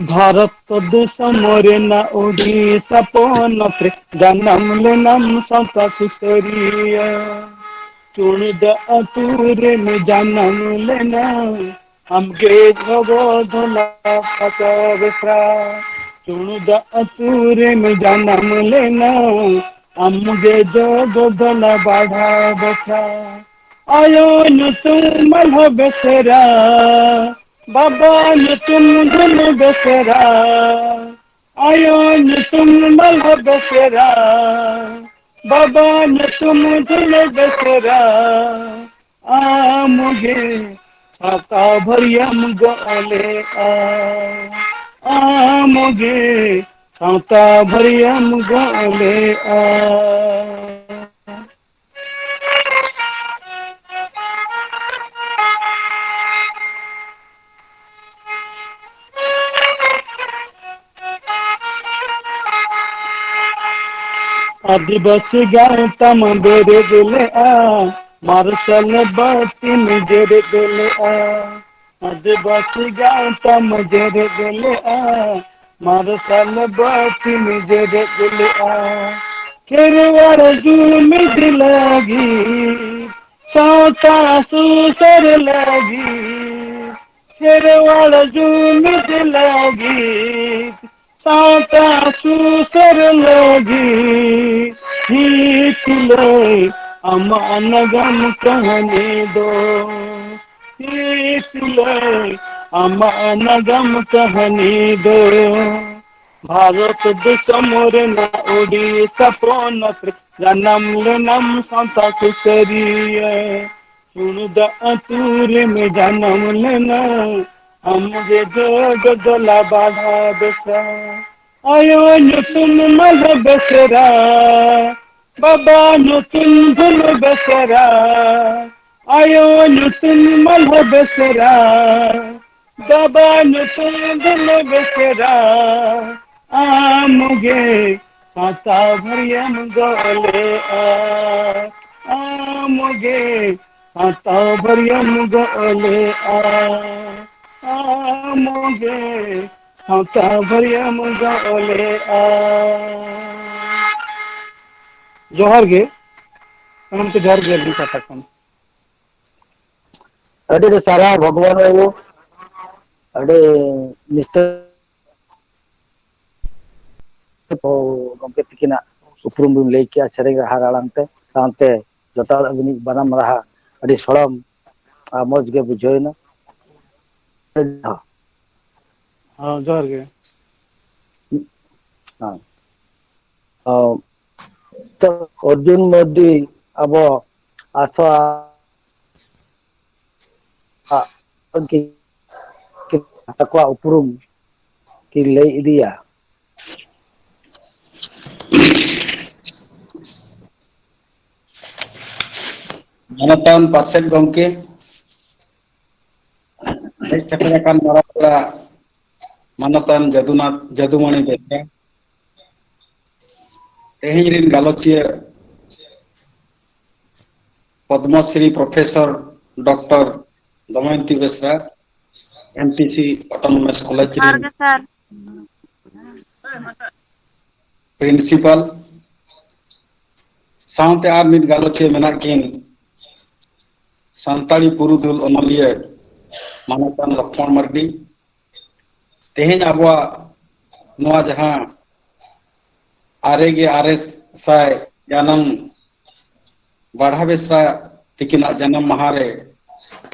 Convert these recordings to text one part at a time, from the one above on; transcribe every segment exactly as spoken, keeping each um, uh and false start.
ᱵᱷᱟᱨᱚᱛ ᱫᱤᱥᱚᱢ ᱨᱮᱱᱟᱜ ᱩᱰᱤᱥᱟ ᱯᱚᱱᱚᱛ ᱨᱮ ᱡᱟᱱᱟᱢ ᱞᱮᱱᱟᱢ ᱥᱟᱶᱛᱟ ᱥᱩᱥᱟᱹᱨᱤᱭᱟᱹ᱾ ᱪᱩᱲᱫᱟ ᱟᱹᱛᱩ ᱨᱮᱢ ᱡᱟᱱᱟᱢ ᱞᱮᱱᱟ, ᱟᱢᱜᱮ ᱡᱚᱜᱚ ᱫᱷᱚᱱᱟ ᱯᱟᱛᱟ ᱵᱮᱥᱨᱟ᱾ ᱪᱩᱲᱫᱟ ᱟᱹᱛᱩ ᱨᱮᱢ ᱡᱟᱱᱟᱢ ᱞᱮᱱᱟ, ᱟᱢᱜᱮ ᱡᱚᱜᱚ ᱫᱷᱚᱱᱟ ᱵᱟᱰᱷᱟ ᱵᱮᱥᱨᱟ᱾ ᱟᱭᱳ ᱧᱩᱛᱩᱢ ᱢᱟᱞᱦᱟ ᱵᱮᱥᱨᱟ, ᱵᱟᱵᱟ ᱧᱩᱛᱩᱢ ᱫᱷᱚᱱᱩ ᱵᱮᱥᱨᱟ᱾ ᱟᱭᱳ ᱧᱩᱛᱩᱢ ᱢᱟᱞᱦᱟ ᱵᱮᱥᱨᱟ, ᱵᱟᱵᱟ ᱧᱩᱛᱩᱢ ᱫᱷᱚᱱᱩ ᱵᱮᱥᱨᱟ᱾ ᱟᱢᱜᱮ ᱥᱟᱶᱛᱟ ᱵᱷᱟᱹᱨᱭᱟᱹᱢ ᱜᱚᱜ ᱞᱮᱜᱼᱟ, ᱟᱢᱜᱮ ᱥᱟᱶᱛᱟ ᱵᱷᱟᱹᱨᱭᱟᱹᱢ ᱜᱚᱜ ᱞᱮᱜᱼᱟ᱾ ᱟᱹᱫᱤᱵᱟᱹᱥᱤ ᱜᱟᱶᱛᱟᱢ ᱵᱮᱨᱮᱫ ᱞᱮᱜᱼᱟ, ᱢᱟᱨᱥᱟᱞ ᱵᱟᱹᱛᱤᱢ ᱡᱮᱨᱮᱫ ᱞᱮᱜᱼᱟ᱾ ᱟᱹᱫᱤᱵᱟᱹᱥᱤ ᱜᱟᱶᱛᱟᱢ ᱡᱮᱨᱮᱫ ᱞᱮᱜᱼᱟ, ᱢᱟᱨᱥᱟᱞ ᱵᱟᱹᱛᱤᱢ ᱡᱮᱨᱮᱫ ᱞᱮᱜᱼᱟ᱾ ᱠᱷᱮᱨᱣᱟᱲ ᱡᱩᱢᱤᱫ ᱞᱟᱹᱜᱤᱫ, ᱥᱟᱶᱛᱟ ᱥᱩᱥᱟᱹᱨ ᱞᱟᱹᱜᱤᱫ, ᱠᱷᱮᱨᱣᱟᱲ ᱡᱩᱢᱤᱫ ᱞᱟᱹᱜᱤᱫ, ᱥᱟᱶᱛᱟ ᱥᱩᱥᱟᱹᱨ ᱞᱟᱹᱜᱤᱫ᱾ ᱦᱤ ᱥᱤᱞᱟᱹᱭ ᱟᱢᱟᱜ ᱱᱟᱜᱟᱢ ᱠᱟᱹᱦᱱᱤ ᱫᱚ, ᱦᱤ ᱥᱤᱞᱟᱹᱭ ᱟᱢᱟᱜ ᱱᱟᱜᱟᱢ ᱠᱟᱹᱦᱱᱤ ᱫᱚ᱾ ᱵᱷᱟᱨᱚᱛ ᱫᱤᱥᱚᱢ ᱨᱮᱱᱟᱜ ᱳᱰᱤᱥᱟ ᱯᱚᱱᱚᱛ ᱨᱮ ᱡᱟᱱᱟᱢ ᱞᱮᱱᱟᱢ ᱥᱟᱶᱛᱟ ᱥᱩᱥᱟᱹᱨᱤᱭᱟᱹ᱾ ᱪᱩᱲᱫᱟ ᱟᱹᱛᱩ ᱨᱮᱢ ᱡᱟᱱᱟᱢ ᱞᱮᱱᱟ, ᱟᱢ ᱜᱮ ᱡᱚᱜᱚ ᱫᱚᱞᱟ ᱵᱟᱰᱷᱟ ᱵᱮᱥᱨᱟ᱾ ᱟᱭᱳ ᱧᱩᱛᱩᱢ ᱢᱟᱞᱦᱟ ᱵᱮᱥᱨᱟ, ᱵᱟᱵᱟ ᱧᱩᱛᱩᱢ ᱫᱷᱚᱱᱩ ᱵᱮᱥᱨᱟ᱾ ᱟᱭᱳ ᱧᱩᱛᱩᱢ ᱢᱟᱞᱦᱟ ᱵᱮᱥᱨᱟ, ᱵᱟᱵᱟ ᱧᱩᱛᱩᱢ ᱫᱷᱚᱱᱩ ᱵᱮᱥᱨᱟ᱾ ᱟᱢ ᱜᱮ ᱥᱟᱶᱛᱟ ᱵᱷᱟᱹᱨᱭᱟᱹᱢ ᱜᱚᱜ ᱞᱮᱜᱼᱟ, ᱟᱢ ᱜᱮ ᱥᱟᱶᱛᱟ ᱵᱷᱟᱹᱨᱭᱟᱹᱢ ᱜᱚᱜ ᱞᱮᱜᱼᱟ, ᱟᱢ ᱜᱮ ᱥᱟᱶᱛᱟ ᱵᱷᱟᱹᱨᱭᱟᱹ ᱢᱚᱡᱟ ᱚᱞᱮᱜᱼᱟ᱾ ᱡᱚᱦᱟᱨ ᱜᱮ, ᱥᱟᱱᱟᱢ ᱠᱚ ᱡᱚᱦᱟᱨ ᱜᱮ ᱟᱹᱞᱤᱧ ᱯᱟᱦᱴᱟ ᱠᱷᱚᱱ᱾ ᱟᱹᱰᱤ ᱟᱹᱰᱤ ᱥᱟᱨᱦᱟᱣ ᱵᱷᱚᱜᱽᱣᱟᱱ ᱵᱟᱹᱵᱩ, ᱟᱹᱰᱤ ᱱᱤᱥᱴᱟᱹ ᱜᱚᱢᱠᱮ ᱛᱤᱠᱤᱱᱟᱜ ᱩᱯᱨᱩᱢ ᱵᱤᱱ ᱞᱟᱹᱭ ᱠᱮᱜᱼᱟ ᱥᱮᱨᱮᱧ ᱨᱟᱦᱟ ᱟᱲᱟᱝ ᱛᱮ, ᱥᱟᱶᱛᱮ ᱡᱚᱴᱟᱣ ᱟᱹᱵᱤᱱᱤᱡ ᱵᱟᱱᱟᱢ ᱨᱟᱦᱟ ᱟᱹᱰᱤ ᱥᱚᱲᱚᱢ ᱟᱨ ᱢᱚᱡᱽ ᱜᱮ ᱵᱩᱡᱷᱟᱹᱣ ᱮᱱᱟ᱾ ᱦᱚᱸ, ᱡᱚᱦᱟᱨ ᱜᱮ᱾ ᱦᱮᱸ᱾ ᱚ, ᱛᱚ ᱚᱨᱡᱩᱱ ᱢᱟᱨᱰᱤ ᱟᱵᱚ ᱟᱥᱟ ᱟᱜ ᱟᱠᱚᱣᱟᱜ ᱩᱯᱨᱩᱢ ᱠᱤᱱ ᱞᱟᱹᱭ ᱤᱫᱤᱭᱟ᱾ ᱢᱟᱱᱚᱛᱟᱱ ᱯᱟᱨᱥᱮᱛ ᱜᱚᱢᱠᱮ, ᱦᱮᱡ ᱥᱮᱴᱮᱨ ᱟᱠᱟᱱ ᱢᱟᱨᱟᱝ ᱯᱮᱲᱟ ᱢᱟᱱᱚᱛᱟᱱ ᱡᱟᱫᱩᱱᱟᱛᱷ, ᱡᱟᱫᱩᱢᱚᱬᱤ ᱵᱮᱥᱨᱟ, ᱛᱮᱦᱮᱧ ᱨᱤᱱ ᱜᱟᱞᱚᱪᱤᱭᱟᱹ Padmashri professor doctor Damayanti Besra, M T C autonomous college ᱡᱚᱦᱟᱨ ᱨᱤᱱ ᱜᱮ ᱥᱟᱨ᱾ ᱯᱨᱤᱱᱥᱤᱯᱟᱞ, ᱥᱟᱶᱛᱮ ᱟᱨ ᱢᱤᱫ ᱜᱟᱞᱚᱪᱤᱭᱟᱹ ᱢᱮᱱᱟᱜ ᱠᱤᱱ, ᱥᱟᱱᱛᱟᱲᱤ ᱯᱩᱨᱩᱫᱷᱩᱞ ᱚᱱᱚᱞᱤᱭᱟᱹ ᱢᱟᱱᱚᱛᱟᱱ ᱞᱚᱠᱷᱢᱚᱬ ᱢᱟᱨᱰᱤ᱾ ᱛᱮᱦᱮᱧ ᱟᱵᱚᱣᱟᱜ ᱱᱚᱣᱟ ᱡᱟᱦᱟᱸ ᱟᱨᱮ ᱜᱮ ᱟᱨᱮ ᱥᱟᱭ ᱡᱟᱱᱟᱢ ᱵᱟᱲᱦᱟ ᱵᱮᱥᱨᱟ ᱛᱤᱠᱤᱱᱟᱜ ᱡᱟᱱᱟᱢ ᱢᱟᱦᱟ ᱨᱮ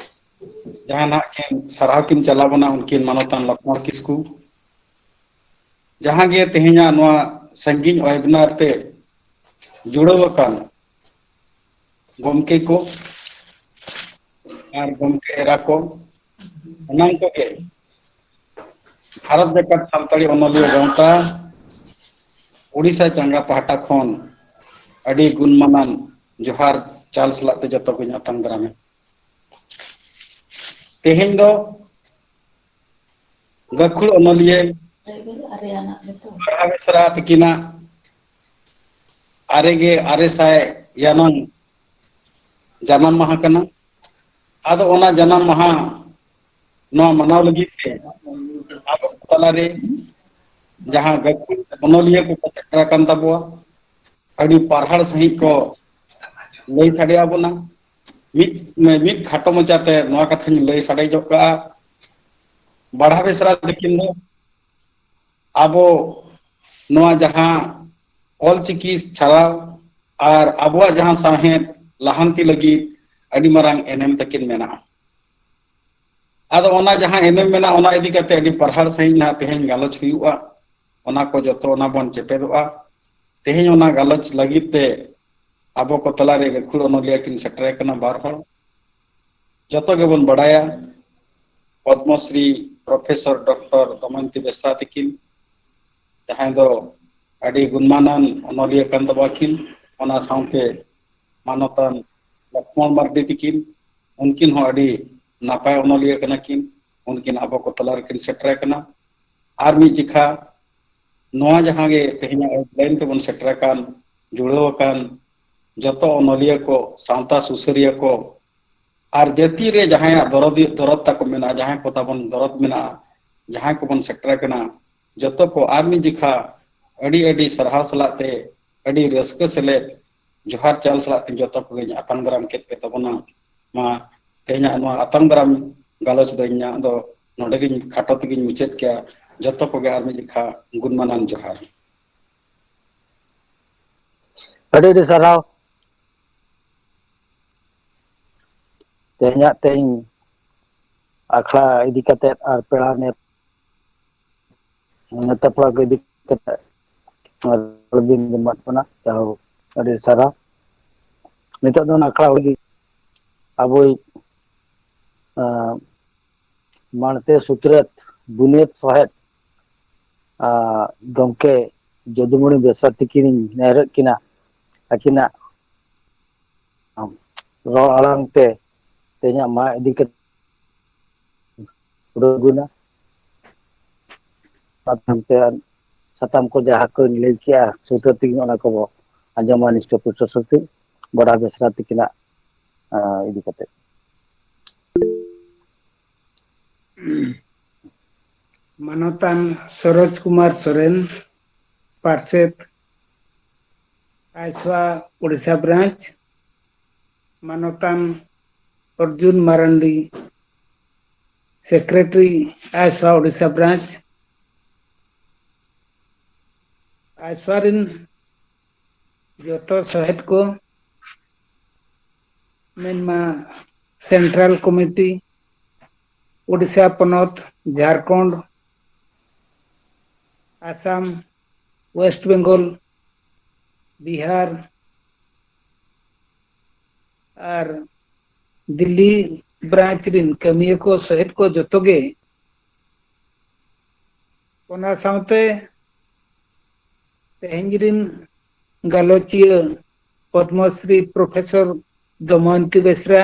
ᱡᱟᱦᱟᱸ ᱱᱟᱜ ᱠᱤᱱ ᱥᱟᱨᱦᱟᱣ ᱠᱤᱱ ᱪᱟᱞᱟᱣ ᱵᱚᱱᱟ ᱩᱱᱠᱤᱱ ᱢᱟᱱᱚᱛᱟᱱ ᱞᱚᱠᱷᱢᱚᱬ ᱠᱤᱥᱠᱩ, ᱡᱟᱦᱟᱸ ᱜᱮ ᱛᱮᱦᱮᱧᱟᱜ ᱱᱚᱣᱟ ᱥᱟᱺᱜᱤᱧ webinar ᱛᱮ ᱡᱩᱲᱟᱹᱣ ᱟᱠᱟᱱ ᱜᱚᱢᱠᱮ ᱠᱚ ᱟᱨ ᱜᱚᱢᱠᱮ ᱮᱨᱟ ᱠᱚ, ᱥᱟᱱᱟᱢ ᱠᱚᱜᱮ ᱵᱷᱟᱨᱚᱛ ᱡᱟᱠᱟᱛ ᱥᱟᱱᱛᱟᱲᱤ ᱚᱱᱚᱞᱤᱭᱟᱹ ᱜᱟᱶᱛᱟ ᱩᱲᱤᱥᱥᱟ ᱪᱟᱸᱜᱟ ᱯᱟᱦᱴᱟ ᱠᱷᱚᱱ ᱟᱹᱰᱤ ᱜᱩᱱᱢᱟᱱᱟᱱ ᱡᱚᱦᱟᱨ ᱪᱟᱞ ᱥᱟᱞᱟᱜ ᱛᱮ ᱡᱚᱛᱚ ᱠᱚᱧ ᱟᱛᱟᱝ ᱫᱟᱨᱟᱢᱮᱫ᱾ ᱛᱮᱦᱮᱧ ᱫᱚ ᱜᱟᱹᱠᱷᱩᱲ ᱚᱱᱚᱞᱤᱭᱟᱹ ᱯᱟᱲᱦᱟᱣ ᱵᱮᱥᱨᱟ ᱛᱤᱠᱤᱱᱟᱜ ᱟᱨᱮ ᱜᱮ ᱟᱨᱮ ᱥᱟᱭ ᱭᱟᱱᱟᱝ ᱡᱟᱱᱟᱢ ᱢᱟᱦᱟ ᱠᱟᱱᱟ᱾ ᱟᱫᱚ ᱚᱱᱟ ᱡᱟᱱᱟᱢ ᱢᱟᱦᱟ ᱱᱚᱣᱟ ᱢᱟᱱᱟᱣ ᱞᱟᱹᱜᱤᱫ ᱛᱮ ᱟᱵᱚ ᱛᱟᱞᱟᱨᱮ ᱡᱟᱦᱟᱸ ᱜᱟᱹᱠᱷᱩᱲ ᱚᱱᱚᱞᱤᱭᱟᱹ ᱠᱚᱠᱚ ᱥᱮᱴᱮᱨ ᱟᱠᱟᱱ ᱛᱟᱵᱚᱣᱟ, ᱟᱹᱰᱤ ᱯᱟᱨᱦᱟᱲ ᱥᱟᱺᱦᱤᱡ ᱠᱚ ᱞᱟᱹᱭ ᱥᱟᱰᱮ ᱟᱵᱚᱱᱟ᱾ ᱢᱤᱫ ᱢᱤᱫ ᱠᱷᱟᱴᱚ ᱢᱚᱪᱟᱛᱮ ᱱᱚᱣᱟ ᱠᱟᱛᱷᱟᱧ ᱞᱟᱹᱭ ᱥᱟᱰᱮ ᱧᱚᱜ ᱠᱟᱜᱼᱟ᱾ ᱵᱟᱲᱦᱟ ᱵᱮᱥᱨᱟ ᱛᱟᱹᱠᱤᱱ ᱫᱚ ᱟᱵᱚ ᱱᱚᱣᱟ ᱡᱟᱦᱟᱸ ᱚᱞᱪᱤᱠᱤ ᱪᱷᱟᱨᱟᱣ ᱟᱨ ᱟᱵᱚᱣᱟᱜ ᱡᱟᱦᱟᱸ ᱥᱟᱶᱦᱮᱫ ᱞᱟᱦᱟᱱᱛᱤ ᱞᱟᱹᱜᱤᱫ ᱟᱹᱰᱤ ᱢᱟᱨᱟᱝ ᱮᱱᱮᱢ ᱛᱟᱹᱠᱤᱱ ᱢᱮᱱᱟᱜᱼᱟ᱾ ᱟᱫᱚ ᱚᱱᱟ ᱡᱟᱦᱟᱸ ᱮᱱᱮᱢ ᱢᱮᱱᱟᱜᱼᱟ, ᱚᱱᱟ ᱤᱫᱤ ᱠᱟᱛᱮ ᱟᱹᱰᱤ ᱯᱟᱨᱦᱟᱲ ᱥᱟᱺᱦᱤᱡ ᱱᱟᱦᱟᱜ ᱛᱮᱦᱮᱧ ᱜᱟᱞᱚᱪ ᱦᱩᱭᱩᱜᱼᱟ᱾ ᱚᱱᱟ ᱠᱚ ᱡᱚᱛᱚ ᱚᱱᱟ ᱵᱚᱱ ᱪᱮᱯᱮᱫᱚᱜᱼᱟ᱾ ᱛᱮᱦᱮᱧ ᱚᱱᱟ ᱜᱟᱞᱚᱪ ᱞᱟᱹᱜᱤᱫ ᱛᱮ ᱟᱵᱚ ᱠᱚ ᱛᱟᱞᱟᱨᱮ ᱜᱟᱹᱠᱷᱩᱲ ᱚᱱᱚᱞᱤᱭᱟᱹ ᱠᱤᱱ ᱥᱮᱴᱮᱨ ᱟᱠᱟᱱᱟ ᱵᱟᱨ ᱦᱚᱲ᱾ ᱡᱚᱛᱚ ᱜᱮᱵᱚᱱ ᱵᱟᱲᱟᱭᱟ ᱯᱚᱫᱽᱢᱚᱥᱨᱤ ᱯᱨᱚᱯᱷᱮᱥᱚᱨ ᱰᱚᱠᱴᱚᱨ ᱫᱚᱢᱚᱭᱚᱱᱛᱤ ᱵᱮᱥᱨᱟ ᱛᱤᱠᱤᱱ, ᱡᱟᱦᱟᱸᱭ ᱫᱚ ᱟᱹᱰᱤ ᱜᱩᱱᱢᱟᱱᱟᱱ ᱚᱱᱚᱞᱤᱭᱟᱹ ᱠᱟᱱ ᱛᱟᱵᱚᱱᱟ ᱠᱤᱱ, ᱚᱱᱟ ᱥᱟᱶᱛᱮ ᱢᱟᱱᱚᱛᱟᱱ ᱞᱚᱠᱷᱢᱚᱬ ᱢᱟᱨᱰᱤ ᱛᱤᱠᱤᱱ, ᱩᱱᱠᱤᱱ ᱦᱚᱸ ᱟᱹᱰᱤ ᱱᱟᱯᱟᱭ ᱚᱱᱚᱞᱤᱭᱟᱹ ᱠᱟᱱᱟ ᱠᱤᱱ, ᱩᱱᱠᱤᱱ ᱟᱵᱚ ᱠᱚ ᱛᱟᱞᱟ ᱨᱮᱠᱤᱱ ᱥᱮᱴᱮᱨ ᱟᱠᱟᱱᱟ᱾ ᱟᱨ ᱢᱤᱫ ᱡᱮᱠᱷᱟ ᱱᱚᱣᱟ ᱡᱟᱦᱟᱸ ᱜᱮ ᱛᱮᱦᱮᱧᱟᱜ ᱦᱮᱰᱞᱟᱭᱤᱱ ᱛᱮᱵᱚᱱ ᱥᱮᱴᱮᱨ ᱟᱠᱟᱱ, ᱡᱩᱲᱟᱹᱣ ᱟᱠᱟᱱ ᱡᱚᱛᱚ ᱚᱱᱚᱞᱤᱭᱟᱹ ᱠᱚ, ᱥᱟᱶᱛᱟ ᱥᱩᱥᱟᱹᱨᱤᱭᱟᱹ ᱠᱚ, ᱟᱨ ᱡᱟᱹᱛᱤ ᱨᱮ ᱡᱟᱦᱟᱸᱭᱟᱜ ᱫᱚᱨᱚᱫ, ᱫᱚᱨᱚᱫ ᱛᱟᱠᱚ ᱢᱮᱱᱟᱜᱼᱟ, ᱡᱟᱦᱟᱸᱭ ᱠᱚ ᱛᱟᱵᱚᱱ ᱫᱚᱨᱚᱫ ᱢᱮᱱᱟᱜᱼᱟ, ᱡᱟᱦᱟᱸᱭ ᱠᱚᱵᱚᱱ ᱥᱮᱴᱮᱨ ᱟᱠᱟᱱᱟ, ᱡᱚᱛᱚ ᱠᱚ ᱟᱨ ᱢᱤᱫ ᱡᱮᱠᱷᱟ ᱟᱹᱰᱤ ᱟᱹᱰᱤ ᱥᱟᱨᱦᱟᱣ ᱥᱟᱞᱟᱜ ᱛᱮ, ᱟᱹᱰᱤ ᱨᱟᱹᱥᱠᱟᱹ ᱥᱮᱞᱮᱫ ᱡᱚᱦᱟᱨ ᱪᱟᱞ ᱥᱟᱞᱟᱜ ᱛᱮ ᱡᱚᱛᱚ ᱠᱚᱜᱮᱧ ᱟᱛᱟᱝ ᱫᱟᱨᱟᱢ ᱠᱮᱫ ᱯᱮ ᱛᱟᱵᱚᱱᱟ᱾ ᱢᱟ ᱛᱮᱦᱮᱧᱟᱜ ᱱᱚᱣᱟ ᱟᱛᱟᱝ ᱫᱟᱨᱟᱢ ᱜᱟᱞᱚᱪ ᱫᱚ ᱤᱧᱟᱹᱜ ᱫᱚ ᱱᱚᱰᱮ ᱜᱤᱧ ᱠᱷᱟᱴᱚ ᱛᱮᱜᱤᱧ ᱢᱩᱪᱟᱹᱫ ᱠᱮᱭᱟ᱾ ᱡᱚᱛᱚ ᱠᱚᱜᱮ ᱟᱨ ᱢᱤᱫ ᱡᱮᱠᱷᱟ ᱜᱩᱱᱢᱟᱱᱟᱱ ᱡᱚᱦᱟᱨ᱾ ᱟᱹᱰᱤ ᱟᱹᱰᱤ ᱥᱟᱨᱦᱟᱣ᱾ ᱛᱮᱦᱮᱧᱟᱜ ᱛᱮᱦᱮᱧ ᱟᱠᱷᱲᱟ ᱤᱫᱤ ᱠᱟᱛᱮ ᱟᱨ ᱯᱮᱲᱟ ᱱᱮ-, ᱱᱮᱣᱛᱟ ᱯᱮᱲᱟ ᱠᱚ ᱤᱫᱤ ᱠᱟᱛᱮ ᱨᱚᱲ ᱵᱤᱱ ᱮᱢᱟᱫ ᱵᱚᱱᱟ, ᱡᱟᱦᱳ, ᱟᱹᱰᱤ ᱥᱟᱨᱦᱟᱣ᱾ ᱱᱤᱛᱚᱜ ᱫᱚ ᱚᱱᱟ ᱟᱠᱷᱲᱟ ᱦᱩᱭ ᱟᱵᱚᱭᱤᱡ, ᱟᱸ, ᱢᱟᱬᱛᱮ ᱥᱩᱛᱨᱮᱛ ᱵᱩᱱᱤᱭᱟᱹᱫ ᱥᱚᱦᱮᱫ, ᱟᱸ, ᱜᱚᱢᱠᱮ ᱡᱚᱫᱩᱢᱚᱬᱤ ᱵᱮᱥᱨᱟ ᱛᱤᱠᱤᱱᱤᱧ ᱱᱮᱦᱚᱨᱮᱫ ᱠᱤᱱᱟ, ᱟᱹᱠᱤᱱᱟᱜ ᱨᱚᱲ ᱟᱲᱟᱝ ᱛᱮ ᱛᱮᱦᱮᱧᱟᱜ ᱢᱟ ᱤᱫᱤ ᱠᱟᱛᱮ ᱩᱰᱩᱠ ᱮᱱᱟ᱾ ᱥᱟᱛᱟᱢ ᱛᱮ, ᱥᱟᱛᱟᱢ ᱠᱚ ᱡᱟᱦᱟᱸ ᱠᱚᱧ ᱞᱟᱹᱭ ᱠᱮᱜᱼᱟ, ᱥᱩᱛᱟᱹ ᱛᱮᱜᱮ ᱚᱱᱟ ᱠᱚᱵᱚ ᱟᱸᱡᱚᱢᱟ ᱱᱤᱥᱴᱚ ᱯᱩᱥᱴᱚ ᱥᱟᱹᱛᱮ ᱵᱟᱲᱟ ᱵᱮᱥᱨᱟ ᱛᱤᱠᱤᱱᱟᱜ, ᱟᱸ, ᱤᱫᱤ ᱠᱟᱛᱮ᱾ ᱢᱟᱱᱚᱛᱟᱱ ᱥᱚᱨᱳᱡᱽ ᱠᱩᱢᱟᱨ ᱥᱚᱨᱮᱱ, ᱯᱟᱨᱥᱮᱛ, ᱟᱭᱥᱣᱟ ᱳᱰᱤᱥᱟ ᱵᱨᱟᱧᱪ, ᱢᱟᱱᱚᱛᱟᱱ ᱚᱨᱡᱩᱱ ᱢᱟᱨᱟᱱᱰᱤ, ᱥᱮᱠᱨᱮᱴᱟᱨᱤ, ᱟᱭᱥᱣᱟ ᱳᱰᱤᱥᱟ ᱵᱨᱟᱧᱪ, ᱟᱭᱥᱣᱟ ᱨᱤᱱ ᱡᱚᱛᱚ ᱥᱚᱦᱮᱫ ᱠᱚ, ᱢᱮᱱᱢᱟ ᱥᱮᱱᱴᱨᱟᱞ ᱠᱚᱢᱤᱴᱤ, ᱳᱰᱤᱥᱟ ᱯᱚᱱᱚᱛ, ᱡᱷᱟᱲᱠᱷᱚᱸᱰ, ᱟᱥᱟᱢ, ᱳᱭᱮᱥᱴ ᱵᱮᱝᱜᱚᱞ, ᱵᱤᱦᱟᱨ ᱟᱨ ᱫᱤᱞᱞᱤ ᱵᱨᱟᱧᱪ ᱨᱤᱱ ᱠᱟᱹᱢᱤᱭᱟᱹ ᱠᱚ, ᱥᱚᱦᱮᱫ ᱠᱚ ᱡᱚᱛᱚ ᱜᱮ, ᱚᱱᱟ ᱥᱟᱶᱛᱮ ᱛᱮᱦᱮᱧ ᱨᱤᱱ ᱜᱟᱞᱚᱪᱤᱭᱟᱹ ᱯᱚᱫᱽᱢᱚᱥᱨᱤ ᱯᱨᱚᱯᱷᱮᱥᱚᱨ ᱫᱚᱢᱚᱭᱚᱱᱛᱤ ᱵᱮᱥᱨᱟ,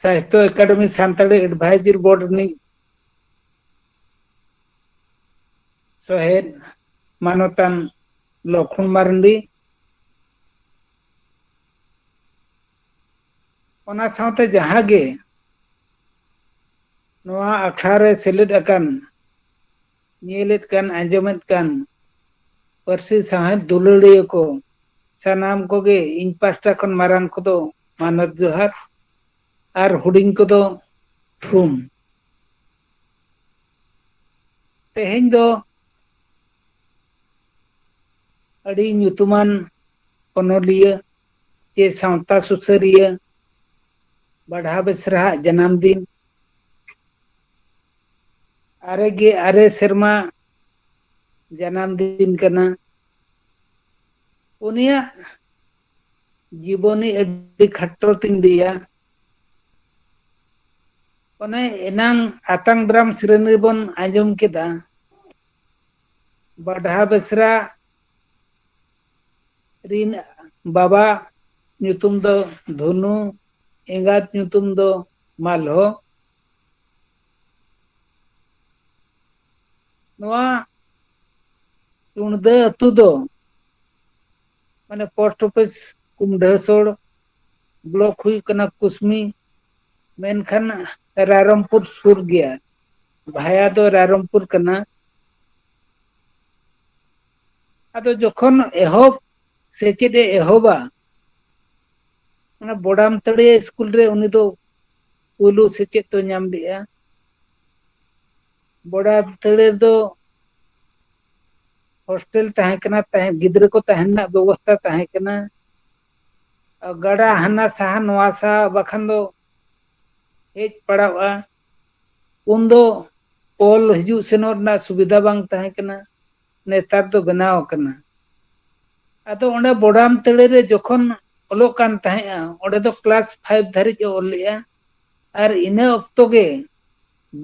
ᱥᱟᱦᱤᱛᱛᱚ ᱮᱠᱟᱰᱮᱢᱤ ᱥᱟᱱᱛᱟᱲᱤ ᱮᱰᱵᱷᱟᱭᱡᱟᱨ ᱵᱳᱨᱰ ᱨᱤᱱᱤᱡ ᱥᱚᱦᱮᱫ ᱢᱟᱱᱚᱛᱟᱱ ᱞᱚᱠᱷᱚᱱ ᱢᱟᱨᱱᱰᱤ, ᱚᱱᱟ ᱥᱟᱶᱛᱮ ᱡᱟᱦᱟᱸ ᱜᱮ ᱱᱚᱣᱟ ᱟᱠᱷᱲᱟ ᱨᱮ ᱥᱮᱞᱮᱫ ᱟᱠᱟᱱ, ᱧᱮᱞᱮᱫ ᱠᱟᱱ, ᱟᱸᱡᱚᱢᱮᱫ ᱠᱟᱱ ᱯᱟᱹᱨᱥᱤ ᱥᱟᱶᱦᱮᱫ ᱫᱩᱞᱟᱹᱲᱤᱭᱟᱹ ᱠᱚ, ᱥᱟᱱᱟᱢ ᱠᱚᱜᱮ ᱤᱧ ᱯᱟᱦᱴᱟ ᱠᱷᱚᱱ ᱢᱟᱨᱟᱝ ᱠᱚᱫᱚ ᱢᱟᱱᱚᱛ ᱡᱚᱦᱟᱨ ᱟᱨ ᱦᱩᱰᱤᱧ ᱠᱚᱫᱚ ᱛᱷᱩᱢ᱾ ᱛᱮᱦᱮᱧ ᱫᱚ ᱟᱹᱰᱤ ᱧᱩᱛᱩᱢᱟᱱ ᱚᱱᱚᱞᱤᱭᱟᱹ ᱪᱮ ᱥᱟᱶᱛᱟ ᱥᱩᱥᱟᱹᱨᱤᱭᱟᱹ ᱵᱟᱰᱷᱟ ᱵᱮᱥᱨᱟᱦᱟᱜ ᱡᱟᱱᱟᱢ ᱫᱤᱱ, ᱟᱨᱮ ᱜᱮ ᱟᱨᱮ ᱥᱮᱨᱢᱟ ᱡᱟᱱᱟᱢ ᱫᱤᱱ ᱠᱟᱱᱟ᱾ ᱩᱱᱤᱭᱟᱜ ᱡᱤᱵᱚᱱᱤ ᱟᱹᱰᱤ ᱠᱷᱟᱴᱚ ᱛᱤᱧ ᱞᱟᱹᱭᱟ᱾ ᱚᱱᱮ ᱮᱱᱟᱝ ᱟᱛᱟᱝ ᱫᱟᱨᱟᱢ ᱥᱨᱮᱱᱤ ᱨᱮᱵᱚᱱ ᱟᱸᱡᱚᱢ ᱠᱮᱫᱟ, ᱵᱟᱰᱷᱟ ᱵᱮᱥᱨᱟ ᱨᱤᱱ ᱵᱟᱵᱟ ᱧᱩᱛᱩᱢ ᱫᱚ ᱫᱷᱚᱱᱩ, ᱮᱸᱜᱟᱛ ᱧᱩᱛᱩᱢ ᱫᱚ ᱢᱟᱞᱦᱚ᱾ ᱱᱚᱣᱟ ᱪᱩᱲᱫᱟᱹ ᱟᱹᱛᱩ ᱫᱚ, ᱢᱟᱱᱮ, ᱯᱳᱥᱴ ᱚᱯᱷᱤᱥ ᱠᱩᱢᱰᱷᱟᱹᱥᱳᱲ, ᱵᱞᱚᱠ ᱦᱩᱭᱩᱜ ᱠᱟᱱᱟ ᱠᱩᱥᱢᱤ, ᱢᱮᱱᱠᱷᱟᱱ ᱨᱟᱭᱨᱚᱝᱯᱩᱨ ᱥᱩᱨ ᱜᱮᱭᱟ᱾ ᱵᱷᱟᱭᱟ ᱫᱚ ᱨᱟᱭᱨᱚᱝᱯᱩᱨ ᱠᱟᱱᱟ᱾ ᱟᱫᱚ ᱡᱚᱠᱷᱚᱱ ᱮᱦᱚᱵ ᱥᱮᱪᱮᱫ ᱮ ᱮᱦᱚᱵᱟ, ᱚᱱᱟ ᱵᱚᱰᱟᱢᱛᱟᱹᱲᱤᱭᱟᱹ ᱥᱠᱩᱞ ᱨᱮ ᱩᱱᱤ ᱫᱚ ᱯᱩᱭᱞᱩ ᱥᱮᱪᱮᱫ ᱫᱚ ᱧᱟᱢ ᱞᱮᱜᱼᱟ᱾ ᱵᱚᱰᱟᱢᱛᱟᱹᱲᱤᱭᱟᱹ ᱫᱚ ᱦᱚᱥᱴᱮᱞ ᱛᱟᱦᱮᱸ ᱠᱟᱱᱟ, ᱛᱟᱦᱮᱸ, ᱜᱤᱫᱽᱨᱟᱹ ᱠᱚ ᱛᱟᱦᱮᱸ ᱨᱮᱱᱟᱜ ᱵᱮᱵᱚᱥᱛᱷᱟ ᱛᱟᱦᱮᱸ ᱠᱟᱱᱟ᱾ ᱜᱟᱰᱟ ᱦᱟᱱᱟ ᱥᱟᱦᱟ ᱱᱚᱣᱟ ᱥᱟᱦᱟ, ᱵᱟᱠᱷᱟᱱ ᱫᱚ ᱦᱮᱡ ᱯᱟᱲᱟᱣᱼᱟ᱾ ᱩᱱᱫᱚ ᱯᱳᱞ ᱦᱤᱡᱩᱜ ᱥᱮᱱᱚᱜ ᱨᱮᱱᱟᱜ ᱥᱩᱵᱤᱫᱷᱟ ᱵᱟᱝ ᱛᱟᱦᱮᱸ ᱠᱟᱱᱟ, ᱱᱮᱛᱟᱨ ᱫᱚ ᱵᱮᱱᱟᱣ ᱟᱠᱟᱱᱟ᱾ ᱟᱫᱚ ᱚᱸᱰᱮ ᱵᱚᱰᱟᱢ ᱛᱟᱹᱲᱤ ᱨᱮ ᱡᱚᱠᱷᱚᱱ ᱚᱞᱚᱜ ᱠᱟᱱ ᱛᱟᱦᱮᱸᱫᱼᱟ, ᱚᱸᱰᱮ ᱫᱚ ᱠᱞᱟᱥ ᱯᱷᱟᱭᱤᱵᱷ ᱫᱷᱟᱹᱨᱤᱡ ᱮ ᱚᱞ ᱞᱮᱫᱼᱟ᱾ ᱟᱨ ᱤᱱᱟᱹ ᱚᱠᱛᱚ ᱜᱮ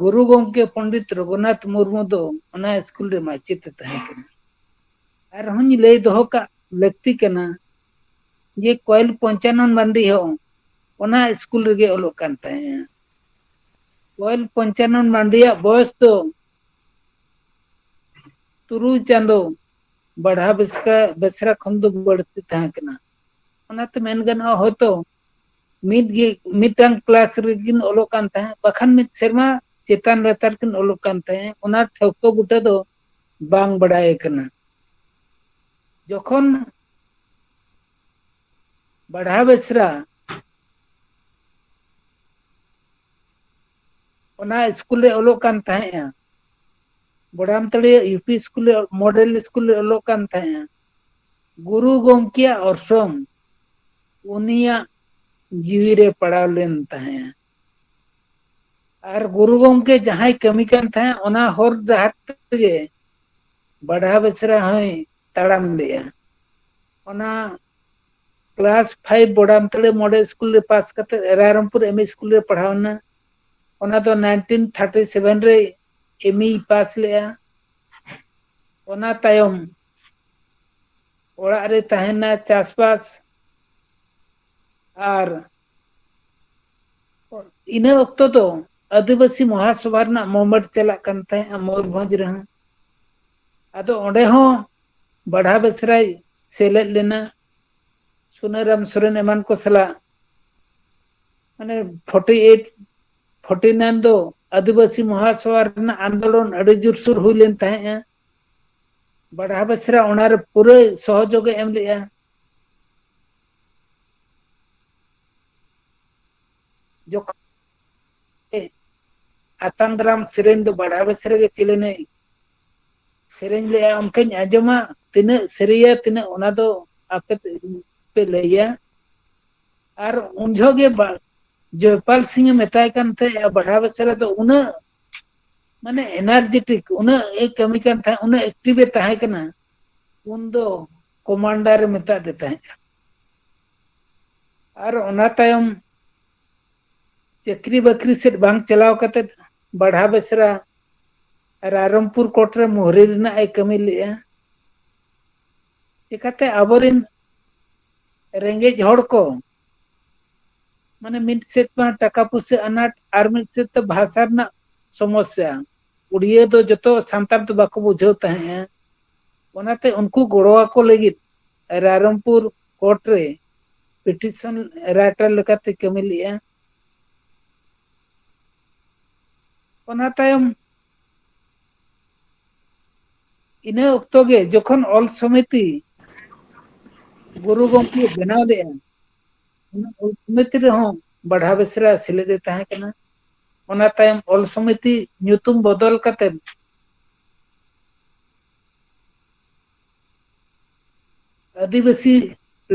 ᱜᱩᱨᱩ ᱜᱚᱢᱠᱮ ᱯᱚᱱᱰᱤᱛ ᱨᱚᱜᱷᱩᱱᱟᱛᱷ ᱢᱩᱨᱢᱩ ᱫᱚ ᱚᱱᱟ ᱥᱠᱩᱞ ᱨᱮ ᱢᱟᱪᱮᱫ ᱮ ᱛᱟᱦᱮᱸ ᱠᱟᱱᱟ᱾ ᱟᱨᱦᱚᱸᱧ ᱞᱟᱹᱭ ᱫᱚᱦᱚ ᱠᱟᱜ ᱞᱟᱹᱠᱛᱤ ᱠᱟᱱᱟ ᱡᱮ ᱠᱚᱭᱮᱞ ᱯᱚᱧᱪᱟᱱᱚᱱ ᱢᱟᱱᱰᱤ ᱦᱚᱸ ᱚᱱᱟ ᱥᱠᱩᱞ ᱨᱮᱜᱮ ᱚᱞᱚᱜ ᱠᱟᱱ ᱛᱟᱦᱮᱸᱫᱼᱟ᱾ ᱠᱚᱭᱮᱞ ᱯᱚᱧᱪᱟᱱᱚᱱ ᱢᱟᱱᱰᱤᱭᱟᱜ ᱵᱚᱭᱚᱥ ᱫᱚ ᱛᱩᱨᱩᱭ ᱪᱟᱸᱫᱚ ᱵᱟᱲᱦᱟ ᱵᱮᱥᱨᱟ, ᱵᱮᱥᱨᱟ ᱠᱷᱚᱱ ᱫᱚ ᱵᱟᱹᱲᱛᱤ ᱛᱟᱦᱮᱸ ᱠᱟᱱᱟ᱾ ᱚᱱᱟᱛᱮ ᱢᱮᱱ ᱜᱟᱱᱚᱜᱼᱟ, ᱦᱚᱭᱛᱚ ᱢᱤᱫ ᱜᱮ, ᱢᱤᱫᱴᱟᱝ ᱠᱞᱟᱥ ᱨᱮᱠᱤᱱ ᱚᱞᱚᱜ ᱠᱟᱱ ᱛᱟᱦᱮᱸᱫ, ᱵᱟᱠᱷᱟᱱ ᱢᱤᱫ ᱥᱮᱨᱢᱟ ᱪᱮᱛᱟᱱ ᱞᱟᱛᱟᱨ ᱠᱤᱱ ᱚᱞᱚᱜ ᱠᱟᱱ ᱛᱟᱦᱮᱸᱫ᱾ ᱚᱱᱟ ᱴᱷᱟᱹᱣᱠᱟᱹ ᱵᱩᱴᱟᱹ ᱫᱚ ᱵᱟᱝ ᱵᱟᱲᱟᱭ ᱟᱠᱟᱱᱟ᱾ ᱡᱚᱠᱷᱚᱱ ᱵᱟᱲᱦᱟ ᱵᱮᱥᱨᱟ ᱚᱱᱟ ᱥᱠᱩᱞ ᱨᱮ ᱚᱞᱚᱜ ᱠᱟᱱ ᱛᱟᱦᱮᱸᱫᱼᱟ, ᱵᱚᱰᱟᱢᱛᱟᱹᱲᱤᱭᱟᱹ ᱤᱭᱩ ᱯᱤ ᱥᱠᱩᱞ ᱨᱮ, ᱢᱚᱰᱮᱞ ᱥᱠᱩᱞ ᱨᱮ ᱚᱞᱚᱜ ᱠᱟᱱ ᱛᱟᱦᱮᱸᱫᱼᱟ, ᱜᱩᱨᱩ ᱜᱚᱢᱠᱮᱭᱟᱜ ᱚᱨᱥᱚᱝ ᱩᱱᱤᱭᱟᱜ ᱡᱤᱣᱤ ᱨᱮ ᱯᱟᱲᱟᱣ ᱞᱮᱱ ᱛᱟᱦᱮᱸᱫᱼᱟ᱾ ᱟᱨ ᱜᱩᱨᱩ ᱜᱚᱢᱠᱮ ᱡᱟᱦᱟᱸᱭ ᱠᱟᱹᱢᱤ ᱠᱟᱱ ᱛᱟᱦᱮᱸᱫ, ᱚᱱᱟ ᱦᱚᱨ ᱰᱟᱦᱟᱨ ᱛᱮᱜᱮ ᱵᱟᱰᱷᱟ ᱵᱮᱥᱨᱟ ᱦᱚᱸᱭ ᱛᱟᱲᱟᱢ ᱞᱮᱜᱼᱟ᱾ ᱚᱱᱟ ᱠᱞᱟᱥ ᱯᱷᱟᱭᱤᱵᱷ ᱵᱚᱰᱟᱢᱛᱟᱹᱲᱤ ᱢᱚᱰᱮᱞ ᱥᱠᱩᱞ ᱨᱮ ᱯᱟᱥ ᱠᱟᱛᱮ ᱨᱟᱭᱨᱚᱝᱯᱩᱨ ᱮᱢ ᱤ ᱥᱠᱩᱞ ᱨᱮ ᱯᱟᱲᱦᱟᱣ ᱮᱱᱟ᱾ ᱚᱱᱟ ᱫᱚ ᱱᱟᱭᱤᱱᱴᱤᱱ ᱛᱷᱟᱨᱴᱤ ᱥᱮᱵᱷᱮᱱ ᱨᱮ ᱮᱢ ᱤ ᱯᱟᱥ ᱞᱮᱜᱼᱟ᱾ ᱚᱱᱟ ᱛᱟᱭᱚᱢ ᱚᱲᱟᱜ ᱨᱮ ᱛᱟᱦᱮᱱᱟ, ᱪᱟᱥᱵᱟᱥ᱾ ᱟᱨ ᱤᱱᱟᱹ ᱚᱠᱛᱚ ᱫᱚ ᱟᱹᱫᱤᱵᱟᱹᱥᱤ ᱢᱚᱦᱟᱥᱚᱵᱷᱟ ᱨᱮᱱᱟᱜ movement ᱪᱟᱞᱟᱜ ᱠᱟᱱ ᱛᱟᱦᱮᱸᱫ ᱢᱚᱭᱩᱨᱵᱷᱚᱸᱡᱽ ᱨᱮᱦᱚᱸ᱾ ᱟᱫᱚ ᱚᱸᱰᱮ ᱦᱚᱸ ᱵᱟᱰᱷᱟ ᱵᱮᱥᱨᱟᱭ ᱥᱮᱞᱮᱫ ᱞᱮᱱᱟ, ᱥᱩᱱᱟᱹᱨᱟᱢ ᱥᱚᱨᱮᱱ ᱮᱢᱟᱱ ᱠᱚ ᱥᱟᱞᱟᱜ᱾ ᱢᱟᱱᱮ ᱯᱷᱳᱨᱴᱤ ᱮᱭᱤᱴ ᱯᱷᱳᱨᱴᱤ ᱱᱟᱭᱤᱱ ᱫᱚ ᱟᱹᱫᱤᱵᱟᱹᱥᱤ ᱢᱚᱦᱟᱥᱚᱵᱷᱟ ᱨᱮᱱᱟᱜ ᱟᱱᱫᱳᱞᱚᱱ ᱟᱹᱰᱤ ᱡᱳᱨᱥᱳᱨ ᱦᱩᱭ ᱞᱮᱱ ᱛᱟᱦᱮᱸᱫᱼᱟ᱾ ᱵᱟᱰᱷᱟ ᱵᱮᱥᱨᱟ ᱚᱱᱟᱨᱮ ᱯᱩᱨᱟᱹ ᱥᱚᱦᱚᱡᱳᱜᱽ ᱮ ᱮᱢ ᱞᱮᱫᱼᱟ᱾ ᱡᱚᱠᱷᱚᱱ ᱟᱛᱟᱝ ᱫᱟᱨᱟᱢ ᱥᱮᱨᱮᱧ ᱫᱚ ᱵᱟᱰᱷᱟ ᱵᱮᱥᱨᱟ ᱜᱮ ᱪᱮᱞᱮᱱᱮ ᱥᱮᱨᱮᱧ ᱞᱮᱫᱼᱟ, ᱚᱱᱠᱟᱧ ᱟᱸᱡᱚᱢᱟ᱾ ᱛᱤᱱᱟᱹᱜ ᱥᱟᱹᱨᱤᱭᱟ, ᱛᱤᱱᱟᱹᱜ, ᱚᱱᱟ ᱫᱚ ᱟᱯᱮ ᱯᱮ ᱞᱟᱹᱭᱟ᱾ ᱟᱨ ᱩᱱ ᱡᱚᱦᱚᱜ ᱜᱮ ᱵᱟ-, ᱡᱚᱭᱯᱟᱞ ᱥᱤᱝ ᱮ ᱢᱮᱛᱟᱭ ᱠᱟᱱ ᱛᱟᱦᱮᱸᱫ, ᱵᱟᱰᱷᱟ ᱵᱮᱥᱨᱟ ᱫᱚ ᱩᱱᱟᱹᱜ ᱢᱟᱱᱮ ᱮᱱᱟᱨᱡᱮᱴᱤᱠ, ᱩᱱᱟᱹᱜ ᱮ ᱠᱟᱹᱢᱤ ᱠᱟᱱ ᱛᱟᱦᱮᱸᱫ, ᱩᱱᱟᱹᱜ ᱮᱠᱴᱤᱵᱷ ᱮ ᱛᱟᱦᱮᱸ ᱠᱟᱱᱟ, ᱩᱱ ᱫᱚ ᱠᱚᱢᱟᱱᱰᱟᱨ ᱮ ᱢᱮᱛᱟᱫᱮ ᱛᱟᱦᱮᱸᱫ᱾ ᱟᱨ ᱚᱱᱟ ᱛᱟᱭᱚᱢ ᱪᱟᱹᱠᱨᱤ ᱵᱟᱹᱠᱨᱤ ᱥᱮᱫ ᱵᱟᱝ ᱪᱟᱞᱟᱣ ᱠᱟᱛᱮ ᱵᱟᱰᱷᱟ ᱵᱮᱥᱨᱟ ᱨᱟᱭᱨᱚᱝᱯᱩᱨ ᱠᱳᱨᱴ ᱨᱮ ᱢᱳᱦᱨᱤ ᱨᱮᱱᱟᱜ ᱮ ᱠᱟᱹᱢᱤ ᱞᱮᱫᱼᱟ᱾ ᱪᱤᱠᱟᱹᱛᱮ ᱟᱵᱚᱨᱮᱱ ᱨᱮᱸᱜᱮᱡ ᱦᱚᱲ ᱠᱚ, ᱢᱟᱱᱮ ᱢᱤᱫ ᱥᱮᱫ ᱢᱟ ᱴᱟᱠᱟ ᱯᱩᱭᱥᱟᱹ ᱟᱱᱟᱴ ᱟᱨ ᱢᱤᱫ ᱥᱮᱫ ᱛᱮ ᱵᱷᱟᱥᱟ ᱨᱮᱱᱟᱜ ᱥᱚᱢᱚᱥᱥᱟ, ᱩᱲᱤᱭᱟᱹ ᱫᱚ ᱡᱚᱛᱚ ᱥᱟᱱᱛᱟᱲ ᱫᱚ ᱵᱟᱠᱚ ᱵᱩᱡᱷᱟᱹᱣ ᱛᱟᱦᱮᱸᱜᱼᱟ᱾ ᱚᱱᱟᱛᱮ ᱩᱱᱠᱩ ᱜᱚᱲᱚ ᱟᱠᱚ ᱞᱟᱹᱜᱤᱫ ᱨᱟᱭᱨᱚᱝᱯᱩᱨ ᱠᱳᱨᱴ ᱨᱮ ᱯᱤᱴᱤᱥᱚᱱ ᱨᱟᱭᱴᱟᱨ ᱞᱮᱠᱟᱛᱮ ᱠᱟᱹᱢᱤ ᱞᱮᱫᱼᱟ᱾ ᱚᱱᱟ ᱛᱟᱭᱚᱢ ᱤᱱᱟᱹ ᱚᱠᱛᱚ ᱜᱮ ᱡᱚᱠᱷᱚᱱ ᱚᱞ ᱥᱚᱢᱤᱛᱤ ᱜᱩᱨᱩ ᱜᱚᱢᱠᱮ ᱵᱮᱱᱟᱣ ᱞᱮᱫᱼᱟ, ᱚᱱᱟ ᱚᱞ ᱥᱚᱢᱤᱛᱤ ᱨᱮᱦᱚᱸ ᱵᱟᱰᱷᱟ ᱵᱮᱥᱨᱟ ᱥᱮᱞᱮᱫ ᱮ ᱛᱟᱦᱮᱸ ᱠᱟᱱᱟ᱾ ᱚᱱᱟ ᱛᱟᱭᱚᱢ ᱚᱞ ᱥᱚᱢᱤᱛᱤ ᱧᱩᱛᱩᱢ ᱵᱚᱫᱚᱞ ᱠᱟᱛᱮ ᱟᱹᱫᱤᱵᱟᱹᱥᱤ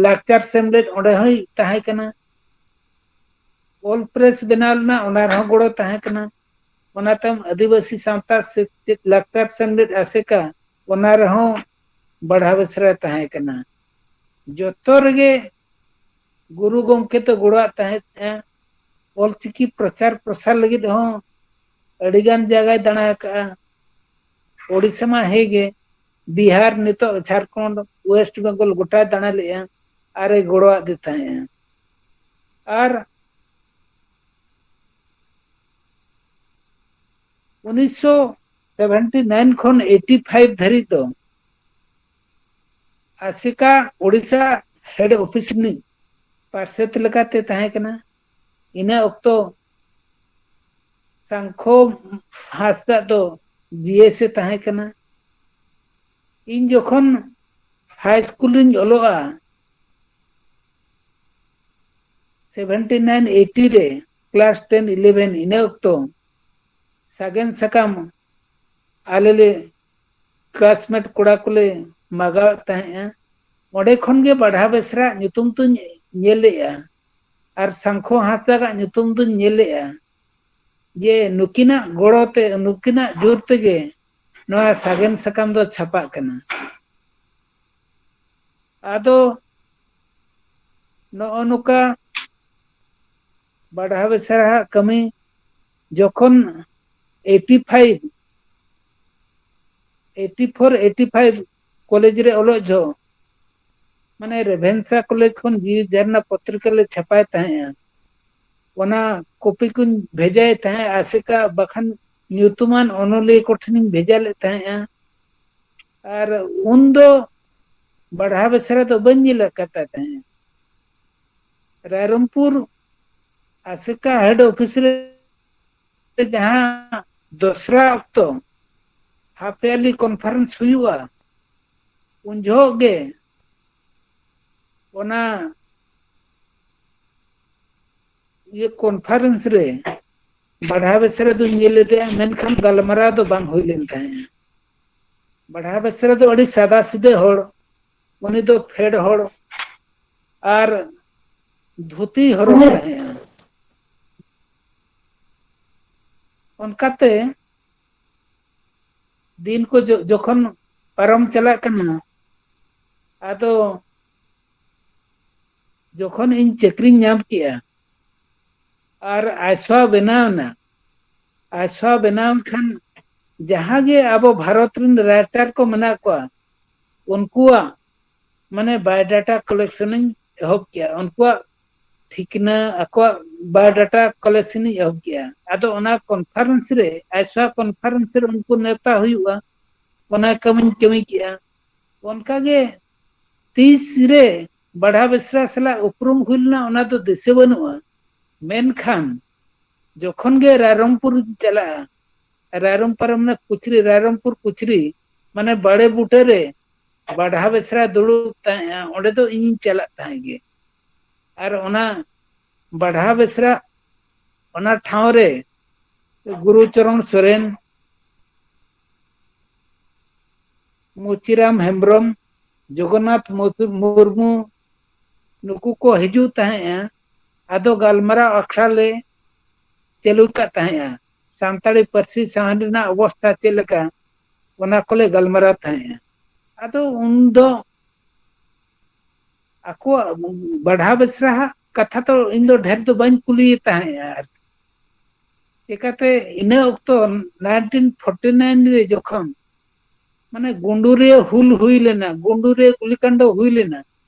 ᱞᱟᱠᱪᱟᱨ ᱥᱮᱢᱞᱮᱫ ᱚᱸᱰᱮ ᱦᱚᱸᱭ ᱛᱟᱦᱮᱸ ᱠᱟᱱᱟ᱾ ᱚᱞ ᱯᱨᱮᱥ ᱵᱮᱱᱟᱣ ᱞᱮᱱᱟ, ᱚᱱᱟ ᱨᱮᱦᱚᱸ ᱜᱚᱲᱚ ᱛᱟᱦᱮᱸ ᱠᱟᱱᱟ᱾ ᱚᱱᱟ ᱛᱟᱭᱚᱢ ᱟᱹᱫᱤᱵᱟᱹᱥᱤ ᱥᱟᱶᱛᱟ ᱥᱮᱪᱮᱫ ᱞᱟᱠᱪᱟᱨ ᱥᱮᱢᱞᱮᱫ ᱟᱥᱮᱠᱟ, ᱚᱱᱟ ᱨᱮᱦᱚᱸ ᱵᱟᱰᱷᱟ ᱵᱮᱥᱨᱟ ᱛᱟᱦᱮᱸ ᱠᱟᱱᱟ᱾ ᱡᱚᱛᱚ ᱨᱮᱜᱮ ᱜᱩᱨᱩ ᱜᱚᱢᱠᱮ ᱫᱚ ᱜᱚᱲᱚᱣᱟᱜ ᱛᱟᱦᱮᱸᱫᱼᱟ᱾ ᱚᱞᱪᱤᱠᱤ ᱯᱨᱚᱪᱟᱨ ᱯᱨᱚᱥᱟᱨ ᱞᱟᱹᱜᱤᱫ ᱦᱚᱸ ᱟᱹᱰᱤᱜᱟᱱ ᱡᱟᱭᱜᱟᱭ ᱫᱟᱬᱟ ᱟᱠᱟᱫᱼᱟ᱾ ᱳᱰᱤᱥᱟ ᱢᱟ ᱦᱮᱸᱜᱮ, ᱵᱤᱦᱟᱨ, ᱱᱤᱛᱚᱜ ᱡᱷᱟᱲᱠᱷᱚᱸᱰ, ᱳᱭᱮᱥᱴ ᱵᱮᱝᱜᱚᱞ ᱜᱚᱴᱟᱭ ᱫᱟᱬᱟ ᱞᱮᱫᱼᱟ ᱟᱨᱮ ᱜᱚᱲᱚᱣᱟᱫᱮ ᱛᱟᱦᱮᱸᱫᱼᱟ᱾ ᱟᱨ ᱩᱱᱤᱥᱥᱚ ᱥᱮᱵᱷᱮᱱᱴᱤ ᱱᱟᱭᱤᱱ ᱠᱷᱚᱱ ᱮᱭᱤᱴᱤ ᱯᱷᱟᱭᱤᱵᱷ ᱫᱷᱟᱹᱨᱤᱡ ᱫᱚ ᱟᱥᱮᱠᱟ ᱳᱰᱤᱥᱟ ᱦᱮᱰ ᱚᱯᱷᱤᱥ ᱨᱤᱱᱤᱡ ᱯᱟᱨᱥᱮᱛ ᱞᱮᱠᱟᱛᱮ ᱛᱟᱦᱮᱸ ᱠᱟᱱᱟ᱾ ᱤᱱᱟᱹ ᱚᱠᱛᱚ ᱥᱟᱝᱠᱷᱚ ᱦᱟᱸᱥᱫᱟ ᱫᱚ ᱡᱤ ᱮᱥ ᱮ ᱛᱟᱦᱮᱸ ᱠᱟᱱᱟ᱾ ᱤᱧ ᱡᱚᱠᱷᱚᱱ ᱦᱟᱭ ᱥᱠᱩᱞ ᱨᱤᱧ ᱚᱞᱚᱜᱼᱟ, ᱥᱮᱵᱷᱮᱱᱴᱤ ᱱᱟᱭᱤᱱ ᱮᱭᱤᱴᱤ ᱨᱮ, ᱠᱞᱟᱥ ᱴᱮᱱ ᱤᱞᱮᱵᱷᱮᱱ, ᱤᱱᱟᱹ ᱚᱠᱛᱚ ᱥᱟᱜᱮᱱ ᱥᱟᱠᱟᱢ ᱟᱞᱮ ᱞᱮ ᱠᱞᱟᱥᱢᱮᱴ ᱠᱚᱲᱟ ᱠᱚᱞᱮ ᱢᱟᱜᱟᱣᱮᱫ ᱛᱟᱦᱮᱸᱫᱼᱟ᱾ ᱚᱸᱰᱮ ᱠᱷᱚᱱ ᱜᱮ ᱵᱟᱰᱷᱟ ᱵᱮᱥᱨᱟ ᱧᱩᱛᱩᱢ ᱫᱚᱧ ᱧᱮᱞ ᱞᱮᱫᱼᱟ ᱟᱨ ᱥᱟᱝᱠᱷᱚ ᱦᱟᱸᱥᱫᱟᱜᱟᱜ ᱧᱩᱛᱩᱢ ᱫᱚᱧ ᱧᱮᱞ ᱞᱮᱫᱼᱟ, ᱡᱮ ᱱᱩᱠᱤᱱᱟᱜ ᱜᱚᱲᱚ ᱛᱮ, ᱱᱩᱠᱤᱱᱟᱜ ᱡᱳᱨ ᱛᱮᱜᱮ ᱱᱚᱣᱟ ᱥᱟᱜᱮᱱ ᱥᱟᱠᱟᱢ ᱫᱚ ᱪᱷᱟᱯᱟᱜ ᱠᱟᱱᱟ᱾ ᱟᱫᱚ ᱱᱚᱜᱼᱚ ᱱᱚᱝᱠᱟ ᱵᱟᱰᱷᱟ ᱵᱮᱥᱨᱟᱦᱟᱜ ᱠᱟᱹᱢᱤ ᱡᱚᱠᱷᱚᱱ eighty five, eighty four, eighty five college ᱨᱮ ᱚᱞᱚᱜ ᱡᱚᱦᱚᱜ, ᱢᱟᱱᱮ ᱨᱮᱵᱷᱮᱱᱥᱟ ᱠᱚᱞᱮᱡᱽ ᱠᱷᱚᱱ ᱡᱤᱣᱤ ᱡᱟᱨᱱᱟ ᱯᱚᱛᱨᱤᱠᱟ ᱞᱮ ᱪᱷᱟᱯᱟᱭ ᱛᱟᱦᱮᱸᱫᱼᱟ᱾ ᱚᱱᱟ ᱠᱚᱯᱤ ᱠᱚᱧ ᱵᱷᱮᱡᱟᱭᱮᱫ ᱛᱟᱦᱮᱸᱫ ᱟᱥᱮᱠᱟ, ᱵᱟᱠᱷᱟᱱ ᱧᱩᱛᱩᱢᱟᱱ ᱚᱱᱚᱞᱤᱭᱟᱹ ᱠᱚᱴᱷᱮᱱᱤᱧ ᱵᱷᱮᱡᱟ ᱞᱮᱫ ᱛᱟᱦᱮᱸᱫᱼᱟ᱾ ᱟᱨ ᱩᱱᱫᱚ ᱵᱟᱰᱷᱟ ᱵᱮᱥᱨᱟ ᱫᱚ ᱵᱟᱹᱧ ᱧᱮᱞ ᱟᱠᱟᱫ ᱛᱟᱦᱮᱸᱫ᱾ ᱨᱟᱭᱨᱚᱝᱯᱩᱨ ᱟᱥᱮᱠᱟ ᱦᱮᱰ ᱚᱯᱷᱤᱥ ᱨᱮ ᱡᱟᱦᱟᱸ ᱫᱚᱥᱨᱟ ᱚᱠᱛᱚ ᱦᱟᱯ ᱭᱟᱨᱞᱤ ᱠᱚᱱᱯᱷᱟᱨᱮᱱᱥ ᱦᱩᱭᱩᱜᱼᱟ, ᱩᱱ ᱡᱚᱦᱚᱜ ᱜᱮ ᱚᱱᱟ ᱤᱭᱟᱹ ᱠᱚᱱᱯᱷᱟᱨᱮᱱᱥ ᱨᱮ ᱵᱟᱰᱷᱟ ᱵᱮᱥᱨᱟ ᱫᱚᱧ ᱧᱮᱞ ᱞᱮᱫᱮᱭᱟ, ᱢᱮᱱᱠᱷᱟᱱ ᱜᱟᱞᱢᱟᱨᱟᱣ ᱫᱚ ᱵᱟᱝ ᱦᱩᱭ ᱞᱮᱱ ᱛᱟᱦᱮᱸᱫ᱾ ᱵᱟᱰᱷᱟ ᱵᱮᱥᱨᱟ ᱫᱚ ᱟᱹᱰᱤ ᱥᱟᱫᱟ ᱥᱤᱫᱟᱹ ᱦᱚᱲ, ᱩᱱᱤ ᱫᱚ ᱯᱷᱮᱰ ᱦᱚᱲ ᱟᱨ ᱫᱷᱩᱛᱤ ᱦᱚᱨᱚᱜ ᱛᱟᱦᱮᱸᱫᱼᱟ᱾ ᱚᱱᱠᱟᱛᱮ ᱫᱤᱱ ᱠᱚ ᱡᱚ-, ᱡᱚᱠᱷᱚᱱ ᱯᱟᱨᱚᱢ ᱪᱟᱞᱟᱜ ᱠᱟᱱᱟ, ᱟᱫᱚ ᱡᱚᱠᱷᱚᱱ ᱤᱧ ᱪᱟᱹᱠᱨᱤᱧ ᱧᱟᱢ ᱠᱮᱜᱼᱟ ᱟᱨ ᱟᱭᱥᱣᱟ ᱵᱮᱱᱟᱣ ᱮᱱᱟ, ᱟᱭᱥᱣᱟ ᱵᱮᱱᱟᱣ ᱮᱱ ᱠᱷᱟᱱ ᱡᱟᱦᱟᱸ ᱜᱮ ᱟᱵᱚ ᱵᱷᱟᱨᱚᱛ ᱨᱮᱱ ᱨᱟᱭᱴᱟᱨ ᱠᱚ ᱢᱮᱱᱟᱜ ᱠᱚᱣᱟ, ᱩᱱᱠᱩᱣᱟᱜ ᱢᱟᱱᱮ ᱵᱟᱭᱳᱰᱟᱴᱟ ᱠᱟᱞᱮᱠᱥᱚᱱ ᱤᱧ ᱮᱦᱚᱵ ᱠᱮᱜᱼᱟ᱾ ᱩᱱᱠᱩᱣᱟᱜ ᱴᱷᱤᱠᱱᱟ, ᱟᱠᱚᱣᱟᱜ ᱵᱟᱭᱳᱰᱟᱴᱟ ᱠᱟᱞᱮᱠᱥᱚᱱ ᱤᱧ ᱮᱦᱚᱵ ᱠᱮᱜᱼᱟ᱾ ᱟᱫᱚ ᱚᱱᱟ ᱠᱚᱱᱯᱷᱟᱨᱮᱱᱥ ᱨᱮ, ᱟᱭᱥᱣᱟ ᱠᱚᱱᱯᱷᱟᱨᱮᱱᱥ ᱨᱮ ᱩᱱᱠᱩ ᱱᱮᱣᱛᱟ ᱦᱩᱭᱩᱜᱼᱟ, ᱚᱱᱟ ᱠᱟᱹᱢᱤᱧ ᱠᱟᱹᱢᱤ ᱠᱮᱜᱼᱟ᱾ ᱚᱱᱠᱟᱜᱮ ᱛᱤᱥ ᱨᱮ ᱵᱟᱰᱷᱟ ᱵᱮᱥᱨᱟ ᱥᱟᱞᱟᱜ ᱩᱯᱨᱩᱢ ᱦᱩᱭ ᱞᱮᱱᱟ, ᱚᱱᱟ ᱫᱚ ᱫᱤᱥᱟᱹ ᱵᱟᱹᱱᱩᱜᱼᱟ᱾ ᱢᱮᱱᱠᱷᱟᱱ ᱡᱚᱠᱷᱚᱱ ᱜᱮ ᱨᱟᱭᱨᱚᱝᱯᱩᱨ ᱪᱟᱞᱟᱜᱼᱟ, ᱨᱟᱭᱨᱚᱝᱯᱩᱨ ᱢᱟᱱᱮ ᱠᱩᱪᱨᱤ, ᱨᱟᱭᱨᱚᱝᱯᱩᱨ ᱠᱩᱪᱨᱤ ᱢᱟᱱᱮ ᱵᱟᱲᱮ ᱵᱩᱴᱟᱹ ᱨᱮ ᱵᱟᱰᱷᱟ ᱵᱮᱥᱨᱟ ᱫᱩᱲᱩᱵ ᱛᱟᱦᱮᱸᱜᱼᱟ, ᱚᱸᱰᱮ ᱫᱚ ᱤᱧᱤᱧ ᱪᱟᱞᱟᱜ ᱛᱟᱦᱮᱸᱫ ᱜᱮ᱾ ᱟᱨ ᱚᱱᱟ ᱵᱟᱰᱷᱟ ᱵᱮᱥᱨᱟ ᱚᱱᱟ ᱴᱷᱟᱶ ᱨᱮ ᱜᱩᱨᱩ ᱪᱚᱨᱚᱬ ᱥᱚᱨᱮᱱ, ᱢᱩᱪᱤᱨᱟᱢ ᱦᱮᱢᱵᱨᱚᱢ, ᱡᱚᱜᱚᱱᱱᱟᱛᱷ ᱢᱩᱨᱢᱩ, ᱱᱩᱠᱩ ᱠᱚ ᱦᱤᱡᱩᱜ ᱛᱟᱦᱮᱸᱫᱼᱟ᱾ ᱟᱫᱚ ᱜᱟᱞᱢᱟᱨᱟᱣ ᱟᱠᱷᱲᱟ ᱞᱮ ᱪᱟᱹᱞᱩ ᱠᱟᱜ ᱛᱟᱦᱮᱸᱫᱼᱟ᱾ ᱥᱟᱱᱛᱟᱲᱤ ᱯᱟᱹᱨᱥᱤ ᱥᱟᱶᱦᱮᱫ ᱨᱮᱱᱟᱜ ᱚᱵᱚᱥᱛᱷᱟ ᱪᱮᱫ ᱞᱮᱠᱟ, ᱚᱱᱟ ᱠᱚᱞᱮ ᱜᱟᱞᱢᱟᱨᱟᱣ ᱛᱟᱦᱮᱸᱫᱼᱟ᱾ ᱟᱫᱚ ᱩᱱᱫᱚ ᱟᱠᱚᱣᱟᱜ ᱵᱟᱰᱷᱟ ᱵᱮᱥᱨᱟ ᱦᱟᱜ ᱠᱟᱛᱷᱟ ᱫᱚ ᱤᱧ ᱫᱚ ᱰᱷᱮᱨ ᱫᱚ ᱵᱟᱹᱧ ᱠᱩᱞᱤᱭᱮ ᱛᱟᱦᱮᱸᱫᱼᱟ ᱟᱨᱠᱤ᱾ ᱪᱮᱠᱟᱛᱮ ᱤᱱᱟᱹ ᱚᱠᱛᱚ, ᱱᱟᱭᱤᱱᱴᱤᱱ ᱯᱷᱳᱨᱴᱤ ᱱᱟᱭᱤᱱ ᱨᱮ ᱡᱚᱠᱷᱚᱱ ᱢᱟᱱᱮ ᱜᱩᱸᱰᱩᱨᱤᱭᱟᱹ ᱦᱩᱞ ᱦᱩᱭ ᱞᱮᱱᱟ, ᱜᱩᱸᱰᱩᱨᱤᱭᱟᱹ ᱜᱩᱞᱤᱠᱟᱱᱰ ᱦᱩᱭ ᱞᱮᱱᱟ,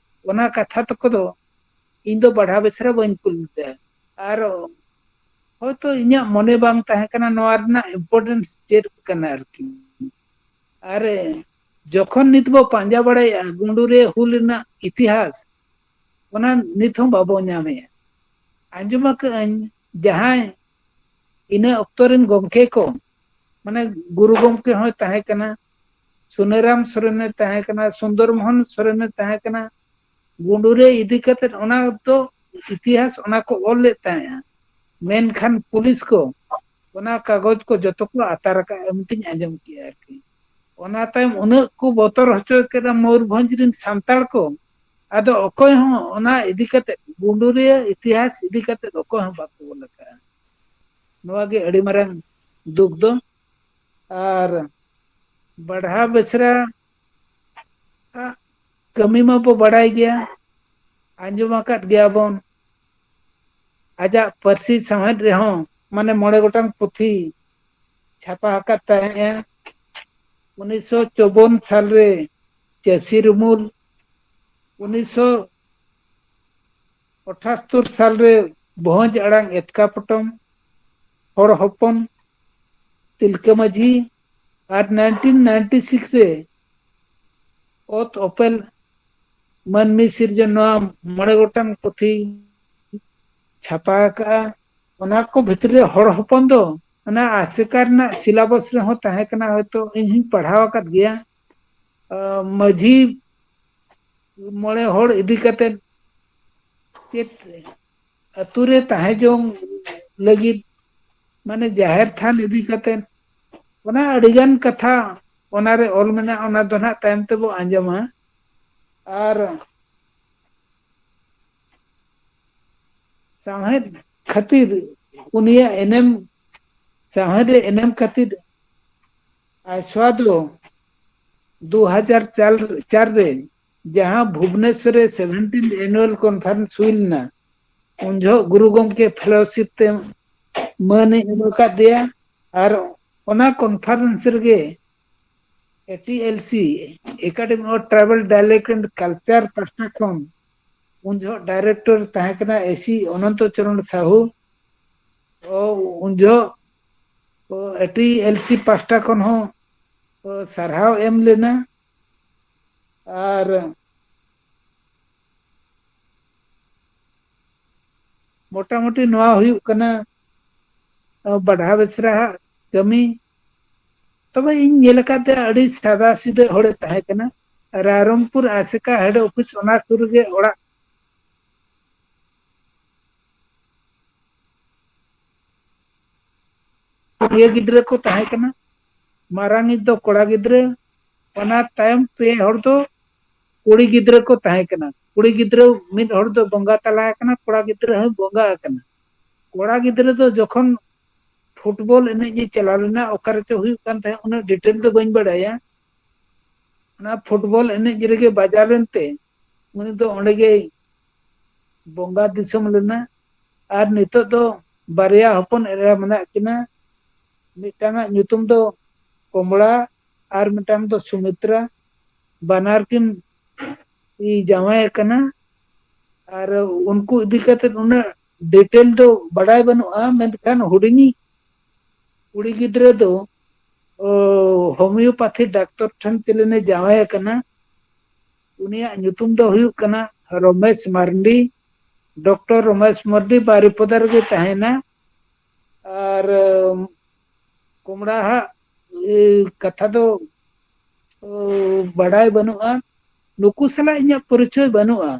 ᱚᱱᱟ ᱠᱟᱛᱷᱟ ᱛᱟᱠᱚ ᱫᱚ ᱤᱧ ᱫᱚ ᱵᱟᱰᱷᱟ ᱵᱮᱥᱨᱟ ᱵᱟᱹᱧ ᱠᱩᱞ ᱞᱮᱫᱟ᱾ ᱟᱨ ᱦᱚᱭᱛᱚ ᱤᱧᱟᱹᱜ ᱢᱚᱱᱮ ᱵᱟᱝ ᱛᱟᱦᱮᱸ ᱠᱟᱱᱟ ᱱᱚᱣᱟ ᱨᱮᱱᱟᱜ ᱤᱢᱯᱚᱨᱴᱮᱱᱥ ᱪᱮᱫ ᱠᱟᱱᱟ ᱟᱨᱠᱤ᱾ ᱟᱨ ᱡᱚᱠᱷᱚᱱ ᱱᱤᱛ ᱵᱚ ᱯᱟᱸᱡᱟ ᱵᱟᱲᱟᱭᱟ ᱜᱩᱸᱰᱩᱨᱤᱭᱟᱹ ᱦᱩᱞ ᱨᱮᱱᱟᱜ ᱤᱛᱤᱦᱟᱥ, ᱚᱱᱟ ᱱᱤᱛ ᱦᱚᱸ ᱵᱟᱵᱚ ᱧᱟᱢᱮᱜᱼᱟ᱾ ᱟᱸᱡᱚᱢ ᱟᱠᱟᱫ ᱟᱹᱧ ᱡᱟᱦᱟᱸᱭ ᱤᱱᱟᱹ ᱚᱠᱛᱚ ᱨᱮᱱ ᱜᱚᱢᱠᱮ ᱠᱚ, ᱢᱟᱱᱮ ᱜᱩᱨᱩ ᱜᱚᱢᱠᱮ ᱦᱚᱸᱭ ᱛᱟᱦᱮᱸ ᱠᱟᱱᱟ, ᱥᱩᱱᱟᱹᱨᱟᱢ ᱥᱚᱨᱮᱱᱮ ᱛᱟᱦᱮᱸ ᱠᱟᱱᱟ, ᱥᱩᱱᱫᱚᱨ ᱢᱳᱦᱚᱱ ᱥᱚᱨᱮᱱᱮ ᱛᱟᱦᱮᱸ ᱠᱟᱱᱟ, ᱜᱩᱸᱰᱩᱨᱤᱭᱟᱹ ᱤᱫᱤ ᱠᱟᱛᱮ ᱚᱱᱟ ᱫᱚ ᱤᱛᱤᱦᱟᱥ ᱚᱱᱟ ᱠᱚ ᱚᱞ ᱞᱮᱫ ᱛᱟᱦᱮᱸᱜᱼᱟ᱾ ᱢᱮᱱᱠᱷᱟᱱ ᱯᱩᱞᱤᱥ ᱠᱚ ᱚᱱᱟ ᱠᱟᱜᱚᱡᱽ ᱠᱚ ᱡᱚᱛᱚ ᱠᱚ ᱟᱛᱟᱨ ᱟᱠᱟᱫᱼᱟ ᱢᱮᱱᱛᱮᱧ ᱟᱸᱡᱚᱢ ᱠᱮᱜᱼᱟ ᱟᱨᱠᱤ᱾ ᱚᱱᱟ ᱛᱟᱭᱚᱢ ᱩᱱᱟᱹᱜ ᱠᱚ ᱵᱚᱛᱚᱨ ᱦᱚᱪᱚ ᱠᱮᱫᱟ ᱢᱚᱭᱩᱨᱵᱷᱚᱸᱡᱽ ᱨᱮᱱ ᱥᱟᱱᱛᱟᱲ ᱠᱚ, ᱟᱫᱚ ᱚᱠᱚᱭ ᱦᱚᱸ ᱚᱱᱟ ᱤᱫᱤ ᱠᱟᱛᱮ, ᱜᱩᱸᱰᱩᱨᱤᱭᱟᱹ ᱤᱛᱤᱦᱟᱥ ᱤᱫᱤ ᱠᱟᱛᱮ ᱚᱠᱚᱭ ᱦᱚᱸ ᱵᱟᱠᱚ ᱚᱞ ᱟᱠᱟᱫᱼᱟ᱾ ᱱᱚᱣᱟ ᱜᱮ ᱟᱹᱰᱤ ᱢᱟᱨᱟᱝ ᱫᱩᱠ ᱫᱚ᱾ ᱟᱨ ᱵᱟᱰᱷᱟ ᱵᱮᱥᱨᱟ ᱟᱜ ᱠᱟᱹᱢᱤ ᱢᱟᱵᱚ ᱵᱟᱲᱟᱭ ᱜᱮᱭᱟ, ᱟᱸᱡᱚᱢ ᱟᱠᱟᱫ ᱜᱮᱭᱟ ᱵᱚᱱ᱾ ᱟᱡᱟᱜ ᱯᱟᱹᱨᱥᱤ ᱥᱟᱶᱦᱮᱫ ᱨᱮᱦᱚᱸ ᱢᱟᱱᱮ ᱢᱚᱬᱮ ᱜᱚᱴᱟᱝ ᱯᱩᱛᱷᱤ ᱪᱷᱟᱯᱟ ᱟᱠᱟᱫ ᱛᱟᱦᱮᱸᱜᱼᱟ᱾ ᱩᱱᱤᱥᱥᱚ ᱪᱚᱣᱵᱚᱱ ᱥᱟᱞᱨᱮ ᱪᱟᱹᱥᱤ ᱨᱩᱢᱩᱞ, ᱩᱱᱤᱥᱥᱚ ᱟᱴᱷᱟᱛᱛᱳᱨ ᱥᱟᱞᱨᱮ ᱵᱷᱚᱸᱡᱽ ᱟᱲᱟᱝ ᱮᱛᱠᱟ ᱯᱚᱴᱚᱢ, ᱦᱚᱲ ᱦᱚᱯᱚᱱ, ᱛᱤᱞᱠᱟᱹ ᱢᱟᱹᱡᱷᱤ, ᱟᱨ ᱱᱟᱭᱤᱱᱴᱤᱱ ᱱᱟᱭᱤᱱᱴᱤ ᱥᱤᱠᱥ ᱨᱮ ᱚᱛ ᱚᱯᱮᱞ ᱢᱟᱹᱱᱢᱤ ᱥᱤᱨᱡᱚᱱ, ᱱᱚᱣᱟ ᱢᱚᱬᱮ ᱜᱚᱴᱟᱝ ᱯᱩᱛᱷᱤ ᱪᱷᱟᱯᱟ ᱟᱠᱟᱫᱼᱟ᱾ ᱚᱱᱟ ᱠᱚ ᱵᱷᱤᱛᱨᱤ ᱨᱮ ᱦᱚᱲ ᱦᱚᱯᱚᱱ ᱫᱚ ᱚᱱᱟ ᱟᱥᱮᱠᱟ ᱨᱮᱱᱟᱜ ᱥᱤᱞᱟᱵᱚᱥ ᱨᱮᱦᱚᱸ ᱛᱟᱦᱮᱸ ᱠᱟᱱᱟ, ᱦᱚᱭᱛᱳ ᱤᱧ ᱦᱚᱧ ᱯᱟᱲᱦᱟᱣ ᱟᱠᱟᱫ ᱜᱮᱭᱟ᱾ ᱟᱸ, ᱢᱟᱹᱡᱷᱤ ᱢᱚᱬᱮ ᱦᱚᱲ ᱤᱫᱤ ᱠᱟᱛᱮ ᱪᱮᱫ ᱟᱹᱛᱩ ᱨᱮ ᱛᱟᱦᱮᱸ ᱡᱚᱝ ᱞᱟᱹᱜᱤᱫ, ᱢᱟᱱᱮ ᱡᱟᱦᱮᱨ ᱛᱷᱟᱱ ᱤᱫᱤ ᱠᱟᱛᱮ ᱚᱱᱟ ᱟᱹᱰᱤᱜᱟᱱ ᱠᱟᱛᱷᱟ ᱚᱱᱟᱨᱮ ᱚᱞ ᱢᱮᱱᱟᱜᱼᱟ, ᱚᱱᱟ ᱫᱚ ᱱᱟᱦᱟᱜ ᱛᱟᱭᱚᱢ ᱛᱮᱵᱚ ᱟᱸᱡᱚᱢᱟ᱾ ᱟᱨ ᱥᱟᱶᱦᱮᱫ ᱠᱷᱟᱹᱛᱤᱨ ᱩᱱᱤᱭᱟᱜ ᱮᱱᱮᱢ, ᱥᱟᱶᱦᱮᱫ ᱨᱮ ᱮᱱᱮᱢ ᱠᱷᱟᱹᱛᱤᱨ ᱟᱭᱥᱣᱟ ᱫᱚ ᱫᱩ ᱦᱟᱡᱟᱨ ᱪᱟᱨ ᱨᱮ ᱡᱟᱦᱟᱸ ᱵᱷᱩᱵᱽᱱᱮᱥᱣᱚᱨ ᱨᱮ ᱥᱮᱵᱷᱮᱱᱴᱤᱱ ᱮᱱᱩᱣᱟᱞ ᱠᱚᱱᱯᱷᱟᱨᱮᱱᱥ ᱦᱩᱭ ᱞᱮᱱᱟ, ᱩᱱ ᱡᱚᱦᱚᱜ ᱜᱩᱨᱩ ᱜᱚᱢᱠᱮ ᱯᱷᱮᱞᱳᱥᱤᱯ ᱛᱮ ᱢᱟᱹᱱ ᱮ ᱮᱢ ᱟᱠᱟᱫ ᱫᱮᱭᱟ᱾ ᱟᱨ ᱚᱱᱟ ᱠᱚᱱᱯᱷᱟᱨᱮᱱᱥ ᱨᱮᱜᱮ A T L C, Academy of Tribal Dialect and Culture ᱯᱟᱦᱴᱟ ᱠᱷᱚᱱ ᱩᱱ ᱡᱚᱦᱚᱜ ᱰᱟᱭᱨᱮᱠᱴᱚᱨ ᱛᱟᱦᱮᱸ ᱠᱟᱱᱟ ᱮ ᱥᱤ ᱚᱱᱚᱱᱛᱚ ᱪᱚᱨᱚᱬ ᱥᱟᱦᱩ᱾ ᱚ, ᱩᱱ ᱡᱚᱦᱚᱜ, ᱚ, ᱮ ᱴᱤ ᱮᱞ ᱥᱤ ᱯᱟᱦᱴᱟ ᱠᱷᱚᱱ ᱦᱚᱸ, ᱚ, ᱥᱟᱨᱦᱟᱣ ᱮᱢ ᱞᱮᱱᱟ᱾ ᱟᱨ ᱢᱚᱴᱟᱢᱩᱴᱤ ᱱᱚᱣᱟ ᱦᱩᱭᱩᱜ ᱠᱟᱱᱟ, ᱚ, ᱵᱟᱰᱷᱟ ᱵᱮᱥᱨᱟ ᱦᱟᱜ ᱠᱟᱹᱢᱤ᱾ ᱛᱚᱵᱮ ᱤᱧ ᱧᱮᱞ ᱟᱠᱟᱫ ᱛᱟᱭᱟ, ᱟᱹᱰᱤ ᱥᱟᱫᱟ ᱥᱤᱫᱟᱹ ᱦᱚᱲᱮ ᱛᱟᱦᱮᱸ ᱠᱟᱱᱟ᱾ ᱨᱟᱭᱨᱚᱝᱯᱩᱨ ᱟᱥᱮᱠᱟ ᱦᱮᱰ ᱚᱯᱷᱤᱥ, ᱚᱱᱟ ᱥᱩᱨ ᱨᱮᱜᱮ ᱚᱲᱟᱜ᱾ ᱠᱩᱲᱤᱭᱟᱹ ᱜᱤᱫᱽᱨᱟᱹ ᱠᱚ ᱛᱟᱦᱮᱸ ᱠᱟᱱᱟ, ᱢᱟᱨᱟᱝᱤᱡ ᱫᱚ ᱠᱚᱲᱟ ᱜᱤᱫᱽᱨᱟᱹ, ᱚᱱᱟ ᱛᱟᱭᱚᱢ ᱯᱮ ᱦᱚᱲ ᱫᱚ ᱠᱩᱲᱤ ᱜᱤᱫᱽᱨᱟᱹ ᱠᱚ ᱛᱟᱦᱮᱸ ᱠᱟᱱᱟ᱾ ᱠᱩᱲᱤ ᱜᱤᱫᱽᱨᱟᱹ ᱢᱤᱫ ᱦᱚᱲ ᱫᱚ ᱵᱚᱸᱜᱟ ᱛᱟᱞᱟ ᱟᱠᱟᱱᱟ, ᱠᱚᱲᱟ ᱜᱤᱫᱽᱨᱟᱹ ᱦᱚᱸ ᱵᱚᱸᱜᱟ ᱟᱠᱟᱱᱟ᱾ ᱠᱚᱲᱟ ᱜᱤᱫᱽᱨᱟᱹ ᱫᱚ ᱡᱚᱠᱷᱚᱱ ᱯᱷᱩᱴᱵᱚᱞ ᱮᱱᱮᱡ ᱮ ᱪᱟᱞᱟᱣ ᱞᱮᱱᱟ, ᱚᱠᱟ ᱨᱮᱪᱚ ᱦᱩᱭᱩᱜ ᱠᱟᱱ ᱛᱟᱦᱮᱸᱫ, ᱩᱱᱟᱹᱜ ᱰᱤᱴᱮᱞ ᱫᱚ ᱵᱟᱹᱧ ᱵᱟᱲᱟᱭᱟ᱾ ᱚᱱᱟ ᱯᱷᱩᱴᱵᱚᱞ ᱮᱱᱮᱡ ᱨᱮᱜᱮ ᱵᱟᱡᱟᱣ ᱞᱮᱱᱛᱮ ᱩᱱᱤ ᱫᱚ ᱚᱸᱰᱮ ᱜᱮᱭ ᱵᱚᱸᱜᱟ ᱫᱤᱥᱚᱢ ᱞᱮᱱᱟ᱾ ᱟᱨ ᱱᱤᱛᱚᱜ ᱫᱚ ᱵᱟᱨᱭᱟ ᱦᱚᱯᱚᱱ ᱮᱨᱟ ᱢᱮᱱᱟᱜ ᱠᱤᱱᱟ, ᱢᱤᱫᱴᱟᱝ ᱟᱜ ᱧᱩᱛᱩᱢ ᱫᱚ ᱠᱚᱢᱞᱟ ᱟᱨ ᱢᱤᱫᱴᱟᱝ ᱫᱚ ᱥᱩᱢᱤᱛᱨᱟ᱾ ᱵᱟᱱᱟᱨ ᱠᱤᱱ ᱡᱟᱶᱟᱭ ᱟᱠᱟᱱᱟ᱾ ᱟᱨ ᱩᱱᱠᱩ ᱤᱫᱤ ᱠᱟᱛᱮ ᱩᱱᱟᱹᱜ ᱰᱤᱴᱮᱞ ᱫᱚ ᱵᱟᱰᱟᱭ ᱵᱟᱹᱱᱩᱜᱼᱟ, ᱢᱮᱱᱠᱷᱟᱱ ᱦᱩᱰᱤᱧᱤᱡ ᱠᱩᱲᱤ ᱜᱤᱫᱽᱨᱟᱹ ᱫᱚ, ᱳ, ᱦᱳᱢᱤᱭᱳᱯᱟᱛᱷᱤ ᱰᱟᱠᱛᱚᱨ ᱴᱷᱮᱱ ᱛᱮᱞᱮᱱᱮ ᱡᱟᱶᱟᱭ ᱟᱠᱟᱱᱟ᱾ ᱩᱱᱤᱭᱟᱜ ᱧᱩᱛᱩᱢ ᱫᱚ ᱦᱩᱭᱩᱜ ᱠᱟᱱᱟ ᱨᱚᱢᱮᱥ ᱢᱟᱨᱰᱤ᱾ ᱰᱚᱠᱴᱚᱨ ᱨᱚᱢᱮᱥ ᱢᱟᱨᱰᱤ ᱵᱟᱨᱤᱯᱚᱫᱟ ᱨᱮᱜᱮ ᱛᱟᱦᱮᱱᱟ᱾ ᱟᱨ ᱠᱚᱢᱲᱟ ᱦᱟᱜ ᱠᱟᱛᱷᱟ ᱫᱚ ᱵᱟᱰᱟᱭ ᱵᱟᱹᱱᱩᱜᱼᱟ᱾ ᱱᱩᱠᱩ ᱥᱟᱞᱟᱜ ᱤᱧᱟᱹᱜ ᱯᱚᱨᱤᱪᱚᱭ ᱵᱟᱹᱱᱩᱜᱼᱟ᱾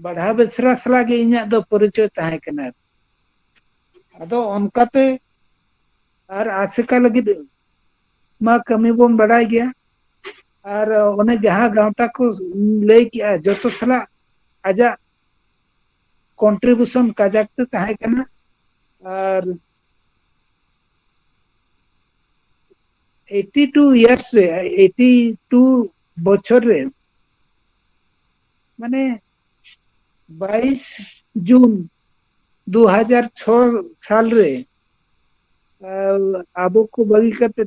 ᱵᱟᱰᱷᱟ ᱵᱮᱥᱨᱟ ᱥᱟᱞᱟᱜ ᱜᱮ ᱤᱧᱟᱹᱜ ᱫᱚ ᱯᱚᱨᱤᱪᱚᱭ ᱛᱟᱦᱮᱸ ᱠᱟᱱᱟ᱾ ᱟᱫᱚ ᱚᱱᱠᱟᱛᱮ ᱟᱨ ᱟᱥᱮᱠᱟ ᱞᱟᱹᱜᱤᱫ ᱢᱟ ᱠᱟᱹᱢᱤ ᱵᱚᱱ ᱵᱟᱰᱟᱭ ᱜᱮᱭᱟ᱾ ᱟᱨ ᱚᱱᱮ ᱡᱟᱦᱟᱸ ᱜᱟᱶᱛᱟ ᱠᱚ ᱞᱟᱹᱭ ᱠᱮᱜᱼᱟ, ᱡᱚᱛᱚ ᱥᱟᱞᱟᱜ ᱟᱡᱟᱜ ᱠᱚᱱᱴᱨᱤᱵᱤᱭᱩᱥᱚᱱ ᱠᱟᱡᱟᱠ ᱛᱮ ᱛᱟᱦᱮᱸ ᱠᱟᱱᱟ᱾ ᱟᱨ ᱮᱭᱤᱴᱤ ᱴᱩ ᱤᱭᱟᱨᱥ ᱨᱮ, ᱮᱭᱤᱴᱤ ᱴᱩ ᱵᱚᱪᱷᱚᱨ ᱨᱮ, ᱢᱟᱱᱮ ᱵᱟᱭᱤᱥ ᱡᱩᱱ ᱫᱩ ᱦᱟᱡᱟᱨ ᱪᱷᱚ ᱥᱟᱞ ᱨᱮ ᱟᱵᱚ ᱠᱚ ᱵᱟᱹᱜᱤ ᱠᱟᱛᱮ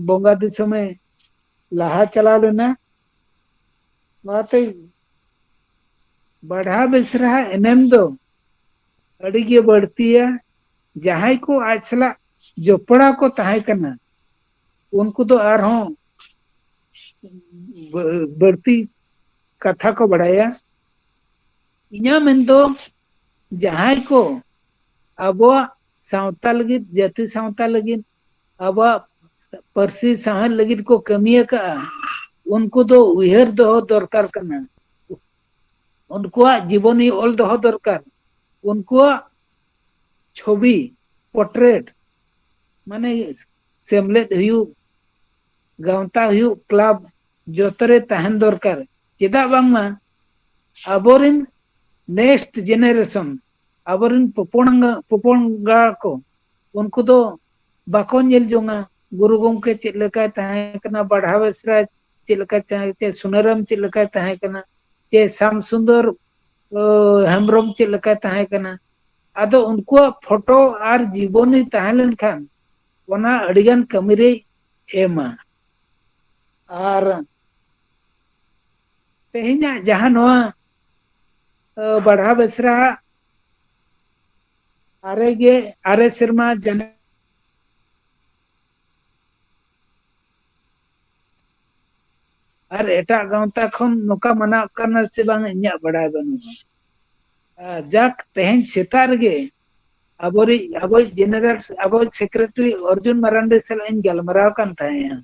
ᱵᱚᱸᱜᱟ ᱫᱤᱥᱚᱢᱮ ᱞᱟᱦᱟ ᱪᱟᱞᱟᱣ ᱞᱮᱱᱟ᱾ ᱚᱱᱟᱛᱮ ᱵᱟᱰᱷᱟ ᱵᱮᱥᱨᱟ ᱮᱱᱮᱢ ᱫᱚ ᱟᱹᱰᱤ ᱜᱮ ᱵᱟᱹᱲᱛᱤᱭᱟ᱾ ᱡᱟᱦᱟᱸᱭ ᱠᱚ ᱟᱡ ᱥᱟᱞᱟᱜ ᱡᱚᱯᱲᱟᱣ ᱠᱚ ᱛᱟᱦᱮᱸ ᱠᱟᱱᱟ, ᱩᱱᱠᱩ ᱫᱚ ᱟᱨᱦᱚᱸ ᱵᱟᱹᱲᱛᱤ ᱠᱟᱛᱷᱟ ᱠᱚ ᱵᱟᱲᱟᱭᱟ᱾ ᱤᱧᱟᱹᱜ ᱢᱮᱱᱫᱚ, ᱡᱟᱦᱟᱸᱭ ᱠᱚ ᱟᱵᱚᱣᱟᱜ ᱥᱟᱶᱛᱟ ᱞᱟᱹᱜᱤᱫ, ᱡᱟᱹᱛᱤ ᱥᱟᱶᱛᱟ ᱞᱟᱹᱜᱤᱫ, ᱟᱵᱚᱣᱟᱜ ᱯᱟᱹᱨᱥᱤ ᱥᱟᱶᱦᱮᱫ ᱞᱟᱹᱜᱤᱫ ᱠᱚ ᱠᱟᱹᱢᱤ ᱟᱠᱟᱫᱼᱟ, ᱩᱱᱠᱩ ᱫᱚ ᱩᱭᱦᱟᱹᱨ ᱫᱚᱦᱚ ᱫᱚᱨᱠᱟᱨ ᱠᱟᱱᱟ᱾ ᱩᱱᱠᱩᱣᱟᱜ ᱡᱤᱵᱚᱱᱤ ᱚᱞ ᱫᱚᱦᱚ ᱫᱚᱨᱠᱟᱨ᱾ ᱩᱱᱠᱩᱣᱟᱜ ᱪᱷᱚᱵᱤ, ᱯᱚᱨᱴᱨᱮᱴ, ᱢᱟᱱᱮ ᱥᱮᱢᱞᱮᱫ ᱦᱩᱭᱩᱜ, ᱜᱟᱶᱛᱟ ᱦᱩᱭᱩᱜ, ᱠᱞᱟᱵᱽ, ᱡᱚᱛᱚ ᱨᱮ ᱛᱟᱦᱮᱱ ᱫᱚᱨᱠᱟᱨ᱾ ᱪᱮᱫᱟᱜ ᱵᱟᱝᱢᱟ ᱟᱵᱚᱨᱮᱱ ᱱᱮᱠᱥᱴ ᱡᱮᱱᱟᱨᱮᱥᱚᱱ, ᱟᱵᱚᱨᱮᱱ ᱯᱚᱯᱚᱱ-, ᱯᱚᱯᱚᱱᱜᱟ ᱠᱚ, ᱩᱱᱠᱩ ᱫᱚ ᱵᱟᱠᱚ ᱧᱮᱞ ᱡᱚᱝᱟ᱾ ᱜᱩᱨᱩ ᱜᱚᱢᱠᱮ ᱪᱮᱫ ᱞᱮᱠᱟᱭ ᱛᱟᱦᱮᱸ ᱠᱟᱱᱟ, ᱵᱟᱰᱷᱟ ᱵᱮᱥᱨᱟ ᱪᱮᱫ ᱞᱮᱠᱟᱭ ᱛᱟᱦᱮᱸ, ᱪᱮ ᱥᱩᱱᱟᱨᱟᱢ ᱪᱮᱫ ᱞᱮᱠᱟᱭ ᱛᱟᱦᱮᱸ ᱠᱟᱱᱟ, ᱪᱮ ᱥᱟᱢ ᱥᱩᱱᱫᱚᱨ, ᱚ, ᱦᱮᱢᱵᱨᱚᱢ ᱪᱮᱫ ᱞᱮᱠᱟᱭ ᱛᱟᱦᱮᱸ ᱠᱟᱱᱟ᱾ ᱟᱫᱚ ᱩᱱᱠᱩᱣᱟᱜ ᱯᱷᱳᱴᱳ ᱟᱨ ᱡᱤᱵᱚᱱᱤ ᱛᱟᱦᱮᱸ ᱞᱮᱱᱠᱷᱟᱱ ᱚᱱᱟ ᱟᱹᱰᱤᱜᱟᱱ ᱠᱟᱹᱢᱤ ᱨᱮᱭ ᱮᱢᱟ᱾ ᱟᱨ ᱛᱮᱦᱮᱧᱟᱜ ᱡᱟᱦᱟᱸ ᱱᱚᱣᱟ, ᱚ, ᱵᱟᱰᱷᱟ ᱵᱮᱥᱨᱟ ᱟᱨᱮ ᱜᱮ ᱟᱨᱮ ᱥᱮᱨᱢᱟ ᱡᱟᱱᱟᱢ ᱟᱨ ᱮᱴᱟᱜ ᱜᱟᱶᱛᱟ ᱠᱷᱚᱱ ᱱᱚᱝᱠᱟ ᱢᱟᱱᱟᱣ ᱠᱟᱱᱟ ᱥᱮ ᱵᱟᱝ, ᱤᱧᱟᱹᱜ ᱵᱟᱰᱟᱭ ᱵᱟᱹᱱᱩᱜᱼᱟ᱾ ᱡᱟᱠ, ᱛᱮᱦᱮᱧ ᱥᱮᱛᱟᱜ ᱨᱮᱜᱮ ᱟᱵᱚᱨᱤᱡ ᱟᱵᱚᱭᱤᱡ ᱡᱮᱱᱟᱨᱮᱞ ᱟᱵᱚᱭᱤᱡ ᱥᱮᱠᱨᱮᱴᱟᱨᱤ ᱚᱨᱡᱩᱱ ᱢᱟᱨᱟᱱᱰᱤ ᱥᱟᱞᱟᱜ ᱤᱧ ᱜᱟᱞᱢᱟᱨᱟᱣ ᱠᱟᱱ ᱛᱟᱦᱮᱸᱜᱼᱟ᱾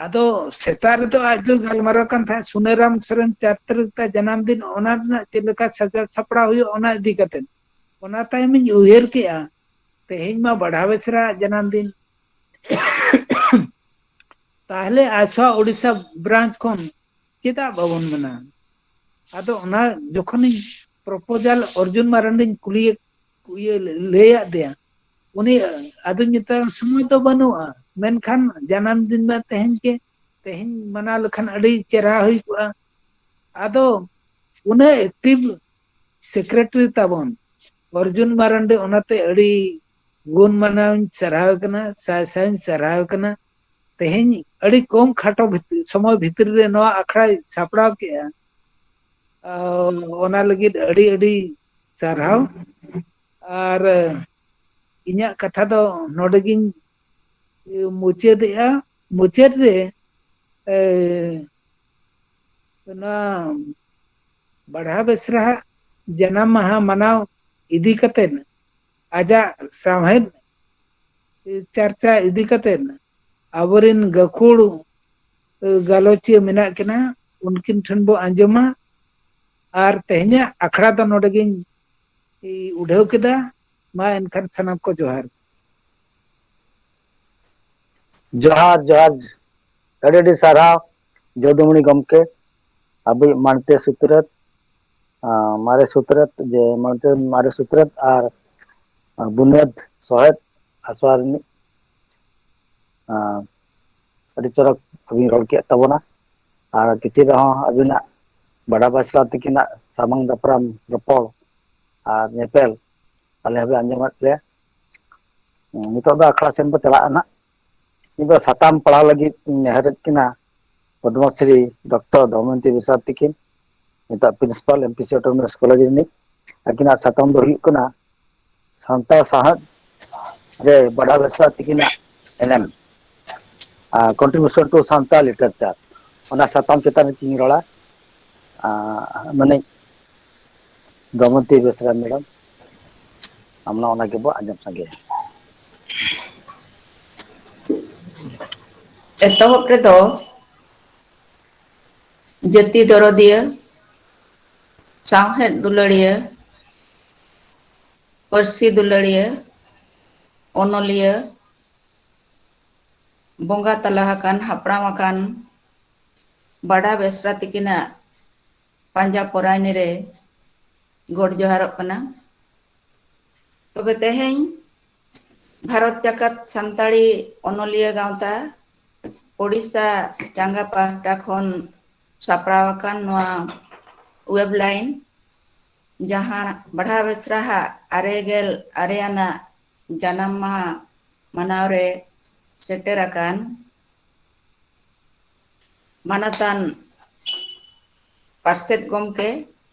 ᱟᱫᱚ ᱥᱮᱛᱟᱜ ᱨᱮᱫᱚ ᱟᱡ ᱫᱚ ᱜᱟᱞᱢᱟᱨᱟᱣ ᱠᱟᱱ ᱛᱟᱦᱮᱸᱫ ᱥᱩᱱᱟᱹᱨᱟᱢ ᱥᱚᱨᱮᱱ ᱪᱟᱨ ᱛᱟᱹᱨᱤᱠᱷ ᱛᱟᱭ ᱡᱟᱱᱟᱢ ᱫᱤᱱ, ᱚᱱᱟ ᱨᱮᱱᱟᱜ ᱪᱮᱫ ᱞᱮᱠᱟ ᱥᱟᱡᱟᱣ ᱥᱟᱯᱲᱟᱣ ᱦᱩᱭᱩᱜᱼᱟ ᱚᱱᱟ ᱤᱫᱤ ᱠᱟᱛᱮ᱾ ᱚᱱᱟ ᱛᱟᱭᱚᱢ ᱤᱧ ᱩᱭᱦᱟᱹᱨ ᱠᱮᱜᱼᱟ, ᱛᱮᱦᱮᱧ ᱢᱟ ᱵᱟᱲᱦᱟ ᱵᱮᱥᱨᱟ ᱟᱜ ᱡᱟᱱᱟᱢ ᱫᱤᱱ᱾ ᱛᱟᱦᱞᱮ ᱟᱥᱣᱟ ᱳᱰᱤᱥᱟ ᱵᱨᱟᱧᱪ ᱠᱷᱚᱱ ᱪᱮᱫᱟᱜ ᱵᱟᱵᱚᱱ ᱢᱟᱱᱟᱣᱟ? ᱟᱫᱚ ᱚᱱᱟ ᱡᱚᱠᱷᱚᱱᱤᱧ ᱯᱨᱚᱯᱳᱡᱟᱞ ᱚᱨᱡᱩᱱ ᱢᱟᱨᱟᱱᱰᱤᱧ ᱠᱩᱞᱤᱭᱮ ᱤᱭᱟᱹ ᱞᱟᱹᱭᱟᱫ ᱫᱮᱭᱟ, ᱩᱱᱤ ᱟᱫᱚᱧ ᱢᱮᱛᱟᱭᱟ, "ᱥᱚᱢᱚᱭ ᱫᱚ ᱵᱟᱹᱱᱩᱜᱼᱟ, ᱢᱮᱱᱠᱷᱟᱱ ᱡᱟᱱᱟᱢ ᱫᱤᱱ ᱢᱟ ᱛᱮᱦᱮᱧ ᱜᱮ, ᱛᱮᱦᱮᱧ ᱢᱟᱱᱟᱣ ᱞᱮᱠᱷᱟᱱ ᱟᱹᱰᱤ ᱪᱮᱦᱨᱟ ᱦᱩᱭ ᱠᱚᱜᱼᱟ᱾" ᱟᱫᱚ ᱩᱱᱟᱹᱜ ᱮᱠᱴᱤᱵᱷ ᱥᱮᱠᱨᱮᱴᱟᱨᱤ ᱛᱟᱵᱚᱱ ᱚᱨᱡᱩᱱ ᱢᱟᱨᱟᱱᱰᱤ, ᱚᱱᱟᱛᱮ ᱟᱹᱰᱤ ᱜᱩᱱ ᱢᱟᱱᱟᱣᱤᱧ ᱥᱟᱨᱦᱟᱣ ᱠᱟᱱᱟ, ᱥᱟᱭ ᱥᱟᱭᱤᱧ ᱥᱟᱨᱦᱟᱣ ᱠᱟᱱᱟ᱾ ᱛᱮᱦᱮᱧ ᱟᱹᱰᱤ ᱠᱚᱢ ᱠᱷᱟᱴᱚ ᱵᱷᱤᱛ-, ᱥᱚᱢᱚᱭ ᱵᱷᱤᱛᱨᱤ ᱨᱮ ᱱᱚᱣᱟ ᱟᱠᱷᱲᱟᱭ ᱥᱟᱯᱲᱟᱣ ᱠᱮᱜᱼᱟ᱾ ᱟᱨ ᱚᱱᱟ ᱞᱟᱹᱜᱤᱫ ᱟᱹᱰᱤ ᱟᱹᱰᱤ ᱥᱟᱨᱦᱟᱣ᱾ ᱟᱨ ᱤᱧᱟᱹᱜ ᱠᱟᱛᱷᱟ ᱫᱚ ᱱᱚᱰᱮ ᱜᱤᱧ ᱢᱩᱪᱟᱹᱫᱮᱜᱼᱟ᱾ ᱢᱩᱪᱟᱹᱫ ᱨᱮ, ᱮ, ᱱᱚᱣᱟ ᱵᱟᱲᱦᱟ ᱵᱮᱥᱨᱟᱦᱟᱜ ᱡᱟᱱᱟᱢ ᱢᱟᱦᱟ ᱢᱟᱱᱟᱣ ᱤᱫᱤ ᱠᱟᱛᱮᱫ, ᱟᱡᱟᱜ ᱥᱟᱶᱦᱮᱫ ᱪᱟᱨᱪᱟ ᱤᱫᱤ ᱠᱟᱛᱮᱫ ᱟᱵᱚᱨᱮᱱ ᱜᱟᱹᱠᱷᱩᱲ ᱜᱟᱞᱚᱪᱤᱭᱟᱹ ᱢᱮᱱᱟᱜ ᱠᱤᱱᱟ, ᱩᱱᱠᱤᱱ ᱴᱷᱮᱱ ᱵᱚ ᱟᱸᱡᱚᱢᱟ᱾ ᱟᱨ ᱛᱮᱦᱮᱧᱟᱜ ᱟᱠᱷᱲᱟ ᱫᱚ ᱱᱚᱰᱮ ᱜᱤᱧ ᱩᱰᱷᱟᱹᱣ ᱠᱮᱫᱟ᱾ ᱢᱟ ᱮᱱᱠᱷᱟᱱ ᱥᱟᱱᱟᱢ ᱠᱚ ᱡᱚᱦᱟᱨ᱾ ᱡᱚᱦᱟᱨ, ᱡᱚᱦᱟᱨ᱾ ᱟᱹᱰᱤ ᱟᱹᱰᱤ ᱥᱟᱨᱦᱟᱣ ᱡᱚᱫᱩᱢᱚᱬᱤ ᱜᱚᱢᱠᱮ, ᱟᱵᱚᱭᱤᱡ ᱢᱟᱱᱛᱮ ᱥᱩᱛᱨᱮᱛ, ᱟᱸ, ᱢᱟᱨᱮ ᱥᱩᱛᱨᱮᱛ, ᱡᱮ ᱢᱟᱱᱛᱮ ᱢᱟᱨᱮ ᱥᱩᱛᱨᱮᱛ ᱟᱨ ᱵᱩᱱᱤᱭᱟᱹᱫ ᱥᱚᱦᱮᱫ ᱟᱥᱲᱟ ᱨᱤᱱᱤᱡ, ᱟᱸ, ᱟᱹᱰᱤ ᱪᱚᱨᱚᱠ ᱵᱤᱱ ᱨᱚᱲ ᱠᱮᱫ ᱛᱟᱵᱚᱱᱟ᱾ ᱟᱨ ᱠᱤᱪᱷᱩ ᱨᱮᱦᱚᱸ ᱟᱹᱵᱤᱱᱟᱜ ᱵᱟᱰᱟ ᱵᱟᱥᱲᱟ ᱛᱤᱠᱤᱱᱟᱜ ᱥᱟᱢᱟᱝ ᱫᱟᱯᱨᱟᱢ ᱨᱚᱯᱚᱲ ᱟᱨ ᱧᱮᱯᱮᱞ ᱟᱞᱮ ᱦᱚᱸᱯᱮ ᱟᱸᱡᱚᱢᱟᱫ ᱞᱮᱭᱟ᱾ ᱱᱤᱛᱚᱜ ᱫᱚ ᱟᱠᱷᱲᱟ ᱥᱮᱱ ᱵᱚ ᱪᱟᱞᱟᱜᱼᱟ ᱱᱟᱦᱟᱜ᱾ ᱤᱧ ᱫᱚ ᱥᱟᱛᱟᱢ ᱯᱟᱲᱦᱟᱣ ᱞᱟᱹᱜᱤᱫ ᱤᱧ ᱱᱮᱦᱚᱨᱮᱫ ᱠᱤᱱᱟ ᱯᱚᱫᱽᱢᱚᱥᱨᱤ ᱰᱚᱠᱴᱚᱨ ᱫᱚᱢᱚᱭᱚᱱᱛᱤ ᱵᱮᱥᱨᱟ ᱛᱤᱠᱤᱱ, ᱱᱤᱛᱚᱜ principal M P C autonomous college ᱨᱤᱱᱤᱡ᱾ ᱟᱹᱠᱤᱱᱟᱜ ᱥᱟᱛᱟᱢ ᱫᱚ ᱦᱩᱭᱩᱜ ᱠᱟᱱᱟ ᱥᱟᱱᱛᱟᱲ ᱥᱟᱶᱦᱮᱫ ᱨᱮ ᱵᱟᱰᱟ ᱵᱮᱥᱨᱟ ᱛᱤᱠᱤᱱᱟᱜ ᱮᱱᱮᱢ, ᱟᱨ contribution to ᱥᱟᱱᱛᱟᱲ literature, ᱚᱱᱟ ᱥᱟᱛᱟᱢ ᱪᱮᱛᱟᱱ ᱨᱮ ᱤᱧ ᱨᱚᱲᱟ᱾ ᱟᱨ ᱢᱟᱱᱮ ᱫᱚᱢᱚᱱᱛᱤ ᱵᱮᱥᱨᱟ ᱢᱮᱰᱟᱢ, ᱟᱢ ᱚᱱᱟ ᱜᱮᱵᱚ ᱟᱸᱡᱚᱢ ᱥᱟᱸᱜᱮᱭᱟ᱾ ᱮᱛᱚᱦᱚᱵ ᱨᱮᱫᱚ ᱡᱟᱹᱛᱤ ᱫᱚᱨᱚᱫᱤᱭᱟᱹ, ᱥᱟᱶᱦᱮᱫ ᱫᱩᱞᱟᱹᱲᱤᱭᱟᱹ, ᱯᱟᱹᱨᱥᱤ ᱫᱩᱞᱟᱹᱲᱤᱭᱟᱹ, ᱚᱱᱚᱞᱤᱭᱟᱹ, ᱵᱚᱸᱜᱟ ᱛᱟᱞᱟ ᱟᱠᱟᱱ, ᱦᱟᱯᱲᱟᱢ ᱟᱠᱟᱱ ᱵᱟᱰᱟ ᱵᱮᱥᱨᱟ ᱛᱤᱠᱤᱱᱟᱜ ᱯᱟᱸᱡᱟ ᱯᱚᱨᱟᱭᱱᱤ ᱨᱮ ᱜᱚᱰ ᱡᱚᱦᱟᱨᱚᱜ ᱠᱟᱱᱟ᱾ ᱛᱚᱵᱮ ᱛᱮᱦᱮᱧ ᱵᱷᱟᱨᱚᱛ ᱡᱟᱠᱟᱛ ᱥᱟᱱᱛᱟᱲᱤ ᱚᱱᱚᱞᱤᱭᱟᱹ ᱜᱟᱶᱛᱟ ᱳᱰᱤᱥᱟ ᱪᱟᱸᱜᱟ ᱯᱟᱦᱴᱟ ᱠᱷᱚᱱ ᱥᱟᱯᱲᱟᱣ ᱟᱠᱟᱱ ᱱᱚᱣᱟ ᱣᱮᱵ ᱞᱟᱭᱤᱱ, ᱡᱟᱦᱟᱸ ᱵᱟᱰᱷᱟ ᱵᱮᱥᱨᱟ ᱦᱟᱜ ᱟᱨᱮ ᱜᱮᱞ ᱟᱨᱮ ᱟᱱᱟᱜ ᱡᱟᱱᱟᱢ ᱢᱟᱦᱟ ᱢᱟᱱᱟᱣ ᱨᱮ ᱥᱮᱴᱮᱨ ᱟᱠᱟᱱ ᱢᱟᱱᱚᱛᱟᱱ ᱯᱟᱨᱥᱮᱛ ᱜᱚᱢᱠᱮ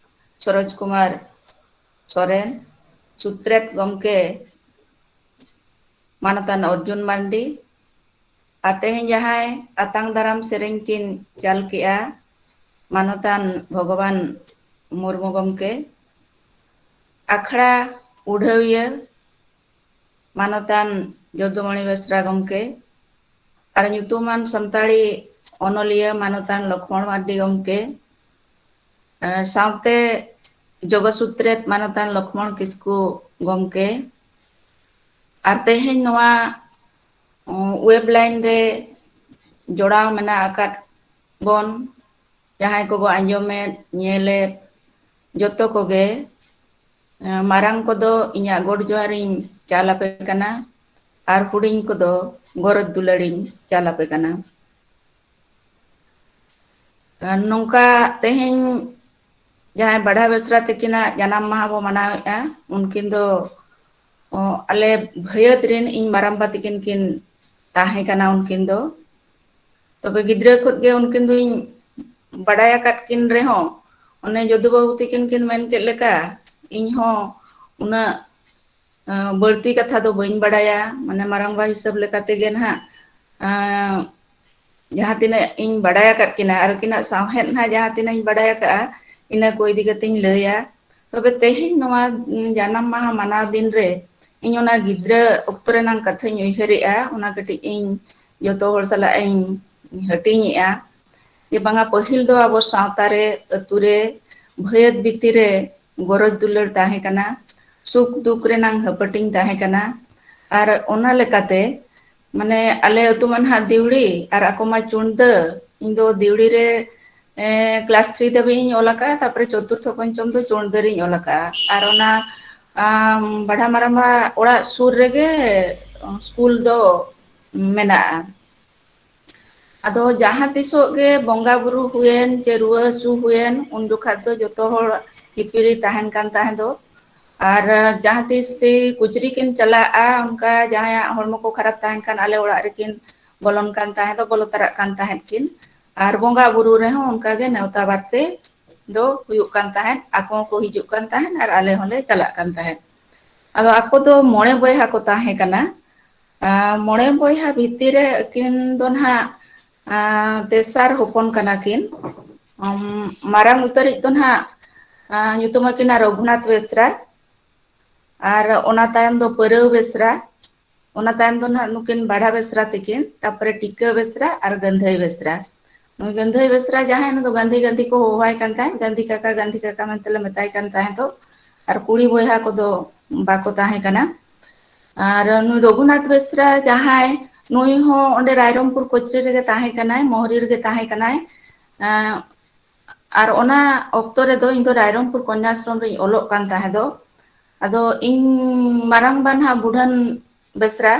ᱥᱚᱨᱚᱡᱽ ᱠᱩᱢᱟᱨ ᱥᱚᱨᱮᱱ, ᱥᱩᱛᱨᱮᱛ ᱜᱚᱢᱠᱮ ᱢᱟᱱᱚᱛᱟᱱ ᱚᱨᱡᱩᱱ ᱢᱟᱱᱰᱤ, ᱟᱨ ᱛᱮᱦᱮᱧ ᱡᱟᱦᱟᱸᱭ ᱟᱛᱟᱝ ᱫᱟᱨᱟᱢ ᱥᱮᱨᱮᱧ ᱠᱤᱱ ᱪᱟᱞ ᱠᱮᱜᱼᱟ, ᱢᱟᱱᱚᱛᱟᱱ ᱵᱷᱚᱜᱚᱵᱟᱱ ᱢᱩᱨᱢᱩ ᱜᱚᱢᱠᱮ, ᱟᱠᱷᱲᱟ ᱩᱰᱷᱟᱹᱣᱤᱭᱟᱹ ᱢᱟᱱᱚᱛᱟᱱ ᱡᱚᱫᱩᱢᱚᱬᱤ ᱵᱮᱥᱨᱟ ᱜᱚᱢᱠᱮ, ᱟᱨ ᱧᱩᱛᱩᱢᱟᱱ ᱥᱟᱱᱛᱟᱲᱤ ᱚᱱᱚᱞᱤᱭᱟᱹ ᱢᱟᱱᱚᱛᱟᱱ ᱞᱚᱠᱷᱢᱚᱬ ᱢᱟᱨᱰᱤ ᱜᱚᱢᱠᱮ, ᱮ, ᱥᱟᱶᱛᱮ ᱡᱚᱜᱚ ᱥᱩᱛᱨᱮᱛ ᱢᱟᱱᱚᱛᱟᱱ ᱞᱚᱠᱷᱢᱚᱬ ᱠᱤᱥᱠᱩ ᱜᱚᱢᱠᱮ, ᱟᱨ ᱛᱮᱦᱮᱧ ᱱᱚᱣᱟ, ᱚ, ᱣᱮᱵ ᱞᱟᱭᱤᱱ ᱨᱮ ᱡᱚᱲᱟᱣ ᱢᱮᱱᱟᱜ ᱟᱠᱟᱫ ᱵᱚᱱ, ᱡᱟᱦᱟᱸᱭ ᱠᱚᱵᱚ ᱟᱸᱡᱚᱢᱮᱫ, ᱧᱮᱞᱮᱫ, ᱡᱚᱛᱚ ᱠᱚᱜᱮ, ᱮ, ᱢᱟᱨᱟᱝ ᱠᱚᱫᱚ ᱤᱧᱟᱹᱜ ᱜᱚᱰ ᱡᱚᱦᱟᱨᱤᱧ ᱪᱟᱞ ᱟᱯᱮ ᱠᱟᱱᱟ, ᱟᱨ ᱦᱩᱰᱤᱧ ᱠᱚᱫᱚ ᱜᱚᱨᱚᱡᱽ ᱫᱩᱞᱟᱹᱲᱤᱧ ᱪᱟᱞ ᱟᱯᱮ ᱠᱟᱱᱟ᱾ ᱟᱨ ᱱᱚᱝᱠᱟ ᱛᱮᱦᱮᱧ ᱡᱟᱦᱟᱸᱭ ᱵᱟᱰᱷᱟ ᱵᱮᱥᱨᱟ ᱛᱟᱹᱠᱤᱱᱟᱜ ᱡᱟᱱᱟᱢ ᱢᱟᱦᱟ ᱵᱚ ᱢᱟᱱᱟᱣᱮᱫᱼᱟ, ᱩᱱᱠᱤᱱ ᱫᱚ, ᱚ, ᱟᱞᱮ ᱵᱷᱟᱹᱭᱟᱹᱛ ᱨᱮᱱ ᱤᱧ ᱢᱟᱨᱟᱝᱵᱟ ᱛᱟᱹᱠᱤᱱ ᱠᱤᱱ ᱛᱟᱦᱮᱸ ᱠᱟᱱᱟ ᱩᱱᱠᱤᱱ ᱫᱚ᱾ ᱛᱚᱵᱮ ᱜᱤᱫᱽᱨᱟᱹ ᱠᱷᱚᱱ ᱜᱮ ᱩᱱᱠᱤᱱ ᱫᱚᱧ ᱵᱟᱰᱟᱭ ᱟᱠᱟᱫ ᱠᱤᱱ ᱨᱮᱦᱚᱸ, ᱚᱱᱮ ᱡᱚᱫᱩ ᱵᱟᱹᱵᱩ ᱛᱟᱹᱠᱤᱱ ᱠᱤᱱ ᱢᱮᱱ ᱠᱮᱫ ᱞᱮᱠᱟ, ᱤᱧ ᱦᱚᱸ ᱩᱱᱟᱹᱜ, ᱟᱸ, ᱵᱟᱹᱲᱛᱤ ᱠᱟᱛᱷᱟ ᱫᱚ ᱵᱟᱹᱧ ᱵᱟᱰᱟᱭᱟ, ᱢᱟᱱᱮ ᱢᱟᱨᱟᱝᱵᱟ ᱦᱤᱥᱟᱹᱵ ᱞᱮᱠᱟ ᱛᱮᱜᱮ ᱱᱟᱦᱟᱜ, ᱟᱸ, ᱡᱟᱦᱟᱸ ᱛᱤᱱᱟᱹᱜ ᱤᱧ ᱵᱟᱰᱟᱭ ᱟᱠᱟᱫ ᱠᱤᱱᱟ, ᱟᱨ ᱩᱱᱠᱤᱱᱟᱜ ᱥᱟᱶᱦᱮᱫ ᱱᱟᱦᱟᱜ ᱡᱟᱦᱟᱸ ᱛᱤᱱᱟᱹᱜ ᱤᱧ ᱵᱟᱰᱟᱭ ᱟᱠᱟᱫᱼᱟ, ᱤᱱᱟᱹ ᱠᱚ ᱤᱫᱤ ᱠᱟᱛᱮᱧ ᱞᱟᱹᱭᱟ᱾ ᱛᱚᱵᱮ ᱛᱮᱦᱮᱧ ᱱᱚᱣᱟ ᱡᱟᱱᱟᱢ ᱢᱟᱦᱟ ᱢᱟᱱᱟᱣ ᱫᱤᱱ ᱨᱮ ᱤᱧ ᱚᱱᱟ ᱜᱤᱫᱽᱨᱟᱹ ᱚᱠᱛᱚ ᱨᱮᱱᱟᱝ ᱠᱟᱛᱷᱟᱧ ᱩᱭᱦᱟᱹᱨᱮᱜᱼᱟ, ᱚᱱᱟ ᱠᱟᱹᱴᱤᱡ ᱤᱧ ᱡᱚᱛᱚ ᱦᱚᱲ ᱥᱟᱞᱟᱜ ᱤᱧ ᱦᱟᱹᱴᱤᱧᱮᱜᱼᱟ᱾ ᱡᱮ ᱵᱟᱝᱟ, ᱯᱟᱹᱦᱤᱞ ᱫᱚ ᱟᱵᱚ ᱥᱟᱶᱛᱟ ᱨᱮ, ᱟᱹᱛᱩ ᱨᱮ, ᱵᱷᱟᱹᱭᱟᱹᱛ ᱵᱤᱛᱤ ᱨᱮ ᱜᱚᱨᱚᱡᱽ ᱫᱩᱞᱟᱹᱲ ᱛᱟᱦᱮᱸ ᱠᱟᱱᱟ, ᱥᱩᱠ ᱫᱩᱠ ᱨᱮᱱᱟᱝ ᱦᱟᱹᱯᱟᱹᱴᱤᱧ ᱛᱟᱦᱮᱸ ᱠᱟᱱᱟ᱾ ᱟᱨ ᱚᱱᱟ ᱞᱮᱠᱟᱛᱮ ᱢᱟᱱᱮ ᱟᱞᱮ ᱟᱹᱛᱩ ᱢᱟ ᱱᱟᱦᱟᱜ ᱫᱤᱣᱲᱤ ᱟᱨ ᱟᱠᱚ ᱢᱟ ᱪᱩᱲᱫᱟᱹ᱾ ᱤᱧ ᱫᱚ ᱫᱤᱣᱲᱤ ᱨᱮ ᱠᱞᱟᱥ ᱛᱷᱨᱤ ᱫᱷᱟᱹᱵᱤᱡ ᱤᱧ ᱚᱞ ᱟᱠᱟᱫᱼᱟ, ᱛᱟᱨᱯᱚᱨᱮ ᱪᱚᱛᱩᱨᱛᱷᱚ ᱯᱚᱧᱪᱚᱢ ᱫᱚ ᱪᱩᱲᱫᱟᱹ ᱨᱤᱧ ᱚᱞ ᱟᱠᱟᱫᱼᱟ᱾ ᱟᱨ ᱚᱱᱟ ᱵᱟᱰᱷᱟ ᱢᱟᱨᱟᱢᱵᱟ ᱚᱲᱟᱜ ᱥᱩᱨ ᱨᱮᱜᱮ ᱥᱠᱩᱞ ᱫᱚ ᱢᱮᱱᱟᱜᱼᱟ᱾ ᱟᱫᱚ ᱡᱟᱦᱟᱸ ᱛᱤᱥᱚᱜ ᱜᱮ ᱵᱚᱸᱜᱟ ᱵᱩᱨᱩ ᱦᱩᱭᱮᱱ ᱪᱮ ᱨᱩᱣᱟᱹ ᱦᱟᱹᱥᱩ ᱦᱩᱭᱮᱱ, ᱩᱱ ᱡᱚᱠᱷᱟᱡ ᱫᱚ ᱡᱚᱛᱚ ᱦᱚᱲ ᱦᱤᱯᱤᱨᱤ ᱛᱟᱦᱮᱱ ᱠᱟᱱ ᱛᱟᱦᱮᱸ ᱫᱚ᱾ ᱟᱨ ᱡᱟᱦᱟᱸ ᱛᱤᱥ ᱥᱮ ᱠᱩᱪᱨᱤ ᱠᱤᱱ ᱪᱟᱞᱟᱜᱼᱟ, ᱚᱱᱠᱟ ᱡᱟᱦᱟᱸᱭᱟᱜ ᱦᱚᱲᱢᱚ ᱠᱚ ᱠᱷᱟᱨᱟᱯ ᱛᱟᱦᱮᱱ ᱠᱷᱟᱱ ᱟᱞᱮ ᱚᱲᱟᱜ ᱨᱮᱠᱤᱱ ᱵᱚᱞᱚᱱ ᱠᱟᱱ ᱛᱟᱦᱮᱸ ᱫᱚ, ᱵᱚᱞᱚ ᱛᱟᱨᱟᱜ ᱠᱟᱱ ᱛᱟᱦᱮᱸᱫ ᱠᱤᱱ᱾ ᱟᱨ ᱵᱚᱸᱜᱟ ᱵᱩᱨᱩ ᱨᱮᱦᱚᱸ ᱚᱱᱠᱟ ᱜᱮ ᱱᱮᱣᱛᱟ ᱵᱟᱨᱛᱮ ᱫᱚ ᱦᱩᱭᱩᱜ ᱠᱟᱱ ᱛᱟᱦᱮᱸᱫ, ᱟᱠᱚ ᱦᱚᱸᱠᱚ ᱦᱤᱡᱩᱜ ᱠᱟᱱ ᱛᱟᱦᱮᱸᱫ ᱟᱨ ᱟᱞᱮ ᱦᱚᱸᱞᱮ ᱪᱟᱞᱟᱜ ᱠᱟᱱ ᱛᱟᱦᱮᱸᱫ᱾ ᱟᱫᱚ ᱟᱠᱚ ᱫᱚ ᱢᱚᱬᱮ ᱵᱚᱭᱦᱟ ᱠᱚ ᱛᱟᱦᱮᱸ ᱠᱟᱱᱟ᱾ ᱟᱨ ᱢᱚᱬᱮ ᱵᱚᱭᱦᱟ ᱵᱷᱤᱛᱤᱨ ᱨᱮ ᱟᱹᱠᱤᱱ ᱫᱚ ᱱᱟᱦᱟᱜ, ᱟᱨ, ᱛᱮᱥᱟᱨ ᱦᱚᱯᱚᱱ ᱠᱟᱱᱟ ᱠᱤᱱ᱾ ᱟᱢ, ᱢᱟᱨᱟᱝ ᱩᱛᱟᱹᱨᱤᱡ ᱫᱚ ᱱᱟᱦᱟᱜ, ᱟᱨ, ᱧᱩᱛᱩᱢ ᱟᱹᱠᱤᱱᱟ ᱨᱚᱜᱷᱩᱱᱟᱛᱷ ᱵᱮᱥᱨᱟ, ᱟᱨ ᱚᱱᱟ ᱛᱟᱭᱚᱢ ᱫᱚ ᱯᱟᱹᱨᱟᱹᱣ ᱵᱮᱥᱨᱟ, ᱚᱱᱟ ᱛᱟᱭᱚᱢ ᱫᱚ ᱱᱟᱦᱟᱜ ᱱᱩᱠᱤᱱ ᱵᱟᱲᱟ ᱵᱮᱥᱨᱟ ᱛᱤᱠᱤᱱ, ᱛᱟᱨᱯᱚᱨᱮ ᱴᱤᱠᱟᱹ ᱵᱮᱥᱨᱟ ᱟᱨ ᱜᱟᱹᱱᱫᱷᱟᱹᱭ ᱵᱮᱥᱨᱟ᱾ ᱱᱩᱭ ᱜᱟᱹᱱᱫᱷᱟᱹᱭ ᱵᱮᱥᱨᱟ ᱡᱟᱦᱟᱸᱭ, ᱱᱩᱭ ᱫᱚ ᱜᱟᱹᱱᱫᱷᱤ ᱜᱟᱹᱱᱫᱷᱤ ᱠᱚ ᱦᱚᱦᱚᱣᱟᱭ ᱠᱟᱱ ᱛᱟᱦᱮᱸᱫ, ᱜᱟᱹᱱᱫᱷᱤ ᱠᱟᱠᱟ, ᱜᱟᱹᱱᱫᱷᱤ ᱠᱟᱠᱟ ᱢᱮᱱᱛᱮ ᱞᱮ ᱢᱮᱛᱟᱭ ᱠᱟᱱ ᱛᱟᱦᱮᱸ ᱫᱚ᱾ ᱟᱨ ᱠᱩᱲᱤ ᱵᱚᱭᱦᱟ ᱠᱚᱫᱚ ᱵᱟᱠᱚ ᱛᱟᱦᱮᱸ ᱠᱟᱱᱟ᱾ ᱟᱨ ᱱᱩᱭ ᱨᱚᱜᱷᱩᱱᱟᱛᱷ ᱵᱮᱥᱨᱟ ᱡᱟᱦᱟᱸᱭ, ᱱᱩᱭ ᱦᱚᱸ ᱚᱸᱰᱮ ᱨᱟᱭᱨᱚᱝᱯᱩᱨ ᱠᱚᱪᱨᱤ ᱨᱮᱜᱮ ᱛᱟᱦᱮᱸ ᱠᱟᱱᱟᱭ, ᱢᱚᱦᱨᱤ ᱨᱮᱜᱮ ᱛᱟᱦᱮᱸ ᱠᱟᱱᱟᱭ᱾ ᱟᱨ ᱚᱱᱟ ᱚᱠᱛᱚ ᱨᱮᱫᱚ ᱤᱧ ᱫᱚ ᱨᱟᱭᱨᱚᱝᱯᱩᱨ ᱠᱚᱱᱭᱟᱥᱨᱚᱢ ᱨᱤᱧ ᱚᱞᱚᱜ ᱠᱟᱱ ᱛᱟᱦᱮᱸ ᱫᱚ᱾ ᱟᱫᱚ ᱤᱧ ᱢᱟᱨᱟᱝᱵᱟ ᱱᱟᱦᱟᱜ ᱵᱩᱰᱷᱟᱹᱱ ᱵᱮᱥᱨᱟ,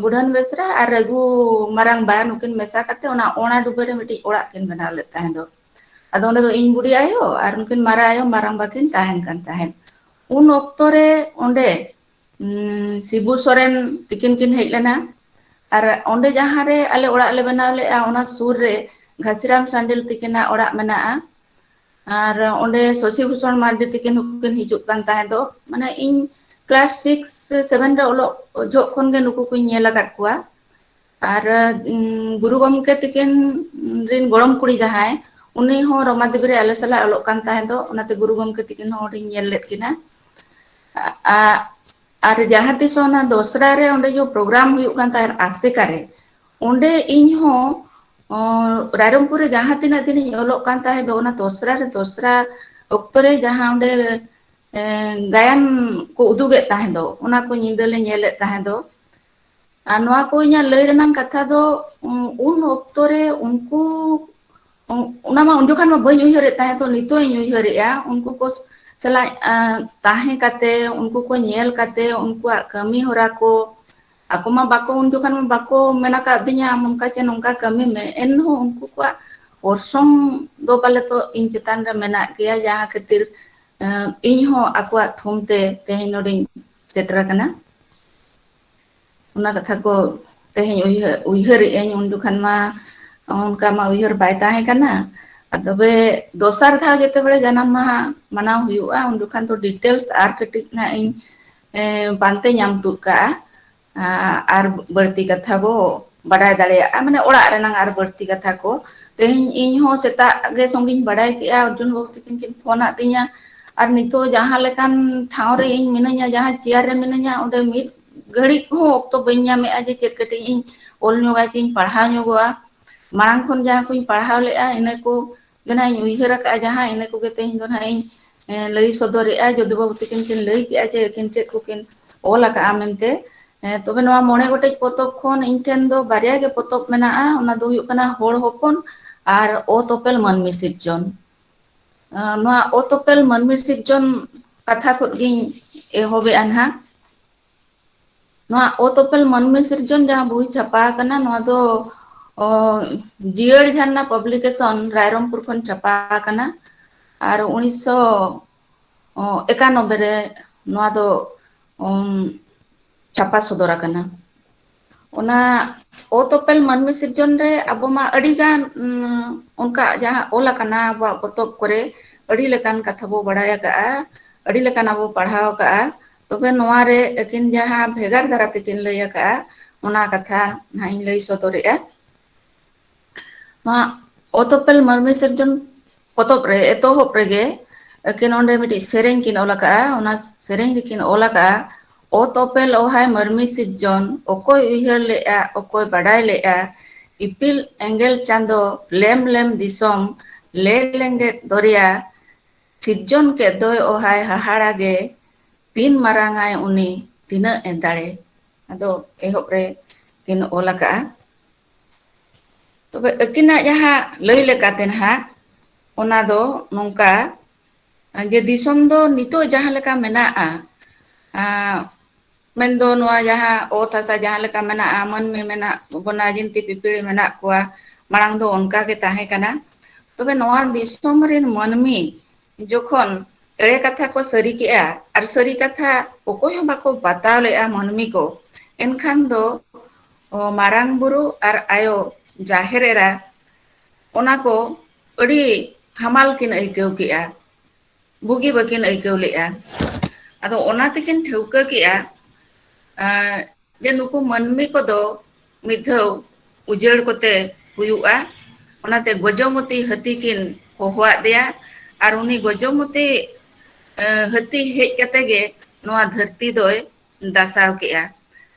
ᱵᱩᱰᱷᱟᱹᱱ ᱵᱮᱥᱨᱟ ᱟᱨ ᱨᱟᱹᱜᱷᱩ ᱢᱟᱨᱟᱝᱵᱟ, ᱱᱩᱠᱤᱱ ᱢᱮᱥᱟ ᱠᱟᱛᱮ ᱚᱱᱟ ᱚᱲᱟ ᱰᱩᱵᱟᱹ ᱨᱮ ᱢᱤᱫᱴᱤᱡ ᱚᱲᱟᱜ ᱠᱤᱱ ᱵᱮᱱᱟᱣ ᱞᱮᱫ ᱛᱟᱦᱮᱸ ᱫᱚ᱾ ᱟᱫᱚ ᱚᱸᱰᱮ ᱫᱚ ᱤᱧ ᱵᱩᱰᱤ ᱟᱭᱳ ᱟᱨ ᱱᱩᱠᱤᱱ ᱢᱟᱨᱟ ᱟᱭᱳ ᱢᱟᱨᱟᱝᱵᱟ ᱠᱤᱱ ᱛᱟᱦᱮᱱ ᱠᱟᱱ ᱛᱟᱦᱮᱸᱫ᱾ ᱩᱱ ᱚᱠᱛᱚ ᱨᱮ ᱚᱸᱰᱮ, ᱩᱸ, ᱥᱤᱵᱩ ᱥᱚᱨᱮᱱ ᱛᱤᱠᱤᱱ ᱠᱤᱱ ᱦᱮᱡ ᱞᱮᱱᱟ᱾ ᱟᱨ ᱚᱸᱰᱮ ᱡᱟᱦᱟᱸ ᱨᱮ ᱟᱞᱮ ᱚᱲᱟᱜ ᱞᱮ ᱵᱮᱱᱟᱣ ᱞᱮᱫᱼᱟ, ᱚᱱᱟ ᱥᱩᱨ ᱨᱮ ᱜᱷᱟᱥᱤᱨᱟᱢ ᱥᱟᱱᱰᱤᱞ ᱛᱤᱠᱤᱱᱟᱜ ᱚᱲᱟᱜ ᱢᱮᱱᱟᱜᱼᱟ᱾ ᱟᱨ ᱚᱸᱰᱮ ᱥᱚᱥᱤ ᱵᱷᱩᱥᱚᱱ ᱢᱟᱨᱰᱤ ᱛᱤᱠᱤᱱ ᱦᱚᱸᱠᱤᱱ ᱦᱤᱡᱩᱜ ᱠᱟᱱ ᱛᱟᱦᱮᱸ ᱫᱚ᱾ ᱢᱟᱱᱮ ᱤᱧ ᱠᱞᱟᱥ ᱥᱤᱠᱥ ᱥᱮ ᱥᱮᱵᱷᱮᱱ ᱨᱮ ᱚᱞᱚᱜ ᱡᱚᱦᱚᱜ ᱠᱷᱚᱱ ᱜᱮ ᱱᱩᱠᱩ ᱠᱚᱧ ᱧᱮᱞ ᱟᱠᱟᱫ ᱠᱚᱣᱟ᱾ ᱟᱨ, ᱩᱸ, ᱜᱩᱨᱩ ᱜᱚᱢᱠᱮ ᱛᱤᱠᱤᱱ ᱨᱤᱱ ᱜᱚᱲᱚᱢ ᱠᱩᱲᱤ ᱡᱟᱦᱟᱸᱭ, ᱩᱱᱤ ᱦᱚᱸ ᱨᱚᱢᱟ ᱫᱮᱵᱤ ᱨᱮ ᱟᱞᱮ ᱥᱟᱞᱟᱜ ᱚᱞᱚᱜ ᱠᱟᱱ ᱛᱟᱦᱮᱸ ᱫᱚ, ᱚᱱᱟᱛᱮ ᱜᱩᱨᱩ ᱜᱚᱢᱠᱮ ᱛᱤᱠᱤᱱ ᱦᱚᱸ ᱚᱸᱰᱮᱧ ᱧᱮᱞ ᱞᱮᱫ ᱠᱤᱱᱟ᱾ ᱟ-, ᱟ-, ᱟᱨ ᱡᱟᱦᱟᱸ ᱛᱤᱥ ᱚᱱᱟ ᱫᱚᱥᱨᱟ ᱨᱮ ᱚᱸᱰᱮ ᱡᱚ ᱯᱨᱳᱜᱨᱟᱢ ᱦᱩᱭᱩᱜ ᱠᱟᱱ ᱛᱟᱦᱮᱸᱫ ᱟᱥᱮᱠᱟ ᱨᱮ, ᱚᱸᱰᱮ ᱤᱧ ᱦᱚᱸ, ᱚ, ᱨᱟᱭᱨᱚᱝᱯᱩᱨ ᱨᱮ ᱡᱟᱦᱟᱸ ᱛᱤᱱᱟᱹᱜ ᱫᱤᱱᱤᱧ ᱚᱞᱚᱜ ᱠᱟᱱ ᱛᱟᱦᱮᱸ ᱫᱚ, ᱚᱱᱟ ᱫᱚᱥᱨᱟ ᱨᱮ, ᱫᱚᱥᱨᱟ ᱚᱠᱛᱚ ᱨᱮ ᱡᱟᱦᱟᱸ ᱚᱸᱰᱮ, ᱮ, ᱜᱟᱭᱟᱱ ᱠᱚ ᱩᱫᱩᱜᱮᱫ ᱛᱟᱦᱮᱸ ᱫᱚ, ᱚᱱᱟ ᱠᱚ ᱧᱤᱫᱟᱹ ᱞᱮ ᱧᱮᱞᱮᱫ ᱛᱟᱦᱮᱸ ᱫᱚ᱾ ᱟᱨ ᱱᱚᱣᱟ ᱠᱚ ᱤᱧᱟᱹᱜ ᱞᱟᱹᱭ ᱨᱮᱱᱟᱜ ᱠᱟᱛᱷᱟ ᱫᱚ, ᱩ-, ᱩᱱ ᱚᱠᱛᱚ ᱨᱮ ᱩᱱᱠᱩ, ᱩ-, ᱚᱱᱟ ᱢᱟ ᱩᱱ ᱡᱚᱠᱷᱟᱱ ᱢᱟ ᱵᱟᱹᱧ ᱩᱭᱦᱟᱹᱨᱮᱫ ᱛᱟᱦᱮᱸ, ᱛᱚ ᱱᱤᱛᱚᱜ ᱤᱧ ᱩᱭᱦᱟᱹᱨᱮᱫᱼᱟ, ᱩᱱᱠᱩ ᱠᱚ ᱥᱟᱞᱟᱜ, ᱟ, ᱛᱟᱦᱮᱸ ᱠᱟᱛᱮ, ᱩᱱᱠᱩ ᱠᱚ ᱧᱮᱞ ᱠᱟᱛᱮ, ᱩᱱᱠᱩᱣᱟᱜ ᱠᱟᱹᱢᱤ ᱦᱚᱨᱟ ᱠᱚ, ᱟᱠᱚ ᱢᱟ ᱵᱟᱠᱚ, ᱩᱱ ᱡᱚᱠᱷᱟᱱ ᱢᱟ ᱵᱟᱠᱚ ᱢᱮᱱ ᱟᱠᱟᱫ ᱫᱤᱧᱟ ᱟᱢ ᱚᱱᱠᱟ ᱪᱮ ᱱᱚᱝᱠᱟ ᱠᱟᱹᱢᱤ ᱢᱮ, ᱮᱱᱦᱚᱸ ᱩᱱᱠᱩ ᱠᱚᱣᱟᱜ ᱚᱨᱥᱚᱝ ᱫᱚ ᱯᱟᱞᱮ ᱛᱚ ᱤᱧ ᱪᱮᱛᱟᱱ ᱨᱮ ᱢᱮᱱᱟᱜ ᱜᱮᱭᱟ, ᱡᱟᱦᱟᱸ ᱠᱷᱟᱹᱛᱤᱨ, ᱮ, ᱤᱧ ᱦᱚᱸ ᱟᱠᱚᱣᱟᱜ ᱛᱷᱩᱢ ᱛᱮ ᱛᱮᱦᱮᱧ ᱱᱚᱰᱮᱧ ᱥᱮᱴᱮᱨ ᱟᱠᱟᱱᱟ᱾ ᱚᱱᱟ ᱠᱟᱛᱷᱟ ᱠᱚ ᱛᱮᱦᱮᱧ ᱩᱭᱦᱟᱹᱨ, ᱩᱭᱦᱟᱹᱨᱮᱫ ᱟᱹᱧ, ᱩᱱ ᱡᱚᱠᱷᱟᱱ ᱢᱟ ᱚᱱᱠᱟ ᱢᱟ ᱩᱭᱦᱟᱹᱨ ᱵᱟᱭ ᱛᱟᱦᱮᱸ ᱠᱟᱱᱟ᱾ ᱟᱨ ᱛᱚᱵᱮ ᱫᱚᱥᱟᱨ ᱫᱷᱟᱣ ᱡᱮᱛᱮ ᱵᱮᱲᱮ ᱡᱟᱱᱟᱢ ᱢᱟᱦᱟ ᱢᱟᱱᱟᱣ ᱦᱩᱭᱩᱜᱼᱟ, ᱩᱱ ᱡᱚᱠᱷᱟᱱ ᱫᱚ details ᱟᱨ ᱠᱟᱹᱴᱤᱡ ᱱᱟᱜ ᱤᱧ, ᱮ, ᱯᱟᱱᱛᱮ ᱧᱟᱢ ᱛᱩᱫ ᱠᱟᱜᱼᱟ, ᱟ-, ᱟᱨ ᱵᱟᱹᱲᱛᱤ ᱠᱟᱛᱷᱟ ᱵᱚ ᱵᱟᱰᱟᱭ ᱫᱟᱲᱮᱭᱟᱜᱼᱟ, ᱢᱟᱱᱮ ᱚᱲᱟᱜ ᱨᱮᱱᱟᱝ ᱟᱨ ᱵᱟᱹᱲᱛᱤ ᱠᱟᱛᱷᱟ ᱠᱚ᱾ ᱛᱮᱦᱮᱧ ᱤᱧ ᱦᱚᱸ ᱥᱮᱛᱟᱜ ᱜᱮ ᱥᱚᱝᱜᱤᱧ ᱵᱟᱰᱟᱭ ᱠᱮᱜᱼᱟ, ᱚᱨᱡᱩᱱ ᱵᱟᱹᱵᱩ ᱛᱟᱹᱠᱤᱱ ᱠᱤᱱ ᱯᱷᱳᱱ ᱟᱫ ᱫᱤᱧᱟ, ᱟᱨ ᱱᱤᱛᱚᱜ ᱡᱟᱦᱟᱸ ᱞᱮᱠᱟᱱ ᱴᱷᱟᱶ ᱨᱮ ᱤᱧ ᱢᱤᱱᱟᱹᱧᱟ, ᱡᱟᱦᱟᱸ ᱪᱮᱭᱟᱨ ᱨᱮ ᱢᱤᱱᱟᱹᱧᱟ, ᱚᱸᱰᱮ ᱢᱤᱫ ᱜᱷᱟᱹᱲᱤᱡ ᱦᱚᱸ ᱚᱠᱛᱚ ᱵᱟᱹᱧ ᱧᱟᱢᱮᱫᱼᱟ ᱡᱮ ᱪᱮᱫ ᱠᱟᱹᱴᱤᱡ ᱤᱧ ᱚᱞ ᱧᱚᱜᱟ ᱪᱮ ᱤᱧ ᱯᱟᱲᱦᱟᱣ ᱧᱚᱜᱚᱜᱼᱟ᱾ ᱢᱟᱲᱟᱝ ᱠᱷᱚᱱ ᱡᱟᱦᱟᱸ ᱠᱚᱧ ᱯᱟᱲᱦᱟᱣ ᱞᱮᱫᱼᱟ, ᱤᱱᱟᱹ ᱠᱚ ᱜᱮ ᱱᱟᱦᱟᱜ ᱤᱧ ᱩᱭᱦᱟᱹᱨ ᱟᱠᱟᱫᱼᱟ, ᱡᱟᱦᱟᱸ ᱤᱱᱟᱹ ᱠᱚᱜᱮ ᱛᱮᱦᱮᱧ ᱫᱚ ᱱᱟᱦᱟᱜ ᱤᱧ, ᱮ, ᱞᱟᱹᱭ ᱥᱚᱫᱚᱨᱮᱫᱼᱟ᱾ ᱡᱚᱫᱩ ᱵᱟᱹᱵᱩ ᱛᱟᱹᱠᱤᱱ ᱠᱤᱱ ᱞᱟᱹᱭ ᱠᱮᱫᱼᱟ ᱡᱮ ᱟᱹᱠᱤᱱ ᱪᱮᱫ ᱠᱚᱠᱤᱱ ᱚᱞ ᱟᱠᱟᱫᱼᱟ ᱢᱮᱱᱛᱮ᱾ ᱮ, ᱛᱚᱵᱮ ᱱᱚᱣᱟ ᱢᱚᱬᱮ ᱜᱚᱴᱮᱡ ᱯᱚᱛᱚᱵ ᱠᱷᱚᱱ ᱤᱧ ᱴᱷᱮᱱ ᱫᱚ ᱵᱟᱨᱭᱟ ᱜᱮ ᱯᱚᱛᱚᱵ ᱢᱮᱱᱟᱜᱼᱟ, ᱚᱱᱟ ᱫᱚ ᱦᱩᱭᱩᱜ ᱠᱟᱱᱟ ᱦᱚᱲ ᱦᱚᱯᱚᱱ ᱟᱨ ᱚᱛ ᱚᱯᱮᱞ ᱢᱟᱹᱱᱢᱤ ᱥᱤᱨᱡᱚᱱ᱾ ᱟ, ᱱᱚᱣᱟ ᱚᱛ ᱚᱯᱮᱞ ᱢᱟᱹᱱᱢᱤ ᱥᱤᱨᱡᱚᱱ ᱠᱟᱛᱷᱟ ᱠᱷᱚᱱ ᱜᱤᱧ ᱮᱦᱚᱵᱮᱜᱼᱟ ᱱᱟᱦᱟᱜ᱾ ᱱᱚᱣᱟ ᱚᱛ ᱚᱯᱮᱞ ᱢᱟᱹᱱᱢᱤ ᱥᱤᱨᱡᱚᱱ ᱡᱟᱦᱟᱸ ᱵᱳᱭ ᱪᱷᱟᱯᱟ ᱟᱠᱟᱱᱟ, ᱱᱚᱣᱟ ᱫᱚ, ᱚ, ᱡᱤᱭᱟᱹᱲ ᱡᱷᱟᱨᱱᱟ ᱯᱟᱵᱽᱞᱤᱠᱮᱥᱚᱱ ᱨᱟᱭᱨᱚᱝᱯᱩᱨ ᱠᱷᱚᱱ ᱪᱷᱟᱯᱟ ᱟᱠᱟᱱᱟ᱾ ᱟᱨ ᱩᱱᱤᱥᱥᱚ ᱮᱠᱟᱱᱚᱵᱵᱳᱭ ᱨᱮ ᱱᱚᱣᱟ ᱫᱚ, ᱩᱢ, ᱪᱷᱟᱯᱟ ᱥᱚᱫᱚᱨ ᱟᱠᱟᱱᱟ᱾ ᱚᱱᱟ ᱚᱛ ᱚᱯᱮᱞ ᱢᱟᱹᱱᱢᱤ ᱥᱤᱨᱡᱚᱱ ᱨᱮ ᱟᱵᱚ ᱢᱟ ᱟᱹᱰᱤᱜᱟᱱ, ᱩᱢ, ᱚᱱᱠᱟ ᱡᱟᱦᱟᱸ ᱚᱞ ᱟᱠᱟᱱᱟ ᱟᱵᱚᱣᱟᱜ ᱯᱚᱛᱚᱵ ᱠᱚᱨᱮ, ᱟᱹᱰᱤ ᱞᱮᱠᱟᱱ ᱠᱟᱛᱷᱟ ᱵᱚ ᱵᱟᱲᱟᱭ ᱟᱠᱟᱜᱼᱟ, ᱟᱹᱰᱤ ᱞᱮᱠᱟᱱᱟᱜ ᱵᱚ ᱯᱟᱲᱦᱟᱣ ᱟᱠᱟᱜᱼᱟ᱾ ᱛᱚᱵᱮ ᱱᱚᱣᱟ ᱨᱮ ᱟᱹᱠᱤᱱ ᱡᱟᱦᱟᱸ ᱵᱷᱮᱜᱟᱨ ᱫᱷᱟᱨᱟ ᱛᱮᱠᱤᱱ ᱞᱟᱹᱭ ᱟᱠᱟᱜᱼᱟ, ᱚᱱᱟ ᱠᱟᱛᱷᱟ ᱱᱟᱦᱟᱜ ᱤᱧ ᱞᱟᱹᱭ ᱥᱚᱫᱚᱨᱮᱜᱼᱟ᱾ ᱱᱚᱣᱟ ᱚᱛᱚᱯᱮᱞ ᱢᱟᱹᱱᱢᱤ ᱥᱤᱨᱡᱚᱱ ᱯᱚᱛᱚᱵ ᱨᱮ ᱮᱛᱚᱦᱚᱵ ᱨᱮᱜᱮ ᱟᱹᱠᱤᱱ ᱚᱸᱰᱮ ᱢᱤᱫᱴᱤᱡ ᱥᱮᱨᱮᱧ ᱠᱤᱱ ᱚᱞ ᱟᱠᱟᱫᱼᱟ᱾ ᱚᱱᱟ ᱥᱮᱨᱮᱧ ᱨᱮᱠᱤᱱ ᱚᱞ ᱟᱠᱟᱫᱼᱟ, "ᱚᱛ ᱚᱯᱮᱞ ᱚᱦᱟᱭ ᱢᱟᱹᱱᱢᱤ ᱥᱤᱨᱡᱚᱱ, ᱚᱠᱚᱭ ᱩᱭᱦᱟᱹᱨ ᱞᱮᱫᱼᱟ, ᱚᱠᱚᱭ ᱵᱟᱰᱟᱭ ᱞᱮᱫᱼᱟ, ᱤᱯᱤᱞ ᱮᱸᱜᱮᱞ ᱪᱟᱸᱫᱚ, ᱞᱮᱢ ᱞᱮᱢ ᱫᱤᱥᱚᱢ, ᱞᱮ ᱞᱮᱸᱜᱮᱫ ᱫᱚᱨᱭᱟ, ᱥᱤᱨᱡᱚᱱ ᱠᱮᱫ ᱫᱚᱭ ᱚᱦᱟᱭ ᱦᱟᱦᱟᱲᱟ ᱜᱮ, ᱛᱤᱱ ᱢᱟᱨᱟᱝ ᱟᱭ ᱩᱱᱤ, ᱛᱤᱱᱟᱹᱜ ᱮ ᱫᱟᱲᱮ?" ᱟᱫᱚ ᱮᱦᱚᱵ ᱨᱮ ᱠᱤᱱ ᱚᱞ ᱟᱠᱟᱫᱼᱟ᱾ ᱛᱚᱵᱮ ᱟᱹᱠᱤᱱᱟᱜ ᱡᱟᱦᱟᱸ ᱞᱟᱹᱭ ᱞᱮᱠᱟᱛᱮ ᱱᱟᱦᱟᱜ, ᱚᱱᱟ ᱫᱚ ᱱᱚᱝᱠᱟ, ᱡᱮ ᱫᱤᱥᱚᱢ ᱫᱚ ᱱᱤᱛᱚᱜ ᱡᱟᱦᱟᱸ ᱞᱮᱠᱟ ᱢᱮᱱᱟᱜᱼᱟ, ᱟᱸ, ᱢᱮᱱᱫᱚ ᱱᱚᱣᱟ ᱡᱟᱦᱟᱸ ᱚᱛ ᱦᱟᱥᱟ ᱡᱟᱦᱟᱸ ᱞᱮᱠᱟ ᱢᱮᱱᱟᱜᱼᱟ, ᱢᱟᱹᱱᱢᱤ ᱢᱮᱱᱟᱜ ᱵᱚᱱᱟ, ᱡᱤᱱᱛᱤ ᱯᱤᱯᱤᱲᱤ ᱢᱮᱱᱟᱜ ᱠᱚᱣᱟ, ᱢᱟᱲᱟᱝ ᱫᱚ ᱚᱱᱠᱟ ᱜᱮ ᱛᱟᱦᱮᱸ ᱠᱟᱱᱟ᱾ ᱛᱚᱵᱮ ᱱᱚᱣᱟ ᱫᱤᱥᱚᱢ ᱨᱮᱱ ᱢᱟᱹᱱᱢᱤ ᱡᱚᱠᱷᱚᱱ ᱮᱲᱮ ᱠᱟᱛᱷᱟ ᱠᱚ ᱥᱟᱹᱨᱤ ᱠᱮᱜᱼᱟ ᱟᱨ ᱥᱟᱹᱨᱤ ᱠᱟᱛᱷᱟ ᱚᱠᱚᱭ ᱦᱚᱸ ᱵᱟᱠᱚ ᱵᱟᱛᱟᱣ ᱞᱮᱜᱼᱟ ᱢᱟᱹᱱᱢᱤ ᱠᱚ, ᱮᱱᱠᱷᱟᱱ ᱫᱚ, ᱚ, ᱢᱟᱨᱟᱝ ᱵᱩᱨᱩ ᱟᱨ ᱟᱭᱳ ᱡᱟᱦᱮᱨ ᱮᱨᱟ ᱚᱱᱟ ᱠᱚ ᱟᱹᱰᱤ ᱦᱟᱢᱟᱞ ᱠᱤᱱ ᱟᱹᱭᱠᱟᱹᱣ ᱠᱮᱜᱼᱟ, ᱵᱩᱜᱤ ᱵᱟᱹᱠᱤᱱ ᱟᱹᱭᱠᱟᱹᱣ ᱞᱮᱜᱼᱟ᱾ ᱟᱫᱚ ᱚᱱᱟ ᱛᱮᱠᱤᱱ ᱴᱷᱟᱹᱣᱠᱟᱹ ᱠᱮᱜᱼᱟ, ᱟᱸ, ᱡᱮ ᱱᱩᱠᱩ ᱢᱟᱹᱱᱢᱤ ᱠᱚᱫᱚ ᱢᱤᱫ ᱫᱷᱟᱣ ᱩᱡᱟᱹᱲ ᱠᱚᱛᱮ ᱦᱩᱭᱩᱜᱼᱟ᱾ ᱚᱱᱟᱛᱮ ᱜᱚᱡᱚᱢᱚᱛᱤ ᱦᱟᱹᱛᱤ ᱠᱤᱱ ᱦᱚᱦᱚᱣᱟᱫ ᱫᱮᱭᱟ ᱟᱨ ᱩᱱᱤ ᱜᱚᱡᱚᱢᱚᱛᱤ, ᱮ, ᱦᱟᱹᱛᱤ ᱦᱮᱡ ᱠᱟᱛᱮ ᱜᱮ ᱱᱚᱣᱟ ᱫᱷᱟᱹᱨᱛᱤ ᱫᱚᱭ ᱫᱟᱥᱟᱣ ᱠᱮᱜᱼᱟ᱾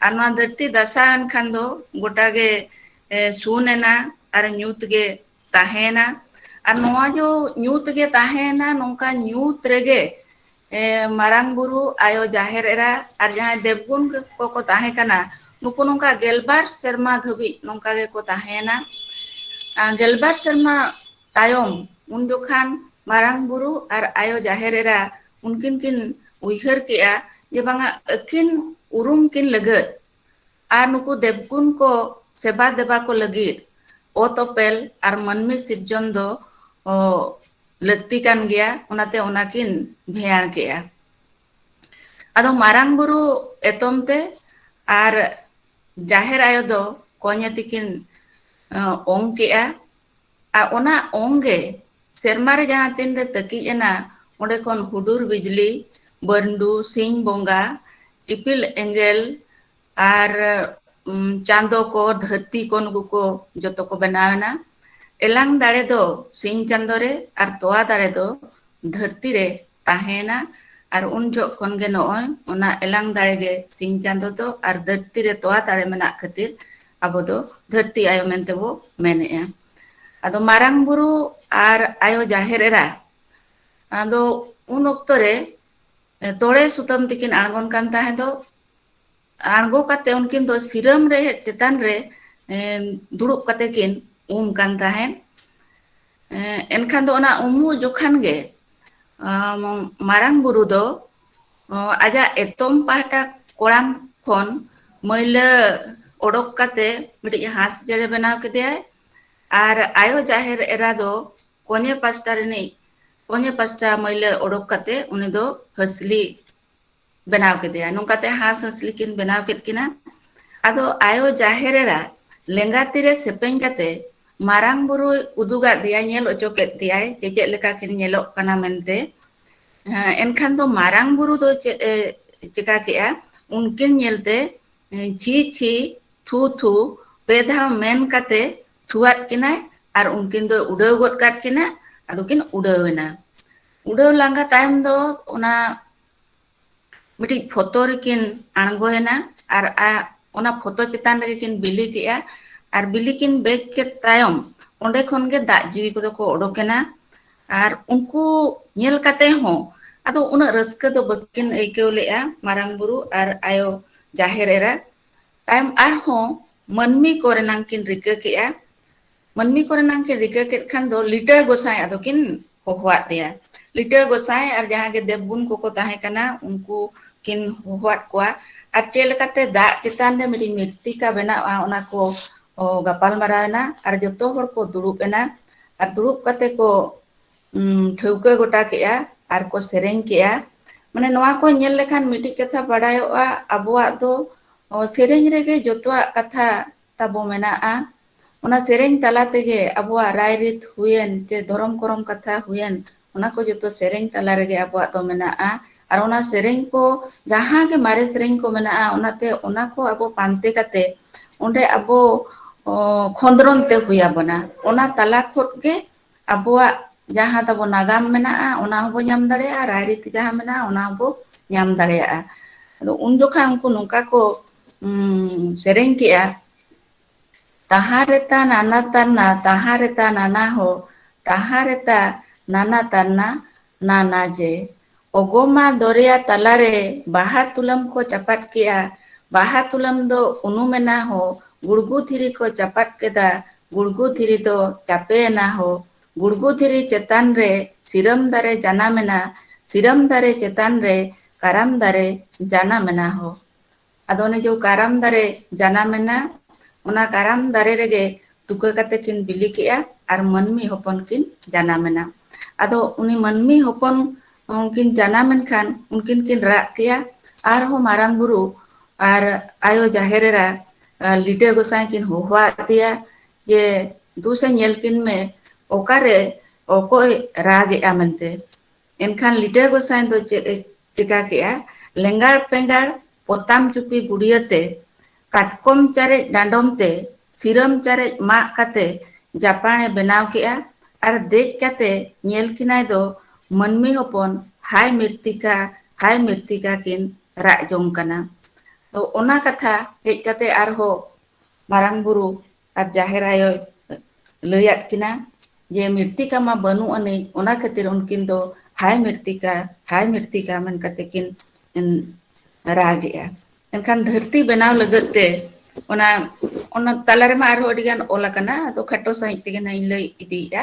ᱟᱨ ᱱᱚᱣᱟ ᱫᱷᱟᱹᱨᱛᱤ ᱫᱟᱥᱟᱣ ᱮᱱ ᱠᱷᱟᱱ ᱫᱚ ᱜᱚᱴᱟ ᱜᱮ, ᱮ, ᱥᱩᱱ ᱮᱱᱟ ᱟᱨ ᱧᱩᱛ ᱜᱮ ᱛᱟᱦᱮᱸᱭᱮᱱᱟ᱾ ᱟᱨ ᱱᱚᱣᱟ ᱡᱚ ᱧᱩᱛ ᱜᱮ ᱛᱟᱦᱮᱸᱭᱮᱱᱟ, ᱱᱚᱝᱠᱟ ᱧᱩᱛ ᱨᱮᱜᱮ, ᱮ, ᱢᱟᱨᱟᱝ ᱵᱩᱨᱩ, ᱟᱭᱳ ᱡᱟᱦᱮᱨ ᱮᱨᱟ ᱟᱨ ᱡᱟᱦᱟᱸᱭ ᱫᱮᱵᱜᱩᱱ ᱠᱚᱠᱚ ᱛᱟᱦᱮᱸ ᱠᱟᱱᱟ, ᱱᱩᱠᱩ ᱱᱚᱝᱠᱟ ᱜᱮᱞᱵᱟᱨ ᱥᱮᱨᱢᱟ ᱫᱷᱟᱹᱵᱤᱡ ᱱᱚᱝᱠᱟ ᱜᱮᱠᱚ ᱛᱟᱦᱮᱸᱭᱮᱱᱟ᱾ ᱟᱨ ᱜᱮᱞᱵᱟᱨ ᱥᱮᱨᱢᱟ ᱛᱟᱭᱚᱢ ᱩᱱ ᱡᱚᱠᱷᱟᱱ ᱢᱟᱨᱟᱝ ᱵᱩᱨᱩ ᱟᱨ ᱟᱭᱳ ᱡᱟᱦᱮᱨ ᱮᱨᱟ ᱩᱱᱠᱤᱱ ᱠᱤᱱ ᱩᱭᱦᱟᱹᱨ ᱠᱮᱜᱼᱟ ᱡᱮ ᱵᱟᱝᱟ, ᱟᱹᱠᱤᱱ ᱩᱨᱩᱢ ᱠᱤᱱ ᱞᱟᱹᱜᱤᱫ ᱟᱨ ᱱᱩᱠᱩ ᱫᱮᱵᱜᱩᱱ ᱠᱚ ᱥᱮᱵᱟ ᱫᱮᱵᱟ ᱠᱚ ᱞᱟᱹᱜᱤᱫ ᱚᱛ ᱚᱯᱮᱞ ᱟᱨ ᱢᱟᱹᱱᱢᱤ ᱥᱤᱨᱡᱚᱱ ᱫᱚ, ᱚ, ᱞᱟᱹᱠᱛᱤ ᱠᱟᱱ ᱜᱮᱭᱟ, ᱚᱱᱟᱛᱮ ᱚᱱᱟ ᱠᱤᱱ ᱵᱷᱮᱭᱟᱬ ᱠᱮᱜᱼᱟ᱾ ᱟᱫᱚ ᱢᱟᱨᱟᱝ ᱵᱩᱨᱩ ᱮᱛᱚᱢ ᱛᱮ ᱟᱨ ᱡᱟᱦᱮᱨ ᱟᱭᱳ ᱫᱚ ᱠᱚᱧᱮ ᱛᱤᱠᱤᱱ, ᱚ, ᱚᱝ ᱠᱮᱜᱼᱟ᱾ ᱟᱨ ᱚᱱᱟ ᱚᱝ ᱜᱮ ᱥᱮᱨᱢᱟ ᱨᱮ ᱡᱟᱦᱟᱸ ᱛᱤᱱ ᱨᱮ ᱛᱟᱹᱠᱤᱡ ᱮᱱᱟ, ᱚᱸᱰᱮ ᱠᱷᱚᱱ ᱦᱩᱰᱩᱨ ᱵᱤᱡᱽᱞᱤ, ᱵᱟᱹᱨᱰᱩ, ᱥᱤᱧ ᱵᱚᱸᱜᱟ, ᱤᱯᱤᱞ ᱮᱸᱜᱮᱞ ᱟᱨ, ᱩᱢ, ᱪᱟᱸᱫᱚ ᱠᱚ, ᱫᱷᱟᱹᱨᱛᱤ ᱠᱚ, ᱱᱩᱠᱩ ᱠᱚ ᱡᱚᱛᱚ ᱠᱚ ᱵᱮᱱᱟᱣ ᱮᱱᱟ᱾ ᱮᱞᱟᱝ ᱫᱟᱲᱮ ᱫᱚ ᱥᱤᱧ ᱪᱟᱸᱫᱚ ᱨᱮ ᱟᱨ ᱛᱚᱣᱟ ᱫᱟᱲᱮ ᱫᱚ ᱫᱷᱟᱹᱨᱛᱤ ᱨᱮ ᱛᱟᱦᱮᱸᱭᱮᱱᱟ᱾ ᱟᱨ ᱩᱱ ᱡᱚᱦᱚᱜ ᱠᱷᱚᱱ ᱜᱮ ᱱᱚᱜᱼᱚᱭ ᱚᱱᱟ ᱮᱞᱟᱝ ᱫᱟᱲᱮ ᱜᱮ ᱥᱤᱧ ᱪᱟᱸᱫᱚ ᱫᱚ ᱟᱨ ᱫᱷᱟᱹᱨᱛᱤ ᱨᱮ ᱛᱚᱣᱟ ᱫᱟᱲᱮ ᱢᱮᱱᱟᱜ ᱠᱷᱟᱹᱛᱤᱨ ᱟᱵᱚ ᱫᱚ ᱫᱷᱟᱹᱨᱛᱤ ᱟᱭᱳ ᱢᱮᱱᱛᱮ ᱵᱚ ᱢᱮᱱᱮᱜᱼᱟ᱾ ᱟᱫᱚ ᱢᱟᱨᱟᱝ ᱵᱩᱨᱩ ᱟᱨ ᱟᱭᱳ ᱡᱟᱦᱮᱨ ᱮᱨᱟ, ᱟᱫᱚ ᱩᱱ ᱚᱠᱛᱚ ᱨᱮ, ᱮ, ᱛᱚᱲᱮ ᱥᱩᱛᱟᱹᱢ ᱛᱮᱠᱤᱱ ᱟᱬᱜᱚᱱ ᱠᱟᱱ ᱛᱟᱦᱮᱸ ᱫᱚ, ᱟᱬᱜᱚ ᱠᱟᱛᱮ ᱩᱱᱠᱤᱱ ᱫᱚ ᱥᱤᱨᱟᱹᱢ ᱨᱮ ᱪᱮᱛᱟᱱ ᱨᱮ, ᱮ, ᱫᱩᱲᱩᱵ ᱠᱟᱛᱮ ᱠᱤᱱ ᱩᱢ ᱠᱟᱱ ᱛᱟᱦᱮᱸᱫ᱾ ᱮ, ᱮᱱᱠᱷᱟᱱ ᱫᱚ ᱚᱱᱟ ᱩᱢᱩᱜ ᱡᱚᱠᱷᱟᱱ ᱜᱮ, ᱟᱢ, ᱢᱟᱨᱟᱝ ᱵᱩᱨᱩ ᱫᱚ, ᱚ, ᱟᱡᱟᱜ ᱮᱛᱚᱢ ᱯᱟᱦᱴᱟ ᱠᱚᱲᱟᱢ ᱠᱷᱚᱱ ᱢᱟᱹᱭᱞᱟᱹ ᱚᱰᱚᱠ ᱠᱟᱛᱮ ᱢᱤᱫᱴᱤᱡ ᱦᱟᱸᱥ ᱡᱮᱲᱮ ᱵᱮᱱᱟᱣ ᱠᱮᱫᱮᱭᱟᱭ᱾ ᱟᱨ ᱟᱭᱳ ᱡᱟᱦᱮᱨ ᱮᱨᱟ ᱫᱚ ᱠᱚᱧᱮ ᱯᱟᱥᱴᱟ ᱨᱤᱱᱤᱡ, ᱠᱚᱧᱮ ᱯᱟᱥᱴᱟ ᱢᱟᱹᱭᱞᱟᱹ ᱚᱰᱚᱠ ᱠᱟᱛᱮ ᱩᱱᱤ ᱫᱚ ᱦᱟᱹᱥᱞᱤ ᱵᱮᱱᱟᱣ ᱠᱮᱫᱮᱭᱟ᱾ ᱱᱚᱝᱠᱟᱛᱮ ᱦᱟᱸᱥ ᱦᱟᱹᱥᱞᱤ ᱠᱤᱱ ᱵᱮᱱᱟᱣ ᱠᱮᱫ ᱠᱤᱱᱟ᱾ ᱟᱫᱚ ᱟᱭᱳ ᱡᱟᱦᱮᱨ ᱮᱨᱟ ᱞᱮᱸᱜᱟ ᱛᱤᱨᱮ ᱥᱮᱯᱮᱧ ᱠᱟᱛᱮ ᱢᱟᱨᱟᱝ ᱵᱩᱨᱩᱭ ᱩᱫᱩᱜᱟᱫ ᱫᱮᱭᱟ, ᱧᱮᱞ ᱦᱚᱪᱚ ᱠᱮᱫ ᱫᱮᱭᱟᱭ ᱡᱮ ᱪᱮᱫ ᱞᱮᱠᱟ ᱠᱤᱱ ᱧᱮᱞᱚᱜ ᱠᱟᱱᱟ ᱢᱮᱱᱛᱮ᱾ ᱦᱮᱸ, ᱮᱱᱠᱷᱟᱱ ᱫᱚ ᱢᱟᱨᱟᱝ ᱵᱩᱨᱩ ᱫᱚ ᱪᱮᱫ ᱮ ᱪᱮᱠᱟ ᱠᱮᱜᱼᱟ? ᱩᱱᱠᱤᱱ ᱧᱮᱞᱛᱮ, ᱮ, ᱪᱷᱤ ᱪᱷᱤ, ᱛᱷᱩ ᱛᱷᱩ, ᱯᱮ ᱫᱷᱟᱣ ᱢᱮᱱ ᱠᱟᱛᱮ ᱛᱷᱩᱣᱟᱫ ᱠᱤᱱᱟᱭ ᱟᱨ ᱩᱱᱠᱤᱱ ᱫᱚᱭ ᱩᱰᱟᱹᱣ ᱜᱚᱫ ᱠᱟᱫ ᱠᱤᱱᱟ᱾ ᱟᱫᱚ ᱠᱤᱱ ᱩᱰᱟᱹᱣ ᱮᱱᱟ᱾ ᱩᱰᱟᱹᱣ ᱞᱟᱸᱜᱟ ᱛᱟᱭᱚᱢ ᱫᱚ ᱚᱱᱟ ᱢᱤᱫᱴᱤᱡ ᱯᱷᱚᱛᱚ ᱨᱮᱠᱤᱱ ᱟᱬᱜᱚᱭᱮᱱᱟ ᱟᱨ ᱟ-, ᱚᱱᱟ ᱯᱷᱚᱛᱚ ᱪᱮᱛᱟᱱ ᱨᱮᱜᱮ ᱠᱤᱱ ᱵᱤᱞᱤ ᱠᱮᱜᱼᱟ᱾ ᱟᱨ ᱵᱤᱞᱤ ᱠᱤᱱ ᱵᱮᱡ ᱠᱮᱫ ᱛᱟᱭᱚᱢ ᱚᱸᱰᱮ ᱠᱷᱚᱱ ᱜᱮ ᱫᱟᱜ ᱡᱤᱣᱤ ᱠᱚᱫᱚ ᱠᱚ ᱚᱰᱚᱠᱮᱱᱟ᱾ ᱟᱨ ᱩᱱᱠᱩ ᱧᱮᱞ ᱠᱟᱛᱮ ᱦᱚᱸ ᱟᱫᱚ ᱩᱱᱟᱹᱜ ᱨᱟᱹᱥᱠᱟᱹ ᱫᱚ ᱵᱟᱹᱠᱤᱱ ᱟᱹᱭᱠᱟᱹᱣ ᱞᱮᱜᱼᱟ, ᱢᱟᱨᱟᱝ ᱵᱩᱨᱩ ᱟᱨ ᱟᱭᱳ ᱡᱟᱦᱮᱨ ᱮᱨᱟ᱾ ᱛᱟᱭᱚᱢ ᱟᱨᱦᱚᱸ ᱢᱟᱹᱱᱢᱤ ᱠᱚᱨᱮᱱᱟᱝ ᱠᱤᱱ ᱨᱤᱠᱟᱹ ᱠᱮᱜᱼᱟ᱾ ᱢᱟᱹᱱᱢᱤ ᱠᱚᱨᱮᱱᱟᱝ ᱠᱤᱱ ᱨᱤᱠᱟᱹ ᱠᱮᱫ ᱠᱷᱟᱱ ᱫᱚ ᱞᱤᱴᱟᱹ ᱜᱚᱸᱥᱟᱭ ᱟᱫᱚ ᱠᱤᱱ ᱦᱚᱦᱚᱣᱟᱫ ᱫᱮᱭᱟ᱾ ᱞᱤᱴᱟᱹ ᱜᱚᱸᱥᱟᱭ ᱟᱨ ᱡᱟᱦᱟᱸ ᱜᱮ ᱫᱮᱵ ᱜᱩᱱ ᱠᱚᱠᱚ ᱛᱟᱦᱮᱸ ᱠᱟᱱᱟ, ᱩᱱᱠᱩ ᱠᱤᱱ ᱦᱚᱦᱚᱣᱟᱫ ᱠᱚᱣᱟ᱾ ᱟᱨ ᱪᱮᱫ ᱞᱮᱠᱟᱛᱮ ᱫᱟᱜ ᱪᱮᱛᱟᱱ ᱨᱮ ᱢᱤᱫᱴᱤᱡ ᱢᱤᱨᱛᱤᱠᱟ ᱵᱮᱱᱟᱜᱼᱟ, ᱚᱱᱟ ᱠᱚ, ᱚ, ᱜᱟᱯᱟᱞ ᱢᱟᱨᱟᱣ ᱮᱱᱟ᱾ ᱟᱨ ᱡᱚᱛᱚ ᱦᱚᱲ ᱠᱚ ᱫᱩᱲᱩᱵ ᱮᱱᱟ᱾ ᱟᱨ ᱫᱩᱲᱩᱵ ᱠᱟᱛᱮ ᱠᱚ, ᱩᱢ, ᱴᱷᱟᱹᱣᱠᱟᱹ ᱜᱚᱴᱟ ᱠᱮᱜᱼᱟ ᱟᱨ ᱠᱚ ᱥᱮᱨᱮᱧ ᱠᱮᱜᱼᱟ᱾ ᱢᱟᱱᱮ, ᱱᱚᱣᱟ ᱠᱚ ᱧᱮᱞ ᱞᱮᱠᱷᱟᱱ ᱢᱤᱫᱴᱤᱡ ᱠᱟᱛᱷᱟ ᱵᱟᱰᱟᱭᱚᱜᱼᱟ, ᱟᱵᱚᱣᱟᱜ ᱫᱚ, ᱚ, ᱥᱮᱨᱮᱧ ᱨᱮᱜᱮ ᱡᱚᱛᱚᱣᱟᱜ ᱠᱟᱛᱷᱟ ᱛᱟᱵᱚ ᱢᱮᱱᱟᱜᱼᱟ᱾ ᱚᱱᱟ ᱥᱮᱨᱮᱧ ᱛᱟᱞᱟ ᱛᱮᱜᱮ ᱟᱵᱚᱣᱟᱜ ᱨᱟᱭᱨᱤᱛ ᱦᱩᱭᱮᱱ ᱪᱮ ᱫᱷᱚᱨᱚᱢ ᱠᱚᱨᱚᱢ ᱠᱟᱛᱷᱟ ᱦᱩᱭᱮᱱ, ᱚᱱᱟ ᱠᱚ ᱡᱚᱛᱚ ᱥᱮᱨᱮᱧ ᱛᱟᱞᱟ ᱨᱮᱜᱮ ᱟᱵᱚᱣᱟᱜ ᱫᱚ ᱢᱮᱱᱟᱜᱼᱟ᱾ ᱟᱨ ᱚᱱᱟ ᱥᱮᱨᱮᱧ ᱠᱚ, ᱡᱟᱦᱟᱸ ᱜᱮ ᱢᱟᱨᱮ ᱥᱮᱨᱮᱧ ᱠᱚ ᱢᱮᱱᱟᱜᱼᱟ, ᱚᱱᱟᱛᱮ ᱚᱱᱟ ᱠᱚ ᱟᱵᱚ ᱯᱟᱱᱛᱮ ᱠᱟᱛᱮ ᱚᱸᱰᱮ ᱟᱵᱚ ᱠᱷᱚᱸᱫᱽᱨᱚᱱ ᱛᱮ ᱦᱩᱭ ᱟᱵᱚᱱᱟ᱾ ᱚᱱᱟ ᱛᱟᱞᱟ ᱠᱷᱚᱱ ᱜᱮ ᱟᱵᱚᱣᱟᱜ ᱡᱟᱦᱟᱸ ᱛᱟᱵᱚ ᱱᱟᱜᱟᱢ ᱢᱮᱱᱟᱜᱼᱟ, ᱚᱱᱟ ᱦᱚᱸᱵᱚ ᱧᱟᱢ ᱫᱟᱲᱮᱭᱟᱜᱼᱟ, ᱨᱟᱭᱨᱤᱛ ᱡᱟᱦᱟᱸ ᱢᱮᱱᱟᱜᱼᱟ, ᱚᱱᱟ ᱦᱚᱸᱵᱚ ᱧᱟᱢ ᱫᱟᱲᱮᱭᱟᱜᱼᱟ᱾ ᱟᱫᱚ ᱩᱱ ᱡᱚᱠᱷᱟ ᱩᱱᱠᱩ ᱱᱚᱝᱠᱟ ᱠᱚ ᱥᱮᱨᱮᱧ ᱠᱮᱜᱼᱟ, ᱛᱟᱦᱟᱸ ᱨᱮᱛᱟ ᱱᱟᱱᱟ ᱛᱟᱱᱟ, ᱛᱟᱦᱟᱸ ᱨᱮᱛᱟ ᱱᱟᱱᱟ ᱦᱚ, ᱛᱟᱦᱟᱸ ᱨᱮᱛᱟ ᱱᱟᱱᱟ ᱛᱟᱱᱟ, ᱱᱟᱱᱟ ᱡᱮ᱾ ᱚᱜᱚᱢᱟ ᱫᱚᱨᱭᱟ ᱛᱟᱞᱟᱨᱮ ᱵᱟᱦᱟ ᱛᱩᱞᱟᱹᱢ ᱠᱚ ᱪᱟᱯᱟᱫ ᱠᱮᱜᱼᱟ, ᱵᱟᱦᱟ ᱛᱩᱞᱟᱹᱢ ᱫᱚ ᱩᱱᱩᱢᱮᱱᱟ ᱦᱚ, ᱜᱩᱲᱜᱩ ᱫᱷᱤᱨᱤ ᱠᱚ ᱪᱟᱯᱟᱫ ᱠᱮᱫᱟ, ᱜᱩᱲᱜᱩ ᱫᱷᱤᱨᱤ ᱫᱚ ᱪᱟᱯᱮᱭᱮᱱᱟ ᱦᱚ, ᱜᱩᱲᱜᱩ ᱫᱷᱤᱨᱤ ᱪᱮᱛᱟᱱ ᱨᱮ ᱥᱤᱨᱟᱹᱢ ᱫᱟᱨᱮ ᱡᱟᱱᱟᱢᱮᱱᱟ, ᱥᱤᱨᱟᱹᱢ ᱫᱟᱨᱮ ᱪᱮᱛᱟᱱ ᱨᱮ ᱠᱟᱨᱟᱢ ᱫᱟᱨᱮ ᱡᱟᱱᱟᱢᱮᱱᱟ ᱦᱚ᱾ ᱟᱫᱚ ᱚᱱᱮ ᱡᱮ ᱠᱟᱨᱟᱢ ᱫᱟᱨᱮ ᱡᱟᱱᱟᱢᱮᱱᱟ, ᱚᱱᱟ ᱠᱟᱨᱟᱢ ᱫᱟᱨᱮ ᱨᱮᱜᱮ ᱛᱩᱠᱟᱹ ᱠᱟᱛᱮ ᱠᱤᱱ ᱵᱤᱞᱤ ᱠᱮᱜᱼᱟ ᱟᱨ ᱢᱟᱹᱱᱢᱤ ᱦᱚᱯᱚᱱ ᱠᱤᱱ ᱡᱟᱱᱟᱢᱮᱱᱟ᱾ ᱟᱫᱚ ᱩᱱᱤ ᱢᱟᱹᱱᱢᱤ ᱦᱚᱯᱚᱱ ᱩᱱᱠᱤᱱ ᱡᱟᱱᱟᱢᱮᱱ ᱠᱷᱟᱱ ᱩᱱᱠᱤᱱ ᱠᱤᱱ ᱨᱟᱜ ᱠᱮᱜᱼᱟ, ᱟᱨᱦᱚᱸ ᱢᱟᱨᱟᱝ ᱵᱩᱨᱩ ᱟᱨ ᱟᱭᱳ ᱡᱟᱦᱮᱨ ᱮᱨᱟ, ᱟᱨ ᱞᱤᱴᱟᱹ ᱜᱚᱸᱥᱟᱭ ᱠᱤᱱ ᱦᱚᱦᱚᱣᱟᱫᱮᱭᱟ ᱡᱮ, "ᱫᱩᱥᱮ ᱧᱮᱞ ᱠᱤᱱ ᱢᱮ, ᱚᱠᱟᱨᱮ ᱚᱠᱚᱭ ᱨᱟᱜᱮᱜᱼᱟ?" ᱢᱮᱱᱛᱮ᱾ ᱮᱱᱠᱷᱟᱱ ᱞᱤᱴᱟᱹ ᱜᱚᱸᱥᱟᱭ ᱫᱚ ᱪᱮᱫ ᱮ ᱪᱤᱠᱟ ᱠᱮᱜᱼᱟ? ᱞᱮᱸᱜᱟᱲ ᱯᱮᱸᱜᱟᱲ ᱯᱚᱛᱟᱢ ᱪᱩᱯᱤ ᱵᱩᱰᱤᱭᱟᱹᱛᱮ, ᱠᱟᱴᱠᱚᱢ ᱪᱟᱨᱮᱡ ᱰᱟᱸᱰᱚᱢ ᱛᱮ, ᱥᱤᱨᱟᱹᱢ ᱪᱟᱨᱮᱡ ᱢᱟᱜ ᱠᱟᱛᱮ ᱡᱟᱯᱟᱬᱮ ᱵᱮᱱᱟᱣ ᱠᱮᱜᱼᱟ᱾ ᱟᱨ ᱫᱮᱡ ᱠᱟᱛᱮ ᱧᱮᱞ ᱠᱤᱱᱟᱭ ᱫᱚ ᱢᱟᱹᱱᱢᱤ ᱦᱚᱯᱚᱱ ᱦᱟᱭ ᱢᱤᱨᱛᱤᱠᱟ, ᱦᱟᱭ ᱢᱤᱨᱛᱤᱠᱟ ᱠᱤᱱ ᱨᱟᱜ ᱡᱚᱝ ᱠᱟᱱᱟ᱾ ᱛᱚ ᱚᱱᱟ ᱠᱟᱛᱷᱟ ᱦᱮᱡ ᱠᱟᱛᱮ ᱟᱨᱦᱚᱸ ᱢᱟᱨᱟᱝ ᱵᱩᱨᱩ ᱟᱨ ᱡᱟᱦᱮᱨ ᱟᱭᱳᱭ ᱞᱟᱹᱭᱟᱫ ᱠᱤᱱᱟ ᱡᱮ ᱢᱤᱨᱛᱤᱠᱟ ᱢᱟ ᱵᱟᱹᱱᱩᱜ ᱟᱹᱱᱤᱡ, ᱚᱱᱟ ᱠᱷᱟᱹᱛᱤᱨ ᱩᱱᱠᱤᱱ ᱫᱚ ᱦᱟᱭ ᱢᱤᱨᱛᱤᱠᱟ, ᱦᱟᱭ ᱢᱤᱨᱛᱤᱠᱟ ᱢᱮᱱ ᱠᱟᱛᱮ ᱠᱤᱱ, ᱩᱸ, ᱨᱟᱜᱮᱜᱼᱟ᱾ ᱮᱱᱠᱷᱟᱱ ᱫᱷᱟᱹᱨᱛᱤ ᱵᱮᱱᱟᱣ ᱞᱟᱹᱜᱤᱫ ᱛᱮ ᱚᱱᱟ, ᱚᱱᱟ ᱛᱟᱞᱟ ᱨᱮᱢᱟ ᱟᱨᱦᱚᱸ ᱟᱹᱰᱤ ᱜᱟᱱ ᱚᱞ ᱟᱠᱟᱱᱟ, ᱟᱫᱚ ᱠᱷᱟᱴᱚ ᱥᱟᱺᱦᱤᱡ ᱛᱮᱜᱮ ᱱᱟᱜ ᱤᱧ ᱞᱟᱹᱭ ᱤᱫᱤᱭᱮᱫᱼᱟ᱾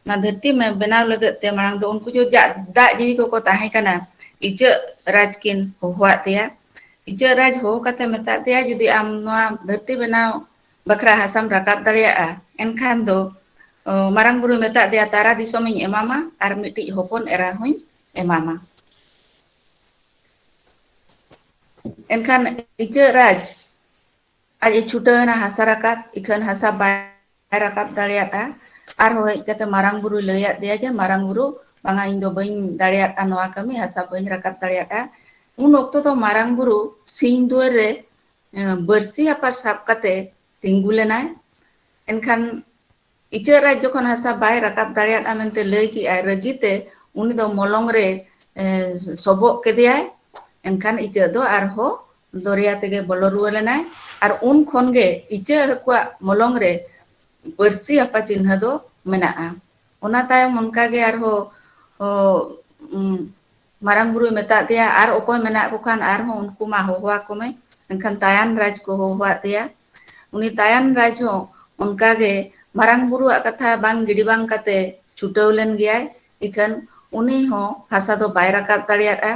ᱚᱱᱟ ᱫᱷᱟᱹᱨᱛᱤ ᱢᱮ-, ᱵᱮᱱᱟᱣ ᱞᱟᱹᱜᱤᱫ ᱛᱮ ᱢᱟᱲᱟᱝ ᱫᱚ ᱩᱱᱠᱩ ᱡᱚ-, ᱡᱟ-, ᱫᱟᱜ ᱡᱤᱣᱤ ᱠᱚᱠᱚ ᱛᱟᱦᱮᱸ ᱠᱟᱱᱟ, ᱤᱪᱟᱹᱜ ᱨᱟᱡᱽ ᱠᱤᱱ ᱦᱚᱦᱚᱣᱟᱫ ᱫᱮᱭᱟ᱾ ᱤᱪᱟᱹᱜ ᱨᱟᱡᱽ ᱦᱚᱦᱚ ᱠᱟᱛᱮ ᱢᱮᱛᱟᱫ ᱫᱮᱭᱟ, "ᱡᱩᱫᱤ ᱟᱢ ᱱᱚᱣᱟ ᱫᱷᱟᱹᱨᱛᱤ ᱵᱮᱱᱟᱣ ᱵᱟᱠᱷᱨᱟ ᱦᱟᱥᱟᱢ ᱨᱟᱠᱟᱵ ᱫᱟᱲᱮᱭᱟᱜᱼᱟ, ᱮᱱᱠᱷᱟᱱ ᱫᱚ, ᱚ, ᱢᱟᱨᱟᱝ ᱵᱩᱨᱩᱭ ᱢᱮᱛᱟᱫ ᱫᱮᱭᱟ, 'ᱛᱟᱨᱟ ᱫᱤᱥᱚᱢᱤᱧ ᱮᱢᱟᱢᱟ ᱟᱨ ᱢᱤᱫᱴᱤᱡ ᱦᱚᱯᱚᱱ ᱮᱨᱟ ᱦᱚᱸᱧ ᱮᱢᱟᱢᱟ.'" ᱮᱱᱠᱷᱟᱱ ᱤᱪᱟᱹᱜ ᱨᱟᱡᱽ ᱟᱡ ᱮ ᱪᱷᱩᱴᱟᱹᱣ ᱮᱱᱟ ᱦᱟᱥᱟ ᱨᱟᱠᱟᱵ, ᱤᱠᱷᱟᱹᱱ ᱦᱟᱥᱟ ᱵᱟᱭ ᱨᱟᱠᱟᱵ ᱫᱟᱲᱮᱭᱟᱫᱼᱟ᱾ ᱟᱨᱦᱚᱸ ᱦᱮᱡ ᱠᱟᱛᱮ ᱢᱟᱨᱟᱝ ᱵᱩᱨᱩᱭ ᱞᱟᱹᱭᱟᱫ ᱫᱮᱭᱟ ᱡᱮ, "ᱢᱟᱨᱟᱝ ᱵᱩᱨᱩ, ᱵᱟᱝᱟ, ᱤᱧ ᱫᱚ ᱵᱟᱹᱧ ᱫᱟᱲᱮᱭᱟᱫᱼᱟ ᱱᱚᱣᱟ ᱠᱟᱹᱢᱤ, ᱦᱟᱥᱟ ᱵᱟᱹᱧ ᱨᱟᱠᱟᱵ ᱫᱟᱲᱮᱭᱟᱫᱼᱟ᱾" ᱩᱱ ᱚᱠᱛᱚ ᱫᱚ ᱢᱟᱨᱟᱝ ᱵᱩᱨᱩ ᱥᱤᱧ ᱫᱩᱣᱟᱹᱨ ᱨᱮ, ᱮ, ᱵᱟᱹᱨᱥᱤ ᱟᱯᱟᱨ ᱥᱟᱵ ᱠᱟᱛᱮ ᱛᱤᱸᱜᱩ ᱞᱮᱱᱟᱭ᱾ ᱮᱱᱠᱷᱟᱱ ᱤᱪᱟᱹᱜ ᱨᱟᱡᱽ ᱡᱚᱠᱷᱚᱱ ᱦᱟᱥᱟ ᱵᱟᱭ ᱨᱟᱠᱟᱵ ᱫᱟᱲᱮᱭᱟᱫᱼᱟ ᱢᱮᱱᱛᱮ ᱞᱟᱹᱭ ᱠᱮᱜᱼᱟᱭ, ᱨᱟᱹᱜᱤ ᱛᱮ ᱩᱱᱤ ᱫᱚ ᱢᱚᱞᱚᱝ ᱨᱮ, ᱮ, ᱥᱚᱵᱚᱜ ᱠᱮᱫᱮᱭᱟᱭ᱾ ᱮᱱᱠᱷᱟᱱ ᱤᱪᱟᱹᱜ ᱫᱚ ᱟᱨᱦᱚᱸ ᱫᱚᱨᱭᱟ ᱛᱮᱜᱮ ᱵᱚᱞᱚ ᱨᱩᱣᱟᱹᱲ ᱮᱱᱟᱭ᱾ ᱟᱨ ᱩᱱ ᱠᱷᱚᱱ ᱜᱮ ᱤᱪᱟᱹᱜ ᱦᱟᱹᱠᱩᱣᱟᱜ ᱢᱚᱞᱚᱝ ᱨᱮ ᱯᱟᱹᱨᱥᱤ ᱦᱟᱯᱟ ᱪᱤᱱᱦᱟᱹ ᱫᱚ ᱢᱮᱱᱟᱜᱼᱟ᱾ ᱚᱱᱟ ᱛᱟᱭᱚᱢ ᱚᱱᱠᱟ ᱜᱮ ᱟᱨᱦᱚᱸ, ᱚ, ᱩᱢ, ᱢᱟᱨᱟᱝ ᱵᱩᱨᱩᱭ ᱢᱮᱛᱟᱫ ᱫᱮᱭᱟ, "ᱟᱨ ᱚᱠᱚᱭ ᱢᱮᱱᱟᱜ ᱠᱚ ᱠᱷᱟᱱ ᱟᱨᱦᱚᱸ ᱩᱱᱠᱩ ᱢᱟ ᱦᱚᱦᱚ ᱟᱠᱚ ᱢᱮ᱾" ᱮᱱᱠᱷᱟᱱ ᱛᱟᱭᱟᱱ ᱨᱟᱡᱽ ᱠᱚ ᱦᱚᱦᱚᱣᱟᱫ ᱫᱮᱭᱟ᱾ ᱩᱱᱤ ᱛᱟᱭᱟᱱ ᱨᱟᱡᱽ ᱦᱚᱸ ᱚᱱᱠᱟ ᱜᱮ ᱢᱟᱨᱟᱝ ᱵᱩᱨᱩᱣᱟᱜ ᱠᱟᱛᱷᱟ ᱵᱟᱝ ᱜᱤᱰᱤ ᱵᱟᱝ ᱠᱟᱛᱮ ᱪᱷᱩᱴᱟᱹᱣ ᱞᱮᱱ ᱜᱮᱭᱟᱭ᱾ ᱤᱠᱷᱟᱹᱱ ᱩᱱᱤ ᱦᱚᱸ ᱦᱟᱥᱟ ᱫᱚ ᱵᱟᱭ ᱨᱟᱠᱟᱵ ᱫᱟᱲᱮᱭᱟᱫᱼᱟ᱾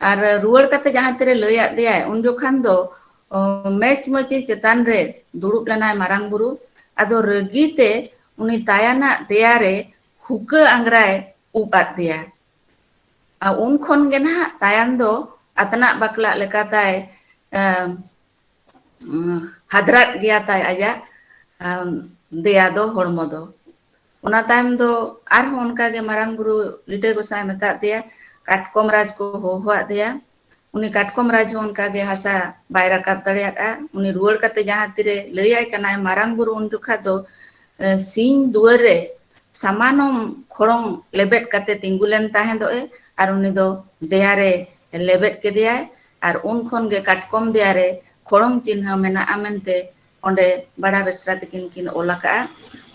ᱟᱨ ᱨᱩᱣᱟᱹᱲ ᱠᱟᱛᱮ ᱡᱟᱦᱟᱸ ᱛᱤᱨᱮ ᱞᱟᱹᱭᱟᱫ ᱫᱮᱭᱟᱭ, ᱩᱱ ᱡᱚᱠᱷᱟᱱ ᱫᱚ, ᱚ, ᱢᱮᱪ ᱢᱟᱹᱪᱤ ᱪᱮᱛᱟᱱ ᱨᱮ ᱫᱩᱲᱩᱵ ᱞᱮᱱᱟᱭ ᱢᱟᱨᱟᱝ ᱵᱩᱨᱩ᱾ ᱟᱫᱚ ᱨᱟᱹᱜᱤ ᱛᱮ ᱩᱱᱤ ᱛᱟᱭᱟᱱᱟᱜ ᱫᱮᱭᱟ ᱨᱮ ᱦᱩᱠᱟᱹ ᱟᱝᱜᱽᱨᱟᱭ ᱩᱵ ᱟᱫ ᱫᱮᱭᱟ᱾ ᱟᱨ ᱩᱱ ᱠᱷᱚᱱ ᱜᱮ ᱱᱟᱦᱟᱜ ᱛᱟᱭᱟᱱ ᱫᱚ ᱟᱛᱱᱟᱜ ᱵᱟᱠᱞᱟᱜ ᱞᱮᱠᱟᱛᱟᱭ, ᱮᱢ, ᱩᱸ, ᱦᱟᱫᱽᱨᱟᱜ ᱜᱮᱭᱟ ᱛᱟᱭ ᱟᱡᱟᱜ, ᱮᱢ, ᱫᱮᱭᱟ ᱫᱚ, ᱦᱚᱲᱢᱚ ᱫᱚ᱾ ᱚᱱᱟ ᱛᱟᱭᱚᱢ ᱫᱚ ᱟᱨᱦᱚᱸ ᱚᱱᱠᱟ ᱜᱮ ᱢᱟᱨᱟᱝ ᱵᱩᱨᱩ ᱞᱤᱴᱟᱹ ᱜᱚᱸᱥᱟᱭ ᱢᱮᱛᱟᱫ ᱫᱮᱭᱟ, ᱠᱟᱴᱠᱚᱢ ᱨᱟᱡᱽ ᱠᱚ ᱦᱚᱦᱚᱣᱟᱫ ᱫᱮᱭᱟ᱾ ᱩᱱᱤ ᱠᱟᱴᱠᱚᱢ ᱨᱟᱡᱽ ᱦᱚᱸ ᱚᱱᱠᱟ ᱜᱮ ᱦᱟᱥᱟ ᱵᱟᱭ ᱨᱟᱠᱟᱵ ᱫᱟᱲᱮᱭᱟᱫᱼᱟ᱾ ᱩᱱᱤ ᱨᱩᱣᱟᱹᱲ ᱠᱟᱛᱮ ᱡᱟᱦᱟᱸ ᱛᱤᱨᱮ ᱞᱟᱹᱭᱟᱭ ᱠᱟᱱᱟᱭ ᱢᱟᱨᱟᱝ ᱵᱩᱨᱩ, ᱩᱱ ᱡᱚᱠᱷᱟ ᱫᱚ, ᱮ, ᱥᱤᱧ ᱫᱩᱣᱟᱹᱨ ᱨᱮ ᱥᱟᱢᱟᱱᱚᱢ ᱠᱷᱚᱲᱚᱝ ᱞᱮᱵᱮᱫ ᱠᱟᱛᱮ ᱛᱤᱸᱜᱩ ᱞᱮᱱ ᱛᱟᱦᱮᱸᱫᱚᱜ ᱮ, ᱟᱨ ᱩᱱᱤ ᱫᱚ ᱫᱮᱭᱟ ᱨᱮ ᱞᱮᱵᱮᱫ ᱠᱮᱫᱮᱭᱟᱭ, ᱟᱨ ᱩᱱ ᱠᱷᱚᱱ ᱜᱮ ᱠᱟᱴᱠᱚᱢ ᱫᱮᱭᱟ ᱨᱮ ᱠᱷᱚᱲᱚᱝ ᱪᱤᱱᱦᱟᱹ ᱢᱮᱱᱟᱜᱼᱟ ᱢᱮᱱᱛᱮ ᱚᱸᱰᱮ ᱵᱟᱲᱟ ᱵᱮᱥᱨᱟ ᱛᱤᱠᱤᱱ ᱠᱤᱱ ᱚᱞ ᱟᱠᱟᱫᱼᱟ᱾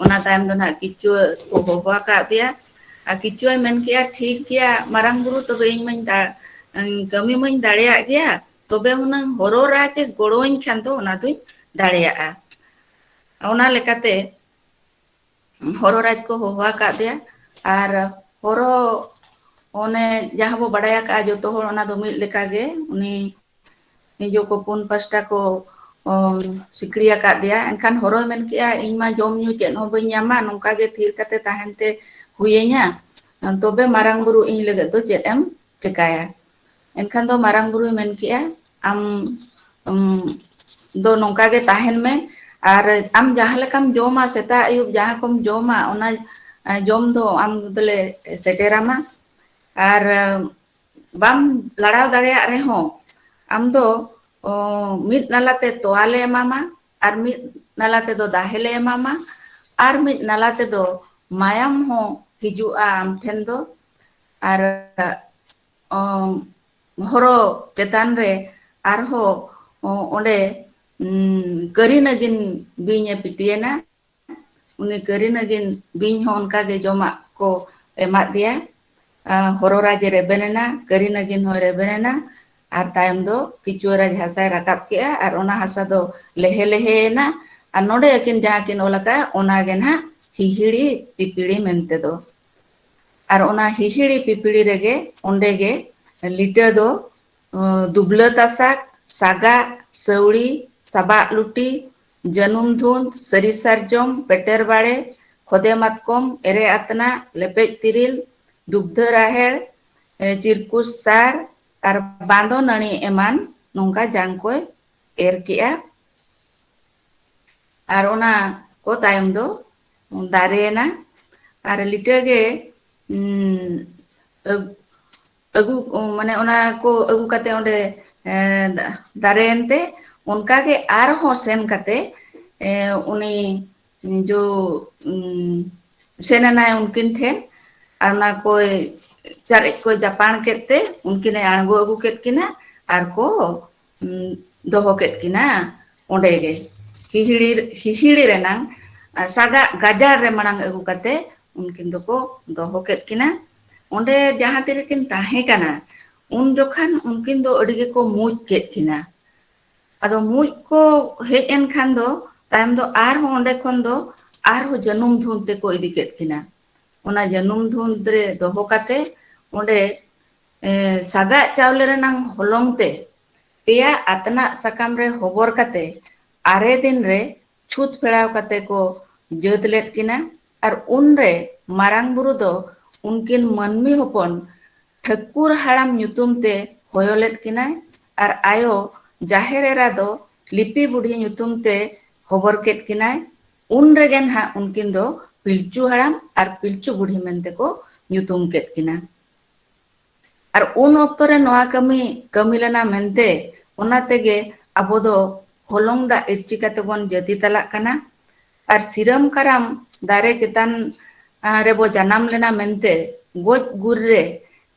ᱚᱱᱟ ᱛᱟᱭᱚᱢ ᱫᱚ ᱱᱟᱦᱟᱜ ᱠᱤᱪᱩᱣᱟᱹ ᱠᱚ ᱦᱚᱦᱚ ᱟᱠᱟᱫ ᱫᱮᱭᱟ, ᱟᱨ ᱠᱤᱪᱩᱣᱟᱹᱭ ᱢᱮᱱ ᱠᱮᱜᱼᱟ, "ᱴᱷᱤᱠ ᱜᱮᱭᱟ ᱢᱟᱨᱟᱝ ᱵᱩᱨᱩ, ᱛᱚᱵᱮ ᱤᱧ ᱢᱟᱧ ᱫᱟ-, ᱠᱟᱹᱢᱤ ᱢᱟᱧ ᱫᱟᱲᱮᱭᱟᱜ ᱜᱮᱭᱟ, ᱛᱚᱵᱮ ᱦᱩᱱᱟᱹᱝ ᱦᱚᱨᱚ ᱨᱟᱡᱽ ᱮ ᱜᱚᱲᱚᱣᱟᱹᱧ ᱠᱷᱟᱱ ᱫᱚ ᱚᱱᱟ ᱫᱩᱧ ᱫᱟᱲᱮᱭᱟᱜᱼᱟ᱾" ᱚᱱᱟ ᱞᱮᱠᱟᱛᱮ ᱦᱚᱨᱚ ᱨᱟᱡᱽ ᱠᱚ ᱦᱚᱦᱚ ᱟᱠᱟᱫ ᱫᱮᱭᱟ᱾ ᱟᱨ ᱦᱚᱨᱚ, ᱚᱱᱮ ᱡᱟᱦᱟᱸ ᱵᱚ ᱵᱟᱲᱟᱭ ᱟᱠᱟᱫᱼᱟ ᱡᱚᱛᱚ ᱦᱚᱲ, ᱚᱱᱟ ᱫᱚ ᱢᱤᱫ ᱞᱮᱠᱟᱜᱮ ᱩᱱᱤ ᱱᱤᱡᱚ ᱠᱚ ᱯᱩᱱ ᱯᱟᱥᱴᱟ ᱠᱚ, ᱚ, ᱥᱤᱠᱲᱤ ᱟᱠᱟᱫ ᱫᱮᱭᱟ᱾ ᱮᱱᱠᱷᱟᱱ ᱦᱚᱨᱚᱭ ᱢᱮᱱ ᱠᱮᱜᱼᱟ, "ᱤᱧ ᱢᱟ ᱡᱚᱢ ᱧᱩ ᱪᱮᱫ ᱦᱚᱸ ᱵᱟᱹᱧ ᱧᱟᱢᱟ, ᱱᱚᱝᱠᱟ ᱜᱮ ᱛᱷᱤᱨ ᱠᱟᱛᱮ ᱛᱟᱦᱮᱱ ᱛᱮ ᱦᱩᱭᱟᱹᱧᱟ, ᱛᱚᱵᱮ ᱢᱟᱨᱟᱝ ᱵᱩᱨᱩ ᱤᱧ ᱞᱟᱹᱜᱤᱫ ᱫᱚ ᱪᱮᱫ ᱮᱢ ᱪᱮᱠᱟᱭᱟ?" ᱮᱱᱠᱷᱟᱱ ᱫᱚ ᱢᱟᱨᱟᱝ ᱵᱩᱨᱩᱭ ᱢᱮᱱ ᱠᱮᱜᱼᱟ, "ᱟᱢ, ᱩᱢ, ᱫᱚ ᱱᱚᱝᱠᱟ ᱜᱮ ᱛᱟᱦᱮᱱ ᱢᱮ, ᱟᱨ ᱟᱢ ᱡᱟᱦᱟᱸ ᱞᱮᱠᱟᱢ ᱡᱚᱢᱟ, ᱥᱮᱛᱟᱜ ᱟᱹᱭᱩᱵ ᱡᱟᱦᱟᱸ ᱠᱚᱢ ᱡᱚᱢᱟ, ᱚᱱᱟ, ᱮ, ᱡᱚᱢ ᱫᱚ ᱟᱢ ᱫᱚᱞᱮ ᱥᱮᱴᱮᱨᱟᱢᱟ, ᱟᱨ, ᱮ, ᱵᱟᱢ ᱞᱟᱲᱟᱣ ᱫᱟᱲᱮᱭᱟᱜ ᱨᱮᱦᱚᱸ ᱟᱢ ᱫᱚ, ᱚ, ᱢᱤᱫ ᱱᱟᱞᱟᱛᱮ ᱛᱚᱣᱟ ᱞᱮ ᱮᱢᱟᱢᱟ, ᱟᱨ ᱢᱤᱫ ᱱᱟᱞᱟ ᱛᱮᱫᱚ ᱫᱟᱦᱮ ᱞᱮ ᱮᱢᱟᱢᱟ, ᱟᱨ ᱢᱤᱫ ᱱᱟᱞᱟ ᱛᱮᱫᱚ ᱢᱟᱭᱟᱢ ᱦᱚᱸ ᱦᱤᱡᱩᱜᱼᱟ ᱟᱢ ᱴᱷᱮᱱ ᱫᱚ᱾ ᱟᱨ ᱚ, ᱦᱚᱨᱚ ᱪᱮᱛᱟᱱ ᱨᱮ ᱟᱨᱦᱚᱸ ᱚ, ᱚᱸᱰᱮ ᱩᱢ, ᱠᱟᱹᱨᱤ ᱱᱟᱹᱜᱤᱱ ᱵᱤᱧ ᱮ ᱯᱤᱴᱤᱭᱮᱱᱟ᱾ ᱩᱱᱤ ᱠᱟᱹᱨᱤ ᱱᱟᱹᱜᱤᱱ ᱵᱤᱧ ᱦᱚᱸ ᱚᱱᱠᱟ ᱜᱮ ᱡᱚᱢᱟᱜ ᱠᱚ ᱮᱢᱟᱫ ᱫᱮᱭᱟ᱾ ᱟ, ᱦᱚᱨᱚ ᱨᱟᱡᱽ ᱮ ᱨᱮᱵᱮᱱ ᱮᱱᱟ, ᱠᱟᱹᱨᱤ ᱱᱟᱹᱜᱤᱱ ᱦᱚᱸᱭ ᱨᱮᱵᱮᱱ ᱮᱱᱟ, ᱟᱨ ᱛᱟᱭᱚᱢ ᱫᱚ ᱠᱤᱪᱩᱣᱟᱹ ᱨᱟᱡᱽ ᱦᱟᱥᱟᱭ ᱨᱟᱠᱟᱵ ᱠᱮᱜᱼᱟ, ᱟᱨ ᱚᱱᱟ ᱦᱟᱥᱟ ᱫᱚ ᱞᱮᱦᱮ ᱞᱮᱦᱮᱭᱮᱱᱟ᱾ ᱟᱨ ᱱᱚᱰᱮ ᱟᱹᱠᱤᱱ ᱡᱟᱦᱟᱸ ᱠᱤᱱ ᱚᱞ ᱟᱠᱟᱫᱼᱟ, ᱚᱱᱟ ᱜᱮ ᱱᱟᱦᱟᱜ ᱦᱤᱦᱤᱲᱤ ᱯᱤᱯᱤᱲᱤ ᱢᱮᱱᱛᱮ ᱫᱚ᱾ ᱟᱨ ᱚᱱᱟ ᱦᱤᱦᱤᱲᱤ ᱯᱤᱯᱤᱲᱤ ᱨᱮᱜᱮ ᱚᱸᱰᱮ ᱜᱮ ᱞᱤᱴᱟᱹ ᱫᱚ, ᱚ, ᱫᱩᱵᱞᱟᱹ ᱛᱟᱥᱟᱠ, ᱥᱟᱜᱟᱜ, ᱥᱟᱹᱣᱲᱤ, ᱥᱟᱵᱟᱜ ᱞᱩᱴᱤ, ᱡᱟᱹᱱᱩᱢ ᱫᱷᱩᱸᱫ, ᱥᱟᱹᱨᱤ ᱥᱟᱨᱡᱚᱢ, ᱯᱮᱴᱮᱨ ᱵᱟᱲᱮ, ᱠᱷᱚᱫᱮ ᱢᱟᱛᱠᱚᱢ, ᱮᱨᱮ ᱟᱛᱱᱟᱜ, ᱞᱮᱯᱮᱡ ᱛᱤᱨᱤᱞ, ᱫᱩᱜᱽᱫᱷᱟᱹ ᱨᱟᱦᱮᱲ, ᱮ, ᱪᱤᱨᱠᱩᱥ ᱥᱟᱨ ᱟᱨ ᱵᱟᱸᱫᱚ ᱱᱟᱹᱲᱤ ᱮᱢᱟᱱ ᱱᱚᱝᱠᱟ ᱡᱟᱝ ᱠᱚᱭ ᱮᱨ ᱠᱮᱜᱼᱟ᱾ ᱟᱨ ᱚᱱᱟ ᱠᱚ ᱛᱟᱭᱚᱢ ᱫᱚ ᱫᱟᱨᱮᱭᱮᱱᱟ᱾ ᱟᱨ ᱞᱤᱴᱟᱹ ᱜᱮ, ᱩᱸ, ᱟᱹᱜ-, ᱟᱹᱜᱩ, ᱢᱟᱱᱮ ᱚᱱᱟ ᱠᱚ ᱟᱹᱜᱩ ᱠᱟᱛᱮ ᱚᱸᱰᱮ, ᱮ, ᱫᱟ-, ᱫᱟᱨᱮᱭᱮᱱ ᱛᱮ ᱚᱱᱠᱟ ᱜᱮ ᱟᱨᱦᱚᱸ ᱥᱮᱱ ᱠᱟᱛᱮ, ᱮ, ᱩᱱᱤ ᱡᱚ, ᱩᱸ, ᱥᱮᱱ ᱮᱱᱟᱭ ᱩᱱᱠᱤᱱ ᱴᱷᱮᱱ, ᱟᱨ ᱚᱱᱟ ᱠᱚᱭ ᱪᱟᱨᱮᱡ ᱠᱚᱭ ᱡᱟᱯᱟᱱ ᱠᱮᱫ ᱛᱮ ᱩᱱᱠᱤᱱᱮ ᱟᱬᱜᱚ ᱟᱹᱜᱩ ᱠᱮᱫ ᱠᱤᱱᱟ ᱟᱨ ᱠᱚ, ᱩᱸ, ᱫᱚᱦᱚ ᱠᱮᱫ ᱠᱤᱱᱟ ᱚᱸᱰᱮ ᱜᱮ᱾ ᱦᱤᱦᱤᱲᱤ, ᱦᱤᱦᱤᱲᱤ ᱨᱮᱱᱟᱝ, ᱟ, ᱥᱟᱜᱟᱜ ᱜᱟᱡᱟᱲ ᱨᱮ ᱢᱟᱲᱟᱝ ᱟᱹᱜᱩ ᱠᱟᱛᱮ ᱩᱱᱠᱤᱱ ᱫᱚᱠᱚ ᱫᱚᱦᱚ ᱠᱮᱫ ᱠᱤᱱᱟ᱾ ᱚᱸᱰᱮ ᱡᱟᱦᱟᱸ ᱛᱤᱨᱮᱠᱤᱱ ᱛᱟᱦᱮᱸ ᱠᱟᱱᱟ, ᱩᱱ ᱡᱚᱠᱷᱟᱱ ᱩᱱᱠᱤᱱ ᱫᱚ ᱟᱹᱰᱤ ᱜᱮᱠᱚ ᱢᱩᱸᱡ ᱠᱮᱫ ᱠᱤᱱᱟ᱾ ᱟᱫᱚ ᱢᱩᱸᱡ ᱠᱚ ᱦᱮᱡ ᱮᱱ ᱠᱷᱟᱱ ᱫᱚ ᱛᱟᱭᱚᱢ ᱫᱚ ᱟᱨᱦᱚᱸ ᱚᱸᱰᱮ ᱠᱷᱚᱱ ᱫᱚ ᱟᱨᱦᱚᱸ ᱡᱟᱹᱱᱩᱢ ᱫᱷᱩᱸᱫ ᱛᱮᱠᱚ ᱤᱫᱤ ᱠᱮᱫ ᱠᱤᱱᱟ᱾ ᱚᱱᱟ ᱡᱟᱹᱱᱩᱢ ᱫᱷᱩᱸᱫ ᱨᱮ ᱫᱚᱦᱚ ᱠᱟᱛᱮ ᱚᱸᱰᱮ, ᱮ, ᱥᱟᱜᱟᱜ ᱪᱟᱣᱞᱮ ᱨᱮᱱᱟᱝ ᱦᱚᱞᱚᱝ ᱛᱮ ᱯᱮᱭᱟ ᱟᱛᱱᱟᱜ ᱥᱟᱠᱟᱢ ᱨᱮ ᱦᱚᱵᱚᱨ ᱠᱟᱛᱮ ᱟᱨᱮ ᱫᱤᱱ ᱨᱮ ᱪᱷᱩᱛ ᱯᱷᱮᱲᱟᱣ ᱠᱟᱛᱮ ᱠᱚ ᱡᱟᱹᱛ ᱞᱮᱫ ᱠᱤᱱᱟ᱾ ᱟᱨ ᱩᱱᱨᱮ ᱢᱟᱨᱟᱝ ᱵᱩᱨᱩ ᱫᱚ ᱩᱱᱠᱤᱱ ᱢᱟᱹᱱᱢᱤ ᱦᱚᱯᱚᱱ ᱴᱷᱟᱹᱠᱩᱨ ᱦᱟᱲᱟᱢ ᱧᱩᱛᱩᱢ ᱛᱮ ᱦᱚᱭᱚ ᱞᱮᱫ ᱠᱤᱱᱟᱭ, ᱟᱨ ᱟᱭᱳ ᱡᱟᱦᱮᱨ ᱮᱨᱟ ᱫᱚ ᱞᱤᱯᱤ ᱵᱩᱰᱷᱤ ᱧᱩᱛᱩᱢ ᱛᱮ ᱦᱚᱵᱚᱨ ᱠᱮᱫ ᱠᱤᱱᱟᱭ᱾ ᱩᱱ ᱨᱮᱜᱮ ᱱᱟᱦᱟᱜ ᱩᱱᱠᱤᱱ ᱫᱚ ᱯᱤᱞᱪᱩ ᱦᱟᱲᱟᱢ ᱟᱨ ᱯᱤᱞᱪᱩ ᱵᱩᱰᱷᱤ ᱢᱮᱱᱛᱮ ᱠᱚ ᱧᱩᱛᱩᱢ ᱠᱮᱫ ᱠᱤᱱᱟ᱾ ᱟᱨ ᱩᱱ ᱚᱠᱛᱚ ᱨᱮ ᱱᱚᱣᱟ ᱠᱟᱹᱢᱤ ᱠᱟᱹᱢᱤ ᱞᱮᱱᱟ ᱢᱮᱱᱛᱮ, ᱚᱱᱟ ᱛᱮᱜᱮ ᱟᱵᱚ ᱫᱚ ᱦᱚᱞᱚᱝ ᱫᱟᱜ ᱤᱨᱪᱤ ᱠᱟᱛᱮ ᱵᱚᱱ ᱡᱟᱹᱛᱤ ᱛᱟᱞᱟᱜ ᱠᱟᱱᱟ᱾ ᱟᱨ ᱥᱤᱨᱟᱹᱢ ᱠᱟᱨᱟᱢ ᱫᱟᱨᱮ ᱪᱮᱛᱟᱱ, ᱟ, ᱨᱮᱵᱚ ᱡᱟᱱᱟᱢ ᱞᱮᱱᱟ ᱢᱮᱱᱛᱮ ᱜᱚᱡ ᱜᱩᱨ ᱨᱮ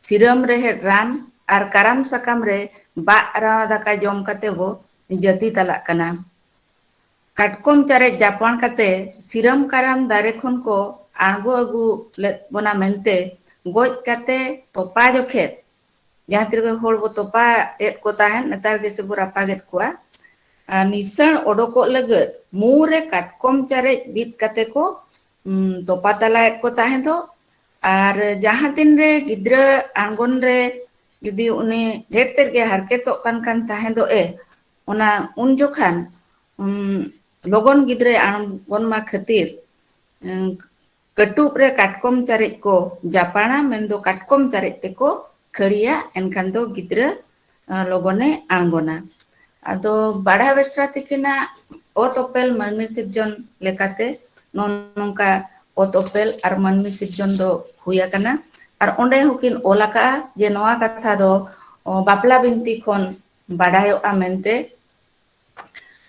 ᱥᱤᱨᱟᱹᱢ ᱨᱮᱦᱮᱫ ᱨᱟᱱ ᱟᱨ ᱠᱟᱨᱟᱢ ᱥᱟᱠᱟᱢ ᱨᱮ ᱵᱟᱜ ᱨᱟᱣᱟ ᱫᱟᱠᱟ ᱡᱚᱢ ᱠᱟᱛᱮ ᱵᱚ ᱡᱟᱹᱛᱤ ᱛᱟᱞᱟᱜ ᱠᱟᱱᱟ᱾ ᱠᱟᱴᱠᱚᱢ ᱪᱟᱨᱮᱡ ᱡᱟᱯᱟᱱ ᱠᱟᱛᱮ ᱥᱤᱨᱟᱹᱢ ᱠᱟᱨᱟᱢ ᱫᱟᱨᱮ ᱠᱷᱚᱱ ᱠᱚ ᱟᱬᱜᱚ ᱟᱹᱜᱩ ᱞᱮᱫ ᱵᱚᱱᱟ ᱢᱮᱱᱛᱮ ᱜᱚᱡ ᱠᱟᱛᱮ ᱛᱚᱯᱟ ᱡᱚᱠᱷᱮᱫ, ᱡᱟᱦᱟᱸ ᱛᱤᱱᱟᱹᱜ ᱦᱚᱲ ᱵᱚ ᱛᱚᱯᱟ ᱮᱫ ᱠᱚ ᱛᱟᱦᱮᱸᱫ, ᱱᱮᱛᱟᱨ ᱜᱮᱥᱮ ᱵᱚ ᱨᱟᱯᱟᱜᱮᱫ ᱠᱚᱣᱟ, ᱟᱨ ᱱᱤᱥᱟᱹᱬ ᱚᱰᱚᱠᱚᱜ ᱞᱟᱹᱜᱤᱫ ᱢᱩ ᱨᱮ ᱠᱟᱴᱠᱚᱢ ᱪᱟᱨᱮᱡ ᱵᱤᱫ ᱠᱟᱛᱮ ᱠᱚ, ᱩᱢ, ᱛᱚᱯᱟ ᱛᱟᱞᱟᱭᱮᱫ ᱠᱚ ᱛᱟᱦᱮᱸ ᱫᱚ᱾ ᱟᱨ ᱡᱟᱦᱟᱸ ᱛᱤᱱ ᱨᱮ ᱜᱤᱫᱽᱨᱟᱹ ᱟᱬᱜᱚᱱ ᱨᱮ ᱡᱩᱫᱤ ᱩᱱᱤ ᱰᱷᱮᱨ ᱛᱮᱫ ᱜᱮ ᱦᱟᱨᱠᱮᱛᱚᱜ ᱠᱟᱱ ᱠᱷᱟᱱ ᱛᱟᱦᱮᱸ ᱫᱚ ᱮ, ᱚᱱᱟ ᱩᱱ ᱡᱚᱠᱷᱟᱱ, ᱩᱢ, ᱞᱚᱜᱚᱱ ᱜᱤᱫᱽᱨᱟᱹᱭ ᱟᱬᱜᱚᱱ ᱢᱟ ᱠᱷᱟᱹᱛᱤᱨ, ᱩᱢ, ᱠᱟᱹᱴᱩᱵ ᱨᱮ ᱠᱟᱴᱠᱚᱢ ᱪᱟᱨᱮᱡ ᱠᱚ ᱡᱟᱯᱟᱲᱟ, ᱢᱮᱱᱫᱚ ᱠᱟᱴᱠᱚᱢ ᱪᱟᱨᱮᱡ ᱛᱮᱠᱚ ᱠᱷᱟᱹᱲᱤᱭᱟ, ᱮᱱᱠᱷᱟᱱ ᱫᱚ ᱜᱤᱫᱽᱨᱟᱹ, ᱟ, ᱞᱚᱜᱚᱱᱮ ᱟᱬᱜᱚᱱᱟ᱾ ᱟᱫᱚ ᱵᱟᱲᱟ ᱵᱮᱥᱨᱟ ᱛᱤᱠᱤᱱᱟᱜ ᱚᱛ ᱚᱯᱮᱞ ᱢᱟᱹᱱᱢᱤ ᱥᱤᱨᱡᱚᱱ ᱞᱮᱠᱟᱛᱮ ᱱᱚᱜᱼᱚ ᱱᱚᱝᱠᱟ ᱚᱛ ᱚᱯᱮᱞ ᱟᱨ ᱢᱟᱹᱱᱢᱤ ᱥᱤᱨᱡᱚᱱ ᱫᱚ ᱦᱩᱭ ᱟᱠᱟᱱᱟ᱾ ᱟᱨ ᱚᱸᱰᱮ ᱦᱚᱸᱠᱤᱱ ᱚᱞ ᱟᱠᱟᱫᱼᱟ ᱡᱮ ᱱᱚᱣᱟ ᱠᱟᱛᱷᱟ ᱫᱚ, ᱚ, ᱵᱟᱯᱞᱟ ᱵᱤᱱᱛᱤ ᱠᱷᱚᱱ ᱵᱟᱰᱟᱭᱚᱜᱼᱟ ᱢᱮᱱᱛᱮ᱾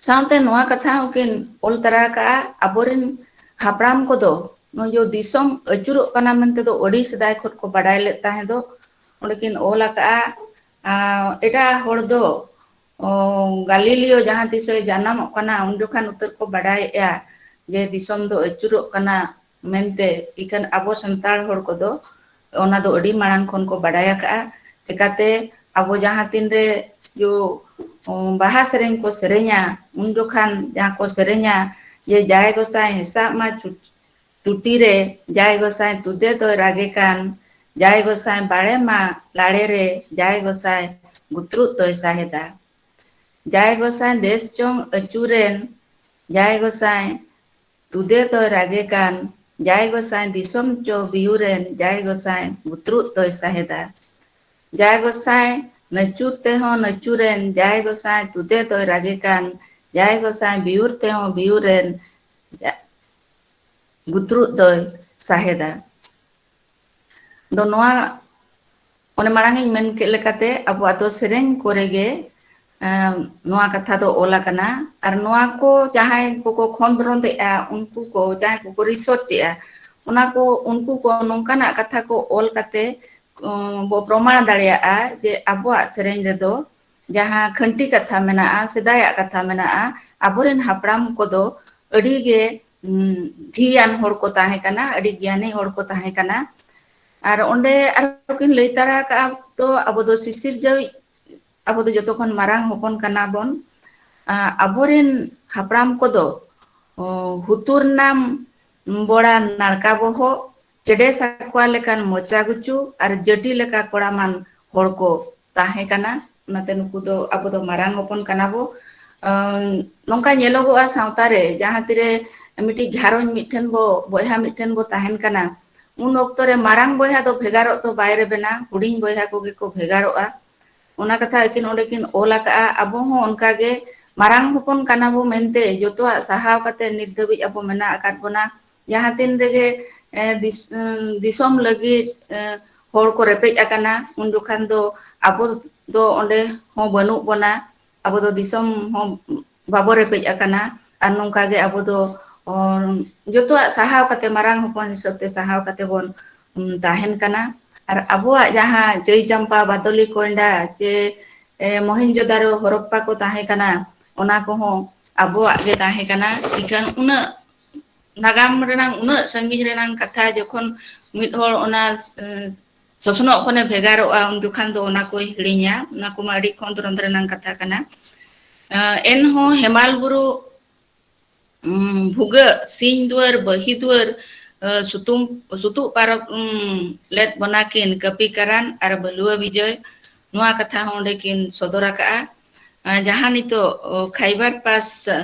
ᱥᱟᱶᱛᱮ ᱱᱚᱣᱟ ᱠᱟᱛᱷᱟ ᱦᱚᱸᱠᱤᱱ ᱚᱞ ᱛᱟᱨᱟ ᱟᱠᱟᱫᱼᱟ, ᱟᱵᱚᱨᱮᱱ ᱦᱟᱯᱲᱟᱢ ᱠᱚᱫᱚ ᱱᱚᱜᱼᱚᱭ ᱡᱮ ᱫᱤᱥᱚᱢ ᱟᱹᱪᱩᱨᱚᱜ ᱠᱟᱱᱟ ᱢᱮᱱᱛᱮ ᱫᱚ ᱟᱹᱰᱤ ᱥᱮᱫᱟᱭ ᱠᱷᱚᱱ ᱠᱚ ᱵᱟᱰᱟᱭ ᱞᱮᱫ ᱛᱟᱦᱮᱸ ᱫᱚ᱾ ᱚᱸᱰᱮ ᱠᱤᱱ ᱚᱞ ᱟᱠᱟᱫᱼᱟ, ᱟᱨ ᱮᱴᱟᱜ ᱦᱚᱲ ᱫᱚ, ᱚ, ᱜᱟᱞᱤᱞᱤᱭᱳ ᱡᱟᱦᱟᱸ ᱛᱤᱥᱮ ᱡᱟᱱᱟᱢᱚᱜ ᱠᱟᱱᱟ, ᱩᱱ ᱡᱚᱠᱷᱟᱱ ᱩᱛᱟᱹᱨ ᱠᱚ ᱵᱟᱰᱟᱭᱮᱜᱼᱟ ᱡᱮ ᱫᱤᱥᱚᱢ ᱫᱚ ᱟᱹᱪᱩᱨᱚᱜ ᱠᱟᱱᱟ ᱢᱮᱱᱛᱮ᱾ ᱤᱠᱷᱟᱹᱱ ᱟᱵᱚ ᱥᱟᱱᱛᱟᱲ ᱦᱚᱲ ᱠᱚᱫᱚ ᱚᱱᱟ ᱫᱚ ᱟᱹᱰᱤ ᱢᱟᱲᱟᱝ ᱠᱷᱚᱱ ᱠᱚ ᱵᱟᱰᱟᱭ ᱟᱠᱟᱫᱼᱟ᱾ ᱪᱮᱠᱟᱛᱮ ᱟᱵᱚ ᱡᱟᱦᱟᱸ ᱛᱤᱱ ᱨᱮ ᱡᱚ, ᱚ, ᱵᱟᱦᱟ ᱥᱮᱨᱮᱧ ᱠᱚ ᱥᱮᱨᱮᱧᱟ, ᱩᱱ ᱡᱚᱠᱷᱟᱱ ᱡᱟᱦᱟᱸ ᱠᱚ ᱥᱮᱨᱮᱧᱟ ᱡᱮ, "ᱡᱟᱭ ᱜᱚᱸᱥᱟᱭ ᱦᱮᱸᱥᱟᱜ ᱢᱟ ᱪᱩ-, ᱪᱩᱴᱤ ᱨᱮ, ᱡᱟᱭ ᱜᱚᱸᱥᱟᱭ ᱛᱩᱫᱮ ᱫᱚᱭ ᱨᱟᱜᱮ ᱠᱟᱱ, ᱡᱟᱭ ᱜᱚᱸᱥᱟᱭ ᱵᱟᱲᱮ ᱢᱟ ᱞᱟᱲᱮ ᱨᱮ, ᱡᱟᱭ ᱜᱚᱸᱥᱟᱭ ᱜᱩᱛᱨᱩᱫ ᱫᱚᱭ ᱥᱟᱦᱮᱫᱟ᱾ ᱡᱟᱭ ᱜᱚᱸᱥᱟᱭ ᱫᱮᱥ ᱪᱚᱝ ᱟᱹᱪᱩᱨᱮᱱ, ᱡᱟᱭ ᱜᱚᱸᱥᱟᱭ ᱛᱩᱫᱮ ᱫᱚᱭ ᱨᱟᱜᱮ ᱠᱟᱱ, ᱡᱟᱭ ᱜᱚᱸᱥᱟᱭ ᱫᱤᱥᱚᱢ ᱪᱚ ᱵᱤᱭᱩᱨᱮᱱ, ᱡᱟᱭ ᱜᱚᱸᱥᱟᱭ ᱜᱩᱛᱨᱩᱫ ᱫᱚᱭ ᱥᱟᱦᱮᱫᱟ᱾ ᱡᱟᱭ ᱜᱚᱸᱥᱟᱭ ᱱᱟᱹᱪᱩᱨ ᱛᱮᱦᱚᱸ ᱱᱟᱹᱪᱩᱨᱮᱱ, ᱡᱟᱭ ᱜᱚᱸᱥᱟᱭ ᱛᱩᱫᱮ ᱫᱚᱭ ᱨᱟᱜᱮ ᱠᱟᱱ, ᱡᱟᱭ ᱜᱚᱸᱥᱟᱭ ᱵᱤᱭᱩᱨ ᱛᱮᱦᱚᱸ ᱵᱤᱭᱩᱨᱮᱱ, ᱡᱟ-, ᱜᱩᱛᱨᱩᱫ ᱫᱚᱭ ᱥᱟᱦᱮᱫᱟ᱾" ᱫᱚ ᱱᱚᱣᱟ ᱚᱱᱮ ᱢᱟᱲᱟᱝ ᱤᱧ ᱢᱮᱱ ᱠᱮᱫ ᱞᱮᱠᱟᱛᱮ ᱟᱵᱚᱣᱟᱜ ᱫᱚ ᱥᱮᱨᱮᱧ ᱠᱚᱨᱮ ᱜᱮ ᱮᱸ, ᱱᱚᱣᱟ ᱠᱟᱛᱷᱟ ᱫᱚ ᱚᱞ ᱟᱠᱟᱱᱟ᱾ ᱟᱨ ᱱᱚᱣᱟ ᱠᱚ ᱡᱟᱦᱟᱸᱭ ᱠᱚᱠᱚ ᱠᱷᱚᱸᱫᱽᱨᱚᱸᱫᱽ ᱮᱫᱼᱟ, ᱩᱱᱠᱩ ᱠᱚ ᱡᱟᱦᱟᱸᱭ ᱠᱚᱠᱚ research ᱮᱫᱼᱟ, ᱚᱱᱟ ᱠᱚ, ᱩᱱᱠᱩ ᱠᱚ ᱱᱚᱝᱠᱟᱱᱟᱜ ᱠᱟᱛᱷᱟ ᱠᱚ ᱚᱞ ᱠᱟᱛᱮ, ᱩᱸ, ᱵᱚ ᱯᱨᱚᱢᱟᱬ ᱫᱟᱲᱮᱭᱟᱜᱼᱟ ᱡᱮ ᱟᱵᱚᱣᱟᱜ ᱥᱮᱨᱮᱧ ᱨᱮᱫᱚ ᱡᱟᱦᱟᱸ ᱠᱷᱟᱹᱱᱴᱤ ᱠᱟᱛᱷᱟ ᱢᱮᱱᱟᱜᱼᱟ, ᱥᱮᱫᱟᱭᱟᱜ ᱠᱟᱛᱷᱟ ᱢᱮᱱᱟᱜᱼᱟ, ᱟᱵᱚᱨᱮᱱ ᱦᱟᱯᱲᱟᱢ ᱠᱚᱫᱚ ᱟᱹᱰᱤ ᱜᱮ, ᱩᱸ, ᱫᱷᱤᱭᱟᱱ ᱦᱚᱲ ᱠᱚ ᱛᱟᱦᱮᱸ ᱠᱟᱱᱟ, ᱟᱹᱰᱤ ᱜᱮᱭᱟᱱᱤ ᱦᱚᱲ ᱠᱚ ᱛᱟᱦᱮᱸ ᱠᱟᱱᱟ᱾ ᱟᱨ ᱚᱸᱰᱮ ᱟᱨᱦᱚᱸ ᱠᱤᱱ ᱞᱟᱹᱭ ᱛᱟᱨᱟ ᱠᱟᱜᱼᱟ, ᱛᱚ ᱟᱵᱚ ᱫᱚ ᱥᱤᱥᱤᱨᱡᱟᱹᱣᱤᱡ, ᱟᱵᱚ ᱫᱚ ᱡᱚᱛᱚ ᱠᱷᱚᱱ ᱢᱟᱨᱟᱝ ᱦᱚᱯᱚᱱ ᱠᱟᱱᱟ ᱵᱚᱱ᱾ ᱟ, ᱟᱵᱚᱨᱮᱱ ᱦᱟᱯᱲᱟᱢ ᱠᱚᱫᱚ, ᱚ, ᱦᱩᱛᱩᱨ ᱱᱟᱢ ᱵᱚᱲᱟ ᱱᱟᱲᱠᱟ ᱵᱚᱦᱚᱜ, ᱪᱮᱰᱮ ᱥᱟᱠᱣᱟ ᱞᱮᱠᱟᱱ ᱢᱚᱪᱟ ᱜᱩᱪᱩ ᱟᱨ ᱡᱟᱹᱴᱤ ᱞᱮᱠᱟ ᱠᱚᱲᱟᱢᱟᱱ ᱦᱚᱲ ᱠᱚ ᱛᱟᱦᱮᱸ ᱠᱟᱱᱟ᱾ ᱚᱱᱟᱛᱮ ᱱᱩᱠᱩ ᱫᱚ, ᱟᱵᱚ ᱫᱚ ᱢᱟᱨᱟᱝ ᱦᱚᱯᱚᱱ ᱠᱟᱱᱟ ᱵᱚ᱾ ᱟᱸ, ᱱᱚᱝᱠᱟ ᱧᱮᱞᱚᱜᱚᱜᱼᱟ ᱥᱟᱶᱛᱟ ᱨᱮ, ᱡᱟᱦᱟᱸ ᱛᱤᱨᱮ ᱢᱤᱫᱴᱤᱡ ᱜᱷᱟᱨᱚᱸᱡᱽ ᱢᱤᱫᱴᱷᱮᱱ ᱵᱚ, ᱵᱚᱭᱦᱟ ᱢᱤᱫᱴᱷᱮᱱ ᱵᱚ ᱛᱟᱦᱮᱱ ᱠᱟᱱᱟ, ᱩᱱ ᱚᱠᱛᱚ ᱨᱮ ᱢᱟᱨᱟᱝ ᱵᱚᱭᱦᱟ ᱫᱚ ᱵᱷᱮᱜᱟᱨᱚᱜ ᱫᱚ ᱵᱟᱭ ᱨᱮᱵᱮᱱᱟ, ᱦᱩᱰᱤᱧ ᱵᱚᱭᱦᱟ ᱠᱚᱜᱮ ᱠᱚ ᱵᱷᱮᱜᱟᱨᱚᱜᱼᱟ᱾ ᱚᱱᱟ ᱠᱟᱛᱷᱟ ᱟᱹᱠᱤᱱ ᱚᱸᱰᱮ ᱠᱤᱱ ᱚᱞ ᱟᱠᱟᱜᱼᱟ᱾ ᱟᱵᱚ ᱦᱚᱸ ᱚᱱᱠᱟ ᱜᱮ ᱢᱟᱨᱟᱝ ᱦᱚᱯᱚᱱ ᱠᱟᱱᱟ ᱵᱚ ᱢᱮᱱᱛᱮ ᱡᱚᱛᱚᱣᱟᱜ ᱥᱟᱦᱟᱣ ᱠᱟᱛᱮ ᱱᱤᱛ ᱫᱷᱟᱹᱵᱤᱡ ᱟᱵᱚ ᱢᱮᱱᱟᱜ ᱟᱠᱟᱫ ᱵᱚᱱᱟ᱾ ᱡᱟᱦᱟᱸ ᱛᱤᱱ ᱨᱮᱜᱮ, ᱮ, ᱫᱤᱥ-, ᱮᱸ, ᱫᱤᱥᱚᱢ ᱞᱟᱹᱜᱤᱫ, ᱮ, ᱦᱚᱲ ᱠᱚ ᱨᱮᱯᱮᱡ ᱟᱠᱟᱱᱟ, ᱩᱱ ᱡᱚᱠᱷᱟᱱ ᱫᱚ ᱟᱵᱚ ᱫᱚ ᱚᱸᱰᱮ ᱦᱚᱸ ᱵᱟᱹᱱᱩᱜ ᱵᱚᱱᱟ᱾ ᱟᱵᱚ ᱫᱚ ᱫᱤᱥᱚᱢ ᱦᱚᱸ ᱵᱟᱵᱚ ᱨᱮᱯᱮᱡ ᱟᱠᱟᱱᱟ᱾ ᱟᱨ ᱱᱚᱝᱠᱟ ᱜᱮ ᱟᱵᱚ ᱫᱚ, ᱚ, ᱡᱚᱛᱚᱣᱟᱜ ᱥᱟᱦᱟᱣ ᱠᱟᱛᱮ, ᱢᱟᱨᱟᱝ ᱦᱚᱯᱚᱱ ᱦᱤᱥᱟᱹᱵ ᱛᱮ ᱥᱟᱦᱟᱣ ᱠᱟᱛᱮ ᱵᱚᱱ, ᱩᱢ, ᱛᱟᱦᱮᱱ ᱠᱟᱱᱟ᱾ ᱟᱨ ᱟᱵᱚᱣᱟᱜ ᱡᱟᱦᱟᱸ ᱪᱟᱹᱭ ᱪᱟᱢᱯᱟ, ᱵᱟᱫᱚᱞᱤ ᱠᱚᱭᱰᱟ, ᱪᱮ, ᱮ, ᱢᱚᱦᱮᱱᱡᱳᱫᱟᱨᱳ, ᱦᱚᱨᱚᱯᱯᱟ ᱠᱚ ᱛᱟᱦᱮᱸ ᱠᱟᱱᱟ, ᱚᱱᱟ ᱠᱚᱦᱚᱸ ᱟᱵᱚᱣᱟᱜ ᱜᱮ ᱛᱟᱦᱮᱸ ᱠᱟᱱᱟ᱾ ᱤᱠᱷᱟᱹᱱ ᱩᱱᱟᱹᱜ ᱱᱟᱜᱟᱢ ᱨᱮᱱᱟᱝ ᱩᱱᱟᱹᱜ ᱥᱟᱺᱜᱤᱧ ᱨᱮᱱᱟᱝ ᱠᱟᱛᱷᱟ ᱡᱚᱠᱷᱚᱱ ᱢᱤᱫ ᱦᱚᱲ ᱚᱱᱟ, ᱮ, ᱥᱚᱥᱱᱚᱜ ᱠᱷᱚᱱᱮ ᱵᱷᱮᱜᱟᱨᱚᱜᱼᱟ, ᱩᱱ ᱡᱚᱠᱷᱟᱱ ᱫᱚ ᱚᱱᱟ ᱠᱚᱭ ᱦᱤᱲᱤᱧᱟ᱾ ᱚᱱᱟ ᱠᱚᱢᱟ ᱟᱹᱰᱤ ᱠᱷᱚᱸᱫᱽᱨᱚᱸᱫᱽ ᱨᱮᱱᱟᱝ ᱠᱟᱛᱷᱟ ᱠᱟᱱᱟ᱾ ᱮ, ᱮᱱᱦᱚᱸ ᱦᱮᱢᱟᱞ ᱵᱩᱨᱩ, ᱩᱢ, ᱵᱷᱩᱜᱟᱹᱜ, ᱥᱤᱧ ᱫᱩᱣᱟᱹᱨ, ᱵᱟᱹᱦᱤ ᱫᱩᱣᱟᱹᱨ, ᱮ, ᱥᱩᱛᱩᱢ, ᱥᱩᱛᱩᱜ ᱯᱟᱨᱚᱢ, ᱩᱢ, ᱞᱮᱫ ᱵᱚᱱᱟ ᱠᱤᱱ ᱠᱟᱹᱯᱤ ᱠᱟᱨᱟᱱ ᱟᱨ ᱵᱟᱹᱞᱩᱣᱟᱹ ᱵᱤᱡᱚᱭ, ᱱᱚᱣᱟ ᱠᱟᱛᱷᱟ ᱦᱚᱸ ᱚᱸᱰᱮ ᱠᱤᱱ ᱥᱚᱫᱚᱨ ᱟᱠᱟᱜᱼᱟ᱾ ᱮ, ᱡᱟᱦᱟᱸ ᱱᱤᱛᱚᱜ, ᱚ, ᱠᱷᱟᱭᱵᱟᱨ ᱯᱟᱥ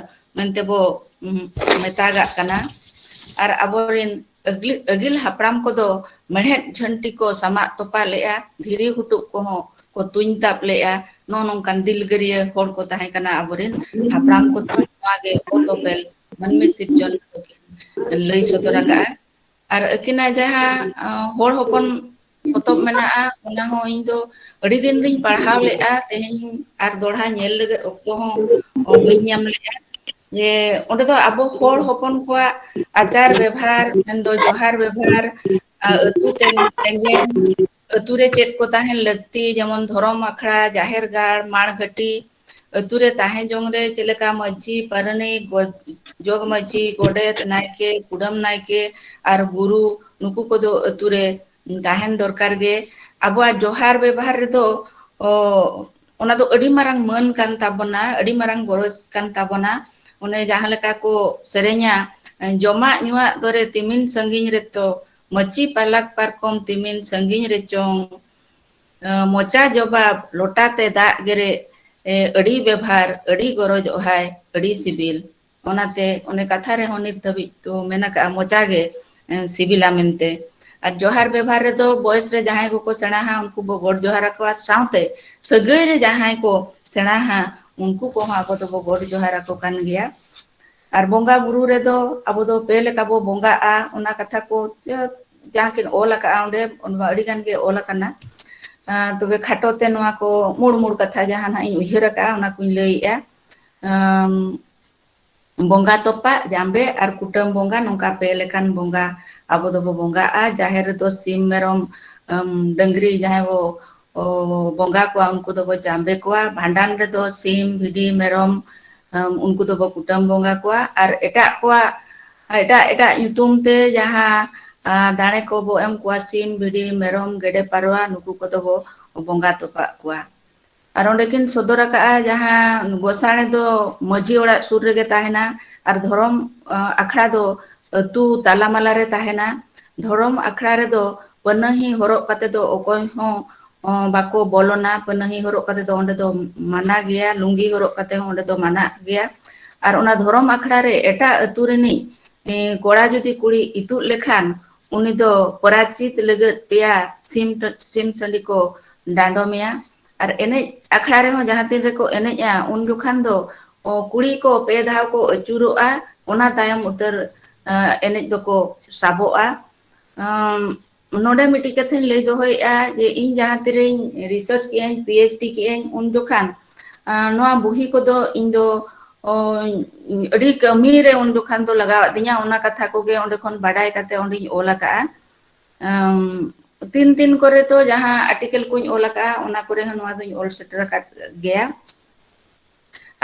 ᱢᱮᱱᱛᱮ ᱵᱚ, ᱩᱢ, ᱢᱮᱛᱟᱜᱟᱜ ᱠᱟᱱᱟ᱾ ᱟᱨ ᱟᱵᱚᱨᱮᱱ ᱟᱹᱜᱤᱞ, ᱟᱹᱜᱤᱞ ᱦᱟᱯᱲᱟᱢ ᱠᱚᱫᱚ ᱢᱮᱬᱦᱮᱫ ᱡᱷᱟᱹᱱᱴᱤ ᱠᱚ ᱥᱟᱢᱟᱜ ᱛᱚᱯᱟ ᱞᱮᱜᱼᱟ, ᱫᱷᱤᱨᱤ ᱦᱩᱴᱩᱜ ᱠᱚᱦᱚᱸ ᱠᱚ ᱛᱩᱧ ᱛᱟᱵ ᱞᱮᱜᱼᱟ᱾ ᱱᱚᱜᱼᱚ ᱱᱚᱝᱠᱟᱱ ᱫᱤᱞᱜᱟᱹᱨᱤᱭᱟᱹ ᱦᱚᱲ ᱠᱚ ᱛᱟᱦᱮᱸ ᱠᱟᱱᱟ ᱟᱵᱚᱨᱮᱱ ᱦᱟᱯᱲᱟᱢ ᱠᱚᱫᱚ᱾ ᱱᱚᱣᱟ ᱜᱮ ᱚᱛ ᱚᱯᱮᱞ ᱢᱟᱹᱱᱢᱤ ᱥᱤᱨᱡᱚᱱ ᱫᱚᱠᱤᱱ ᱞᱟᱹᱭ ᱥᱚᱫᱚᱨ ᱟᱠᱟᱜᱼᱟ᱾ ᱟᱨ ᱟᱹᱠᱤᱱᱟᱜ ᱡᱟᱦᱟᱸ, ᱟᱸ, ᱦᱚᱲ ᱦᱚᱯᱚᱱ ᱯᱚᱛᱚᱵ ᱢᱮᱱᱟᱜᱼᱟ, ᱚᱱᱟ ᱦᱚᱸ ᱤᱧ ᱫᱚ ᱟᱹᱰᱤ ᱫᱤᱱ ᱨᱤᱧ ᱯᱟᱲᱦᱟᱣ ᱞᱮᱫᱼᱟ, ᱛᱮᱦᱮᱧ ᱟᱨ ᱫᱚᱲᱦᱟ ᱧᱮᱞ ᱞᱟᱹᱜᱤᱫ ᱚᱠᱛᱚ ᱦᱚᱸ ᱵᱟᱹᱧ ᱧᱟᱢ ᱞᱮᱫᱼᱟ᱾ ᱡᱮ ᱚᱸᱰᱮ ᱫᱚ ᱟᱵᱚ ᱦᱚᱲ ᱦᱚᱯᱚᱱ ᱠᱚᱣᱟᱜ ᱟᱪᱟᱨ ᱵᱮᱵᱷᱟᱨ, ᱢᱮᱱᱫᱚ ᱡᱚᱦᱟᱨ ᱵᱮᱵᱷᱟᱨ, ᱟᱹᱛᱩ ᱛᱮ-, ᱛᱮᱸᱜᱮᱱ, ᱟᱹᱛᱩ ᱨᱮ ᱪᱮᱫ ᱠᱚ ᱛᱟᱦᱮᱱ ᱞᱟᱹᱠᱛᱤ, ᱡᱮᱢᱚᱱ ᱫᱷᱚᱨᱚᱢ ᱟᱠᱷᱲᱟ, ᱡᱟᱦᱮᱨ ᱜᱟᱲ, ᱢᱟᱲᱜᱷᱟᱹᱴᱤ, ᱟᱹᱛᱩ ᱨᱮ ᱛᱟᱦᱮᱸ ᱡᱚᱝ ᱨᱮ ᱪᱮᱫ ᱞᱮᱠᱟ ᱢᱟᱹᱡᱷᱤ, ᱯᱟᱨᱟᱱᱤᱠ, ᱜᱚ-, ᱡᱚᱜᱽ ᱢᱟᱹᱡᱷᱤ, ᱜᱚᱰᱮᱛ, ᱱᱟᱭᱠᱮ, ᱠᱩᱰᱟᱹᱢ ᱱᱟᱭᱠᱮ ᱟᱨ ᱜᱩᱨᱩ, ᱱᱩᱠᱩ ᱠᱚᱫᱚ ᱟᱹᱛᱩ ᱨᱮ ᱛᱟᱦᱮᱱ ᱫᱚᱨᱠᱟᱨ ᱜᱮ᱾ ᱟᱵᱚᱣᱟᱜ ᱡᱚᱦᱟᱨ ᱵᱮᱵᱚᱦᱟᱨ ᱨᱮᱫᱚ, ᱚ, ᱚᱱᱟ ᱫᱚ ᱟᱹᱰᱤ ᱢᱟᱨᱟᱝ ᱢᱟᱹᱱ ᱠᱟᱱ ᱛᱟᱵᱚᱱᱟ, ᱟᱹᱰᱤ ᱢᱟᱨᱟᱝ ᱜᱚᱨᱚᱡᱽ ᱠᱟᱱ ᱛᱟᱵᱚᱱᱟ᱾ ᱚᱱᱮ ᱡᱟᱦᱟᱸ ᱞᱮᱠᱟ ᱠᱚ ᱥᱮᱨᱮᱧᱟ, "ᱡᱚᱢᱟᱜ ᱧᱩᱣᱟᱜ ᱫᱚᱨᱮ ᱛᱤᱢᱤᱱ ᱥᱟᱺᱜᱤᱧ ᱨᱮᱛᱚ, ᱢᱟᱹᱪᱤ ᱯᱟᱞᱟᱠ ᱯᱟᱨᱠᱚᱢ ᱛᱤᱢᱤᱱ ᱥᱟᱺᱜᱤᱧ ᱨᱮᱪᱚᱝ, ᱢᱚᱪᱟ ᱡᱚᱵᱟᱵ ᱞᱚᱴᱟ ᱛᱮ ᱫᱟᱜ ᱜᱮᱨᱮ, ᱟᱹᱰᱤ ᱵᱮᱵᱷᱟᱨ, ᱟᱹᱰᱤ ᱜᱚᱨᱚᱡᱽ ᱚᱦᱟᱭ, ᱟᱹᱰᱤ ᱥᱤᱵᱤᱞ᱾" ᱚᱱᱟᱛᱮ ᱚᱱᱮ ᱠᱟᱛᱷᱟ ᱨᱮᱦᱚᱸ ᱱᱤᱛ ᱫᱷᱟᱹᱵᱤᱡ ᱫᱚ ᱢᱮᱱ ᱟᱠᱟᱜᱼᱟ, "ᱢᱚᱪᱟ ᱜᱮ, ᱮ, ᱥᱤᱵᱤᱞᱟ" ᱢᱮᱱᱛᱮ᱾ ᱟᱨ ᱡᱚᱦᱟᱨ ᱵᱮᱵᱷᱟᱨ ᱨᱮᱫᱚ ᱵᱚᱭᱮᱥ ᱨᱮ ᱡᱟᱦᱟᱸᱭ ᱠᱚᱠᱚ ᱥᱮᱬᱟᱦᱟ, ᱩᱱᱠᱩ ᱵᱚ ᱜᱚᱰ ᱡᱚᱦᱟᱨ ᱟᱠᱚᱣᱟ, ᱥᱟᱶᱛᱮ ᱥᱟᱹᱜᱟᱹᱭ ᱨᱮ ᱡᱟᱦᱟᱸᱭ ᱠᱚ ᱥᱮᱬᱟᱦᱟ, ᱩᱱᱠᱩ ᱠᱚᱦᱚᱸ ᱟᱵᱚ ᱫᱚᱵᱚ ᱜᱚᱰ ᱡᱚᱦᱟᱨ ᱟᱠᱚ ᱠᱟᱱ ᱜᱮᱭᱟ᱾ ᱟᱨ ᱵᱚᱸᱜᱟ ᱵᱩᱨᱩ ᱨᱮᱫᱚ ᱟᱵᱚ ᱫᱚ ᱯᱮ ᱞᱮᱠᱟ ᱵᱚ ᱵᱚᱸᱜᱟᱜᱼᱟ, ᱚᱱᱟ ᱠᱟᱛᱷᱟ ᱠᱚ, ᱮ, ᱡᱟᱦᱟᱸ ᱠᱤᱱ ᱚᱞ ᱟᱠᱟᱜᱼᱟ ᱚᱸᱰᱮ, ᱚᱱᱟ ᱟᱹᱰᱤ ᱜᱟᱱ ᱜᱮ ᱚᱞ ᱟᱠᱟᱱᱟ᱾ ᱟ, ᱛᱚᱵᱮ ᱠᱷᱟᱴᱚ ᱛᱮ ᱱᱚᱣᱟ ᱠᱚ ᱢᱩᱲ ᱢᱩᱲ ᱠᱟᱛᱷᱟ ᱡᱟᱦᱟᱸ ᱱᱟᱜ ᱤᱧ ᱩᱭᱦᱟᱹᱨ ᱟᱠᱟᱜᱼᱟ, ᱚᱱᱟ ᱠᱚᱧ ᱞᱟᱹᱭᱮᱜᱼᱟ᱾ ᱟᱢ, ᱵᱚᱸᱜᱟ ᱛᱚᱯᱟᱜ, ᱡᱟᱸᱵᱮ ᱟᱨ ᱠᱩᱴᱟᱹᱢ ᱵᱚᱸᱜᱟ, ᱱᱚᱝᱠᱟ ᱯᱮ ᱞᱮᱠᱟᱱ ᱵᱚᱸᱜᱟ ᱟᱵᱚ ᱫᱚᱵᱚ ᱵᱚᱸᱜᱟᱜᱼᱟ᱾ ᱡᱟᱦᱮᱨ ᱨᱮᱫᱚ ᱥᱤᱢ, ᱢᱮᱨᱚᱢ, ᱟᱢ, ᱰᱟᱹᱝᱨᱤ ᱡᱟᱦᱟᱸᱭ ᱵᱚ, ᱚ, ᱵᱚᱸᱜᱟ ᱠᱚᱣᱟ, ᱩᱱᱠᱩ ᱫᱚᱵᱚ ᱡᱟᱸᱵᱮ ᱠᱚᱣᱟ᱾ ᱵᱷᱟᱸᱰᱟᱱ ᱨᱮᱫᱚ ᱥᱤᱢ, ᱵᱷᱤᱰᱤ, ᱢᱮᱨᱚᱢ, ᱟᱢ, ᱩᱱᱠᱩ ᱫᱚᱵᱚ ᱠᱩᱴᱟᱹᱢ ᱵᱚᱸᱜᱟ ᱠᱚᱣᱟ᱾ ᱟᱨ ᱮᱴᱟᱜ ᱠᱚᱣᱟᱜ, ᱮᱴᱟᱜ ᱮᱴᱟᱜ ᱧᱩᱛᱩᱢ ᱛᱮ ᱡᱟᱦᱟᱸ, ᱟ, ᱫᱟᱲᱮ ᱠᱚᱵᱚ ᱮᱢ ᱠᱚᱣᱟ, ᱥᱤᱢ, ᱵᱷᱤᱰᱤ, ᱢᱮᱨᱚᱢ, ᱜᱮᱰᱮ, ᱯᱟᱨᱣᱟ, ᱱᱩᱠᱩ ᱠᱚᱫᱚ ᱵᱚ ᱵᱚᱸᱜᱟ ᱛᱚᱯᱟᱜ ᱠᱚᱣᱟ᱾ ᱟᱨ ᱚᱸᱰᱮ ᱠᱤᱱ ᱥᱚᱫᱚᱨ ᱟᱠᱟᱜᱼᱟ, ᱡᱟᱦᱟᱸ ᱜᱚᱸᱥᱟᱲᱮ ᱫᱚ ᱢᱟᱹᱡᱷᱤ ᱚᱲᱟᱜ ᱥᱩᱨ ᱨᱮᱜᱮ ᱛᱟᱦᱮᱱᱟ ᱟᱨ ᱫᱷᱚᱨᱚᱢ, ᱟ, ᱟᱠᱷᱲᱟ ᱫᱚ ᱟᱹᱛᱩ ᱛᱟᱞᱟᱢᱟᱞᱟ ᱨᱮ ᱛᱟᱦᱮᱱᱟ᱾ ᱫᱷᱚᱨᱚᱢ ᱟᱠᱷᱲᱟ ᱨᱮᱫᱚ ᱯᱟᱹᱱᱟᱹᱦᱤ ᱦᱚᱨᱚᱜ ᱠᱟᱛᱮ ᱫᱚ ᱚᱠᱚᱭ ᱦᱚᱸ, ᱚ, ᱵᱟᱠᱚ ᱵᱚᱞᱚᱱᱟ᱾ ᱯᱟᱹᱱᱟᱹᱦᱤ ᱦᱚᱨᱚᱜ ᱠᱟᱛᱮ ᱫᱚ ᱚᱸᱰᱮ ᱫᱚ ᱢᱟᱱᱟ ᱜᱮᱭᱟ, ᱞᱩᱝᱜᱤ ᱦᱚᱨᱚᱜ ᱠᱟᱛᱮ ᱦᱚᱸ ᱚᱸᱰᱮ ᱫᱚ ᱢᱟᱱᱟ ᱜᱮᱭᱟ᱾ ᱟᱨ ᱚᱱᱟ ᱫᱷᱚᱨᱚᱢ ᱟᱠᱷᱲᱟ ᱨᱮ ᱮᱴᱟᱜ ᱟᱹᱛᱩ ᱨᱤᱱᱤᱡ, ᱮ, ᱠᱚᱲᱟ ᱡᱩᱫᱤ ᱠᱩᱲᱤ ᱤᱛᱩᱫ ᱞᱮᱠᱷᱟᱱ, ᱩᱱᱤ ᱫᱚ ᱯᱚᱨᱟᱪᱤᱛ ᱞᱟᱹᱜᱤᱫ ᱯᱮᱭᱟ ᱥᱤᱢ ᱴ-, ᱥᱤᱢ ᱥᱟᱺᱰᱤ ᱠᱚ ᱰᱟᱸᱰᱚᱢᱮᱭᱟ᱾ ᱟᱨ ᱮᱱᱮᱡ ᱟᱠᱷᱲᱟ ᱨᱮᱦᱚᱸ ᱡᱟᱦᱟᱸ ᱛᱤᱱ ᱨᱮᱠᱚ ᱮᱱᱮᱡᱼᱟ, ᱩᱱ ᱡᱚᱠᱷᱟᱱ ᱫᱚ, ᱚ, ᱠᱩᱲᱤ ᱠᱚ ᱯᱮ ᱫᱷᱟᱣ ᱠᱚ ᱟᱹᱪᱩᱨᱚᱜᱼᱟ, ᱚᱱᱟ ᱛᱟᱭᱚᱢ ᱩᱛᱟᱹᱨ, ᱟ, ᱮᱱᱮᱡ ᱫᱚᱠᱚ ᱥᱟᱵᱚᱜᱼᱟ᱾ ᱟᱢ, ᱱᱚᱰᱮ ᱢᱤᱫᱴᱤᱡ ᱠᱟᱛᱷᱟᱧ ᱞᱟᱹᱭ ᱫᱚᱦᱚᱭᱮᱫᱼᱟ ᱡᱮ ᱤᱧ ᱡᱟᱦᱟᱸ ᱛᱤᱨᱤᱧ research ᱠᱮᱜᱼᱟᱹᱧ, PhD ᱠᱮᱜᱼᱟᱹᱧ, ᱩᱱ ᱡᱚᱠᱷᱟᱱ ᱱᱚᱣᱟ ᱵᱩᱦᱤ ᱠᱚᱫᱚ ᱤᱧ ᱫᱚ ᱟᱹᱰᱤ ᱠᱟᱹᱢᱤ ᱨᱮ ᱩᱱ ᱡᱚᱠᱷᱟᱱ ᱫᱚ ᱞᱟᱜᱟᱣᱟᱫᱤᱧᱟ᱾ ᱚᱱᱟ ᱠᱟᱛᱷᱟ ᱠᱚᱜᱮ ᱚᱸᱰᱮ ᱠᱷᱚᱱ ᱵᱟᱰᱟᱭ ᱠᱟᱛᱮ ᱚᱸᱰᱮᱧ ᱚᱞ ᱟᱠᱟᱫᱼᱟ᱾ ᱛᱤᱱ ᱛᱤᱱ ᱠᱚᱨᱮ ᱫᱚ ᱡᱟᱦᱟᱸ article ᱠᱚᱧ ᱚᱞ ᱟᱠᱟᱫᱼᱟ, ᱚᱱᱟ ᱠᱚᱨᱮ ᱦᱚᱸ ᱱᱚᱣᱟ ᱫᱚᱧ ᱚᱞ ᱥᱮᱴᱮᱨ ᱟᱠᱟᱫ ᱜᱮᱭᱟ᱾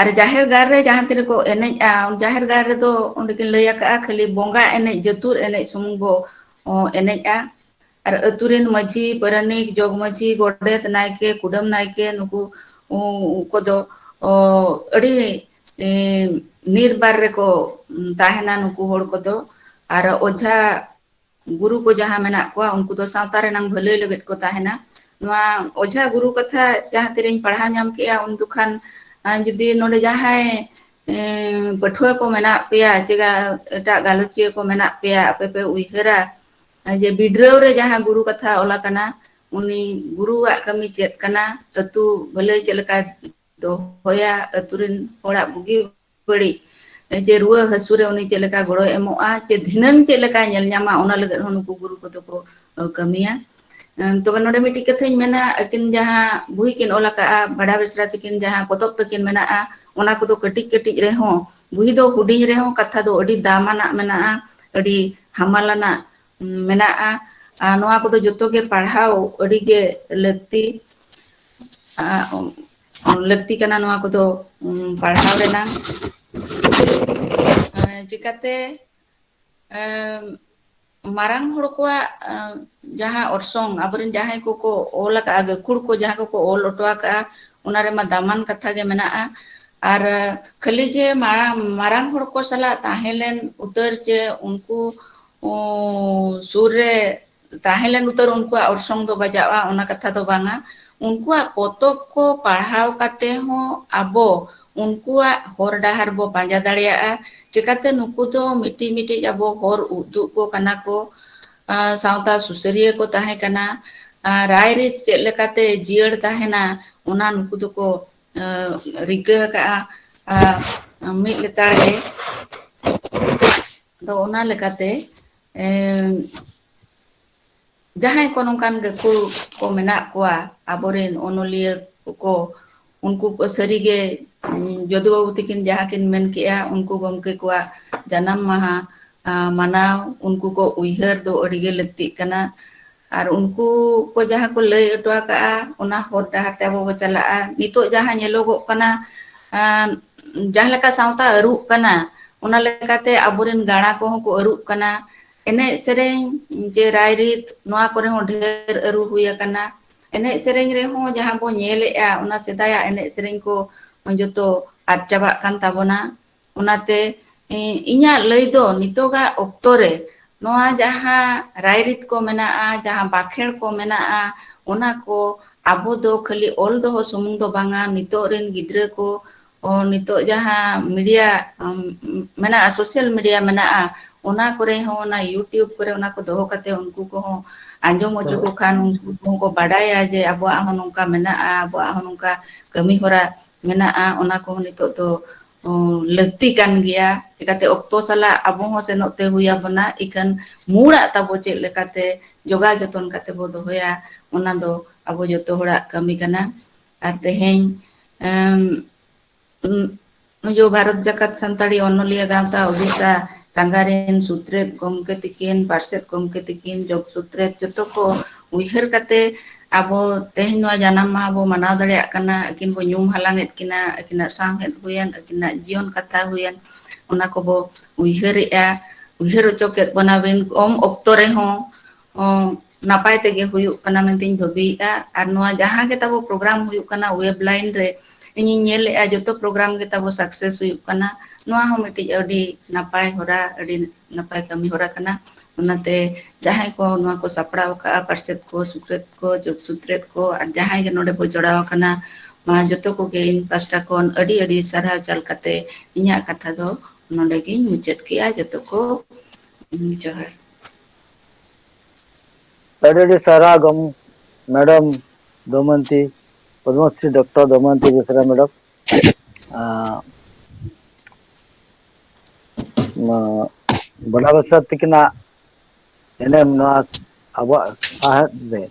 ᱟᱨ ᱡᱟᱦᱮᱨ ᱜᱟᱲ ᱨᱮ ᱡᱟᱦᱟᱸ ᱛᱤᱱᱟᱹᱜ ᱠᱚ ᱮᱱᱮᱡᱼᱟ, ᱡᱟᱦᱮᱨ ᱜᱟᱲ ᱨᱮᱫᱚ ᱚᱸᱰᱮ ᱠᱤᱱ ᱞᱟᱹᱭ ᱟᱠᱟᱫᱼᱟ, ᱠᱷᱟᱹᱞᱤ ᱵᱚᱸᱜᱟ ᱮᱱᱮᱡ, ᱡᱟᱹᱛᱩᱨ ᱮᱱᱮᱡ ᱥᱩᱢᱩᱝ ᱵᱚ ᱮᱱᱮᱡᱼᱟ᱾ ᱟᱨ ᱟᱹᱛᱩ ᱨᱮᱱ ᱢᱟᱹᱡᱷᱤ, ᱯᱟᱨᱟᱱᱤᱠ, ᱡᱚᱜᱽ ᱢᱟᱹᱡᱷᱤ, ᱜᱚᱰᱮᱛ, ᱱᱟᱭᱠᱮ, ᱠᱩᱰᱟᱹᱢ ᱱᱟᱭᱠᱮ, ᱱᱩᱠᱩ ᱠᱚᱫᱚ ᱟᱹᱰᱤ ᱱᱤᱨᱵᱟᱨ ᱨᱮᱠᱚ ᱛᱟᱦᱮᱱᱟ ᱱᱩᱠᱩ ᱦᱚᱲ ᱠᱚᱫᱚ᱾ ᱟᱨ ᱚᱡᱷᱟ ᱜᱩᱨᱩ ᱠᱚ ᱡᱟᱦᱟᱸ ᱢᱮᱱᱟᱜ ᱠᱚᱣᱟ, ᱩᱱᱠᱩ ᱫᱚ ᱥᱟᱶᱛᱟ ᱨᱮᱱᱟᱝ ᱵᱷᱟᱹᱞᱟᱹᱭ ᱞᱟᱹᱜᱤᱫ ᱠᱚ ᱛᱟᱦᱮᱱᱟ᱾ ᱱᱚᱣᱟ ᱚᱡᱷᱟ ᱜᱩᱨᱩ ᱠᱟᱛᱷᱟ ᱡᱟᱦᱟᱸ ᱛᱤᱨᱤᱧ ᱯᱟᱲᱦᱟᱣ ᱧᱟᱢ ᱠᱮᱜᱼᱟ, ᱩᱱ ᱡᱚᱠᱷᱟᱱ ᱡᱩᱫᱤ ᱱᱚᱰᱮ ᱡᱟᱦᱟᱸᱭ ᱯᱟᱹᱴᱷᱩᱣᱟᱹ ᱠᱚ ᱢᱮᱱᱟᱜ ᱯᱮᱭᱟ, ᱪᱮ ᱮᱴᱟᱜ ᱜᱟᱞᱚᱪᱤᱭᱟᱹ ᱠᱚ ᱢᱮᱱᱟᱜ ᱯᱮᱭᱟ, ᱟᱯᱮ ᱯᱮ ᱩᱭᱦᱟᱹᱨᱟ ᱡᱮ ᱵᱤᱰᱨᱟᱹᱣ ᱨᱮ ᱡᱟᱦᱟᱸ ᱜᱩᱨᱩ ᱠᱟᱛᱷᱟ ᱚᱞ ᱟᱠᱟᱱᱟ, ᱩᱱᱤ ᱜᱩᱨᱩᱣᱟᱜ ᱠᱟᱹᱢᱤ ᱪᱮᱫ ᱠᱟᱱᱟ, ᱟᱹᱛᱩ ᱵᱷᱟᱹᱞᱟᱹᱭ ᱪᱮᱫ ᱞᱮᱠᱟᱭ ᱫᱚᱦᱚᱭᱟ, ᱟᱹᱛᱩ ᱨᱮᱱ ᱦᱚᱲᱟᱜ ᱵᱩᱜᱤ ᱵᱟᱹᱲᱤᱡ, ᱡᱮ ᱨᱩᱣᱟᱹ ᱦᱟᱹᱥᱩ ᱨᱮ ᱩᱱᱤ ᱪᱮᱫ ᱞᱮᱠᱟ ᱜᱚᱲᱚᱭ ᱮᱢᱚᱜᱼᱟ, ᱪᱮ ᱫᱷᱤᱱᱟᱹᱝ ᱪᱮᱫ ᱞᱮᱠᱟᱭ ᱧᱮᱞ ᱧᱟᱢᱟ, ᱚᱱᱟ ᱞᱟᱹᱜᱤᱫ ᱦᱚᱸ ᱱᱩᱠᱩ ᱜᱩᱨᱩ ᱠᱚᱫᱚ ᱠᱚ ᱠᱟᱹᱢᱤᱭᱟ᱾ ᱛᱚᱵᱮ ᱱᱚᱰᱮ ᱢᱤᱫᱴᱤᱡ ᱠᱟᱛᱷᱟᱧ ᱢᱮᱱᱟ, ᱟᱹᱠᱤᱱ ᱡᱟᱦᱟᱸ ᱵᱩᱦᱤ ᱠᱤᱱ ᱚᱞ ᱟᱠᱟᱫᱼᱟ, ᱵᱟᱰᱟ ᱵᱮᱥᱨᱟ ᱛᱟᱹᱠᱤᱱ ᱡᱟᱦᱟᱸ ᱯᱚᱛᱚᱵ ᱛᱟᱹᱠᱤᱱ ᱢᱮᱱᱟᱜᱼᱟ, ᱚᱱᱟ ᱠᱚᱫᱚ ᱠᱟᱹᱴᱤᱡ ᱠᱟᱹᱴᱤᱡ ᱨᱮᱦᱚᱸ, ᱵᱩᱦᱤ ᱫᱚ ᱦᱩᱰᱤᱧ ᱨᱮᱦᱚᱸ ᱠᱟᱛᱷᱟ ᱫᱚ ᱟᱹᱰᱤ ᱫᱟᱢᱟᱱᱟᱜ ᱢᱮᱱᱟᱜᱼᱟ, ᱟᱹᱰᱤ ᱦᱟᱢᱟᱞᱟᱱᱟᱜ ᱢᱮᱱᱟᱜᱼᱟ᱾ ᱟᱨ ᱱᱚᱣᱟ ᱠᱚᱫᱚ ᱡᱚᱛᱚ ᱜᱮ ᱯᱟᱲᱦᱟᱣ ᱟᱹᱰᱤ ᱜᱮ ᱞᱟᱹᱠᱛᱤ, ᱟᱨ ᱞᱟᱹᱠᱛᱤ ᱠᱟᱱᱟ ᱱᱚᱣᱟ ᱠᱚᱫᱚ ᱯᱟᱲᱦᱟᱣ ᱨᱮᱱᱟᱜ᱾ ᱪᱤᱠᱟᱛᱮ ᱢᱟᱨᱟᱝ ᱦᱚᱲ ᱠᱚᱣᱟᱜ ᱡᱟᱦᱟᱸ ᱚᱨᱥᱚᱝ, ᱟᱵᱚᱨᱮᱱ ᱡᱟᱦᱟᱸᱭ ᱠᱚᱠᱚ ᱚᱞ ᱟᱠᱟᱫᱼᱟ, ᱜᱟᱹᱠᱷᱩᱲ ᱠᱚ ᱡᱟᱦᱟᱸ ᱠᱚᱠᱚ ᱚᱞ ᱦᱚᱴᱚ ᱟᱠᱟᱫᱼᱟ, ᱚᱱᱟ ᱨᱮᱢᱟ ᱫᱟᱢᱟᱱ ᱠᱟᱛᱷᱟ ᱜᱮ ᱢᱮᱱᱟᱜᱼᱟ᱾ ᱟᱨ ᱠᱷᱟᱹᱞᱤ ᱡᱮ ᱢᱟᱨᱟᱝ, ᱢᱟᱨᱟᱝ ᱦᱚᱲ ᱠᱚ ᱥᱟᱞᱟᱜ ᱛᱟᱦᱮᱸ ᱞᱮᱱ ᱩᱛᱟᱹᱨ ᱪᱮ ᱩᱱᱠᱩ ᱥᱩᱨ ᱨᱮ ᱛᱟᱦᱮᱸ ᱞᱮᱱ ᱩᱛᱟᱹᱨ ᱩᱱᱠᱩᱣᱟᱜ ᱚᱨᱥᱚᱝ ᱫᱚ ᱵᱟᱡᱟᱜᱼᱟ, ᱚᱱᱟ ᱠᱟᱛᱷᱟ ᱫᱚ ᱵᱟᱝᱟ᱾ ᱩᱱᱠᱩᱣᱟᱜ ᱯᱚᱛᱚᱵ ᱠᱚ ᱯᱟᱲᱦᱟᱣ ᱠᱟᱛᱮ ᱦᱚᱸ ᱟᱵᱚ ᱩᱱᱠᱩᱣᱟᱜ ᱦᱚᱨ ᱰᱟᱦᱟᱨ ᱵᱚ ᱯᱟᱸᱡᱟ ᱫᱟᱲᱮᱭᱟᱜᱼᱟ᱾ ᱪᱮᱠᱟᱛᱮ ᱱᱩᱠᱩ ᱫᱚ ᱢᱤᱫᱴᱤᱡ ᱢᱤᱫᱴᱤᱡ ᱟᱵᱚ ᱦᱚᱨ ᱩᱫᱩᱜ ᱠᱚ ᱠᱟᱱᱟ ᱠᱚ, ᱥᱟᱶᱛᱟ ᱥᱩᱥᱟᱹᱨᱤᱭᱟᱹ ᱠᱚ ᱛᱟᱦᱮᱸ ᱠᱟᱱᱟ, ᱨᱟᱭᱨᱤᱛ ᱪᱮᱫ ᱞᱮᱠᱟᱛᱮ ᱡᱤᱭᱟᱹᱲ ᱛᱟᱦᱮᱱᱟ, ᱚᱱᱟ ᱱᱩᱠᱩ ᱫᱚᱠᱚ ᱨᱤᱠᱟᱹ ᱟᱠᱟᱫᱼᱟ ᱢᱤᱫ ᱞᱮᱛᱟᱲ ᱜᱮ᱾ ᱟᱫᱚ ᱚᱱᱟ ᱞᱮᱠᱟᱛᱮ ᱡᱟᱦᱟᱸᱭ ᱠᱚ ᱱᱚᱝᱠᱟᱱ ᱜᱟᱹᱠᱷᱩᱲ ᱠᱚ ᱢᱮᱱᱟᱜ ᱠᱚᱣᱟ, ᱟᱵᱚᱨᱮᱱ ᱚᱱᱚᱞᱤᱭᱟᱹ ᱠᱚ, ᱩᱱᱠᱩ ᱠᱚ ᱥᱟᱹᱨᱤᱜᱮ, ᱩᱸ, ᱡᱚᱫᱩ ᱵᱟᱹᱵᱩ ᱛᱟᱹᱠᱤᱱ ᱡᱟᱦᱟᱸ ᱠᱤᱱ ᱢᱮᱱ ᱠᱮᱜᱼᱟ, ᱩᱱᱠᱩ ᱜᱚᱢᱠᱮ ᱠᱚᱣᱟᱜ ᱡᱟᱱᱟᱢ ᱢᱟᱦᱟ, ᱟ, ᱢᱟᱱᱟᱣ, ᱩᱱᱠᱩ ᱠᱚ ᱩᱭᱦᱟᱹᱨ ᱫᱚ ᱟᱹᱰᱤᱜᱮ ᱞᱟᱹᱠᱛᱤᱜ ᱠᱟᱱᱟ᱾ ᱟᱨ ᱩᱱᱠᱩ ᱠᱚ ᱡᱟᱦᱟᱸ ᱠᱚ ᱞᱟᱹᱭ ᱦᱚᱴᱚ ᱟᱠᱟᱫᱼᱟ, ᱚᱱᱟ ᱦᱚᱨ ᱰᱟᱦᱟᱨ ᱛᱮ ᱟᱵᱚ ᱵᱚ ᱪᱟᱞᱟᱜᱼᱟ᱾ ᱱᱤᱛᱚᱜ ᱡᱟᱦᱟᱸ ᱧᱮᱞᱚᱜᱚᱜ ᱠᱟᱱᱟ, ᱟᱸ, ᱡᱟᱦᱟᱸ ᱞᱮᱠᱟ ᱥᱟᱶᱛᱟ ᱟᱹᱨᱩᱜ ᱠᱟᱱᱟ, ᱚᱱᱟ ᱞᱮᱠᱟᱛᱮ ᱟᱵᱚᱨᱮᱱ ᱜᱟᱬᱟ ᱠᱚᱦᱚᱸ ᱠᱚ ᱟᱹᱨᱩᱜ ᱠᱟᱱᱟ᱾ ᱮᱱᱮᱡ ᱥᱮᱨᱮᱧ ᱡᱮ ᱨᱟᱭᱨᱤᱛ, ᱱᱚᱣᱟ ᱠᱚᱨᱮ ᱦᱚᱸ ᱰᱷᱮᱨ ᱟᱹᱨᱩ ᱦᱩᱭ ᱟᱠᱟᱱᱟ᱾ ᱮᱱᱮᱡ ᱥᱮᱨᱮᱧ ᱨᱮᱦᱚᱸ ᱡᱟᱦᱟᱸ ᱵᱚ ᱧᱮᱞᱮᱜᱼᱟ, ᱚᱱᱟ ᱥᱮᱫᱟᱭᱟᱜ ᱮᱱᱮᱡ ᱥᱮᱨᱮᱧ ᱠᱚ ᱡᱚᱛᱚ ᱟᱫ ᱪᱟᱵᱟᱜ ᱠᱟᱱ ᱛᱟᱵᱚᱱᱟ᱾ ᱚᱱᱟᱛᱮ, ᱮ, ᱤᱧᱟᱹᱜ ᱞᱟᱹᱭ ᱫᱚ ᱱᱤᱛᱚᱜᱟᱜ ᱚᱠᱛᱚ ᱨᱮ ᱱᱚᱣᱟ ᱡᱟᱦᱟᱸ ᱨᱟᱭᱨᱤᱛ ᱠᱚ ᱢᱮᱱᱟᱜᱼᱟ, ᱡᱟᱦᱟᱸ ᱵᱟᱠᱷᱮᱲ ᱠᱚ ᱢᱮᱱᱟᱜᱼᱟ, ᱚᱱᱟ ᱠᱚ ᱟᱵᱚ ᱫᱚ ᱠᱷᱟᱹᱞᱤ ᱚᱞ ᱫᱚᱦᱚ ᱥᱩᱢᱩᱝ ᱫᱚ ᱵᱟᱝᱟ, ᱱᱤᱛᱚᱜ ᱨᱮᱱ ᱜᱤᱫᱽᱨᱟᱹ ᱠᱚ, ᱚ, ᱱᱤᱛᱚᱜ ᱡᱟᱦᱟᱸ media, ᱩᱢ, ᱢᱮᱱᱟᱜᱼᱟ, social media ᱢᱮᱱᱟᱜᱼᱟ, ᱚᱱᱟ ᱠᱚᱨᱮ ᱦᱚᱸ, ᱚᱱᱟ YouTube ᱠᱚᱨᱮ ᱚᱱᱟ ᱠᱚ ᱫᱚᱦᱚ ᱠᱟᱛᱮ ᱩᱱᱠᱩ ᱠᱚᱦᱚᱸ ᱟᱸᱡᱚᱢ ᱦᱚᱪᱚ ᱠᱚ ᱠᱷᱟᱱ, ᱩᱱᱠᱩ ᱠᱚᱦᱚᱸ ᱠᱚ ᱵᱟᱰᱟᱭᱟ ᱡᱮ ᱟᱵᱚᱣᱟᱜ ᱦᱚᱸ ᱱᱚᱝᱠᱟ ᱢᱮᱱᱟᱜᱼᱟ, ᱟᱵᱚᱣᱟᱜ ᱦᱚᱸ ᱱᱚᱝᱠᱟ ᱠᱟᱹᱢᱤ ᱦᱚᱨᱟ ᱢᱮᱱᱟᱜᱼᱟ᱾ ᱚᱱᱟ ᱠᱚᱦᱚᱸ ᱱᱤᱛᱚᱜ ᱫᱚ, ᱚ, ᱞᱟᱹᱠᱛᱤ ᱠᱟᱱ ᱜᱮᱭᱟ᱾ ᱪᱤᱠᱟᱹᱛᱮ ᱚᱠᱛᱚ ᱥᱟᱞᱟᱜ ᱟᱵᱚ ᱦᱚᱸ ᱥᱮᱱᱚᱜ ᱛᱮ ᱦᱩᱭ ᱟᱵᱚᱱᱟ, ᱤᱠᱷᱟᱹᱱ ᱢᱩᱲᱟᱜ ᱛᱟᱵᱚ ᱪᱮᱫ ᱞᱮᱠᱟᱛᱮ ᱡᱚᱜᱟᱣ ᱡᱚᱛᱚᱱ ᱠᱟᱛᱮ ᱵᱚ ᱫᱚᱦᱚᱭᱟ, ᱚᱱᱟ ᱫᱚ ᱟᱵᱚ ᱡᱚᱛᱚ ᱦᱚᱲᱟᱜ ᱠᱟᱹᱢᱤ ᱠᱟᱱᱟ᱾ ᱟᱨ ᱛᱮᱦᱮᱧ, ᱮᱢ, ᱩᱸ, ᱱᱩᱭ ᱵᱷᱟᱨᱚᱛ ᱡᱟᱠᱟᱛ ᱥᱟᱱᱛᱟᱲᱤ ᱚᱱᱚᱞᱤᱭᱟᱹ ᱜᱟᱶᱛᱟ ᱳᱰᱤᱥᱟ ᱪᱟᱸᱜᱟ ᱨᱮᱱ ᱥᱩᱛᱨᱮᱛ ᱜᱚᱢᱠᱮ ᱛᱤᱠᱤᱱ, ᱯᱟᱨᱥᱮᱛ ᱜᱚᱢᱠᱮ ᱛᱤᱠᱤᱱ, ᱡᱚᱜᱽ ᱥᱩᱛᱨᱮᱛ, ᱡᱚᱛᱚ ᱠᱚ ᱩᱭᱦᱟᱹᱨ ᱠᱟᱛᱮ ᱟᱵᱚ ᱛᱮᱦᱮᱧ ᱱᱚᱣᱟ ᱡᱟᱱᱟᱢ ᱢᱟᱦᱟ ᱵᱚ ᱢᱟᱱᱟᱣ ᱫᱟᱲᱮᱭᱟᱜ ᱠᱟᱱᱟ᱾ ᱟᱹᱠᱤᱱ ᱵᱚ ᱧᱩᱢ ᱦᱟᱞᱟᱝ ᱮᱫ ᱠᱤᱱᱟ, ᱟᱹᱠᱤᱱᱟᱜ ᱥᱟᱶᱦᱮᱫ ᱦᱩᱭᱮᱱ, ᱟᱹᱠᱤᱱᱟᱜ ᱡᱤᱭᱚᱱ ᱠᱟᱛᱷᱟ ᱦᱩᱭᱮᱱ, ᱚᱱᱟ ᱠᱚᱵᱚ ᱩᱭᱦᱟᱹᱨᱮᱜᱼᱟ, ᱩᱭᱦᱟᱹᱨ ᱦᱚᱪᱚ ᱠᱮᱫ ᱵᱚᱱᱟ ᱵᱤᱱ ᱠᱚᱢ ᱚᱠᱛᱚ ᱨᱮᱦᱚᱸ᱾ ᱚ, ᱱᱟᱯᱟᱭ ᱛᱮᱜᱮ ᱦᱩᱭᱩᱜ ᱠᱟᱱᱟ ᱢᱮᱱᱛᱮᱧ ᱵᱷᱟᱹᱵᱤᱭᱮᱫᱼᱟ᱾ ᱟᱨ ᱱᱚᱣᱟ ᱡᱟᱦᱟᱸ ᱜᱮ ᱛᱟᱵᱚ program ᱦᱩᱭᱩᱜ ᱠᱟᱱᱟ web line ᱨᱮ, ᱤᱧᱤᱧ ᱧᱮᱞᱮᱫᱼᱟ ᱡᱚᱛᱚ program ᱜᱮ ᱛᱟᱵᱚ success ᱦᱩᱭᱩᱜ ᱠᱟᱱᱟ᱾ ᱱᱚᱣᱟ ᱦᱚᱸ ᱢᱤᱫᱴᱤᱡ ᱟᱹᱰᱤ ᱱᱟᱯᱟᱭ ᱦᱚᱨᱟ, ᱟᱹᱰᱤ ᱱᱟᱯᱟᱭ ᱠᱟᱹᱢᱤ ᱦᱚᱨᱟ ᱠᱟᱱᱟ᱾ ᱚᱱᱟᱛᱮ ᱡᱟᱦᱟᱸᱭ ᱠᱚ ᱱᱚᱣᱟ ᱠᱚ ᱥᱟᱯᱲᱟᱣ ᱟᱠᱟᱫᱼᱟ, ᱯᱟᱨᱥᱮᱛ ᱠᱚ, ᱥᱩᱛᱨᱮᱛ ᱠᱚ, ᱡᱚᱜᱽ ᱥᱩᱛᱨᱮᱛ ᱠᱚ, ᱟᱨ ᱡᱟᱦᱟᱸᱭ ᱜᱮ ᱱᱚᱰᱮ ᱵᱚ ᱡᱚᱲᱟᱣ ᱟᱠᱟᱱᱟ, ᱢᱟ ᱡᱚᱛᱚ ᱠᱚᱜᱮ ᱤᱧ ᱯᱟᱥᱴᱟ ᱠᱷᱚᱱ ᱟᱹᱰᱤ ᱟᱹᱰᱤ ᱥᱟᱨᱦᱟᱣ ᱪᱟᱞ ᱠᱟᱛᱮ ᱤᱧᱟᱹᱜ ᱠᱟᱛᱷᱟ ᱫᱚ ᱱᱚᱰᱮ ᱜᱤᱧ ᱢᱩᱪᱟᱹᱫ ᱠᱮᱜᱼᱟ᱾ ᱡᱚᱛᱚ ᱠᱚ, ᱩᱸ, ᱡᱚᱦᱟᱨ᱾ ᱟᱹᱰᱤ ᱟᱹᱰᱤ ᱥᱟᱨᱦᱟᱣ ᱜᱚᱢ-, madam Damayanti, Padmashri doctor Damayanti Besra madam. ᱟᱸ, ᱱᱚᱣᱟ ᱵᱚᱰᱟ ᱵᱮᱥᱨᱟ ᱛᱤᱠᱤᱱᱟᱜ ᱮᱱᱮᱢ ᱱᱚᱣᱟ ᱟᱵᱚᱣᱟᱜ ᱥᱟᱶᱦᱮᱫ ᱨᱮ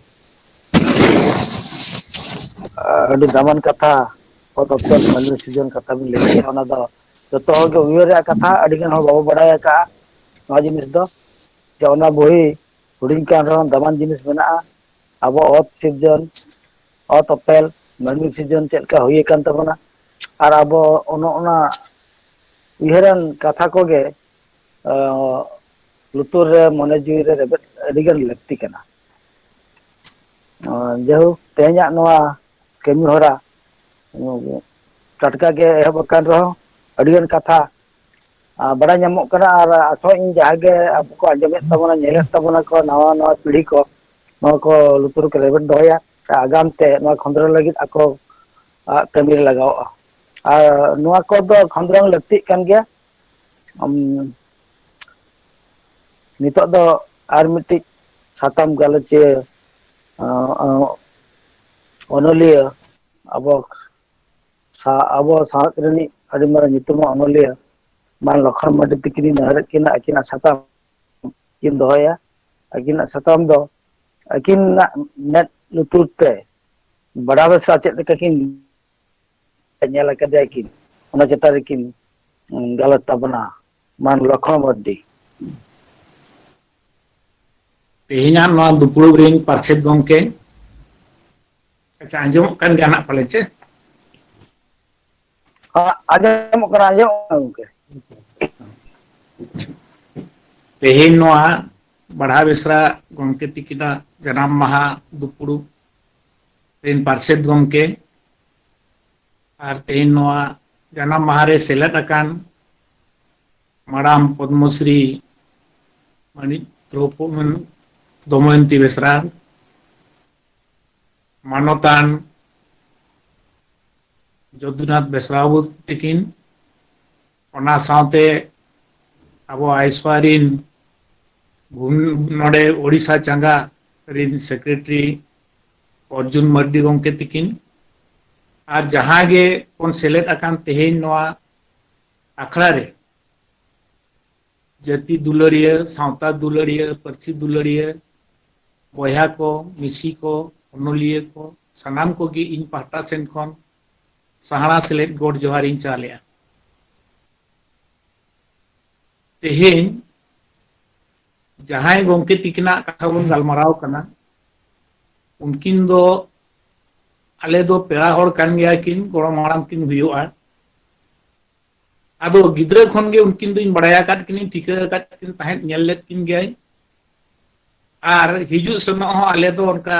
ᱟᱹᱰᱤ ᱫᱟᱢᱟᱱ ᱠᱟᱛᱷᱟ, ᱚᱛ ᱚᱯᱮᱞ ᱢᱟᱹᱱᱢᱤ ᱥᱤᱨᱡᱚᱱ ᱠᱟᱛᱷᱟ ᱵᱤᱱ ᱞᱟᱹᱭ ᱠᱮᱫᱟ, ᱚᱱᱟ ᱫᱚ ᱡᱚᱛᱚ ᱦᱚᱲ ᱜᱮ ᱩᱭᱦᱟᱹᱨ ᱨᱮᱭᱟᱜ ᱠᱟᱛᱷᱟ᱾ ᱟᱹᱰᱤ ᱜᱟᱱ ᱦᱚᱲ ᱵᱟᱵᱚ ᱵᱟᱲᱟᱭ ᱟᱠᱟᱫᱼᱟ ᱱᱚᱣᱟ ᱡᱤᱱᱤᱥ ᱫᱚ, ᱡᱮ ᱚᱱᱟ ᱵᱳᱭ ᱦᱩᱰᱤᱧ ᱠᱟᱱ ᱨᱮᱦᱚᱸ ᱫᱟᱢᱟᱱ ᱡᱤᱱᱤᱥ ᱢᱮᱱᱟᱜᱼᱟ᱾ ᱟᱵᱚ ᱚᱛ ᱥᱤᱨᱡᱚᱱ, ᱚᱛ ᱚᱯᱮᱞ ᱢᱟᱹᱱᱢᱤ ᱥᱤᱨᱡᱚᱱ ᱪᱮᱫ ᱞᱮᱠᱟ ᱦᱩᱭ ᱟᱠᱟᱱ ᱛᱟᱵᱚᱱᱟ, ᱟᱨ ᱟᱵᱚ ᱚᱱ ᱚᱱᱟ ᱩᱭᱦᱟᱹᱨᱟᱱ ᱠᱟᱛᱷᱟ ᱠᱚᱜᱮ ᱟᱸ, ᱞᱩᱛᱩᱨ ᱨᱮ, ᱢᱚᱱᱮ ᱡᱤᱣᱤ ᱨᱮ ᱨᱮᱵᱮᱫ ᱟᱹᱰᱤᱜᱟᱱ ᱞᱟᱹᱠᱛᱤ ᱠᱟᱱᱟ᱾ ᱟᱸ, ᱡᱟᱭᱦᱳᱠ, ᱛᱮᱦᱮᱧᱟᱜ ᱱᱚᱣᱟ ᱠᱟᱹᱢᱤ ᱦᱚᱨᱟ, ᱩᱸ, ᱴᱟᱴᱠᱟ ᱜᱮ ᱮᱦᱚᱵ ᱟᱠᱟᱱ ᱨᱮᱦᱚᱸ, ᱟᱹᱰᱤᱜᱟᱱ ᱠᱟᱛᱷᱟ, ᱟᱸ, ᱵᱟᱲᱟᱭ ᱧᱟᱢᱚᱜ ᱠᱟᱱᱟ᱾ ᱟᱨ ᱟᱥᱚᱜ ᱤᱧ, ᱡᱟᱦᱟᱸ ᱜᱮ ᱟᱵᱚ ᱠᱚ ᱟᱸᱡᱚᱢᱮᱫ ᱛᱟᱵᱚᱱᱟ, ᱧᱮᱞᱮᱫ ᱛᱟᱵᱚᱱᱟ ᱠᱚ, ᱱᱟᱣᱟ ᱱᱟᱣᱟ ᱯᱤᱲᱦᱤ ᱠᱚ, ᱱᱚᱣᱟ ᱠᱚ ᱞᱩᱛᱩᱨ ᱨᱮᱠᱚ ᱨᱮᱵᱮᱫ ᱫᱚᱦᱚᱭᱟ᱾ ᱟᱜᱟᱢ ᱛᱮ ᱱᱚᱣᱟ ᱠᱷᱚᱸᱫᱽᱨᱚᱸᱫᱽ ᱞᱟᱹᱜᱤᱫ ᱟᱠᱚ, ᱟᱜ, ᱠᱟᱹᱢᱤ ᱨᱮ ᱞᱟᱜᱟᱣᱚᱜᱼᱟ᱾ ᱟᱨ ᱱᱚᱣᱟ ᱠᱚᱫᱚ ᱠᱷᱚᱸᱫᱽᱨᱚᱸᱫᱽ ᱞᱟᱹᱠᱛᱤᱜ ᱠᱟᱱ ᱜᱮᱭᱟ᱾ ᱟᱢ, ᱱᱤᱛᱚᱜ ᱫᱚ ᱟᱨ ᱢᱤᱫᱴᱤᱡ ᱥᱟᱛᱟᱢ ᱜᱟᱞᱚᱪᱤᱭᱟᱹ, ᱟᱸ, ᱟᱸ, ᱚᱱᱚᱞᱤᱭᱟᱹ, ᱟᱵᱚ ᱥᱟ-, ᱟᱵᱚ ᱥᱟᱶᱛᱟ ᱨᱤᱱᱤᱡ ᱟᱹᱰᱤ ᱢᱟᱨᱟᱝ ᱧᱩᱛᱩᱢᱟᱱ ᱚᱱᱚᱞᱤᱭᱟᱹ ᱢᱟᱱ ᱞᱚᱠᱷᱚᱱ ᱢᱟᱨᱰᱤ ᱛᱤᱠᱤᱱᱤᱧ ᱱᱮᱦᱚᱨᱮᱫ ᱠᱤᱱᱟ, ᱟᱹᱠᱤᱱᱟᱜ ᱥᱟᱛᱟᱢ ᱠᱤᱱ ᱫᱚᱦᱚᱭᱟ᱾ ᱟᱹᱠᱤᱱᱟᱜ ᱥᱟᱛᱟᱢ ᱫᱚ ᱟᱹᱠᱤᱱᱟᱜ ᱢᱮᱫ ᱞᱩᱛᱩᱨ ᱛᱮ ᱵᱟᱰᱟ ᱵᱮᱥᱟ ᱪᱮᱫ ᱞᱮᱠᱟ ᱠᱤᱱ ᱧᱮᱞ ᱟᱠᱟᱫᱮᱭᱟ ᱠᱤᱱ, ᱚᱱᱟ ᱪᱮᱛᱟᱱ ᱨᱮᱠᱤᱱ, ᱩᱸ, ᱜᱟᱞᱚᱪ ᱛᱟᱵᱚᱱᱟ ᱢᱟᱱ ᱞᱚᱠᱷᱚᱱ ᱢᱟᱨᱰᱤ᱾ ᱛᱮᱦᱮᱧᱟᱜ ᱱᱚᱣᱟ ᱫᱩᱯᱲᱩᱵ ᱨᱤᱱ ᱯᱟᱨᱥᱮᱛ ᱜᱚᱢᱠᱮ, ᱟᱪᱪᱷᱟ, ᱟᱸᱡᱚᱢᱚᱜ ᱠᱟᱱ ᱜᱮᱭᱟ ᱱᱟᱜ ᱯᱟᱞᱮ, ᱪᱮ? ᱦᱮᱸ, ᱟᱸᱡᱚᱢᱚᱜ ᱠᱟᱱᱟ, ᱟᱸᱡᱚᱢᱚᱜ ᱠᱟᱱᱟ ᱜᱚᱢᱠᱮ᱾ ᱛᱮᱦᱮᱧ ᱱᱚᱣᱟ ᱵᱟᱲᱦᱟ ᱵᱮᱥᱨᱟ ᱜᱚᱢᱠᱮ ᱛᱤᱠᱤᱱᱟᱜ ᱡᱟᱱᱟᱢ ᱢᱟᱦᱟ ᱫᱩᱯᱲᱩᱵ ᱨᱤᱱ ᱯᱟᱨᱥᱮᱛ ᱜᱚᱢᱠᱮ ᱟᱨ ᱛᱮᱦᱮᱧ ᱱᱚᱣᱟ ᱡᱟᱱᱟᱢ ᱢᱟᱦᱟ ᱨᱮ ᱥᱮᱞᱮᱫ ᱟᱠᱟᱱ ᱢᱟᱲᱟᱢ ᱯᱚᱫᱽᱢᱚᱥᱨᱤ ᱢᱟᱹᱱᱤᱡ ᱫᱨᱚᱯᱚ-, ᱫᱚᱢᱚᱭᱚᱱᱛᱤ ᱵᱮᱥᱨᱟ, ᱢᱟᱱᱚᱛᱟᱱ ᱡᱚᱫᱩᱱᱟᱛᱷ ᱵᱮᱥᱨᱟ ᱵᱟᱵᱩ ᱛᱤᱠᱤᱱ, ᱚᱱᱟ ᱥᱟᱶᱛᱮ ᱟᱵᱚ ᱟᱭᱥᱣᱟ ᱨᱤᱱ ᱵᱷᱩᱢ-, ᱱᱚᱰᱮ ᱳᱰᱤᱥᱟ ᱪᱟᱸᱜᱟ ᱨᱤᱱ ᱥᱮᱠᱨᱮᱴᱟᱨᱤ ᱚᱨᱡᱩᱱ ᱢᱟᱨᱰᱤ ᱜᱚᱢᱠᱮ ᱛᱤᱠᱤᱱ, ᱟᱨ ᱡᱟᱦᱟᱸ ᱜᱮ ᱵᱚᱱ ᱥᱮᱞᱮᱫ ᱟᱠᱟᱱ ᱛᱮᱦᱮᱧ ᱱᱚᱣᱟ ᱟᱠᱷᱲᱟ ᱨᱮ, ᱡᱟᱹᱛᱤ ᱫᱩᱞᱟᱹᱲᱤᱭᱟᱹ, ᱥᱟᱶᱛᱟ ᱫᱩᱞᱟᱹᱲᱤᱭᱟᱹ, ᱯᱟᱹᱨᱥᱤ ᱫᱩᱞᱟᱹᱲᱤᱭᱟᱹ, ᱵᱚᱭᱦᱟ ᱠᱚ, ᱢᱤᱥᱤ ᱠᱚ, ᱚᱱᱚᱞᱤᱭᱟᱹ ᱠᱚ, ᱥᱟᱱᱟᱢ ᱠᱚᱜᱮ ᱤᱧ ᱯᱟᱦᱴᱟ ᱥᱮᱱ ᱠᱷᱚᱱ ᱥᱟᱦᱟᱲᱟ ᱥᱮᱞᱮᱫ ᱜᱚᱰ ᱡᱚᱦᱟᱨ ᱤᱧ ᱪᱟᱞᱮᱜᱼᱟ᱾ ᱛᱮᱦᱮᱧ ᱡᱟᱦᱟᱸᱭ ᱜᱚᱢᱠᱮ ᱛᱤᱠᱤᱱᱟᱜ ᱠᱟᱛᱷᱟ ᱵᱚᱱ ᱜᱟᱞᱢᱟᱨᱟᱣ ᱠᱟᱱᱟ, ᱩᱱᱠᱤᱱ ᱫᱚ ᱟᱞᱮ ᱫᱚ ᱯᱮᱲᱟ ᱦᱚᱲ ᱠᱟᱱ ᱜᱮᱭᱟ ᱠᱤᱱ, ᱜᱚᱲᱚᱢ ᱦᱟᱲᱟᱢ ᱠᱤᱱ ᱦᱩᱭᱩᱜᱼᱟ᱾ ᱟᱫᱚ ᱜᱤᱫᱽᱨᱟᱹ ᱠᱷᱚᱱ ᱜᱮ ᱩᱱᱠᱤᱱ ᱫᱚᱧ ᱵᱟᱲᱟᱭ ᱟᱠᱟᱫ ᱠᱤᱱᱤᱧ, ᱴᱷᱤᱠᱟᱹ ᱟᱠᱟᱫ ᱠᱤᱱ ᱛᱟᱦᱮᱸᱫ, ᱧᱮᱞ ᱞᱮᱫ ᱠᱤᱱ ᱜᱮᱭᱟᱧ᱾ ᱟᱨ ᱦᱤᱡᱩᱜ ᱥᱮᱱᱚᱜ ᱦᱚᱸ ᱟᱞᱮ ᱫᱚ ᱚᱱᱠᱟ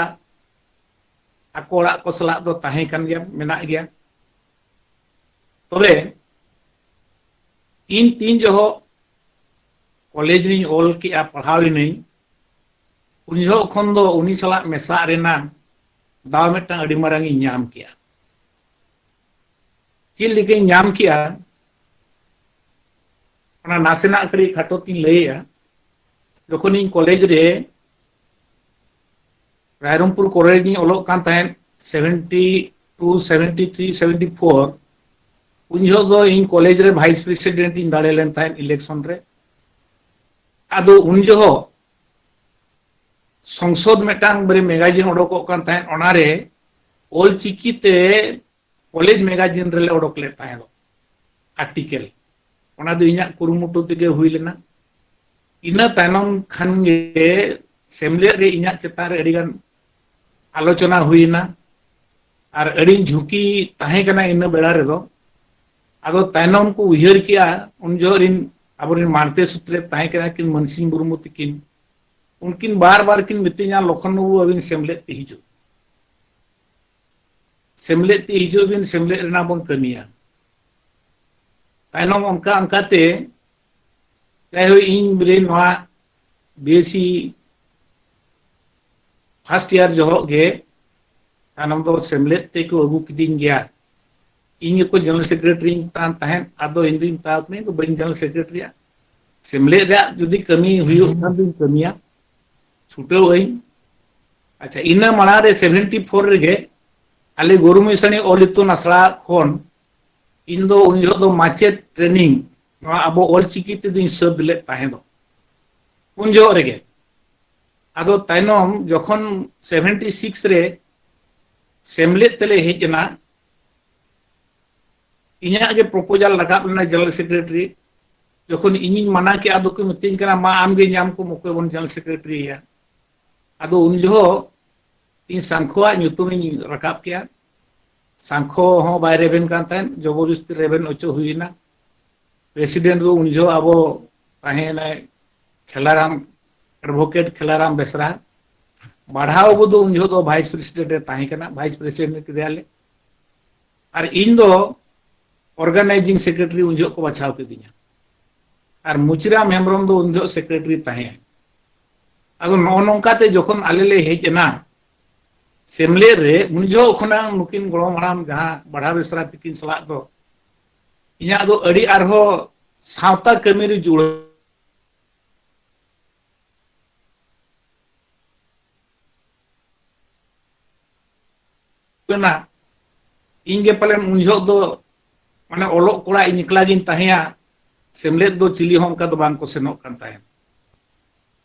ᱟᱠᱚ ᱚᱲᱟᱜ ᱠᱚ ᱥᱟᱞᱟᱜ ᱫᱚ ᱛᱟᱦᱮᱸ ᱠᱟᱱ ᱜᱮᱭᱟ, ᱢᱮᱱᱟᱜ ᱜᱮᱭᱟ᱾ ᱛᱚᱵᱮ ᱤᱧ ᱛᱤᱱ ᱡᱚᱦᱚᱜ ᱠᱚᱞᱮᱡᱽ ᱨᱤᱧ ᱚᱞ ᱠᱮᱜᱼᱟ, ᱯᱟᱲᱦᱟᱣ ᱮᱱᱟᱹᱧ, ᱩᱱ ᱡᱚᱦᱚᱜ ᱠᱷᱚᱱ ᱫᱚ ᱩᱱᱤ ᱥᱟᱞᱟᱜ ᱢᱮᱥᱟᱜ ᱨᱮᱱᱟᱜ ᱫᱟᱣ ᱢᱤᱫᱴᱟᱝ ᱟᱹᱰᱤ ᱢᱟᱨᱟᱝ ᱤᱧ ᱧᱟᱢ ᱠᱮᱜᱼᱟ᱾ ᱪᱮᱫ ᱞᱮᱠᱟᱧ ᱧᱟᱢ ᱠᱮᱜᱼᱟ, ᱚᱱᱟ ᱱᱟᱥᱮᱱᱟᱜ ᱠᱟᱹᱴᱤᱡ ᱠᱷᱟᱴᱚ ᱛᱤᱧ ᱞᱟᱹᱭᱮᱜᱼᱟ᱾ ᱡᱚᱠᱷᱚᱱ ᱤᱧ ᱠᱚᱞᱮᱡᱽ ᱨᱮ ᱨᱟᱭᱨᱚᱝᱯᱩᱨ ᱠᱚᱞᱮᱡᱽ ᱨᱤᱧ ᱚᱞᱚᱜ ᱠᱟᱱ ᱛᱟᱦᱮᱸᱫ, seventy two, seventy three, seventy four, ᱩᱱ ᱡᱚᱦᱚᱜ ᱫᱚ ᱤᱧ ᱠᱚᱞᱮᱡᱽ ᱨᱮ ᱵᱷᱟᱭᱤᱥ ᱯᱨᱮᱥᱤᱰᱮᱱᱴ ᱤᱧ ᱫᱟᱲᱮ ᱞᱮᱱ ᱛᱟᱦᱮᱸᱫ ᱤᱞᱮᱠᱥᱚᱱ ᱨᱮ᱾ ᱟᱫᱚ ᱩᱱ ᱡᱚᱦᱚᱜ ᱥᱚᱝᱥᱚᱫ ᱢᱤᱫᱴᱟᱝ ᱵᱟᱨᱭᱟ ᱢᱮᱜᱟᱡᱤᱱ ᱚᱰᱚᱠᱚᱜ ᱠᱟᱱ ᱛᱟᱦᱮᱸᱫ, ᱚᱱᱟᱨᱮ ᱚᱞᱪᱤᱠᱤ ᱛᱮ ᱠᱚᱞᱮᱡᱽ ᱢᱮᱜᱟᱡᱤᱱ ᱨᱮᱞᱮ ᱚᱰᱚᱠ ᱞᱮᱫ ᱛᱟᱦᱮᱸᱫ ᱟᱨᱴᱤᱠᱮᱞ᱾ ᱚᱱᱟ ᱫᱚ ᱤᱧᱟᱹᱜ ᱠᱩᱨᱩᱢᱩᱴᱩ ᱛᱮᱜᱮ ᱦᱩᱭ ᱞᱮᱱᱟ᱾ ᱤᱱᱟᱹ ᱛᱟᱭᱱᱚᱢ ᱠᱷᱟᱱ ᱜᱮ ᱥᱮᱢᱞᱮᱫ ᱨᱮ ᱤᱧᱟᱹᱜ ᱪᱮᱛᱟᱱ ᱨᱮ ᱟᱹᱰᱤᱜᱟᱱ ᱟᱞᱳᱪᱚᱱᱟ ᱦᱩᱭᱮᱱᱟ ᱟᱨ ᱟᱹᱰᱤ ᱡᱷᱩᱸᱠᱤ ᱛᱟᱦᱮᱸ ᱠᱟᱱᱟ ᱤᱱᱟᱹ ᱵᱮᱲᱟ ᱨᱮᱫᱚ᱾ ᱟᱫᱚ ᱛᱟᱭᱱᱚᱢ ᱠᱚ ᱩᱭᱦᱟᱹᱨ ᱠᱮᱜᱼᱟ, ᱩᱱ ᱡᱚᱦᱚᱜ ᱨᱤᱱ ᱟᱵᱚᱨᱮᱱ ᱢᱟᱲᱛᱮ ᱥᱩᱛᱨᱮ ᱛᱟᱦᱮᱸ ᱠᱟᱱᱟ ᱠᱤᱱ ᱢᱟᱹᱱᱥᱤᱝ ᱢᱩᱨᱢᱩ ᱛᱤᱠᱤᱱ, ᱩᱱᱠᱤᱱ ᱵᱟᱨ ᱵᱟᱨ ᱠᱤᱱ ᱢᱤᱛᱟᱹᱧᱟ, "ᱞᱚᱠᱷᱚᱱ ᱵᱟᱹᱵᱩ, ᱟᱹᱵᱤᱱ ᱥᱮᱢᱞᱮᱫ ᱛᱮ ᱦᱤᱡᱩᱜ, ᱥᱮᱢᱞᱮᱫ ᱛᱮ ᱦᱤᱡᱩᱜ ᱵᱤᱱ, ᱥᱮᱢᱞᱮᱫ ᱨᱮᱱᱟᱜ ᱵᱚᱱ ᱠᱟᱹᱢᱤᱭᱟ᱾" ᱛᱟᱭᱱᱚᱢ ᱚᱱᱠᱟ ᱚᱱᱠᱟᱛᱮ ᱡᱟᱭᱦᱳᱠ ᱤᱧ ᱵᱚᱞᱮ ᱱᱚᱣᱟ ᱵᱤᱭᱮᱥᱤ ᱯᱷᱟᱥᱴ ᱤᱭᱟᱨ ᱡᱚᱦᱚᱜ ᱜᱮ ᱛᱟᱭᱱᱚᱢ ᱫᱚ ᱥᱮᱢᱞᱮᱫ ᱛᱮᱠᱚ ᱟᱹᱜᱩ ᱠᱤᱫᱤᱧ ᱜᱮᱭᱟ᱾ ᱤᱧ ᱜᱮᱠᱚ ᱡᱮᱱᱟᱨᱟᱞ ᱥᱮᱠᱨᱮᱴᱟᱨᱤᱧ ᱛᱟᱦᱮᱸ ᱛᱟᱦᱮᱸᱫ, ᱟᱫᱚ ᱤᱧ ᱫᱩᱧ ᱢᱮᱛᱟᱣ ᱠᱟᱹᱱᱟᱹᱧ, "ᱤᱧ ᱫᱚ ᱵᱟᱹᱧ ᱡᱮᱱᱟᱨᱟᱞ ᱥᱮᱠᱨᱮᱴᱟᱨᱤᱭᱟ, ᱥᱮᱢᱞᱮᱫ ᱨᱮᱭᱟᱜ ᱡᱩᱫᱤ ᱠᱟᱹᱢᱤ ᱦᱩᱭᱩᱜ ᱠᱷᱟᱱ ᱫᱩᱧ ᱠᱟᱹᱢᱤᱭᱟ, ᱪᱷᱩᱴᱟᱹᱣ ᱟᱹᱧ᱾" ᱟᱪᱪᱷᱟ, ᱤᱱᱟᱹ ᱢᱟᱲᱟᱝ ᱨᱮ ᱥᱮᱵᱷᱮᱱᱴᱤ ᱯᱷᱳᱨ ᱨᱮᱜᱮ ᱟᱞᱮ ᱜᱩᱨᱩ ᱢᱤᱥᱟᱱᱤ ᱚᱞ ᱤᱛᱩᱱ ᱟᱥᱲᱟ ᱠᱷᱚᱱ ᱤᱧ ᱫᱚ ᱩᱱ ᱡᱚᱦᱚᱜ ᱫᱚ ᱢᱟᱪᱮᱫ ᱴᱨᱮᱱᱤᱝ ᱱᱚᱣᱟ ᱟᱵᱚ ᱚᱞᱪᱤᱠᱤ ᱛᱮᱫᱚᱧ ᱥᱟᱹᱛ ᱞᱮᱫ ᱛᱟᱦᱮᱸ ᱫᱚ᱾ ᱩᱱ ᱡᱚᱦᱚᱜ ᱨᱮᱜᱮ ᱟᱫᱚ ᱛᱟᱭᱱᱚᱢ ᱡᱚᱠᱷᱚᱱ ᱥᱮᱵᱷᱮᱱᱴᱤ ᱥᱤᱠᱥ ᱨᱮ ᱥᱮᱢᱞᱮᱫ ᱛᱮᱞᱮ ᱦᱮᱡ ᱮᱱᱟ, ᱤᱧᱟᱹᱜ ᱜᱮ ᱯᱨᱚᱯᱳᱡᱟᱞ ᱨᱟᱠᱟᱵ ᱞᱮᱱᱟ ᱡᱮᱱᱟᱨᱟᱞ ᱥᱮᱠᱨᱮᱴᱟᱨᱤ᱾ ᱡᱚᱠᱷᱚᱱ ᱤᱧᱤᱧ ᱢᱟᱱᱟ ᱠᱮᱜᱼᱟ, ᱟᱫᱚ ᱠᱚ ᱢᱤᱛᱟᱹᱧ ᱠᱟᱱᱟ, "ᱢᱟ ᱟᱢ ᱜᱮ ᱧᱟᱢ ᱠᱚᱢ, ᱚᱠᱚᱭ ᱵᱚᱱ ᱡᱮᱱᱟᱨᱟᱞ ᱥᱮᱠᱨᱮᱴᱟᱨᱤᱭᱟ?" ᱟᱫᱚ ᱩᱱ ᱡᱚᱦᱚᱜ ᱤᱧ ᱥᱟᱝᱠᱷᱚᱣᱟᱜ ᱧᱩᱛᱩᱢᱤᱧ ᱨᱟᱠᱟᱵ ᱠᱮᱜᱼᱟ᱾ ᱥᱟᱝᱠᱷᱚ ᱦᱚᱸ ᱵᱟᱭ ᱨᱮᱵᱮᱱ ᱠᱟᱱ ᱛᱟᱦᱮᱸᱫ, ᱡᱚᱵᱚᱨᱫᱚᱥᱛᱤ ᱨᱮᱵᱮᱱ ᱦᱚᱪᱚ ᱦᱩᱭᱮᱱᱟ᱾ ᱯᱨᱮᱥᱤᱰᱮᱱᱴ ᱫᱚ ᱩᱱ ᱡᱚᱦᱚᱜ ᱟᱵᱚ ᱛᱟᱦᱮᱸᱭᱮᱱᱟᱭ ᱠᱷᱮᱞᱟᱨᱟᱢ, ᱮᱰᱵᱷᱳᱠᱮᱴ ᱠᱷᱮᱞᱟᱨᱟᱢ ᱵᱮᱥᱨᱟ᱾ ᱵᱟᱲᱦᱟᱣ ᱵᱟᱹᱵᱩ ᱫᱚ ᱩᱱ ᱡᱚᱦᱚᱜ ᱫᱚ ᱵᱷᱟᱭᱤᱥ ᱯᱨᱮᱥᱤᱰᱮᱱᱴ ᱮ ᱛᱟᱦᱮᱸ ᱠᱟᱱᱟ, ᱵᱷᱟᱭᱤᱥ ᱯᱨᱮᱥᱤᱰᱮᱱᱴ ᱠᱮᱫᱮᱭᱟᱞᱮ᱾ ᱟᱨ ᱤᱧ ᱫᱚ ᱚᱨᱜᱟᱱᱟᱭᱡᱤᱝ ᱥᱮᱠᱨᱮᱴᱟᱨᱤ ᱩᱱ ᱡᱚᱦᱚᱜ ᱠᱚ ᱵᱟᱪᱷᱟᱣ ᱠᱤᱫᱤᱧᱟ᱾ ᱟᱨ ᱢᱩᱪᱤᱨᱟᱢ ᱦᱮᱢᱵᱨᱚᱢ ᱫᱚ ᱩᱱ ᱡᱚᱦᱚᱜ ᱥᱮᱠᱨᱮᱴᱟᱨᱤ ᱛᱟᱦᱮᱸ᱾ ᱟᱫᱚ ᱱᱚᱜᱼᱚ ᱱᱚᱝᱠᱟᱛᱮ ᱡᱚᱠᱷᱚᱱ ᱟᱞᱮ ᱞᱮ ᱦᱮᱡ ᱮᱱᱟ ᱥᱮᱢᱞᱮᱫ ᱨᱮ, ᱩᱱ ᱡᱚᱦᱚᱜ ᱠᱷᱚᱱᱟᱜ ᱱᱩᱠᱤᱱ ᱜᱚᱲᱚᱢ ᱦᱟᱲᱟᱢ ᱡᱟᱦᱟᱸ ᱵᱟᱲᱦᱟ ᱵᱮᱥᱨᱟ ᱛᱤᱠᱤᱱ ᱥᱟᱞᱟᱜ ᱫᱚ ᱤᱧᱟᱹᱜ ᱫᱚ ᱟᱹᱰᱤ ᱟᱨᱦᱚᱸ ᱥᱟᱶᱛᱟ ᱠᱟᱹᱢᱤ ᱨᱮ ᱡᱩᱲᱟᱹᱣ ᱮᱱᱟ᱾ ᱤᱧ ᱜᱮ ᱯᱟᱞᱮᱱ ᱩᱱ ᱡᱚᱦᱚᱜ ᱫᱚ ᱢᱟᱱᱮ ᱚᱞᱚᱜ ᱠᱚᱲᱟ ᱤᱧ ᱮᱠᱞᱟ ᱜᱤᱧ ᱛᱟᱦᱮᱸᱭᱟ, ᱥᱮᱢᱞᱮᱫ ᱫᱚ ᱪᱤᱞᱤ ᱦᱚᱸ ᱚᱱᱠᱟ ᱫᱚ ᱵᱟᱝ ᱠᱚ ᱥᱮᱱᱚᱜ ᱠᱟᱱ ᱛᱟᱦᱮᱸᱫ᱾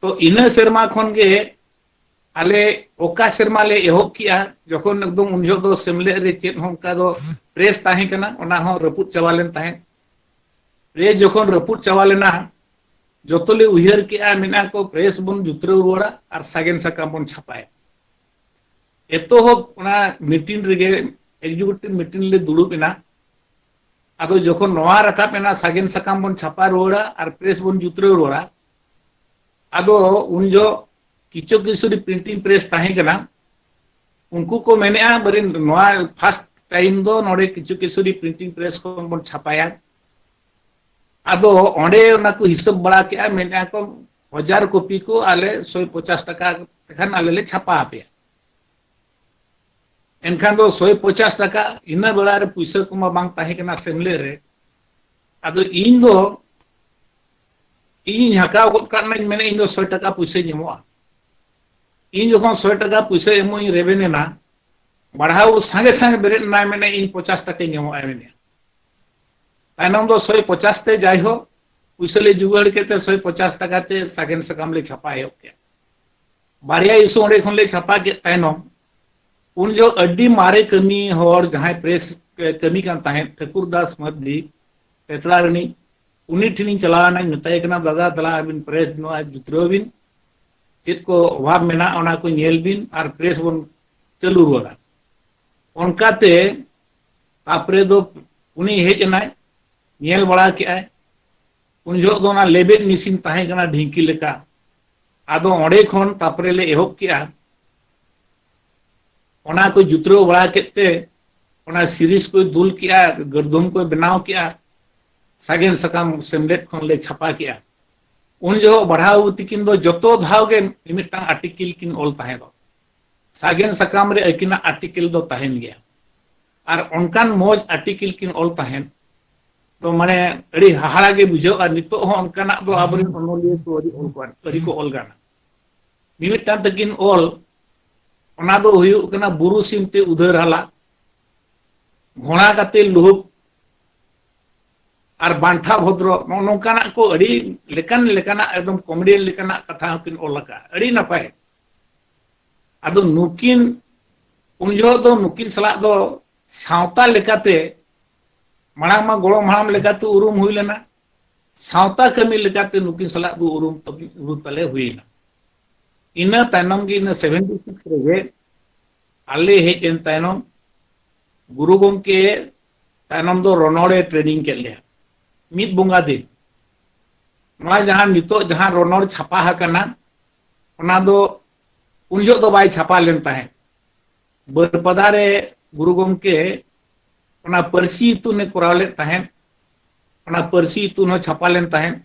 ᱛᱚ ᱤᱱᱟᱹ ᱥᱮᱨᱢᱟ ᱠᱷᱚᱱ ᱜᱮ ᱟᱞᱮ ᱚᱠᱟ ᱥᱮᱨᱢᱟ ᱞᱮ ᱮᱦᱚᱵ ᱠᱮᱜᱼᱟ, ᱡᱚᱠᱷᱚᱱ ᱮᱠᱫᱚᱢ ᱩᱱ ᱡᱚᱦᱚᱜ ᱫᱚ ᱥᱮᱢᱞᱮᱫ ᱨᱮ ᱪᱮᱫ ᱦᱚᱸ ᱚᱱᱠᱟ ᱫᱚ ᱯᱨᱮᱥ ᱛᱟᱦᱮᱸ ᱠᱟᱱᱟ, ᱚᱱᱟ ᱦᱚᱸ ᱨᱟᱹᱯᱩᱫ ᱪᱟᱵᱟ ᱞᱮᱱ ᱛᱟᱦᱮᱸᱫ᱾ ᱯᱨᱮᱥ ᱡᱚᱠᱷᱚᱱ ᱨᱟᱹᱯᱩᱫ ᱪᱟᱵᱟ ᱞᱮᱱᱟ, ᱡᱚᱛᱚ ᱞᱮ ᱩᱭᱦᱟᱹᱨ ᱠᱮᱜᱼᱟ, ᱢᱮᱱᱟ ᱠᱚ ᱯᱨᱮᱥ ᱵᱚᱱ ᱡᱩᱛᱨᱟᱹᱣ ᱨᱩᱣᱟᱹᱲᱟ ᱟᱨ ᱥᱟᱜᱮᱱ ᱥᱟᱠᱟᱢ ᱵᱚᱱ ᱪᱷᱟᱯᱟᱭᱟ᱾ ᱮᱛᱚᱦᱚᱵ ᱚᱱᱟ ᱢᱤᱴᱤᱝ ᱨᱮᱜᱮ, ᱮᱠᱡᱤᱠᱤᱭᱩᱴᱤᱵᱷ ᱢᱤᱴᱤᱝ ᱞᱮ ᱫᱩᱲᱩᱵ ᱮᱱᱟ᱾ ᱟᱫᱚ ᱡᱚᱠᱷᱚᱱ ᱱᱚᱣᱟ ᱨᱟᱠᱟᱵ ᱮᱱᱟ, ᱥᱟᱜᱮᱱ ᱥᱟᱠᱟᱢ ᱵᱚᱱ ᱪᱷᱟᱯᱟ ᱨᱩᱣᱟᱹᱲᱟ ᱟᱨ ᱯᱨᱮᱥ ᱵᱚᱱ ᱡᱩᱛᱨᱟᱹᱣ ᱨᱩᱣᱟᱹᱲᱟ, ᱟᱫᱚ ᱩᱱ ᱡᱚᱦᱚᱜ ᱠᱤᱪᱷᱩ ᱠᱤᱥᱳᱨᱤ ᱯᱨᱤᱱᱴᱤᱝ ᱯᱨᱮᱥ ᱛᱟᱦᱮᱸ ᱠᱟᱱᱟ᱾ ᱩᱱᱠᱩ ᱠᱚ ᱢᱮᱱᱮᱜᱼᱟ, ᱵᱟᱨᱤᱱ ᱱᱚᱣᱟ ᱯᱷᱟᱥᱴ ᱴᱟᱭᱤᱢ ᱫᱚ ᱱᱚᱰᱮ ᱠᱤᱪᱷᱩ ᱠᱤᱥᱳᱨᱤ ᱯᱨᱤᱱᱴᱤᱝ ᱯᱨᱮᱥ ᱠᱷᱚᱱ ᱵᱚᱱ ᱪᱷᱟᱯᱟᱭᱟ᱾ ᱟᱫᱚ ᱚᱸᱰᱮ ᱚᱱᱟ ᱠᱚ ᱦᱤᱥᱟᱹᱵ ᱵᱟᱲᱟ ᱠᱮᱜᱼᱟ, ᱢᱮᱱᱮᱜᱼᱟ ᱠᱚ, ᱦᱟᱡᱟᱨ ᱠᱚᱯᱤ ᱠᱚ ᱟᱞᱮ ᱥᱚᱭ ᱯᱚᱪᱟᱥ ᱴᱟᱠᱟ ᱛᱮᱠᱷᱟᱱ ᱟᱞᱮ ᱞᱮ ᱪᱷᱟᱯᱟ ᱟᱯᱮᱭᱟ᱾ ᱮᱱᱠᱷᱟᱱ ᱫᱚ ᱥᱚᱭ ᱯᱚᱪᱟᱥ ᱴᱟᱠᱟ, ᱤᱱᱟᱹ ᱵᱮᱲᱟ ᱨᱮ ᱯᱩᱭᱥᱟᱹ ᱠᱚᱢᱟ ᱵᱟᱝ ᱛᱟᱦᱮᱸ ᱠᱟᱱᱟ ᱥᱮᱢᱞᱮᱫ ᱨᱮ᱾ ᱟᱫᱚ ᱤᱧ ᱫᱚ, ᱤᱧᱤᱧ ᱦᱟᱠᱟᱣ ᱜᱚᱫ ᱠᱟᱜ ᱱᱟᱧ, ᱢᱮᱱᱮᱫ ᱤᱧ ᱫᱚ ᱥᱚᱭ ᱴᱟᱠᱟ ᱯᱩᱭᱥᱟᱹᱧ ᱮᱢᱚᱜᱼᱟ᱾ ᱤᱧ ᱡᱚᱠᱷᱚᱱ ᱥᱚᱭ ᱴᱟᱠᱟ ᱯᱩᱭᱥᱟᱹ ᱮᱢᱚᱜ ᱤᱧ ᱨᱮᱵᱮᱱ ᱮᱱᱟ, ᱵᱟᱲᱦᱟᱣ ᱥᱟᱸᱜᱮ ᱥᱟᱸᱜᱮ ᱵᱮᱨᱮᱫ ᱮᱱᱟᱭ, ᱢᱮᱱᱮᱫ, "ᱤᱧ ᱯᱚᱪᱟᱥ ᱴᱟᱠᱟᱧ ᱮᱢᱚᱜᱼᱟ", ᱢᱮᱱᱮᱫᱼᱟ᱾ ᱛᱟᱭᱱᱚᱢ ᱫᱚ ᱥᱚᱭ ᱯᱚᱪᱟᱥ ᱛᱮ, ᱡᱟᱭᱦᱳᱠ, ᱯᱩᱭᱥᱟᱹ ᱞᱮ ᱡᱩᱜᱟᱹᱲ ᱠᱮᱫ ᱛᱮ ᱥᱚᱭ ᱯᱚᱪᱟᱥ ᱴᱟᱠᱟ ᱛᱮ ᱥᱟᱜᱮᱱ ᱥᱟᱠᱟᱢ ᱞᱮ ᱪᱷᱟᱯᱟ ᱮᱦᱚᱵ ᱠᱮᱫᱼᱟ᱾ ᱵᱟᱨᱭᱟ ᱤᱥᱩ ᱚᱸᱰᱮ ᱠᱷᱚᱱ ᱞᱮ ᱪᱷᱟᱯᱟ ᱠᱮᱫ ᱛᱟᱭᱱᱚᱢ, ᱩᱱ ᱡᱚᱦᱚᱜ ᱟᱹᱰᱤ ᱢᱟᱨᱮ ᱠᱟᱹᱢᱤ ᱦᱚᱲ, ᱡᱟᱦᱟᱸᱭ ᱯᱨᱮᱥ ᱠᱟᱹᱢᱤ ᱠᱟᱱ ᱛᱟᱦᱮᱸᱫ, ᱴᱷᱟᱹᱠᱩᱨ ᱫᱟᱥ ᱢᱟᱹᱨᱰᱤ, ᱯᱮᱛᱲᱟ ᱨᱤᱱᱤᱡ, ᱩᱱᱤ ᱴᱷᱮᱱᱤᱧ ᱪᱟᱞᱟᱣ ᱮᱱᱟᱧ, ᱢᱮᱛᱟᱭ ᱠᱟᱱᱟ, "ᱫᱟᱫᱟ, ᱫᱮᱞᱟ ᱟᱹᱵᱤᱱ ᱯᱨᱮᱥ ᱱᱚᱣᱟ ᱡᱩᱛᱨᱟᱹᱣ ᱵᱤᱱ, ᱪᱮᱫ ᱠᱚ ᱚᱵᱷᱟᱵᱽ ᱢᱮᱱᱟᱜᱼᱟ, ᱚᱱᱟ ᱠᱚ ᱧᱮᱞ ᱵᱤᱱ ᱟᱨ ᱯᱨᱮᱥ ᱵᱚᱱ ᱪᱟᱹᱞᱩ ᱨᱩᱣᱟᱹᱲᱟ᱾" ᱚᱱᱠᱟᱛᱮ ᱛᱟᱯᱚᱨᱮ ᱫᱚ ᱩᱱᱤ ᱦᱮᱡ ᱮᱱᱟᱭ, ᱧᱮᱞ ᱵᱟᱲᱟ ᱠᱮᱜᱼᱟᱭ᱾ ᱩᱱ ᱡᱚᱦᱚᱜ ᱫᱚ ᱚᱱᱟ ᱞᱮᱵᱮᱫ ᱢᱮᱥᱤᱱ ᱛᱟᱦᱮᱸ ᱠᱟᱱᱟ, ᱰᱷᱤᱝᱠᱤ ᱞᱮᱠᱟ᱾ ᱟᱫᱚ ᱚᱸᱰᱮ ᱠᱷᱚᱱ ᱛᱟᱯᱚᱨᱮ ᱞᱮ ᱮᱦᱚᱵ ᱠᱮᱜᱼᱟ᱾ ᱚᱱᱟ ᱠᱚ ᱡᱩᱛᱨᱟᱹᱣ ᱵᱟᱲᱟ ᱠᱮᱫ ᱛᱮ, ᱚᱱᱟ ᱥᱤᱨᱤᱡᱽ ᱠᱚᱭ ᱫᱩᱞ ᱠᱮᱜᱼᱟ, ᱜᱟᱹᱨᱫᱷᱚᱢ ᱠᱚᱭ ᱵᱮᱱᱟᱣ ᱠᱮᱜᱼᱟ, ᱥᱟᱜᱮᱱ ᱥᱟᱠᱟᱢ ᱥᱮᱢᱞᱮᱫ ᱠᱷᱚᱱ ᱞᱮ ᱪᱷᱟᱯᱟ ᱠᱮᱜᱼᱟ᱾ ᱩᱱ ᱡᱚᱦᱚᱜ ᱵᱟᱲᱦᱟᱣ ᱛᱤᱠᱤᱱ ᱫᱚ ᱡᱚᱛᱚ ᱫᱷᱟᱣ ᱜᱮ ᱢᱤᱢᱤᱫᱴᱟᱝ ᱟᱨᱴᱤᱠᱮᱞ ᱠᱤᱱ ᱚᱞ ᱛᱟᱦᱮᱸᱫᱚᱜ᱾ ᱥᱟᱜᱮᱱ ᱥᱟᱠᱟᱢ ᱨᱮ ᱟᱹᱠᱤᱱᱟᱜ ᱟᱨᱴᱤᱠᱮᱞ ᱫᱚ ᱛᱟᱦᱮᱱ ᱜᱮᱭᱟ᱾ ᱟᱨ ᱚᱱᱠᱟᱱ ᱢᱚᱡᱽ ᱟᱨᱴᱤᱠᱮᱞ ᱠᱤᱱ ᱚᱞ ᱛᱟᱦᱮᱸᱫ, ᱛᱚ ᱢᱟᱱᱮ ᱟᱹᱰᱤ ᱦᱟᱦᱟᱲᱟ ᱜᱮ ᱵᱩᱡᱷᱟᱹᱜᱼᱟ᱾ ᱱᱤᱛᱚᱜ ᱦᱚᱸ ᱚᱱᱠᱟᱱᱟᱜ ᱫᱚ ᱟᱵᱚᱨᱮᱱ ᱚᱱᱚᱞᱤᱭᱟᱹ ᱠᱚ ᱟᱹᱰᱤ ᱚᱞ ᱠᱚ, ᱟᱹᱰᱤ ᱠᱚ ᱚᱞ ᱜᱟᱱᱟ᱾ ᱢᱤᱢᱤᱫᱴᱟᱝ ᱛᱟᱹᱠᱤᱱ ᱚᱞ, ᱚᱱᱟ ᱫᱚ ᱦᱩᱭᱩᱜ ᱠᱟᱱᱟ ᱵᱩᱨᱩ ᱥᱤᱢ ᱛᱮ ᱩᱫᱷᱟᱹᱨ ᱦᱟᱞᱟ, ᱜᱷᱚᱲᱟ ᱠᱟᱛᱮ ᱞᱩᱦᱩᱠ, ᱟᱨ ᱵᱟᱱᱴᱷᱟ ᱵᱷᱚᱫᱨᱚ, ᱱᱚᱜᱼᱚ ᱱᱚᱝᱠᱟᱱᱟᱜ ᱠᱚ ᱟᱹᱰᱤ ᱞᱮᱠᱟᱱ ᱞᱮᱠᱟᱱᱟᱜ ᱮᱠᱫᱚᱢ ᱠᱚᱢᱮᱰᱤᱭᱟᱱ ᱞᱮᱠᱟᱱᱟᱜ ᱠᱟᱛᱷᱟ ᱦᱚᱸᱠᱤᱱ ᱚᱞ ᱟᱠᱟᱫᱼᱟ᱾ ᱟᱹᱰᱤ ᱱᱟᱯᱟᱭ᱾ ᱟᱫᱚ ᱱᱩᱠᱤᱱ ᱩᱱ ᱡᱚᱦᱚᱜ ᱫᱚ ᱱᱩᱠᱤᱱ ᱥᱟᱞᱟᱜ ᱫᱚ ᱥᱟᱶᱛᱟ ᱞᱮᱠᱟᱛᱮ ᱢᱟᱲᱟᱝ ᱢᱟ ᱜᱚᱲᱚᱢ ᱦᱟᱲᱟᱢ ᱞᱮᱠᱟᱛᱮ ᱩᱨᱩᱢ ᱦᱩᱭ ᱞᱮᱱᱟ, ᱥᱟᱶᱛᱟ ᱠᱟᱹᱢᱤ ᱞᱮᱠᱟᱛᱮ ᱱᱩᱠᱤᱱ ᱥᱟᱞᱟᱜ ᱫᱚ ᱩᱨᱩᱢ ᱛᱟᱵᱤ-, ᱩᱨᱩᱢ ᱛᱟᱞᱮ ᱦᱩᱭ ᱮᱱᱟ᱾ ᱤᱱᱟᱹ ᱛᱟᱭᱱᱚᱢ ᱜᱮ, ᱤᱱᱟᱹ ᱥᱮᱵᱷᱮᱱᱴᱤ ᱥᱤᱠᱥ ᱨᱮᱜᱮ ᱟᱞᱮ ᱦᱮᱡ ᱮᱱ ᱛᱟᱭᱱᱚᱢ, ᱜᱩᱨᱩ ᱜᱚᱢᱠᱮ ᱛᱟᱭᱱᱚᱢ ᱫᱚ ᱨᱚᱱᱚᱲᱮ ᱴᱨᱮᱱᱤᱝ ᱠᱮᱫ ᱞᱮᱭᱟ ᱢᱤᱫ ᱵᱚᱸᱜᱟ ᱫᱤᱱ᱾ ᱱᱚᱣᱟ ᱡᱟᱦᱟᱸ ᱱᱤᱛᱚᱜ ᱡᱟᱦᱟᱸ ᱨᱚᱱᱚᱲ ᱪᱷᱟᱯᱟ ᱟᱠᱟᱱᱟ, ᱚᱱᱟ ᱫᱚ ᱩᱱ ᱡᱚᱦᱚᱜ ᱫᱚ ᱵᱟᱭ ᱪᱷᱟᱯᱟ ᱞᱮᱱ ᱛᱟᱦᱮᱸᱫ᱾ ᱵᱟᱹᱨᱯᱟᱫᱟ ᱨᱮ ᱜᱩᱨᱩ ᱜᱚᱢᱠᱮ ᱚᱱᱟ ᱯᱟᱹᱨᱥᱤ ᱤᱛᱩᱱ ᱮ ᱠᱚᱨᱟᱣ ᱞᱮᱫ ᱛᱟᱦᱮᱸᱫ, ᱚᱱᱟ ᱯᱟᱹᱨᱥᱤ ᱤᱛᱩᱱ ᱦᱚᱸ ᱪᱷᱟᱯᱟ ᱞᱮᱱ ᱛᱟᱦᱮᱸᱫ᱾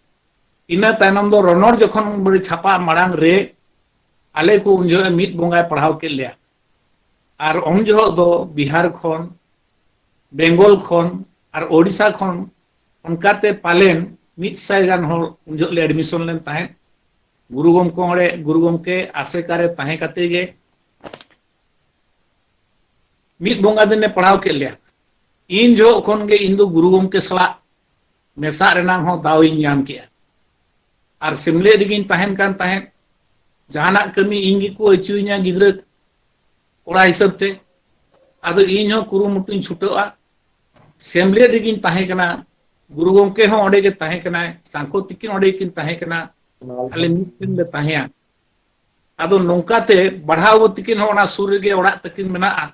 ᱤᱱᱟᱹ ᱛᱟᱭᱱᱚᱢ ᱫᱚ ᱨᱚᱱᱚᱲ ᱡᱚᱠᱷᱚᱱ ᱵᱚᱱ ᱪᱷᱟᱯᱟ ᱢᱟᱲᱟᱝ ᱨᱮ ᱟᱞᱮ ᱠᱚ ᱩᱱ ᱡᱚᱦᱚᱜ ᱢᱤᱫ ᱵᱚᱸᱜᱟᱭ ᱯᱟᱲᱦᱟᱣ ᱠᱮᱫ ᱞᱮᱭᱟ᱾ ᱟᱨ ᱩᱱ ᱡᱚᱦᱚᱜ ᱫᱚ ᱵᱤᱦᱟᱨ ᱠᱷᱚᱱ, ᱵᱮᱝᱜᱚᱞ ᱠᱷᱚᱱ ᱟᱨ ᱳᱰᱤᱥᱟ ᱠᱷᱚᱱ ᱚᱱᱠᱟᱛᱮ ᱯᱟᱞᱮᱱ ᱢᱤᱫ ᱥᱟᱭ ᱜᱟᱱ ᱦᱚᱲ ᱩᱱ ᱡᱚᱦᱚᱜ ᱞᱮ ᱮᱰᱢᱤᱥᱚᱱ ᱞᱮᱱ ᱛᱟᱦᱮᱸᱫ᱾ ᱜᱩᱨᱩ ᱜᱚᱢᱠᱮ ᱚᱸᱰᱮ, ᱜᱩᱨᱩ ᱜᱚᱢᱠᱮ ᱟᱥᱮᱠᱟ ᱨᱮ ᱛᱟᱦᱮᱸ ᱠᱟᱛᱮ ᱜᱮ ᱢᱤᱫ ᱵᱚᱸᱜᱟ ᱫᱤᱱᱮ ᱯᱟᱲᱦᱟᱣ ᱠᱮᱫ ᱞᱮᱭᱟ᱾ ᱤᱱ ᱡᱚᱦᱚᱜ ᱠᱷᱚᱱ ᱜᱮ ᱤᱧ ᱫᱚ ᱜᱩᱨᱩ ᱜᱚᱢᱠᱮ ᱥᱟᱞᱟᱜ ᱢᱮᱥᱟᱜ ᱨᱮᱱᱟᱜ ᱦᱚᱸ ᱫᱟᱣ ᱤᱧ ᱧᱟᱢ ᱠᱮᱜᱼᱟ᱾ ᱟᱨ ᱥᱮᱢᱞᱮᱫ ᱨᱮᱜᱤᱧ ᱛᱟᱦᱮᱱ ᱠᱟᱱ ᱛᱟᱦᱮᱸᱫ᱾ ᱡᱟᱦᱟᱱᱟᱜ ᱠᱟᱹᱢᱤ ᱤᱧ ᱜᱮᱠᱚ ᱟᱹᱪᱩᱭᱤᱧᱟ ᱜᱤᱫᱽᱨᱟᱹ ᱠᱚᱲᱟ ᱦᱤᱥᱟᱹᱵ ᱛᱮ᱾ ᱟᱫᱚ ᱤᱧ ᱦᱚᱸ ᱠᱩᱨᱩᱢᱩᱴᱩᱧ ᱪᱷᱩᱴᱟᱹᱜᱼᱟ᱾ ᱥᱮᱢᱞᱮᱫ ᱨᱮᱜᱤᱧ ᱛᱟᱦᱮᱸ ᱠᱟᱱᱟ, ᱜᱩᱨᱩ ᱜᱚᱢᱠᱮ ᱦᱚᱸ ᱚᱸᱰᱮ ᱜᱮ ᱛᱟᱦᱮᱸ ᱠᱟᱱᱟᱭ, ᱥᱟᱝᱠᱷᱚ ᱛᱤᱠᱤᱱ ᱚᱸᱰᱮ ᱜᱮᱠᱤᱱ ᱛᱟᱦᱮᱸ ᱠᱟᱱᱟ, ᱟᱞᱮ ᱢᱤᱫ ᱴᱷᱮᱱ ᱞᱮ ᱛᱟᱦᱮᱸᱭᱟ᱾ ᱟᱫᱚ ᱱᱚᱝᱠᱟᱛᱮ ᱵᱟᱲᱦᱟᱣ ᱛᱤᱠᱤᱱ ᱦᱚᱸ ᱚᱱᱟ ᱥᱩᱨ ᱨᱮᱜᱮ ᱚᱲᱟᱜ ᱛᱟᱹᱠᱤᱱ ᱢᱮᱱᱟᱜᱼᱟ,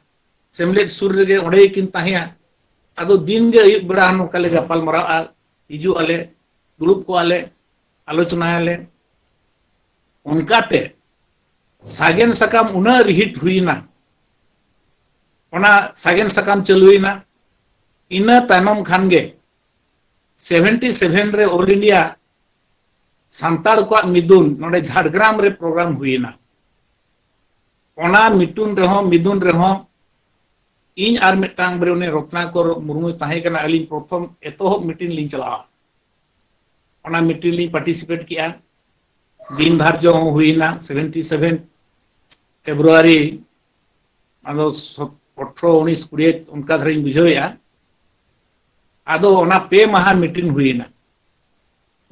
ᱥᱮᱢᱞᱮᱫ ᱥᱩᱨ ᱨᱮᱜᱮ ᱚᱸᱰᱮ ᱜᱮᱠᱤᱱ ᱛᱟᱦᱮᱸᱭᱟ᱾ ᱟᱫᱚ ᱫᱤᱱ ᱜᱮ ᱟᱹᱭᱩᱵ ᱵᱮᱲᱟ ᱱᱚᱝᱠᱟ ᱞᱮ ᱜᱟᱯᱟᱞ ᱢᱟᱨᱟᱣᱼᱟ, ᱦᱤᱡᱩᱜ ᱟᱞᱮ, ᱫᱩᱲᱩᱵ ᱠᱚᱜᱼᱟ ᱞᱮ, ᱟᱞᱳᱪᱚᱱᱟᱭᱟᱞᱮ᱾ ᱚᱱᱠᱟᱛᱮ ᱥᱟᱜᱮᱱ ᱥᱟᱠᱟᱢ ᱩᱱᱟᱹᱜ ᱨᱤᱦᱤᱴ ᱦᱩᱭᱱᱟ, ᱚᱱᱟ ᱥᱟᱜᱮᱱ ᱥᱟᱠᱟᱢ ᱪᱟᱹᱞᱩᱭᱮᱱᱟ᱾ ᱤᱱᱟᱹ ᱛᱟᱭᱱᱚᱢ ᱠᱷᱟᱱ ᱜᱮ ᱥᱮᱵᱷᱮᱱᱴᱤ ᱥᱮᱵᱷᱮᱱ ᱨᱮ ᱚᱞ ᱤᱱᱰᱤᱭᱟ ᱥᱟᱱᱛᱟᱲ ᱠᱚᱣᱟᱜ ᱢᱤᱫᱩᱱ ᱱᱚᱰᱮ ᱡᱷᱟᱲᱜᱨᱟᱢ ᱨᱮ ᱯᱨᱳᱜᱨᱟᱢ ᱦᱩᱭᱮᱱᱟ᱾ ᱚᱱᱟ ᱢᱤᱴᱩᱱ ᱨᱮᱦᱚᱸ, ᱢᱤᱫᱩᱱ ᱨᱮᱦᱚᱸ ᱤᱧ ᱟᱨ ᱢᱤᱫᱴᱟᱝ ᱵᱚᱞᱮ ᱩᱱᱤ ᱨᱚᱛᱱᱟᱠᱚᱨ ᱢᱩᱨᱢᱩᱭ ᱛᱟᱦᱮᱸ ᱠᱟᱱᱟ, ᱟᱹᱞᱤᱧ ᱯᱨᱚᱛᱷᱚᱢ ᱮᱛᱚᱦᱚᱵ ᱢᱤᱴᱤᱝ ᱞᱤᱧ ᱪᱟᱞᱟᱣᱟ᱾ ᱚᱱᱟ ᱢᱤᱴᱤᱝ ᱞᱤᱧ ᱯᱟᱨᱴᱤᱥᱤᱯᱮᱴ ᱠᱮᱜᱼᱟ᱾ ᱫᱤᱱ ᱫᱷᱟᱨᱡᱚ ᱦᱚᱸ ᱦᱩᱭᱱᱟ, ᱥᱮᱵᱷᱮᱱᱴᱤ ᱥᱮᱵᱷᱮᱱ ᱯᱷᱮᱵᱽᱨᱩᱣᱟᱨᱤ, ᱟᱫᱚ ᱥᱚ-, ᱟᱴᱷᱨᱚ, ᱩᱱᱤᱥ, ᱠᱩᱲᱤ ᱚᱱᱠᱟ ᱫᱷᱟᱨᱟᱧ ᱵᱩᱡᱷᱟᱹᱣᱮᱜᱼᱟ᱾ ᱟᱫᱚ ᱚᱱᱟ ᱯᱮ ᱢᱟᱦᱟ ᱢᱤᱴᱤᱝ ᱦᱩᱭᱱᱟ᱾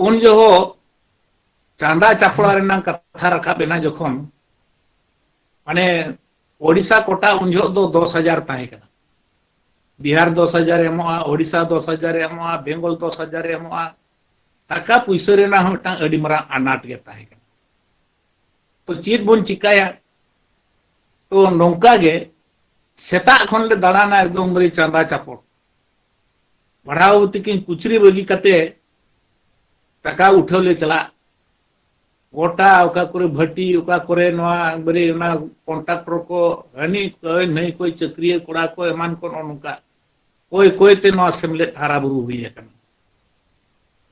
ᱩᱱ ᱡᱚᱦᱚᱜ ᱪᱟᱸᱫᱟ ᱪᱟᱯᱲᱟ ᱨᱮᱱᱟᱜ ᱠᱟᱛᱷᱟ ᱨᱟᱠᱟᱵ ᱮᱱᱟ ᱡᱚᱠᱷᱚᱱ, ᱢᱟᱱᱮ, ᱳᱰᱤᱥᱟ ᱠᱳᱴᱟ ᱩᱱ ᱡᱚᱦᱚᱜ ᱫᱚ ᱫᱚᱥ ᱦᱟᱡᱟᱨ ᱛᱟᱦᱮᱸ ᱠᱟᱱᱟ, ᱵᱤᱦᱟᱨ ᱫᱚᱥ ᱦᱟᱡᱟᱨ ᱮ ᱮᱢᱚᱜᱼᱟ, ᱳᱰᱤᱥᱟ ᱫᱚᱥ ᱦᱟᱡᱟᱨ ᱮ ᱮᱢᱚᱜᱼᱟ, ᱵᱮᱝᱜᱚᱞ ᱫᱚᱥ ᱦᱟᱡᱟᱨ ᱮ ᱮᱢᱚᱜᱼᱟ᱾ ᱴᱟᱠᱟ ᱯᱩᱭᱥᱟᱹ ᱨᱮᱱᱟᱜ ᱦᱚᱸ ᱢᱤᱫᱴᱟᱝ ᱟᱹᱰᱤ ᱢᱟᱨᱟᱝ ᱟᱱᱟᱴ ᱜᱮ ᱛᱟᱦᱮᱸ ᱠᱟᱱᱟ᱾ ᱛᱚ ᱪᱮᱫ ᱵᱚᱱ ᱪᱤᱠᱟᱭᱟ? ᱛᱚ ᱱᱚᱝᱠᱟ ᱜᱮ ᱥᱮᱛᱟᱜ ᱠᱷᱚᱱ ᱞᱮ ᱫᱟᱬᱟᱱᱟ ᱮᱠᱫᱚᱢ ᱵᱟᱹᱨᱤ ᱪᱟᱸᱫᱟ ᱪᱟᱯᱚᱴ᱾ ᱯᱟᱲᱦᱟᱣ ᱛᱤᱠᱤᱱ ᱠᱩᱪᱨᱤ ᱵᱟᱹᱜᱤ ᱠᱟᱛᱮ ᱴᱟᱠᱟ ᱩᱴᱷᱟᱹᱣ ᱞᱮ ᱪᱟᱞᱟᱜ᱾ ᱜᱚᱴᱟ ᱚᱠᱟ ᱠᱚᱨᱮ ᱵᱷᱟᱹᱴᱤ, ᱚᱠᱟ ᱠᱚᱨᱮ ᱱᱚᱣᱟ ᱮᱠᱵᱟᱨᱮ ᱚᱱᱟ ᱠᱚᱱᱴᱨᱟᱠᱴᱚᱨ ᱠᱚ, ᱦᱟᱹᱱᱤ ᱠᱚᱭ ᱱᱟᱹᱭ ᱠᱚᱭ ᱪᱟᱹᱠᱨᱤᱭᱟᱹ ᱠᱚᱲᱟ ᱠᱚ ᱮᱢᱟᱱ ᱠᱚ ᱱᱚᱜᱼᱚ ᱱᱚᱝᱠᱟ ᱠᱚᱭ ᱠᱚᱭ ᱛᱮ ᱱᱚᱣᱟ ᱥᱮᱢᱞᱮᱫ ᱦᱟᱨᱟ ᱵᱩᱨᱩ ᱦᱩᱭ ᱟᱠᱟᱱᱟ᱾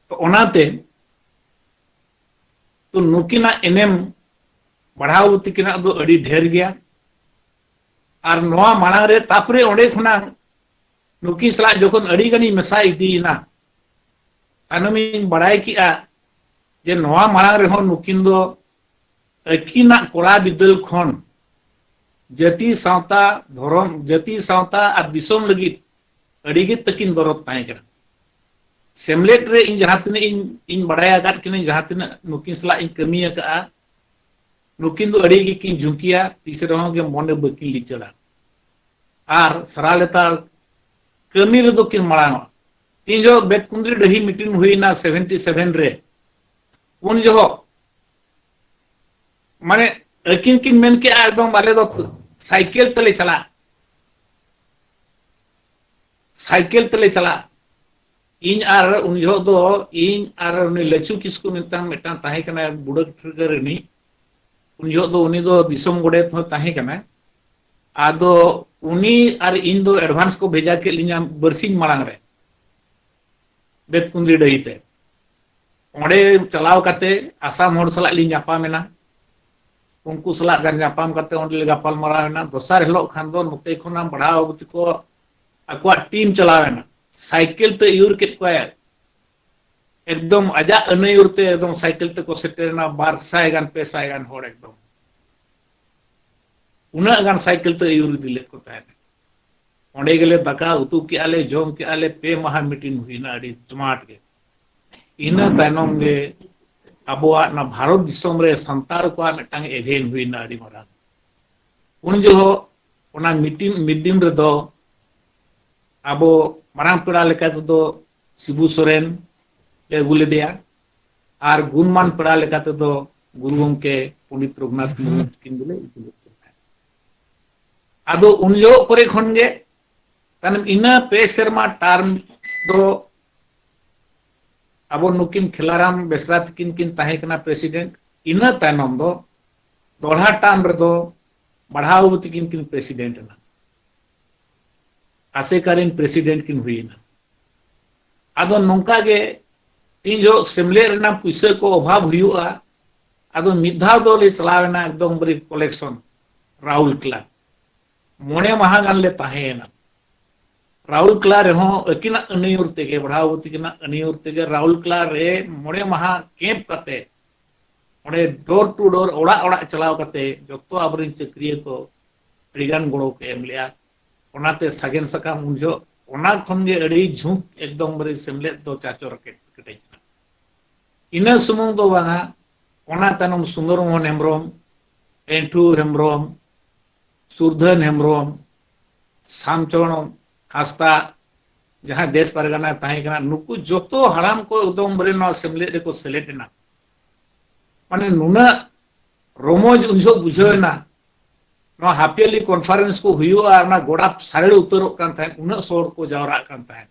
ᱛᱚ ᱚᱱᱟᱛᱮ ᱛᱚ ᱱᱩᱠᱤᱱᱟᱜ ᱮᱱᱮᱢ ᱵᱟᱲᱦᱟᱣ ᱛᱤᱠᱤᱱᱟᱜ ᱫᱚ ᱟᱹᱰᱤ ᱰᱷᱮᱨ ᱜᱮᱭᱟ᱾ ᱟᱨ ᱱᱚᱣᱟ ᱢᱟᱲᱟᱝ ᱨᱮ ᱛᱟᱯᱚᱨᱮ ᱚᱸᱰᱮ ᱠᱷᱚᱱᱟᱜ ᱱᱩᱠᱤᱱ ᱥᱟᱞᱟᱜ ᱡᱚᱠᱷᱚᱱ ᱟᱹᱰᱤ ᱜᱟᱱᱤᱧ ᱢᱮᱥᱟ ᱤᱫᱤᱭᱮᱱᱟ, ᱛᱟᱭᱱᱚᱢᱤᱧ ᱵᱟᱲᱟᱭ ᱠᱮᱜᱼᱟ ᱡᱮ ᱱᱚᱣᱟ ᱢᱟᱲᱟᱝ ᱨᱮᱦᱚᱸ ᱱᱩᱠᱤᱱ ᱫᱚ ᱟᱹᱠᱤᱱᱟᱜ ᱠᱚᱲᱟ ᱵᱤᱫᱟᱹᱞ ᱠᱷᱚᱱ ᱡᱟᱹᱛᱤ ᱥᱟᱶᱛᱟ ᱫᱷᱚᱨᱚᱢ, ᱡᱟᱹᱛᱤ ᱥᱟᱶᱛᱟ ᱟᱨ ᱫᱤᱥᱚᱢ ᱞᱟᱹᱜᱤᱫ ᱟᱹᱰᱤ ᱜᱮ ᱛᱟᱹᱠᱤᱱ ᱫᱚᱨᱚᱫ ᱛᱟᱦᱮᱸ ᱠᱟᱱᱟ᱾ ᱥᱮᱢᱞᱮᱫ ᱨᱮ ᱤᱧ ᱡᱟᱦᱟᱸ ᱛᱤᱱᱟᱹᱜ ᱤᱧ, ᱤᱧ ᱵᱟᱲᱟᱭ ᱟᱠᱟᱫ ᱠᱤᱱᱟᱹᱧ, ᱡᱟᱦᱟᱸ ᱛᱤᱱᱟᱹᱜ ᱱᱩᱠᱤᱱ ᱥᱟᱞᱟᱜ ᱤᱧ ᱠᱟᱹᱢᱤ ᱟᱠᱟᱫᱼᱟ, ᱱᱩᱠᱤᱱ ᱫᱚ ᱟᱹᱰᱤ ᱜᱮᱠᱤᱱ ᱡᱷᱩᱸᱠᱤᱭᱟ, ᱛᱤᱥ ᱨᱮᱦᱚᱸ ᱜᱮ ᱢᱚᱱᱮ ᱵᱟᱹᱠᱤᱱ ᱞᱤᱪᱟᱹᱲᱟ᱾ ᱟᱨ ᱥᱟᱨᱟ ᱞᱮᱛᱟᱲ ᱠᱟᱹᱢᱤ ᱨᱮᱫᱚ ᱠᱤᱱ ᱢᱟᱲᱟᱝᱚᱜᱼᱟ᱾ ᱛᱤᱱ ᱡᱚᱦᱚᱜ ᱵᱮᱛᱠᱩᱸᱫᱽᱨᱤ ᱰᱟᱹᱦᱤ ᱢᱤᱴᱤᱝ ᱦᱩᱭᱱᱟ ᱥᱮᱵᱷᱮᱱᱴᱤ ᱥᱮᱵᱷᱮᱱ ᱨᱮ, ᱩᱱ ᱡᱚᱦᱚᱜ ᱢᱟᱱᱮ ᱟᱹᱠᱤᱱ ᱠᱤᱱ ᱢᱮᱱ ᱠᱮᱜᱼᱟ, "ᱮᱠᱫᱚᱢ ᱟᱞᱮ ᱫᱚ ᱥᱟᱭᱠᱮᱞ ᱛᱮᱞᱮ ᱪᱟᱞᱟᱜᱼᱟ, ᱥᱟᱭᱠᱮᱞ ᱛᱮᱞᱮ ᱪᱟᱞᱟᱜᱼᱟ᱾" ᱤᱧ ᱟᱨ ᱩᱱ ᱡᱚᱦᱚᱜ ᱫᱚ ᱤᱧ ᱟᱨ ᱩᱱᱤ ᱞᱟᱹᱪᱩ ᱠᱤᱥᱠᱩ ᱢᱤᱫᱴᱟᱝ, ᱢᱤᱫᱴᱟᱝ ᱛᱟᱦᱮᱸ ᱠᱟᱱᱟᱭ ᱵᱩᱰᱟᱹ ᱴᱷᱟᱹᱠᱟᱹ ᱨᱤᱱᱤᱡ, ᱩᱱ ᱡᱚᱦᱚᱜ ᱫᱚ ᱩᱱᱤ ᱫᱚ ᱫᱤᱥᱚᱢ ᱜᱚᱰᱮᱛ ᱦᱚᱸ ᱛᱟᱦᱮᱸ ᱠᱟᱱᱟᱭ᱾ ᱟᱫᱚ ᱩᱱᱤ ᱟᱨ ᱤᱧ ᱫᱚ ᱮᱰᱵᱷᱟᱱᱥ ᱠᱚ ᱵᱷᱮᱡᱟ ᱠᱮᱫ ᱞᱤᱧᱟ ᱵᱟᱨᱥᱤᱧ ᱢᱟᱲᱟᱝ ᱨᱮ ᱵᱮᱛᱠᱩᱸᱫᱽᱨᱤ ᱰᱟᱹᱦᱤ ᱛᱮ᱾ ᱚᱸᱰᱮ ᱪᱟᱞᱟᱣ ᱠᱟᱛᱮ ᱟᱥᱟᱢ ᱦᱚᱲ ᱥᱟᱞᱟᱜ ᱞᱤᱧ ᱧᱟᱯᱟᱢ ᱮᱱᱟ᱾ ᱩᱱᱠᱩ ᱥᱟᱞᱟᱜ ᱜᱟᱱ ᱧᱟᱯᱟᱢ ᱠᱟᱛᱮ ᱚᱸᱰᱮ ᱞᱮ ᱜᱟᱯᱟᱞ ᱢᱟᱨᱟᱣ ᱮᱱᱟ᱾ ᱫᱚᱥᱟᱨ ᱦᱤᱞᱳᱜ ᱠᱷᱟᱱ ᱫᱚ ᱱᱚᱛᱮ ᱠᱷᱚᱱᱟᱜ ᱵᱟᱲᱦᱟᱣ ᱟᱹᱜᱩ ᱛᱮᱠᱚ ᱟᱠᱚᱣᱟᱜ ᱴᱤᱢ ᱪᱟᱞᱟᱣ ᱮᱱᱟ᱾ ᱥᱟᱭᱠᱮᱞ ᱛᱮ ᱟᱹᱭᱩᱨ ᱠᱮᱫ ᱠᱚᱣᱟᱭ᱾ ᱮᱠᱫᱚᱢ ᱟᱡᱟᱜ ᱟᱹᱱᱟᱹᱭᱩᱨ ᱛᱮ ᱮᱠᱫᱚᱢ ᱥᱟᱭᱠᱮᱞ ᱛᱮᱠᱚ ᱥᱮᱴᱮᱨ ᱮᱱᱟ, ᱵᱟᱨ ᱥᱟᱭ ᱜᱟᱱ, ᱯᱮ ᱥᱟᱭ ᱜᱟᱱ ᱦᱚᱲ ᱮᱠᱫᱚᱢ᱾ ᱩᱱᱟᱹᱜ ᱜᱟᱱ ᱥᱟᱭᱠᱮᱞ ᱛᱮ ᱟᱹᱭᱩᱨ ᱤᱫᱤ ᱞᱮᱫ ᱠᱚ ᱛᱟᱦᱮᱸᱫ᱾ ᱚᱸᱰᱮ ᱜᱮᱞᱮ ᱫᱟᱠᱟ ᱩᱛᱩ ᱠᱮᱜᱼᱟ ᱞᱮ, ᱡᱚᱢ ᱠᱮᱜᱼᱟ ᱞᱮ, ᱯᱮ ᱢᱟᱦᱟ ᱢᱤᱴᱤᱝ ᱦᱩᱭᱱᱟ, ᱟᱹᱰᱤ ᱡᱚᱢᱟᱴ ᱜᱮ᱾ ᱤᱱᱟᱹ ᱛᱟᱭᱱᱚᱢ ᱜᱮ ᱟᱵᱚᱣᱟᱜ ᱱᱚᱣᱟ ᱵᱷᱟᱨᱚᱛ ᱫᱤᱥᱚᱢ ᱨᱮ ᱥᱟᱱᱛᱟᱲ ᱠᱚᱣᱟᱜ ᱢᱤᱫᱴᱟᱝ ᱮᱵᱷᱮᱱ ᱦᱩᱭᱱᱟ ᱟᱹᱰᱤ ᱢᱟᱨᱟᱝ᱾ ᱩᱱ ᱡᱚᱦᱚᱜ ᱚᱱᱟ ᱢᱤᱴᱤᱝ, ᱢᱤᱫ ᱫᱤᱱ ᱨᱮᱫᱚ ᱟᱵᱚ ᱢᱟᱨᱟᱝ ᱯᱮᱲᱟ ᱞᱮᱠᱟ ᱛᱮᱫᱚ ᱥᱤᱵᱩ ᱥᱚᱨᱮᱱ ᱞᱮ ᱟᱹᱜᱩ ᱞᱮᱫᱮᱭᱟ, ᱟᱨ ᱜᱩᱱᱢᱟᱱ ᱯᱮᱲᱟ ᱞᱮᱠᱟ ᱛᱮᱫᱚ ᱜᱩᱨᱩ ᱜᱚᱢᱠᱮ ᱯᱚᱱᱰᱤᱛ ᱨᱚᱜᱷᱩᱱᱟᱛᱷ ᱢᱩᱨᱢᱩ ᱛᱟᱹᱠᱤᱱ ᱫᱚᱞᱮ ᱟᱹᱜᱩ ᱞᱮᱫ ᱠᱤᱱ ᱛᱟᱦᱮᱸᱫ᱾ ᱟᱫᱚ ᱩᱱ ᱡᱚᱦᱚᱜ ᱠᱚᱨᱮ ᱠᱷᱚᱱ ᱜᱮ, ᱛᱟᱭᱱᱚᱢ ᱤᱱᱟᱹ ᱯᱮ ᱥᱮᱨᱢᱟ ᱴᱟᱨᱢ ᱫᱚ ᱟᱵᱚ ᱱᱩᱠᱤᱱ ᱠᱷᱮᱞᱟᱨᱟᱢ ᱵᱮᱥᱨᱟ ᱛᱟᱹᱠᱤᱱ ᱠᱤᱱ ᱛᱟᱦᱮᱸ ᱠᱟᱱᱟ ᱯᱨᱮᱥᱤᱰᱮᱱᱴ᱾ ᱤᱱᱟᱹ ᱛᱟᱭᱱᱚᱢ ᱫᱚ ᱫᱚᱦᱲᱟ ᱴᱟᱨᱢ ᱨᱮᱫᱚ ᱵᱟᱲᱦᱟᱣ ᱛᱟᱹᱠᱤᱱ ᱠᱤᱱ ᱯᱨᱮᱥᱤᱰᱮᱱᱴ ᱮᱱᱟ᱾ ᱟᱥᱮᱠᱟ ᱨᱮᱱ ᱯᱨᱮᱥᱤᱰᱮᱱᱴ ᱠᱤᱱ ᱦᱩᱭᱮᱱᱟ᱾ ᱟᱫᱚ ᱱᱚᱝᱠᱟ ᱜᱮ ᱛᱤᱱ ᱡᱚᱦᱚᱜ ᱥᱮᱢᱞᱮᱫ ᱨᱮᱱᱟᱜ ᱯᱩᱭᱥᱟᱹ ᱠᱚ ᱚᱵᱷᱟᱵ ᱦᱩᱭᱩᱜᱼᱟ, ᱟᱫᱚ ᱢᱤᱫ ᱫᱷᱟᱣ ᱫᱚᱞᱮ ᱪᱟᱞᱟᱣ ᱮᱱᱟ ᱮᱠᱫᱚᱢ ᱵᱟᱨᱮ ᱠᱚᱞᱮᱠᱥᱚᱱ ᱨᱟᱦᱩᱞ ᱠᱞᱟᱵᱽ᱾ ᱢᱚᱬᱮ ᱢᱟᱦᱟ ᱜᱟᱱ ᱞᱮ ᱛᱟᱦᱮᱸᱭᱮᱱᱟ ᱨᱟᱦᱩᱞ ᱠᱞᱟᱵᱽ ᱨᱮᱦᱚᱸ᱾ ᱟᱹᱠᱤᱱᱟᱜ ᱟᱹᱱᱟᱹᱭᱩᱨ ᱛᱮᱜᱮ, ᱵᱟᱲᱦᱟᱣ ᱛᱟᱹᱠᱤᱱᱟᱜ ᱟᱹᱱᱟᱹᱭᱩᱨ ᱛᱮᱜᱮ ᱨᱟᱦᱩᱞ ᱠᱞᱟᱵᱽ ᱨᱮ ᱢᱚᱬᱮ ᱢᱟᱦᱟ ᱠᱮᱢᱯ ᱠᱟᱛᱮ, ᱚᱸᱰᱮ ᱰᱳᱨ ᱴᱩ ᱰᱳᱨ, ᱚᱲᱟᱜ ᱚᱲᱟᱜ ᱪᱟᱞᱟᱣ ᱠᱟᱛᱮ ᱡᱚᱛᱚ ᱟᱵᱚᱨᱮᱱ ᱪᱟᱹᱠᱨᱤᱭᱟᱹ ᱠᱚ ᱟᱹᱰᱤᱜᱟᱱ ᱜᱚᱲᱚ ᱠᱚ ᱮᱢ ᱞᱮᱜᱼᱟ᱾ ᱚᱱᱟᱛᱮ ᱥᱟᱜᱮᱱ ᱥᱟᱠᱟᱢ ᱩᱱ ᱡᱚᱦᱚᱜ ᱚᱱᱟ ᱠᱷᱚᱱ ᱜᱮ ᱟᱹᱰᱤ ᱡᱷᱩᱸᱠ ᱮᱠᱫᱚᱢ ᱵᱟᱨᱮ ᱥᱮᱢᱞᱮᱫ ᱫᱚ ᱪᱟᱪᱚ ᱨᱟᱠᱮᱴ ᱠᱮᱴᱮᱡ ᱮᱱᱟ᱾ ᱤᱱᱟᱹ ᱥᱩᱢᱩᱝ ᱫᱚ ᱵᱟᱝᱟ, ᱚᱱᱟ ᱛᱟᱭᱱᱚᱢ ᱥᱩᱱᱫᱚᱨ ᱢᱳᱦᱚᱱ ᱦᱮᱢᱵᱨᱚᱢ ᱯᱮᱱᱴᱷᱩ ᱦᱮᱢᱵᱨᱚᱢ, ᱥᱩᱨᱫᱷᱟᱹᱱ ᱦᱮᱢᱵᱨᱚᱢ, ᱥᱟᱢᱪᱚᱨᱚᱬ ᱦᱟᱸᱥᱫᱟ, ᱡᱟᱦᱟᱸᱭ ᱫᱮᱥ ᱯᱟᱨᱜᱟᱱᱟ ᱛᱟᱦᱮᱸ ᱠᱟᱱᱟ, ᱱᱩᱠᱩ ᱡᱚᱛᱚ ᱦᱟᱲᱟᱢ ᱠᱚ ᱮᱠᱫᱚᱢ ᱵᱚᱞᱮ ᱱᱚᱣᱟ ᱥᱮᱢᱞᱮᱫ ᱨᱮᱠᱚ ᱥᱮᱞᱮᱫ ᱮᱱᱟ᱾ ᱢᱟᱱᱮ ᱱᱩᱱᱟᱹᱜ ᱨᱚᱢᱚᱡᱽ ᱩᱱ ᱡᱚᱦᱚᱜ ᱵᱩᱡᱷᱟᱹᱣ ᱮᱱᱟ᱾ ᱱᱚᱣᱟ half yearly conference ᱠᱚ ᱦᱩᱭᱩᱜᱼᱟ, ᱚᱱᱟ ᱜᱚᱰᱟ ᱥᱟᱨᱮᱲ ᱩᱛᱟᱹᱨᱚᱜ ᱠᱟᱱ ᱛᱟᱦᱮᱸᱫ, ᱩᱱᱟᱹᱜ ᱥᱚᱲ ᱠᱚ ᱡᱟᱣᱨᱟᱜ ᱠᱟᱱ ᱛᱟᱦᱮᱸᱫ᱾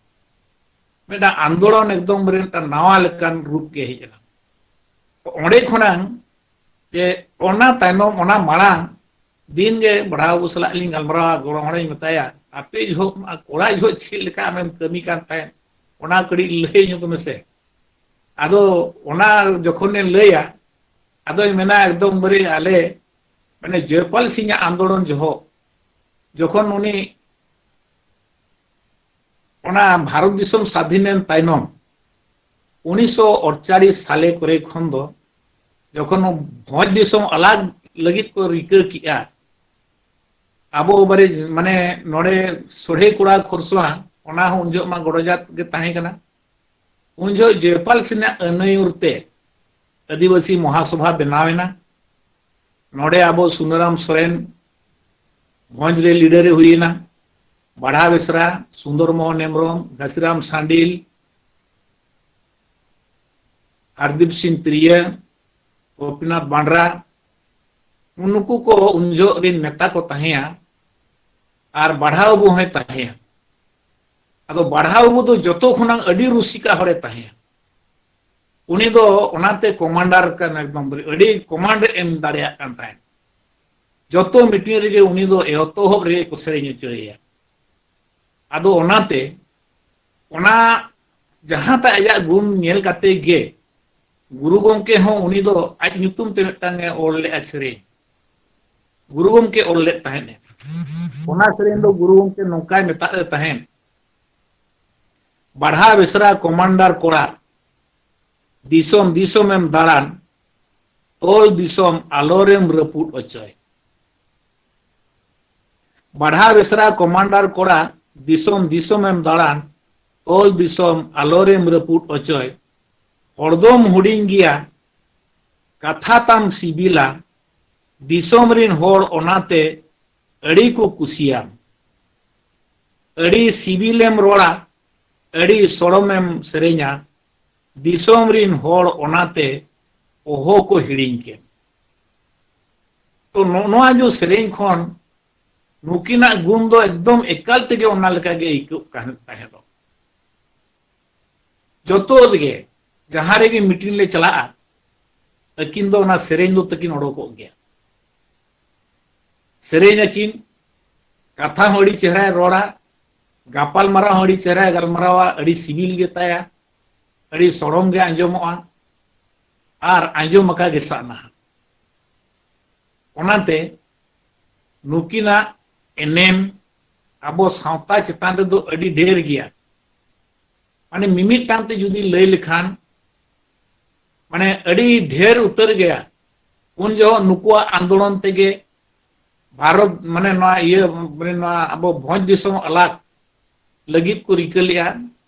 ᱢᱤᱫᱴᱟᱝ ᱟᱱᱫᱳᱞᱚᱱ ᱮᱠᱫᱚᱢ ᱨᱮ ᱢᱤᱫᱴᱟᱝ ᱱᱟᱣᱟ ᱞᱮᱠᱟᱱ ᱨᱩᱯ ᱜᱮ ᱦᱮᱡ ᱮᱱᱟ᱾ ᱚᱸᱰᱮ ᱠᱷᱚᱱᱟᱝ ᱡᱮ ᱚᱱᱟ ᱛᱟᱭᱱᱚᱢ, ᱚᱱᱟ ᱢᱟᱲᱟᱝ ᱫᱤᱱ ᱜᱮ ᱵᱟᱲᱦᱟᱣ ᱵᱟᱹᱵᱩ ᱥᱟᱞᱟᱜ ᱞᱤᱧ ᱜᱟᱞᱢᱟᱨᱟᱣᱟ, ᱜᱚᱲᱚᱢ ᱦᱚᱲᱤᱧ ᱢᱮᱛᱟᱭᱟ, "ᱟᱯᱮ ᱡᱚᱦᱚᱜ ᱢᱟ ᱠᱚᱲᱟ ᱡᱚᱦᱚᱜ ᱪᱮᱫ ᱞᱮᱠᱟ ᱟᱢᱮᱢ ᱠᱟᱹᱢᱤ ᱠᱟᱱ ᱛᱟᱦᱮᱸᱫ, ᱚᱱᱟ ᱠᱟᱹᱴᱤᱡ ᱞᱟᱹᱭ ᱧᱚᱜ ᱢᱮᱥᱮ᱾" ᱟᱫᱚ ᱚᱱᱟ ᱡᱚᱠᱷᱚᱱᱮ ᱞᱟᱹᱭᱟ, ᱟᱫᱚᱭ ᱢᱮᱱᱟ, ᱮᱠᱫᱚᱢ ᱵᱟᱨᱮ ᱟᱞᱮ, ᱢᱟᱱᱮ, ᱡᱚᱭᱯᱟᱞ ᱥᱤᱝ ᱟᱜ ᱟᱱᱫᱳᱞᱚᱱ ᱡᱚᱦᱚᱜ, ᱡᱚᱠᱷᱚᱱ ᱩᱱᱤ ᱚᱱᱟ ᱵᱷᱟᱨᱚᱛ ᱫᱤᱥᱚᱢ ᱥᱟᱫᱷᱤᱱᱮᱱ ᱛᱟᱭᱱᱚᱢ, ᱩᱱᱤᱥᱥᱚ ᱟᱴᱪᱟᱞᱤᱥ ᱥᱟᱞᱮ ᱠᱚᱨᱮ ᱠᱷᱚᱱ ᱫᱚ ᱡᱚᱠᱷᱚᱱ ᱵᱷᱚᱸᱡᱽ ᱫᱤᱥᱚᱢ ᱟᱞᱟᱜᱽ ᱞᱟᱹᱜᱤᱫ ᱠᱚ ᱨᱤᱠᱟᱹ ᱠᱮᱜᱼᱟ, ᱟᱵᱚ ᱵᱟᱨᱮ, ᱢᱟᱱᱮ, ᱱᱚᱰᱮ ᱥᱚᱲᱮ ᱠᱚᱲᱟ ᱠᱷᱚᱨᱥᱚᱣᱟ, ᱚᱱᱟ ᱦᱚᱸ ᱩᱱ ᱡᱚᱦᱚᱜ ᱢᱟ ᱜᱚᱰᱚᱡᱟᱛ ᱜᱮ ᱛᱟᱦᱮᱸ ᱠᱟᱱᱟ᱾ ᱩᱱ ᱡᱚᱦᱚᱜ ᱡᱚᱭᱯᱟᱞ ᱥᱤᱝ ᱟᱜ ᱟᱹᱱᱟᱹᱭᱩᱨ ᱛᱮ ᱟᱹᱫᱤᱵᱟᱹᱥᱤ ᱢᱚᱦᱟᱥᱚᱵᱷᱟ ᱵᱮᱱᱟᱣ ᱮᱱᱟ᱾ ᱱᱚᱰᱮ ᱟᱵᱚ ᱥᱩᱱᱟᱨᱟᱢ ᱥᱚᱨᱮᱱ ᱵᱷᱚᱸᱡᱽ ᱨᱮ ᱞᱤᱰᱟᱨ ᱮ ᱦᱩᱭ ᱮᱱᱟ, ᱵᱟᱲᱦᱟ ᱵᱮᱥᱨᱟ, ᱥᱩᱱᱫᱚᱨ ᱢᱳᱦᱚᱱ ᱦᱮᱢᱵᱨᱚᱢ, ᱜᱷᱟᱥᱤᱨᱟᱢ ᱥᱟᱱᱰᱤᱞ, ᱦᱟᱨᱫᱤᱯ ᱥᱤᱝ ᱛᱨᱤᱭᱟᱹ, ᱜᱳᱯᱤᱱᱟᱛᱷ ᱵᱟᱸᱰᱨᱟ, ᱱᱩᱠᱩ ᱠᱚ ᱩᱱ ᱡᱚᱦᱚᱜ ᱨᱤᱱ ᱱᱮᱛᱟ ᱠᱚ ᱛᱟᱦᱮᱸᱭᱟ᱾ ᱟᱨ ᱵᱟᱲᱦᱟᱣ ᱵᱟᱹᱵᱩ ᱦᱚᱸᱭ ᱛᱟᱦᱮᱸᱭᱟ᱾ ᱟᱫᱚ ᱵᱟᱲᱦᱟᱣ ᱵᱟᱹᱵᱩ ᱫᱚ ᱡᱚᱛᱚ ᱠᱷᱚᱱᱟᱝ ᱟᱹᱰᱤ ᱨᱩᱥᱤᱠᱟ ᱦᱚᱲᱮ ᱛᱟᱦᱮᱸᱭᱟ᱾ ᱩᱱᱤ ᱫᱚ ᱚᱱᱟᱛᱮ ᱠᱚᱢᱟᱱᱰᱟᱨ ᱠᱟᱱ, ᱮᱠᱫᱚᱢ ᱟᱹᱰᱤ ᱠᱚᱢᱟᱱᱰ ᱮ ᱮᱢ ᱫᱟᱲᱮᱭᱟᱜ ᱠᱟᱱ ᱛᱟᱦᱮᱸᱫ᱾ ᱡᱚᱛᱚ ᱢᱤᱴᱤᱝ ᱨᱮᱜᱮ ᱩᱱᱤ ᱫᱚ ᱮᱛᱚᱦᱚᱵ ᱨᱮᱜᱮ ᱠᱚ ᱥᱮᱨᱮᱧ ᱦᱚᱪᱚᱭᱮᱭᱟ᱾ ᱟᱫᱚ ᱚᱱᱟᱛᱮ ᱚᱱᱟ ᱡᱟᱦᱟᱸᱴᱟᱜ ᱟᱡᱟᱜ ᱜᱩᱱ ᱧᱮᱞ ᱠᱟᱛᱮ ᱜᱮ ᱜᱩᱨᱩ ᱜᱚᱢᱠᱮ ᱦᱚᱸ ᱩᱱᱤ ᱫᱚ ᱟᱡ ᱧᱩᱛᱩᱢ ᱛᱮ ᱢᱤᱫᱴᱟᱝ ᱮ ᱚᱞ ᱞᱮᱫᱼᱟ ᱥᱮᱨᱮᱧ᱾ ᱜᱩᱨᱩ ᱜᱚᱢᱠᱮ ᱚᱞ ᱞᱮᱫ ᱛᱟᱦᱮᱸᱫ ᱮ᱾ ᱚᱱᱟ ᱥᱮᱨᱮᱧ ᱫᱚ ᱜᱩᱨᱩ ᱜᱚᱢᱠᱮ ᱱᱚᱝᱠᱟᱭ ᱢᱮᱛᱟᱜ ᱞᱮ ᱛᱟᱦᱮᱸᱫ, "ᱵᱟᱲᱦᱟ ᱵᱮᱥᱨᱟ ᱠᱚᱢᱟᱱᱰᱟᱨ ᱠᱚᱲᱟ, ᱫᱤᱥᱚᱢ ᱫᱤᱥᱚᱢᱮᱢ ᱫᱟᱬᱟᱱ, ᱛᱚᱞ ᱫᱤᱥᱚᱢ ᱟᱞᱚᱨᱮᱢ ᱨᱟᱹᱯᱩᱫ ᱚᱪᱚᱭ᱾ ᱵᱟᱲᱦᱟ ᱵᱮᱥᱨᱟ ᱠᱚᱢᱟᱱᱰᱟᱨ ᱠᱚᱲᱟ, ᱫᱤᱥᱚᱢ ᱫᱤᱥᱚᱢᱮᱢ ᱫᱟᱬᱟᱱ, ᱛᱚᱞ ᱫᱤᱥᱚᱢ ᱟᱞᱚᱨᱮᱢ ᱨᱟᱹᱯᱩᱫ ᱚᱪᱚᱭ᱾ ᱦᱚᱲ ᱫᱚᱢ ᱦᱩᱰᱤᱧ ᱜᱮᱭᱟ, ᱠᱟᱛᱷᱟ ᱛᱟᱢ ᱥᱤᱵᱤᱞᱟ, ᱫᱤᱥᱚᱢ ᱨᱤᱱ ᱦᱚᱲ ᱚᱱᱟᱛᱮ ᱟᱹᱰᱤ ᱠᱚ ᱠᱩᱥᱤᱭᱟᱢ᱾ ᱟᱹᱰᱤ ᱥᱤᱵᱤᱞᱮᱢ ᱨᱚᱲᱟ, ᱟᱹᱰᱤ ᱥᱚᱲᱚᱢᱮᱢ ᱥᱮᱨᱮᱧᱟ, ᱫᱤᱥᱚᱢ ᱨᱤᱱ ᱦᱚᱲ ᱚᱱᱟᱛᱮ ᱚᱦᱚ ᱠᱚ ᱦᱤᱲᱤᱧ ᱠᱮᱢ᱾ ᱛᱚ ᱱᱚ-, ᱱᱚᱣᱟ ᱡᱚ ᱥᱮᱨᱮᱧ ᱠᱷᱚᱱ ᱱᱩᱠᱤᱱᱟᱜ ᱜᱩᱱ ᱫᱚ ᱮᱠᱫᱚᱢ ᱮᱠᱟᱞ ᱛᱮᱜᱮ ᱚᱱᱟ ᱞᱮᱠᱟ ᱜᱮ ᱟᱹᱭᱠᱟᱹᱜ ᱠᱟᱱ ᱛᱟᱦᱮᱸᱫᱚᱜ᱾ ᱡᱚᱛᱚ ᱨᱮᱜᱮ, ᱡᱟᱦᱟᱸ ᱨᱮᱜᱮ meeting ᱞᱮ ᱪᱟᱞᱟᱜᱼᱟ, ᱟᱹᱠᱤᱱ ᱫᱚ ᱚᱱᱟ ᱥᱮᱨᱮᱧ ᱫᱚ ᱛᱟᱹᱠᱤᱱ ᱚᱰᱚᱠᱚᱜ ᱜᱮᱭᱟ᱾ ᱥᱮᱨᱮᱧ ᱟᱹᱠᱤᱱ, ᱠᱟᱛᱷᱟ ᱦᱚᱸ ᱟᱹᱰᱤ ᱪᱮᱦᱨᱟᱭ ᱨᱚᱲᱟ, ᱜᱟᱯᱟᱞ ᱢᱟᱨᱟᱣ ᱦᱚᱸ ᱟᱹᱰᱤ ᱪᱮᱦᱨᱟᱭ ᱜᱟᱞᱢᱟᱨᱟᱣᱟ, ᱟᱹᱰᱤ ᱥᱤᱵᱤᱞ ᱜᱮ ᱛᱟᱭᱟ, ᱟᱹᱰᱤ ᱥᱚᱲᱚᱢ ᱜᱮ ᱟᱸᱡᱚᱢᱚᱜᱼᱟ, ᱟᱨ ᱟᱸᱡᱚᱢ ᱟᱠᱟ ᱜᱮ ᱥᱟᱜᱱᱟᱦᱟ᱾ ᱚᱱᱟᱛᱮ ᱱᱩᱠᱤᱱᱟᱜ ᱮᱱᱮᱢ ᱟᱵᱚ ᱥᱟᱶᱛᱟ ᱪᱮᱛᱟᱱ ᱨᱮᱫᱚ ᱟᱹᱰᱤ ᱰᱷᱮᱨ ᱜᱮᱭᱟ᱾ ᱢᱟᱱᱮ ᱢᱤᱢᱤᱫᱴᱟᱝ ᱛᱮ ᱡᱩᱫᱤ ᱞᱟᱹᱭ ᱞᱮᱠᱷᱟᱱ, ᱢᱟᱱᱮ ᱟᱹᱰᱤ ᱰᱷᱮᱨ ᱩᱛᱟᱹᱨ ᱜᱮᱭᱟ᱾ ᱩᱱ ᱡᱚᱦᱚᱜ ᱱᱩᱠᱩᱣᱟᱜ ᱟᱱᱫᱳᱞᱚᱱ ᱛᱮᱜᱮ ᱵᱷᱟᱨᱚᱛ, ᱢᱟᱱᱮ ᱱᱚᱣᱟ ᱤᱭᱟᱹ, ᱢᱟᱱᱮ ᱱᱚᱣᱟ ᱟᱵᱚ ᱵᱷᱚᱸᱡᱽ ᱫᱤᱥᱚᱢ ᱟᱞᱟᱜᱽ ᱞᱟᱹᱜᱤᱫ ᱠᱚ ᱨᱤᱠᱟᱹ ᱞᱮᱜᱼᱟ,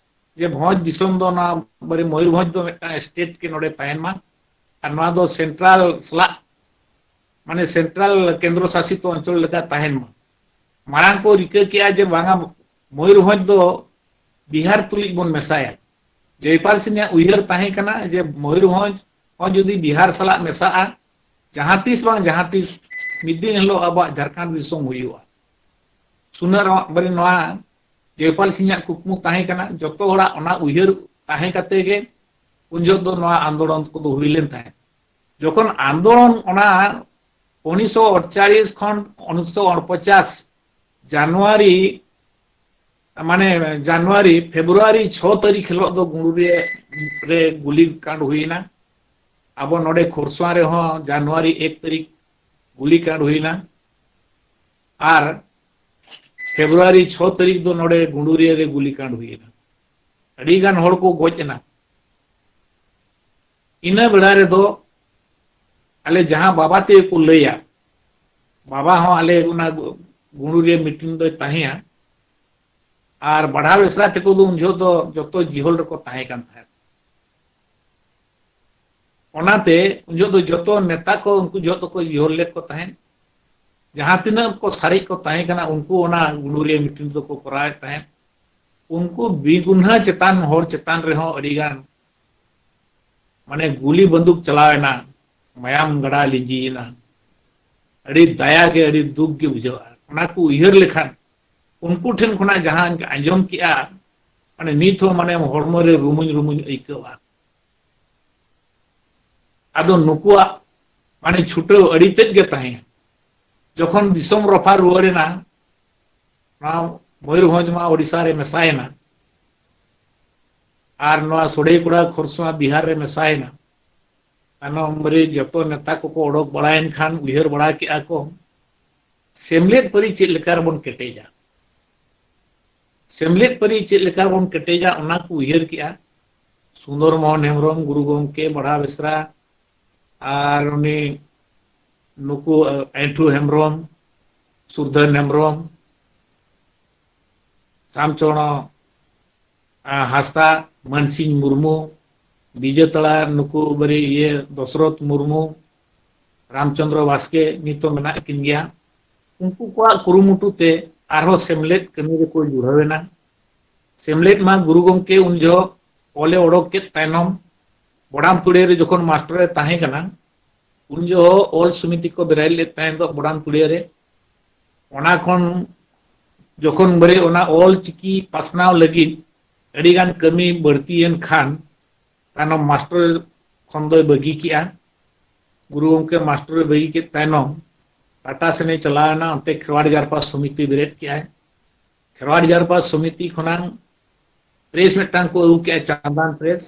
ᱡᱮ ᱵᱷᱚᱸᱡᱽ ᱫᱤᱥᱚᱢ ᱫᱚ ᱱᱚᱣᱟ ᱵᱟᱨᱮ ᱢᱚᱭᱩᱨᱵᱷᱚᱸᱡᱽ ᱫᱚ ᱢᱤᱫᱴᱟᱝ state ᱜᱮ ᱱᱚᱰᱮ ᱛᱟᱦᱮᱱ ᱢᱟ, ᱟᱨ ᱱᱚᱣᱟ ᱫᱚ central ᱥᱟᱞᱟᱜ, ᱢᱟᱱᱮ central ᱠᱮᱱᱫᱨᱚ ᱥᱟᱥᱤᱛ ᱚᱧᱪᱚᱞ ᱞᱮᱠᱟ ᱛᱟᱦᱮᱱ ᱢᱟ᱾ ᱢᱟᱲᱟᱝ ᱠᱚ ᱨᱤᱠᱟᱹ ᱠᱮᱜᱼᱟ ᱡᱮ ᱵᱟᱝᱟ, ᱢᱚᱭᱩᱨᱵᱷᱚᱸᱡᱽ ᱫᱚ ᱵᱤᱦᱟᱨ ᱛᱩᱞᱩᱡ ᱵᱚᱱ ᱢᱮᱥᱟᱭᱟ᱾ ᱡᱚᱭᱯᱟᱞ ᱥᱤᱝ ᱟᱜ ᱩᱭᱦᱟᱹᱨ ᱛᱟᱦᱮᱸ ᱠᱟᱱᱟ ᱡᱮ ᱢᱚᱭᱩᱨᱵᱷᱚᱸᱡᱽ ᱦᱚᱸ ᱡᱩᱫᱤ ᱵᱤᱦᱟᱨ ᱥᱟᱞᱟᱜ ᱢᱮᱥᱟᱜᱼᱟ, ᱡᱟᱦᱟᱸ ᱛᱤᱥ ᱵᱟᱝ ᱡᱟᱦᱟᱸ ᱛᱤᱥ ᱢᱤᱫ ᱫᱤᱱ ᱦᱤᱞᱳᱜ ᱟᱵᱚᱣᱟᱜ ᱡᱷᱟᱲᱠᱷᱚᱸᱰ ᱫᱤᱥᱚᱢ ᱦᱩᱭᱩᱜᱼᱟ᱾ ᱥᱩᱱᱟᱹᱨᱟᱢ ᱵᱟᱨᱤ ᱱᱚᱣᱟ ᱡᱚᱭᱯᱟᱞ ᱥᱤᱝ ᱟᱜ ᱠᱩᱠᱢᱩ ᱛᱟᱦᱮᱸ ᱠᱟᱱᱟ, ᱡᱚᱛᱚ ᱦᱚᱲᱟᱜ ᱚᱱᱟ ᱩᱭᱦᱟᱹᱨ ᱛᱟᱦᱮᱸ ᱠᱟᱛᱮ ᱜᱮ ᱩᱱ ᱡᱚᱦᱚᱜ ᱫᱚ ᱱᱚᱣᱟ ᱟᱱᱫᱳᱞᱚᱱ ᱠᱚᱫᱚ ᱦᱩᱭ ᱞᱮᱱ ᱛᱟᱦᱮᱸᱫ᱾ ᱡᱚᱠᱷᱚᱱ ᱟᱱᱫᱳᱞᱚᱱ ᱚᱱᱟ ᱩᱱᱤᱥᱥᱚ ᱟᱴᱪᱚᱞᱞᱤᱥ ᱠᱷᱚᱱ ᱩᱱᱤᱥᱥᱚ ᱩᱱᱯᱚᱪᱟᱥ ᱡᱟᱱᱩᱣᱟᱨᱤ, ᱢᱟᱱᱮ ᱡᱟᱱᱩᱣᱟᱨᱤ, ᱯᱷᱮᱵᱽᱨᱩᱣᱟᱨᱤ ᱪᱷᱚ ᱛᱟᱹᱨᱤᱠᱷ ᱦᱤᱞᱳᱜ ᱫᱚ ᱜᱩᱸᱰᱩᱨᱤᱭᱟᱹ ᱨᱮ ᱜᱩᱞᱤ ᱠᱟᱸᱰ ᱦᱩᱭᱮᱱᱟ᱾ ᱟᱵᱚ ᱱᱚᱰᱮ ᱠᱷᱚᱨᱥᱚᱣᱟ ᱨᱮᱦᱚᱸ ᱡᱟᱱᱩᱣᱟᱨᱤ ᱮᱠ ᱛᱟᱹᱨᱤᱠᱷ ᱜᱩᱞᱤ ᱠᱟᱸᱰ ᱦᱩᱭᱮᱱᱟ᱾ ᱟᱨ ᱯᱷᱮᱵᱽᱨᱩᱣᱟᱨᱤ ᱪᱷᱚ ᱛᱟᱹᱨᱤᱠᱷ ᱫᱚ ᱱᱚᱰᱮ ᱜᱩᱸᱰᱩᱨᱤᱭᱟᱹ ᱨᱮ ᱜᱩᱞᱤ ᱠᱟᱸᱰ ᱦᱩᱭᱮᱱᱟ᱾ ᱟᱹᱰᱤ ᱜᱟᱱ ᱦᱚᱲ ᱠᱚ ᱜᱚᱡ ᱮᱱᱟ᱾ ᱤᱱᱟᱹ ᱵᱮᱲᱟ ᱨᱮᱫᱚ ᱟᱞᱮ ᱡᱟᱦᱟᱸ ᱵᱟᱵᱟ ᱛᱮ ᱠᱚ ᱞᱟᱹᱭᱟ, ᱵᱟᱵᱟ ᱦᱚᱸ ᱟᱞᱮ ᱚᱱᱟ ᱜᱩᱸᱰᱩᱨᱤᱭᱟᱹ meeting ᱫᱚᱭ ᱛᱟᱦᱮᱸᱭᱟ᱾ ᱟᱨ ᱵᱟᱲᱦᱟᱣ ᱵᱮᱥᱨᱟ ᱛᱮᱠᱚ ᱫᱚ ᱩᱱ ᱡᱚᱦᱚᱜ ᱫᱚ ᱡᱚᱛᱚ ᱡᱤᱦᱚᱞ ᱨᱮᱠᱚ ᱛᱟᱦᱮᱸ ᱠᱟᱱ ᱛᱟᱦᱮᱸᱫ᱾ ᱚᱱᱟᱛᱮ ᱩᱱ ᱡᱚᱦᱚᱜ ᱫᱚ ᱡᱚᱛᱚ ᱱᱮᱛᱟ ᱠᱚ ᱩᱱᱠᱩ ᱡᱚᱦᱚᱜ ᱫᱚᱠᱚ ᱡᱳᱨ ᱞᱮᱫ ᱠᱚ ᱛᱟᱦᱮᱸᱫ᱾ ᱡᱟᱦᱟᱸ ᱛᱤᱱᱟᱹᱜ ᱠᱚ ᱥᱟᱨᱮᱡ ᱠᱚ ᱛᱟᱦᱮᱸ ᱠᱟᱱᱟ, ᱩᱱᱠᱩ ᱚᱱᱟ ᱜᱩᱰᱩᱨᱤᱭᱟᱹ ᱢᱤᱴᱤᱝ ᱫᱚᱠᱚ ᱠᱚᱨᱟᱣᱮᱫ ᱛᱟᱦᱮᱸᱫ᱾ ᱩᱱᱠᱩ ᱵᱤᱜᱩᱱᱦᱟᱹ ᱪᱮᱛᱟᱱ ᱦᱚᱲ ᱪᱮᱛᱟᱱ ᱨᱮᱦᱚᱸ ᱟᱹᱰᱤ ᱜᱟᱱ, ᱢᱟᱱᱮ, ᱜᱩᱞᱤ ᱵᱟᱱᱫᱩᱠ ᱪᱟᱞᱟᱣ ᱮᱱᱟ, ᱢᱟᱭᱟᱢ ᱜᱟᱰᱟ ᱞᱤᱸᱡᱤᱭᱮᱱᱟ᱾ ᱟᱹᱰᱤ ᱫᱟᱭᱟ ᱜᱮ, ᱟᱹᱰᱤ ᱫᱩᱠ ᱜᱮ ᱵᱩᱡᱷᱟᱹᱜᱼᱟ᱾ ᱚᱱᱟ ᱠᱚ ᱩᱭᱦᱟᱹᱨ ᱞᱮᱠᱷᱟᱱ, ᱩᱱᱠᱩ ᱴᱷᱮᱱ ᱠᱷᱚᱱᱟᱜ ᱡᱟᱦᱟᱸᱧ ᱟᱸᱡᱚᱢ ᱠᱮᱜᱼᱟ, ᱢᱟᱱᱮ, ᱱᱤᱛ ᱦᱚᱸ, ᱢᱟᱱᱮ, ᱦᱚᱲᱢᱚ ᱨᱮ ᱨᱩᱢᱩᱧ ᱨᱩᱢᱩᱧ ᱟᱹᱭᱠᱟᱹᱣᱟ᱾ ᱟᱫᱚ ᱱᱩᱠᱩᱣᱟᱜ, ᱢᱟᱱᱮ, ᱪᱷᱩᱴᱟᱹᱣ ᱟᱹᱰᱤ ᱛᱮᱫ ᱜᱮ ᱛᱟᱦᱮᱸ᱾ ᱡᱚᱠᱷᱚᱱ ᱫᱤᱥᱚᱢ ᱨᱚᱯᱷᱟ ᱨᱩᱣᱟᱹᱲ ᱮᱱᱟ, ᱱᱚᱣᱟ ᱢᱚᱭᱩᱨᱵᱷᱚᱸᱡᱽ ᱢᱟ ᱳᱰᱤᱥᱟ ᱨᱮ ᱢᱮᱥᱟᱭᱮᱱᱟ, ᱟᱨ ᱱᱚᱣᱟ ᱥᱚᱰᱮᱭᱠᱚᱲᱟ ᱠᱷᱚᱨᱥᱚᱣᱟ ᱵᱤᱦᱟᱨ ᱨᱮ ᱢᱮᱥᱟᱭᱮᱱᱟ᱾ ᱛᱟᱭᱱᱚᱢ ᱨᱮ ᱡᱚᱛᱚ ᱱᱮᱛᱟ ᱠᱚᱠᱚ ᱚᱰᱚᱠ ᱵᱟᱲᱟᱭᱮᱱ ᱠᱷᱟᱱ ᱩᱭᱦᱟᱹᱨ ᱵᱟᱲᱟ ᱠᱮᱜᱼᱟ ᱠᱚ, ᱥᱮᱢᱞᱮᱫ ᱯᱟᱹᱨᱤ ᱪᱮᱫ ᱞᱮᱠᱟ ᱨᱮᱵᱚᱱ ᱠᱮᱴᱮᱡᱟ? ᱥᱮᱢᱞᱮᱫ ᱯᱟᱹᱨᱤ ᱪᱮᱫ ᱞᱮᱠᱟ ᱨᱮᱵᱚᱱ ᱠᱮᱴᱮᱡᱟ, ᱚᱱᱟ ᱠᱚ ᱩᱭᱦᱟᱹᱨ ᱠᱮᱜᱼᱟ᱾ ᱥᱩᱱᱫᱚᱨ ᱢᱳᱦᱚᱱ ᱦᱮᱢᱵᱨᱚᱢ, ᱜᱩᱨᱩ ᱜᱚᱢᱠᱮ ᱵᱟᱲᱦᱟ ᱵᱮᱥᱨᱟ, ᱟᱨ ᱩᱱᱤ, ᱱᱩᱠᱩ, ᱟᱹᱭᱴᱷᱩ ᱦᱮᱢᱵᱨᱚᱢ, ᱥᱩᱨᱫᱷᱟᱹᱱ ᱦᱮᱢᱵᱨᱚᱢ, ᱥᱟᱢᱪᱚᱨᱚᱬ ᱦᱟᱸᱥᱫᱟ, ᱢᱟᱹᱱᱥᱤᱝ ᱢᱩᱨᱢᱩ, ᱵᱤᱡᱮᱛᱟᱲᱟ ᱱᱩᱠᱩ ᱵᱟᱨᱤ ᱤᱭᱟᱹ ᱫᱚᱥᱨᱚᱛᱷ ᱢᱩᱨᱢᱩ, ᱨᱟᱢᱪᱚᱸᱫᱽᱨᱚ ᱵᱟᱥᱠᱮ ᱱᱤᱛ ᱦᱚᱸ ᱢᱮᱱᱟᱜ ᱠᱤᱱ ᱜᱮᱭᱟ᱾ ᱩᱱᱠᱩ ᱠᱚᱣᱟᱜ ᱠᱩᱨᱩᱢᱩᱴᱩ ᱛᱮ ᱟᱨᱦᱚᱸ ᱥᱮᱢᱞᱮᱫ ᱠᱟᱹᱢᱤ ᱨᱮᱠᱚ ᱡᱩᱲᱟᱹᱣ ᱮᱱᱟ᱾ ᱥᱮᱢᱞᱮᱫ ᱢᱟ ᱜᱩᱨᱩ ᱜᱚᱢᱠᱮ ᱩᱱ ᱡᱚᱦᱚᱜ ᱚᱞᱮ ᱚᱰᱚᱠ ᱠᱮᱫ ᱛᱟᱭᱱᱚᱢ, ᱵᱚᱰᱟᱢ ᱛᱩᱲᱤᱭᱟᱹ ᱨᱮ ᱡᱚᱠᱷᱚᱱ ᱢᱟᱥᱴᱟᱨ ᱮ ᱛᱟᱦᱮᱸ ᱠᱟᱱᱟ, ᱩᱱ ᱡᱚᱦᱚᱜ ᱚᱞ ᱥᱚᱢᱤᱛᱤ ᱠᱚ ᱵᱮᱨᱮᱫ ᱞᱮᱫ ᱛᱟᱦᱮᱸ ᱫᱚ ᱵᱚᱰᱟᱢ ᱛᱩᱲᱤᱭᱟᱹ ᱨᱮ᱾ ᱚᱱᱟ ᱠᱷᱚᱱ ᱡᱚᱠᱷᱚᱱ ᱵᱟᱨᱮ ᱚᱱᱟ ᱚᱞ ᱪᱤᱠᱤ ᱯᱟᱥᱱᱟᱣ ᱞᱟᱹᱜᱤᱫ ᱟᱹᱰᱤ ᱜᱟᱱ ᱠᱟᱹᱢᱤ ᱵᱟᱹᱲᱛᱤᱭᱮᱱ ᱠᱷᱟᱱ, ᱛᱟᱭᱱᱚᱢ ᱢᱟᱥᱴᱟᱨ ᱠᱷᱚᱱ ᱫᱚᱭ ᱵᱟᱹᱜᱤ ᱠᱮᱜᱼᱟ᱾ ᱜᱩᱨᱩ ᱜᱚᱢᱠᱮ ᱢᱟᱥᱴᱟᱨ ᱮ ᱵᱟᱹᱜᱤ ᱠᱮᱫ ᱛᱟᱭᱱᱚᱢ ᱴᱟᱴᱟ ᱥᱮᱱᱮ ᱪᱟᱞᱟᱣ ᱮᱱᱟ, ᱚᱱᱛᱮ ᱠᱷᱮᱨᱣᱟᱲ ᱡᱟᱨᱯᱟ ᱥᱚᱢᱤᱛᱤ ᱵᱮᱨᱮᱫ ᱠᱮᱜᱼᱟᱭ᱾ ᱠᱷᱮᱨᱣᱟᱲ ᱡᱟᱨᱯᱟ ᱥᱚᱢᱤᱛᱤ ᱠᱷᱚᱱᱟᱝ ᱯᱨᱮᱥ ᱢᱤᱫᱴᱟᱝ ᱠᱚ ᱟᱹᱜᱩ ᱠᱮᱜᱼᱟ, ᱪᱟᱸᱫᱟᱱ ᱯᱨᱮᱥ᱾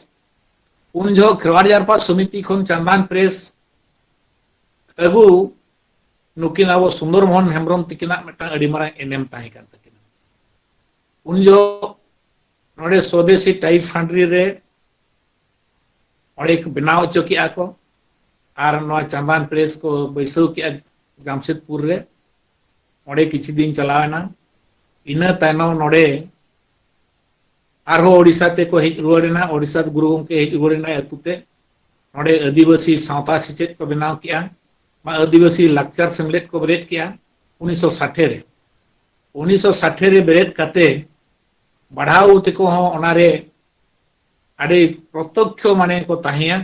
ᱩᱱ ᱡᱚᱦᱚᱜ ᱠᱷᱮᱨᱣᱟᱲ ᱡᱟᱨᱯᱟ ᱥᱚᱢᱤᱛᱤ ᱠᱷᱚᱱ ᱪᱟᱸᱫᱟᱱ ᱯᱨᱮᱥ ᱟᱹᱜᱩ, ᱱᱩᱠᱤᱱ ᱟᱵᱚ ᱥᱩᱱᱫᱚᱨ ᱢᱳᱦᱚᱱ ᱦᱮᱢᱵᱨᱚᱢ ᱛᱤᱠᱤᱱᱟᱜ ᱢᱤᱫᱴᱟᱝ ᱟᱹᱰᱤ ᱢᱟᱨᱟᱝ ᱮᱱᱮᱢ ᱛᱟᱦᱮᱸ ᱠᱟᱱ ᱛᱟᱹᱠᱤᱱᱟ᱾ ᱩᱱ ᱡᱚᱦᱚᱜ ᱱᱚᱰᱮ ᱥᱚᱫᱮᱥᱤ ᱴᱟᱭᱤᱯ ᱯᱷᱟᱱᱰᱨᱤ ᱨᱮ ᱚᱸᱰᱮ ᱠᱚ ᱵᱮᱱᱟᱣ ᱦᱚᱪᱚ ᱠᱮᱜᱼᱟ ᱠᱚ, ᱟᱨ ᱱᱚᱣᱟ ᱪᱟᱸᱫᱟᱱ ᱯᱨᱮᱥ ᱠᱚ ᱵᱟᱹᱭᱥᱟᱹᱣ ᱠᱮᱜᱼᱟ ᱡᱟᱢᱥᱮᱫᱽᱯᱩᱨ ᱨᱮ᱾ ᱚᱸᱰᱮ ᱠᱤᱪᱷᱩ ᱫᱤᱱ ᱪᱟᱞᱟᱣ ᱮᱱᱟ᱾ ᱤᱱᱟᱹ ᱛᱟᱭᱱᱚᱢ ᱱᱚᱰᱮ ᱟᱨᱦᱚᱸ ᱳᱰᱤᱥᱟ ᱛᱮᱠᱚ ᱦᱮᱡ ᱨᱩᱣᱟᱹᱲ ᱮᱱᱟ, ᱳᱰᱤᱥᱟ ᱜᱩᱨᱩ ᱜᱚᱢᱠᱮ ᱦᱮᱡ ᱨᱩᱣᱟᱹᱲ ᱮᱱᱟᱭ ᱟᱹᱛᱩ ᱛᱮ᱾ ᱱᱚᱰᱮ ᱟᱹᱫᱤᱵᱟᱹᱥᱤ ᱥᱟᱶᱛᱟ ᱥᱮᱪᱮᱫ ᱠᱚ ᱵᱮᱱᱟᱣ ᱠᱮᱜᱼᱟ, ᱵᱟ ᱟᱹᱫᱤᱵᱟᱹᱥᱤ ᱞᱟᱠᱪᱟᱨ ᱥᱮᱢᱞᱮᱫ ᱠᱚ ᱵᱮᱨᱮᱫ ᱠᱮᱜᱼᱟ ᱩᱱᱤᱥᱥᱚ ᱥᱟᱴᱷᱮ ᱨᱮ᱾ ᱩᱱᱤᱥᱥᱚ ᱥᱟᱴᱷᱮ ᱨᱮ ᱵᱮᱨᱮᱫ ᱠᱟᱛᱮ ᱵᱟᱲᱦᱟᱣ ᱛᱮᱠᱚ ᱦᱚᱸ ᱚᱱᱟᱨᱮ ᱟᱹᱰᱤ ᱯᱨᱚᱛᱚᱠᱷᱚ ᱢᱟᱱᱮ ᱠᱚ ᱛᱟᱦᱮᱸᱭᱟ᱾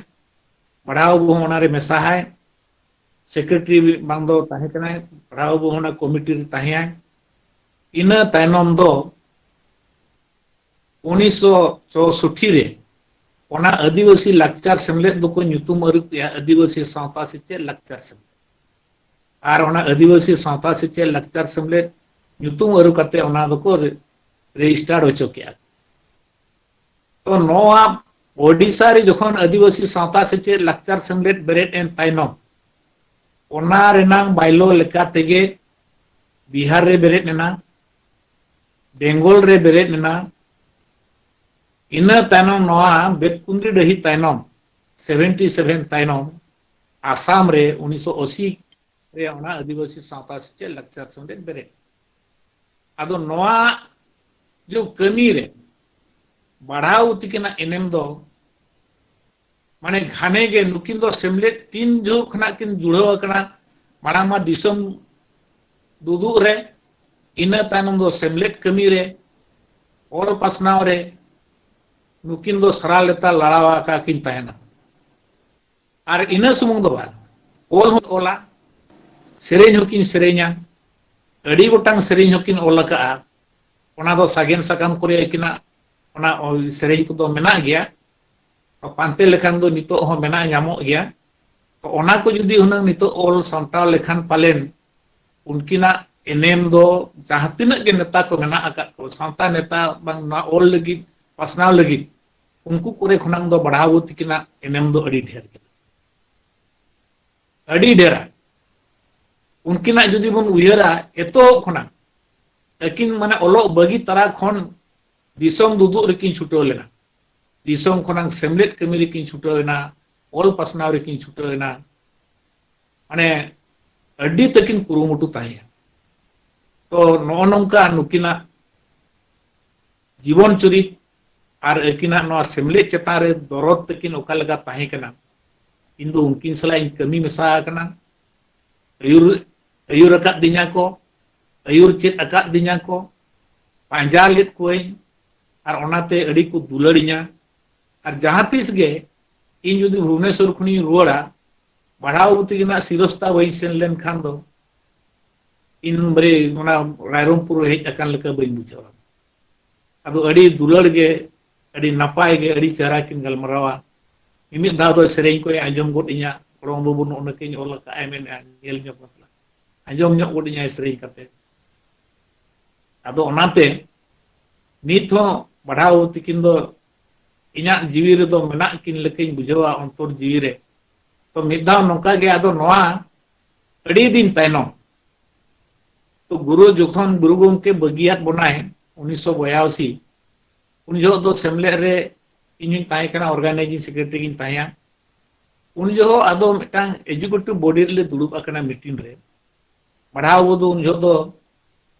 ᱵᱟᱲᱦᱟᱣ ᱵᱟᱹᱵᱩ ᱦᱚᱸ ᱚᱱᱟᱨᱮ ᱢᱮᱥᱟᱦᱟᱭ, ᱥᱮᱠᱨᱮᱴᱟᱨᱤ ᱵᱟᱝ ᱫᱚ ᱛᱟᱦᱮᱸ ᱠᱟᱱᱟᱭ, ᱵᱟᱲᱦᱟᱣ ᱵᱟᱹᱵᱩ ᱦᱚᱸ ᱚᱱᱟ ᱠᱚᱢᱤᱴᱤ ᱨᱮ ᱛᱟᱦᱮᱸᱭᱟᱭ᱾ ᱤᱱᱟᱹ ᱛᱟᱭᱱᱚᱢ ᱫᱚ ᱩᱱᱤᱥᱥᱚ ᱪᱳᱥᱚᱴᱴᱤ ᱨᱮ ᱚᱱᱟ ᱟᱹᱫᱤᱵᱟᱹᱥᱤ ᱞᱟᱠᱪᱟᱨ ᱥᱮᱢᱞᱮᱫ ᱫᱚᱠᱚ ᱧᱩᱛᱩᱢ ᱟᱹᱨᱩ ᱠᱮᱜᱼᱟ ᱟᱹᱫᱤᱵᱟᱹᱥᱤ ᱥᱟᱶᱛᱟ ᱥᱮᱪᱮᱫ ᱞᱟᱠᱪᱟᱨ ᱥᱮᱢᱞᱮᱫ᱾ ᱟᱨ ᱚᱱᱟ ᱟᱹᱫᱤᱵᱟᱹᱥᱤ ᱥᱟᱶᱛᱟ ᱥᱮᱪᱮᱫ ᱞᱟᱠᱪᱟᱨ ᱥᱮᱢᱞᱮᱫ ᱧᱩᱛᱩᱢ ᱟᱹᱨᱩ ᱠᱟᱛᱮ ᱚᱱᱟ ᱫᱚᱠᱚ ᱨᱮ-, ᱨᱮᱡᱤᱥᱴᱟᱨ ᱦᱚᱪᱚ ᱠᱮᱜᱼᱟ᱾ ᱛᱚ ᱱᱚᱣᱟ ᱳᱰᱤᱥᱟ ᱨᱮ ᱡᱚᱠᱷᱚᱱ ᱟᱹᱫᱤᱵᱟᱹᱥᱤ ᱥᱟᱶᱛᱟ ᱥᱮᱪᱮᱫ ᱞᱟᱠᱪᱟᱨ ᱥᱮᱢᱞᱮᱫ ᱵᱮᱨᱮᱫ ᱮᱱ ᱛᱟᱭᱱᱚᱢ, ᱚᱱᱟ ᱨᱮᱱᱟᱝ ᱵᱟᱭᱞᱳ ᱞᱮᱠᱟ ᱛᱮᱜᱮ ᱵᱤᱦᱟᱨ ᱨᱮ ᱵᱮᱨᱮᱫ ᱮᱱᱟ, ᱵᱮᱝᱜᱚᱞ ᱨᱮ ᱵᱮᱨᱮᱫ ᱮᱱᱟ᱾ ᱤᱱᱟᱹ ᱛᱟᱭᱱᱚᱢ ᱱᱚᱣᱟ ᱵᱮᱛᱠᱩᱸᱫᱽᱨᱤ ᱰᱟᱹᱦᱤ ᱛᱟᱭᱱᱚᱢ, ᱥᱮᱵᱷᱮᱱᱴᱤ ᱥᱮᱵᱷᱮᱱ ᱛᱟᱭᱱᱚᱢ, ᱟᱥᱟᱢ ᱨᱮ ᱩᱱᱤᱥᱥᱚ ᱟᱥᱤ ᱨᱮ ᱚᱱᱟ ᱟᱹᱫᱤᱵᱟᱹᱥᱤ ᱥᱟᱶᱛᱟ ᱥᱮᱪᱮᱫ ᱞᱟᱠᱪᱟᱨ ᱥᱮᱢᱞᱮᱫ ᱵᱮᱨᱮᱫ᱾ ᱟᱫᱚ ᱱᱚᱣᱟ ᱡᱚ ᱠᱟᱹᱢᱤ ᱨᱮ ᱵᱟᱲᱦᱟᱣ ᱛᱤᱠᱤᱱᱟᱜ ᱮᱱᱮᱢ ᱫᱚ, ᱢᱟᱱᱮ ᱜᱷᱟᱱᱮ ᱜᱮ ᱱᱩᱠᱤᱱ ᱫᱚ ᱥᱮᱢᱞᱮᱫ ᱛᱤᱱ ᱡᱚᱦᱚᱜ ᱠᱷᱚᱱᱟᱜ ᱠᱤᱱ ᱡᱩᱲᱟᱹᱣ ᱟᱠᱟᱱᱟ, ᱢᱟᱲᱟᱝ ᱢᱟ ᱫᱤᱥᱚᱢ ᱫᱩᱫᱩᱜ ᱨᱮ, ᱤᱱᱟᱹ ᱛᱟᱭᱱᱚᱢ ᱫᱚ ᱥᱮᱢᱞᱮᱫ ᱠᱟᱹᱢᱤ ᱨᱮ, ᱚᱞ ᱯᱟᱥᱱᱟᱣ ᱨᱮ ᱱᱩᱠᱤᱱ ᱫᱚ ᱥᱟᱨᱟ ᱞᱮᱛᱟᱲ ᱞᱟᱲᱟᱣ ᱟᱠᱟ ᱠᱤᱱ ᱛᱟᱦᱮᱱᱟ᱾ ᱟᱨ ᱤᱱᱟᱹ ᱥᱩᱢᱩᱝ ᱫᱚ ᱵᱟᱝ, ᱚᱞ ᱦᱚᱸ ᱚᱞᱟ, ᱥᱮᱨᱮᱧ ᱦᱚᱸᱠᱤᱱ ᱥᱮᱨᱮᱧᱟ, ᱟᱹᱰᱤ ᱜᱚᱴᱟᱝ ᱥᱮᱨᱮᱧ ᱦᱚᱸᱠᱤᱱ ᱚᱞ ᱟᱠᱟᱜᱼᱟ᱾ ᱚᱱᱟ ᱫᱚ ᱥᱟᱜᱮᱱ ᱥᱟᱠᱟᱢ ᱠᱚᱨᱮ ᱟᱹᱠᱤᱱᱟᱜ ᱚᱱᱟ ᱚᱞ ᱥᱮᱨᱮᱧ ᱠᱚᱫᱚ ᱢᱮᱱᱟᱜ ᱜᱮᱭᱟ᱾ ᱛᱚ ᱯᱟᱱᱛᱮ ᱞᱮᱠᱷᱟᱱ ᱫᱚ ᱱᱤᱛᱚᱜ ᱦᱚᱸ ᱢᱮᱱᱟᱜ ᱧᱟᱢᱚᱜ ᱜᱮᱭᱟ᱾ ᱛᱚ ᱚᱱᱟ ᱠᱚ ᱡᱩᱫᱤ ᱦᱩᱱᱟᱹᱝ ᱱᱤᱛᱚᱜ ᱚᱞ ᱥᱟᱢᱴᱟᱣ ᱞᱮᱠᱷᱟᱱ ᱯᱟᱞᱮᱱ ᱩᱱᱠᱤᱱᱟᱜ ᱮᱱᱮᱢ ᱫᱚ ᱡᱟᱦᱟᱸ ᱛᱤᱱᱟᱹᱜ ᱜᱮ ᱱᱮᱛᱟ ᱠᱚ ᱢᱮᱱᱟᱜ ᱟᱠᱟᱫ ᱠᱚ, ᱥᱟᱶᱛᱟ ᱱᱮᱛᱟ ᱵᱟᱝ ᱱᱚᱣᱟ ᱚᱞ ᱞᱟᱹᱜᱤᱫ, ᱯᱟᱥᱱᱟᱣ ᱞᱟᱹᱜᱤᱫ, ᱩᱱᱠᱩ ᱠᱚᱨᱮ ᱠᱷᱚᱱᱟᱝ ᱫᱚ ᱵᱟᱲᱦᱟᱣ ᱛᱤᱠᱤᱱᱟᱜ ᱮᱱᱮᱢ ᱫᱚ ᱟᱹᱰᱤ ᱰᱷᱮᱨ ᱜᱮ, ᱟᱹᱰᱤ ᱰᱷᱮᱨᱟ᱾ ᱩᱱᱠᱤᱱᱟᱜ ᱡᱩᱫᱤ ᱵᱚᱱ ᱩᱭᱦᱟᱹᱨᱟ, ᱮᱛᱚᱦᱚᱵ ᱠᱷᱚᱱᱟᱜ ᱟᱹᱠᱤᱱ ᱢᱟᱱᱮ ᱚᱞᱚᱜ ᱵᱟᱹᱜᱤ ᱛᱟᱨᱟ ᱠᱷᱚᱱ ᱫᱤᱥᱚᱢ ᱫᱩᱫᱩᱜ ᱨᱮᱠᱤᱱ ᱪᱷᱩᱴᱟᱹᱣ ᱞᱮᱱᱟ, ᱫᱤᱥᱚᱢ ᱠᱷᱚᱱᱟᱝ ᱥᱮᱢᱞᱮᱫ ᱠᱟᱹᱢᱤ ᱨᱮᱠᱤᱱ ᱪᱷᱩᱴᱟᱹᱣ ᱮᱱᱟ, ᱚᱞ ᱯᱟᱥᱱᱟᱣ ᱨᱮᱠᱤᱱ ᱪᱷᱩᱴᱟᱹᱣ ᱮᱱᱟ᱾ ᱢᱟᱱᱮ ᱟᱹᱰᱤ ᱛᱟᱹᱠᱤᱱ ᱠᱩᱨᱩᱢᱩᱴᱩ ᱛᱟᱦᱮᱸᱭᱟ᱾ ᱛᱚ ᱱᱚᱜᱼᱚ ᱱᱚᱝᱠᱟ ᱱᱩᱠᱤᱱᱟᱜ ᱡᱤᱵᱚᱱ ᱪᱩᱨᱤᱛ ᱟᱨ ᱟᱹᱠᱤᱱᱟᱜ ᱱᱚᱣᱟ ᱥᱮᱢᱞᱮᱫ ᱪᱮᱛᱟᱱ ᱨᱮ ᱫᱚᱨᱚᱫ ᱛᱟᱹᱠᱤᱱ ᱚᱠᱟ ᱞᱮᱠᱟ ᱛᱟᱦᱮᱸ ᱠᱟᱱᱟ, ᱤᱧ ᱫᱚ ᱩᱱᱠᱤᱱ ᱥᱟᱞᱟᱜ ᱤᱧ ᱠᱟᱹᱢᱤ ᱢᱮᱥᱟ ᱟᱠᱟᱱᱟ᱾ ᱟᱹᱭᱩᱨ ᱟᱹᱭᱩᱨ ᱟᱠᱟᱫ ᱫᱤᱧᱟ ᱠᱚ, ᱟᱹᱭᱩᱨ ᱪᱮᱫ ᱟᱠᱟᱫ ᱫᱤᱧᱟ ᱠᱚ, ᱯᱟᱸᱡᱟ ᱞᱮᱫ ᱠᱚᱣᱟᱹᱧ᱾ ᱟᱨ ᱚᱱᱟᱛᱮ ᱟᱹᱰᱤ ᱠᱚ ᱫᱩᱞᱟᱹᱲᱤᱧᱟ᱾ ᱟᱨ ᱡᱟᱦᱟᱸ ᱛᱤᱥ ᱜᱮ ᱤᱧ ᱡᱩᱫᱤ ᱵᱷᱩᱵᱽᱱᱮᱥᱚᱨ ᱠᱷᱚᱱᱤᱧ ᱨᱩᱣᱟᱹᱲᱟ, ᱵᱟᱲᱦᱟᱣ ᱛᱤᱠᱤᱱᱟᱜ ᱥᱤᱨᱚᱥᱛᱟ ᱵᱟᱹᱧ ᱥᱮᱱ ᱞᱮᱱᱠᱷᱟᱱ ᱫᱚ ᱤᱧ ᱵᱟᱨᱮ ᱚᱱᱟ ᱨᱟᱭᱨᱚᱝᱯᱩᱨ ᱦᱮᱡ ᱟᱠᱟᱱ ᱞᱮᱠᱟ ᱵᱟᱹᱧ ᱵᱩᱡᱷᱟᱹᱣᱟ᱾ ᱟᱫᱚ ᱟᱹᱰᱤ ᱫᱩᱞᱟᱹᱲ ᱜᱮ, ᱟᱹᱰᱤ ᱱᱟᱯᱟᱭ ᱜᱮ, ᱟᱹᱰᱤ ᱪᱮᱦᱨᱟ ᱠᱤᱱ ᱜᱟᱞᱢᱟᱨᱟᱣᱟ᱾ ᱢᱤᱢᱤᱫ ᱫᱷᱟᱣ ᱫᱚ ᱥᱮᱨᱮᱧ ᱠᱚᱭ ᱟᱸᱡᱚᱢ ᱜᱚᱫ ᱤᱧᱟ, "ᱜᱚᱲᱚᱢ ᱵᱟᱹᱵᱩ ᱱᱚᱜᱼᱚ ᱱᱚᱝᱠᱟᱧ ᱚᱞ ᱟᱠᱟᱫᱼᱟᱭ", ᱢᱮᱱᱮᱫᱼᱟ, ᱧᱮᱞ ᱧᱚᱜ ᱠᱟᱛᱮ ᱟᱸᱡᱚᱢ ᱧᱚᱜ ᱜᱚᱫ ᱤᱧᱟᱭ ᱥᱮᱨᱮᱧ ᱠᱟᱛᱮ᱾ ᱟᱫᱚ ᱚᱱᱟᱛᱮ ᱱᱤᱛ ᱦᱚᱸ ᱵᱟᱲᱦᱟᱣ ᱛᱤᱠᱤᱱ ᱫᱚ ᱤᱧᱟᱹᱜ ᱡᱤᱣᱤ ᱨᱮᱫᱚ ᱢᱮᱱᱟᱜ ᱠᱤᱱ ᱞᱮᱠᱟᱧ ᱵᱩᱡᱷᱟᱹᱣᱟ, ᱚᱱᱛᱚᱨ ᱡᱤᱣᱤ ᱨᱮ᱾ ᱛᱚ ᱢᱤᱫ ᱫᱷᱟᱣ ᱱᱚᱝᱠᱟ ᱜᱮ, ᱟᱫᱚ ᱱᱚᱣᱟ ᱟᱹᱰᱤ ᱫᱤᱱ ᱛᱟᱭᱱᱚᱢ, ᱛᱚ ᱜᱩᱨᱩ ᱡᱚᱠᱷᱚᱱ ᱜᱩᱨᱩ ᱜᱚᱢᱠᱮ ᱵᱟᱹᱜᱤᱭᱟᱫ ᱵᱚᱱᱟᱭ ᱩᱱᱤᱥᱥᱚ ᱵᱚᱭᱟᱥᱤ, ᱩᱱ ᱡᱚᱦᱚᱜ ᱫᱚ ᱥᱮᱢᱞᱮᱫ ᱨᱮ ᱤᱧ ᱦᱚᱧ ᱛᱟᱦᱮᱸ ᱠᱟᱱᱟ, ᱚᱨᱜᱟᱱᱟᱭᱡᱤᱝ ᱥᱮᱠᱨᱮᱴᱟᱨᱤ ᱜᱤᱧ ᱛᱟᱦᱮᱸᱭᱟ᱾ ᱩᱱ ᱡᱚᱦᱚᱜ ᱟᱫᱚ ᱢᱤᱫᱴᱟᱝ ᱮᱡᱩᱠᱮᱴᱤᱵᱷ ᱵᱚᱰᱤ ᱨᱮᱞᱮ ᱫᱩᱲᱩᱵ ᱟᱠᱟᱱᱟ ᱢᱤᱴᱤᱝ ᱨᱮ᱾ ᱵᱟᱲᱦᱟᱣ ᱵᱟᱹᱵᱩ ᱫᱚ ᱩᱱ ᱡᱚᱦᱚᱜ ᱫᱚ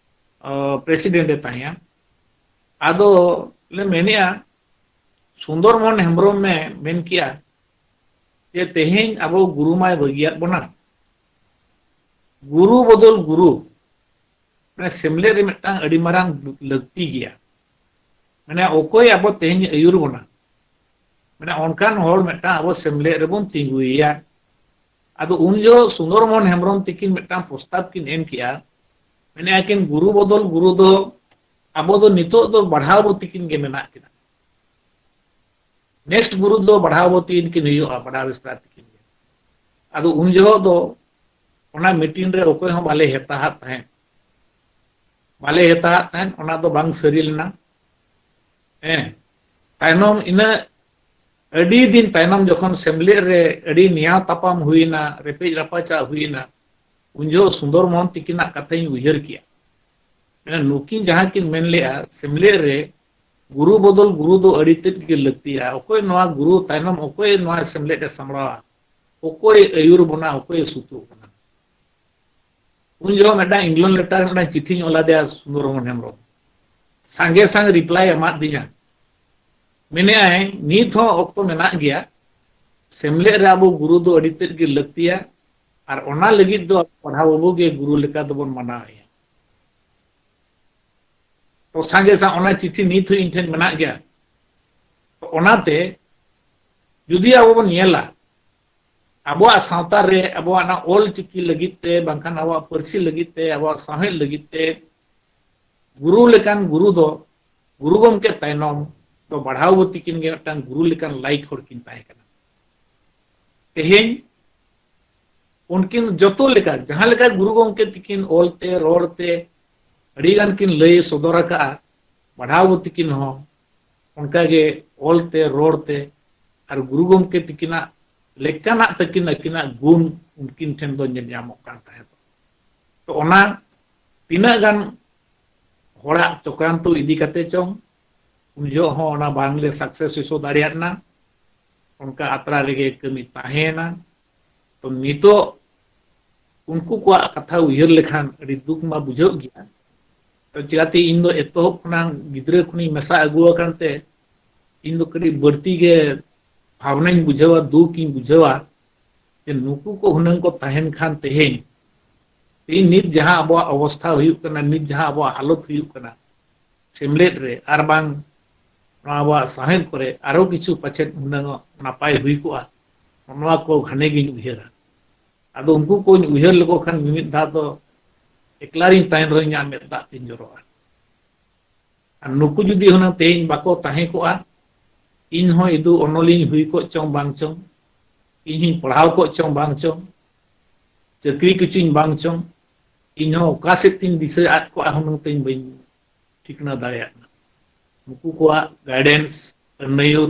ᱯᱨᱮᱥᱤᱰᱮᱱᱴ ᱮ ᱛᱟᱦᱮᱸᱭᱟ᱾ ᱟᱫᱚ ᱞᱮ ᱢᱮᱱᱮᱜᱼᱟ, ᱥᱩᱱᱫᱚᱨ ᱢᱳᱦᱚᱱ ᱦᱮᱢᱵᱨᱚᱢ ᱮ ᱢᱮᱱ ᱠᱮᱜᱼᱟ ᱡᱮ ᱛᱮᱦᱮᱧ ᱟᱵᱚ ᱜᱩᱨᱩ ᱢᱟᱭ ᱵᱟᱹᱜᱤᱭᱟᱫ ᱵᱚᱱᱟ, ᱜᱩᱨᱩ ᱵᱚᱫᱚᱞ ᱜᱩᱨᱩ, ᱢᱟᱱᱮ ᱥᱮᱢᱞᱮᱫ ᱨᱮ ᱢᱤᱫᱴᱟᱝ ᱟᱹᱰᱤ ᱢᱟᱨᱟᱝ ᱞᱟᱹᱠᱛᱤ ᱜᱮᱭᱟ᱾ ᱢᱟᱱᱮ ᱚᱠᱚᱭ ᱟᱵᱚ ᱛᱮᱦᱮᱧ ᱟᱹᱭᱩᱨ ᱵᱚᱱᱟ, ᱢᱟᱱᱮ ᱚᱱᱠᱟᱱ ᱦᱚᱲ ᱢᱤᱫᱴᱟᱝ ᱟᱵᱚ ᱥᱮᱢᱞᱮᱫ ᱨᱮᱵᱚᱱ ᱛᱤᱸᱜᱩᱭᱮᱭᱟ᱾ ᱟᱫᱚ ᱩᱱ ᱡᱚᱦᱚᱜ ᱥᱩᱱᱫᱚᱨ ᱢᱳᱦᱚᱱ ᱦᱮᱢᱵᱨᱚᱢ ᱛᱤᱠᱤᱱ ᱢᱤᱫᱴᱟᱝ ᱯᱨᱚᱥᱛᱟᱵ ᱠᱤᱱ ᱮᱢ ᱠᱮᱜᱼᱟ, ᱢᱮᱱᱮᱜᱼᱟ ᱠᱤᱱ, ᱜᱩᱨᱩ ᱵᱚᱫᱚᱞ ᱜᱩᱨᱩ ᱫᱚ ᱟᱵᱚ ᱫᱚ ᱱᱤᱛᱚᱜ ᱫᱚ ᱵᱟᱲᱦᱟᱣ ᱵᱚ ᱛᱤᱠᱤᱱ ᱜᱮ ᱢᱮᱱᱟᱜ ᱠᱤᱱᱟ᱾ ᱱᱮᱠᱥᱴ ᱜᱩᱨᱩ ᱫᱚ ᱵᱟᱲᱦᱟᱣ ᱵᱚ ᱛᱤᱠᱤᱱ ᱠᱤᱱ ᱦᱩᱭᱩᱜᱼᱟ, ᱵᱟᱲᱦᱟᱣ ᱵᱮᱥᱨᱟ ᱛᱤᱠᱤᱱ ᱜᱮ᱾ ᱟᱫᱚ ᱩᱱ ᱡᱚᱦᱚᱜ ᱫᱚ ᱚᱱᱟ ᱢᱤᱴᱤᱝ ᱨᱮ ᱚᱠᱚᱭ ᱦᱚᱸ ᱵᱟᱞᱮ ᱦᱮᱛᱟᱦᱟᱫ ᱛᱟᱦᱮᱸᱫ, ᱵᱟᱞᱮ ᱦᱮᱛᱟᱦᱟᱫ ᱛᱟᱦᱮᱸᱫ, ᱚᱱᱟ ᱫᱚ ᱵᱟᱝ ᱥᱟᱹᱨᱤ ᱞᱮᱱᱟ᱾ ᱦᱮᱸ, ᱛᱟᱭᱱᱚᱢ ᱤᱱᱟᱹ ᱟᱹᱰᱤ ᱫᱤᱱ ᱛᱟᱭᱱᱚᱢ ᱡᱚᱠᱷᱚᱱ ᱥᱮᱢᱞᱮᱫ ᱨᱮ ᱟᱹᱰᱤ ᱱᱮᱭᱟᱣ ᱛᱟᱯᱟᱢ ᱦᱩᱭᱮᱱᱟ, ᱨᱮᱯᱮᱡ ᱨᱟᱯᱟᱪᱟᱜ ᱦᱩᱭᱮᱱᱟ, ᱩᱱ ᱡᱚᱦᱚᱜ ᱥᱩᱱᱫᱚᱨ ᱢᱳᱦᱚᱱ ᱛᱤᱠᱤᱱᱟᱜ ᱠᱟᱛᱷᱟᱧ ᱩᱭᱦᱟᱹᱨ ᱠᱮᱜᱼᱟ᱾ ᱢᱟᱱᱮ ᱱᱩᱠᱤᱱ ᱡᱟᱦᱟᱸ ᱠᱤᱱ ᱢᱮᱱ ᱞᱮᱜᱼᱟ, ᱥᱮᱢᱞᱮᱫ ᱨᱮ ᱜᱩᱨᱩ ᱵᱚᱫᱚᱞ ᱜᱩᱨᱩ ᱫᱚ ᱟᱹᱰᱤ ᱛᱮᱫ ᱜᱮ ᱞᱟᱹᱠᱛᱤᱭᱟ᱾ ᱚᱠᱚᱭ ᱱᱚᱣᱟ ᱜᱩᱨᱩ ᱛᱟᱭᱱᱚᱢ, ᱚᱠᱚᱭ ᱱᱚᱣᱟ ᱥᱮᱢᱞᱮᱫ ᱮ ᱥᱟᱢᱵᱲᱟᱣᱟ, ᱚᱠᱚᱭ ᱟᱹᱭᱩᱨ ᱵᱚᱱᱟ, ᱚᱠᱚᱭ ᱥᱩᱛᱩᱜ ᱵᱚᱱᱟ? ᱩᱱ ᱡᱚᱦᱚᱜ ᱢᱤᱫᱴᱟᱝ ᱤᱝᱞᱮᱱᱰ ᱞᱮᱴᱟᱨ, ᱢᱤᱫᱴᱟᱝ ᱪᱤᱴᱷᱤᱧ ᱚᱞ ᱟᱫᱮᱭᱟ ᱥᱩᱱᱫᱚᱨ ᱢᱳᱦᱚᱱ ᱦᱮᱢᱵᱨᱚᱢ᱾ ᱥᱟᱸᱜᱮ ᱥᱟᱝ ᱨᱤᱯᱞᱟᱭ ᱮᱢᱟᱫ ᱫᱤᱧᱟ᱾ ᱢᱮᱱᱮᱜᱼᱟᱭ, "ᱱᱤᱛ ᱦᱚᱸ ᱚᱠᱛᱚ ᱢᱮᱱᱟᱜ ᱜᱮᱭᱟ, ᱥᱮᱢᱞᱮᱫ ᱨᱮ ᱟᱵᱚ ᱜᱩᱨᱩ ᱫᱚ ᱟᱹᱰᱤ ᱛᱮᱫ ᱜᱮ ᱞᱟᱹᱠᱛᱤᱭᱟ, ᱟᱨ ᱚᱱᱟ ᱞᱟᱹᱜᱤᱫ ᱫᱚ ᱯᱟᱲᱦᱟᱣ ᱵᱟᱹᱵᱩ ᱜᱮ ᱜᱩᱨᱩ ᱞᱮᱠᱟ ᱫᱚᱵᱚᱱ ᱢᱟᱱᱟᱣᱮᱭᱟ᱾ ᱛᱚ ᱥᱟᱸᱜᱮ ᱥᱟᱶ ᱚᱱᱟ ᱪᱤᱴᱷᱤ ᱱᱤᱛ ᱦᱚᱸ ᱤᱧ ᱴᱷᱮᱱ ᱢᱮᱱᱟᱜ ᱜᱮᱭᱟ᱾ ᱛᱚ ᱚᱱᱟᱛᱮ ᱡᱩᱫᱤ ᱟᱵᱚ ᱵᱚᱱ ᱧᱮᱞᱟ, ᱟᱵᱚᱣᱟᱜ ᱥᱟᱶᱛᱟ ᱨᱮ ᱟᱵᱚᱣᱟᱜ ᱚᱱᱟ ᱚᱞ ᱪᱤᱠᱤ ᱞᱟᱹᱜᱤᱫ ᱛᱮ, ᱵᱟᱝᱠᱷᱟᱱ ᱟᱵᱚᱣᱟᱜ ᱯᱟᱹᱨᱥᱤ ᱞᱟᱹᱜᱤᱫ ᱛᱮ, ᱟᱵᱚᱣᱟᱜ ᱥᱟᱶᱦᱮᱫ ᱞᱟᱹᱜᱤᱫ ᱛᱮ ᱜᱩᱨᱩ ᱞᱮᱠᱟᱱ ᱜᱩᱨᱩ ᱫᱚ, ᱜᱩᱨᱩ ᱜᱚᱢᱠᱮ ᱛᱟᱭᱱᱚᱢ ᱫᱚ ᱵᱟᱲᱦᱟᱣ ᱵᱚᱛᱤ ᱠᱤᱱ ᱜᱮ ᱢᱤᱫᱴᱟᱝ ᱜᱩᱨᱩ ᱞᱮᱠᱟᱱ ᱞᱟᱭᱤᱠ ᱦᱚᱲ ᱠᱤᱱ ᱛᱟᱦᱮᱸ ᱠᱟᱱᱟ᱾ ᱛᱮᱦᱮᱧ ᱩᱱᱠᱤᱱ ᱡᱚᱛᱚ ᱞᱮᱠᱟ, ᱡᱟᱦᱟᱸ ᱞᱮᱠᱟ ᱜᱩᱨᱩ ᱜᱚᱢᱠᱮ ᱛᱤᱠᱤᱱ ᱚᱞ ᱛᱮ, ᱨᱚᱲ ᱛᱮ ᱟᱹᱰᱤ ᱜᱟᱱ ᱠᱤᱱ ᱞᱟᱹᱭ ᱥᱚᱫᱚᱨ ᱟᱠᱟᱫᱼᱟ, ᱵᱟᱲᱦᱟᱣ ᱵᱚᱛᱤ ᱠᱤᱱ ᱦᱚᱸ ᱚᱱᱠᱟᱜᱮ ᱚᱞ ᱛᱮ, ᱨᱚᱲ ᱛᱮ, ᱟᱨ ᱜᱩᱨᱩ ᱜᱚᱢᱠᱮ ᱛᱤᱠᱤᱱᱟᱜ ᱞᱮᱠᱟᱱᱟᱜ ᱛᱟᱹᱠᱤᱱ, ᱟᱹᱠᱤᱱᱟᱜ ᱜᱩᱱ ᱩᱱᱠᱤᱱ ᱴᱷᱮᱱ ᱫᱚ ᱧᱮᱞ ᱧᱟᱢᱚᱜ ᱠᱟᱱ ᱛᱟᱦᱮᱸᱫ᱾ ᱛᱚ ᱚᱱᱟ ᱛᱤᱱᱟᱹᱜ ᱜᱟᱱ ᱦᱚᱲᱟᱜ ᱪᱚᱠᱨᱟᱱᱛᱚ ᱤᱫᱤ ᱠᱟᱛᱮ ᱪᱚᱝ, ᱩᱱ ᱡᱚᱦᱚᱜ ᱦᱚᱸ ᱚᱱᱟ ᱵᱟᱝᱞᱮ ᱥᱟᱠᱥᱮᱥ ᱦᱚᱪᱚ ᱫᱟᱲᱮᱭᱟᱫ ᱮᱱᱟ᱾ ᱚᱱᱠᱟ ᱟᱛᱨᱟ ᱨᱮᱜᱮ ᱠᱟᱹᱢᱤ ᱛᱟᱦᱮᱸᱭᱮᱱᱟ᱾ ᱛᱚ ᱱᱤᱛᱚᱜ ᱩᱱᱠᱩ ᱠᱚᱣᱟᱜ ᱠᱟᱛᱷᱟ ᱩᱭᱦᱟᱹᱨ ᱞᱮᱠᱷᱟᱱ ᱟᱹᱰᱤ ᱫᱩᱠ ᱢᱟ ᱵᱩᱡᱷᱟᱹᱜ ᱜᱮᱭᱟ᱾ ᱛᱚ ᱪᱤᱠᱟᱹᱛᱮ ᱤᱧ ᱫᱚ ᱮᱛᱚᱦᱚᱵ ᱠᱷᱚᱱᱟᱜ ᱜᱤᱫᱽᱨᱟᱹ ᱠᱷᱚᱱᱤᱧ ᱢᱮᱥᱟ ᱟᱹᱜᱩ ᱟᱠᱟᱱ ᱛᱮ ᱤᱧ ᱫᱚ ᱠᱟᱹᱴᱤᱡ ᱵᱟᱹᱲᱛᱤ ᱜᱮ ᱵᱷᱟᱵᱽᱱᱟᱧ ᱵᱩᱡᱷᱟᱹᱣᱟ, ᱫᱩᱠ ᱤᱧ ᱵᱩᱡᱷᱟᱹᱣᱟ ᱡᱮ ᱱᱩᱠᱩ ᱠᱚ ᱦᱩᱱᱟᱹᱝ ᱠᱚ ᱛᱟᱦᱮᱱ ᱠᱷᱟᱱ ᱛᱮᱦᱮᱧ, ᱛᱮᱦᱮᱧ ᱱᱤᱛ ᱡᱟᱦᱟᱸ ᱟᱵᱚᱣᱟᱜ ᱚᱵᱚᱥᱛᱷᱟ ᱦᱩᱭᱩᱜ ᱠᱟᱱᱟ, ᱱᱤᱛ ᱡᱟᱦᱟᱸ ᱟᱵᱚᱣᱟᱜ ᱦᱟᱞᱚᱛ ᱦᱩᱭᱩᱜ ᱠᱟᱱᱟ ᱥᱮᱢᱞᱮᱫ ᱨᱮ, ᱟᱨ ᱵᱟᱝ ᱱᱚᱣᱟ ᱟᱵᱚᱣᱟᱜ ᱥᱟᱶᱦᱮᱫ ᱠᱚᱨᱮ ᱟᱨᱚ ᱠᱤᱪᱷᱩ ᱯᱟᱪᱮᱫ ᱦᱩᱱᱟᱹᱝ ᱱᱟᱯᱟᱭ ᱦᱩᱭ ᱠᱚᱜᱼᱟ, ᱱᱚᱣᱟ ᱠᱚ ᱜᱷᱟᱱᱮ ᱜᱤᱧ ᱩᱭᱦᱟᱹᱨᱟ᱾ ᱟᱫᱚ ᱩᱱᱠᱩ ᱠᱚᱧ ᱩᱭᱦᱟᱹᱨ ᱞᱮᱠᱚ ᱠᱷᱟᱱ ᱢᱤᱢᱤᱫ ᱫᱷᱟᱣ ᱫᱚ ᱮᱠᱞᱟ ᱨᱤᱧ ᱛᱟᱦᱮᱱ ᱨᱮᱦᱚᱸ ᱤᱧᱟᱹᱜ ᱢᱮᱫ ᱫᱟᱜ ᱛᱤᱧ ᱡᱚᱨᱚᱜᱼᱟ᱾ ᱟᱨ ᱱᱩᱠᱩ ᱡᱩᱫᱤ ᱦᱩᱱᱟᱹᱝ ᱛᱮᱦᱮᱧ ᱵᱟᱠᱚ ᱛᱟᱦᱮᱸ ᱠᱚᱜᱼᱟ, ᱤᱧ ᱦᱚᱸ ᱤᱫᱩ ᱚᱱᱚᱞᱤᱧ ᱦᱩᱭ ᱠᱚᱜ ᱪᱚᱝ ᱵᱟᱝ ᱪᱚᱝ, ᱤᱧ ᱦᱚᱸᱧ ᱯᱟᱲᱦᱟᱣ ᱠᱚᱜ ᱪᱚᱝ ᱵᱟᱝ ᱪᱚᱝ, ᱪᱟᱹᱠᱨᱤ ᱠᱚᱪᱚᱧ ᱵᱟᱝ ᱪᱚᱝ, ᱤᱧ ᱦᱚᱸ ᱚᱠᱟ ᱥᱮᱫ ᱛᱤᱧ ᱫᱤᱥᱟᱹ ᱟᱫ ᱠᱚᱜᱼᱟ ᱦᱩᱱᱟᱹᱝ ᱛᱮᱧ ᱵᱟᱹᱧ ᱴᱷᱤᱠᱟᱹᱱᱟ ᱫᱟᱲᱮᱭᱟᱜ ᱠᱟᱱᱟ᱾ ᱱᱩᱠᱩ ᱠᱚᱣᱟᱜ ᱜᱟᱭᱰᱮᱱᱥ, ᱟᱹᱱᱟᱹᱭᱩᱨ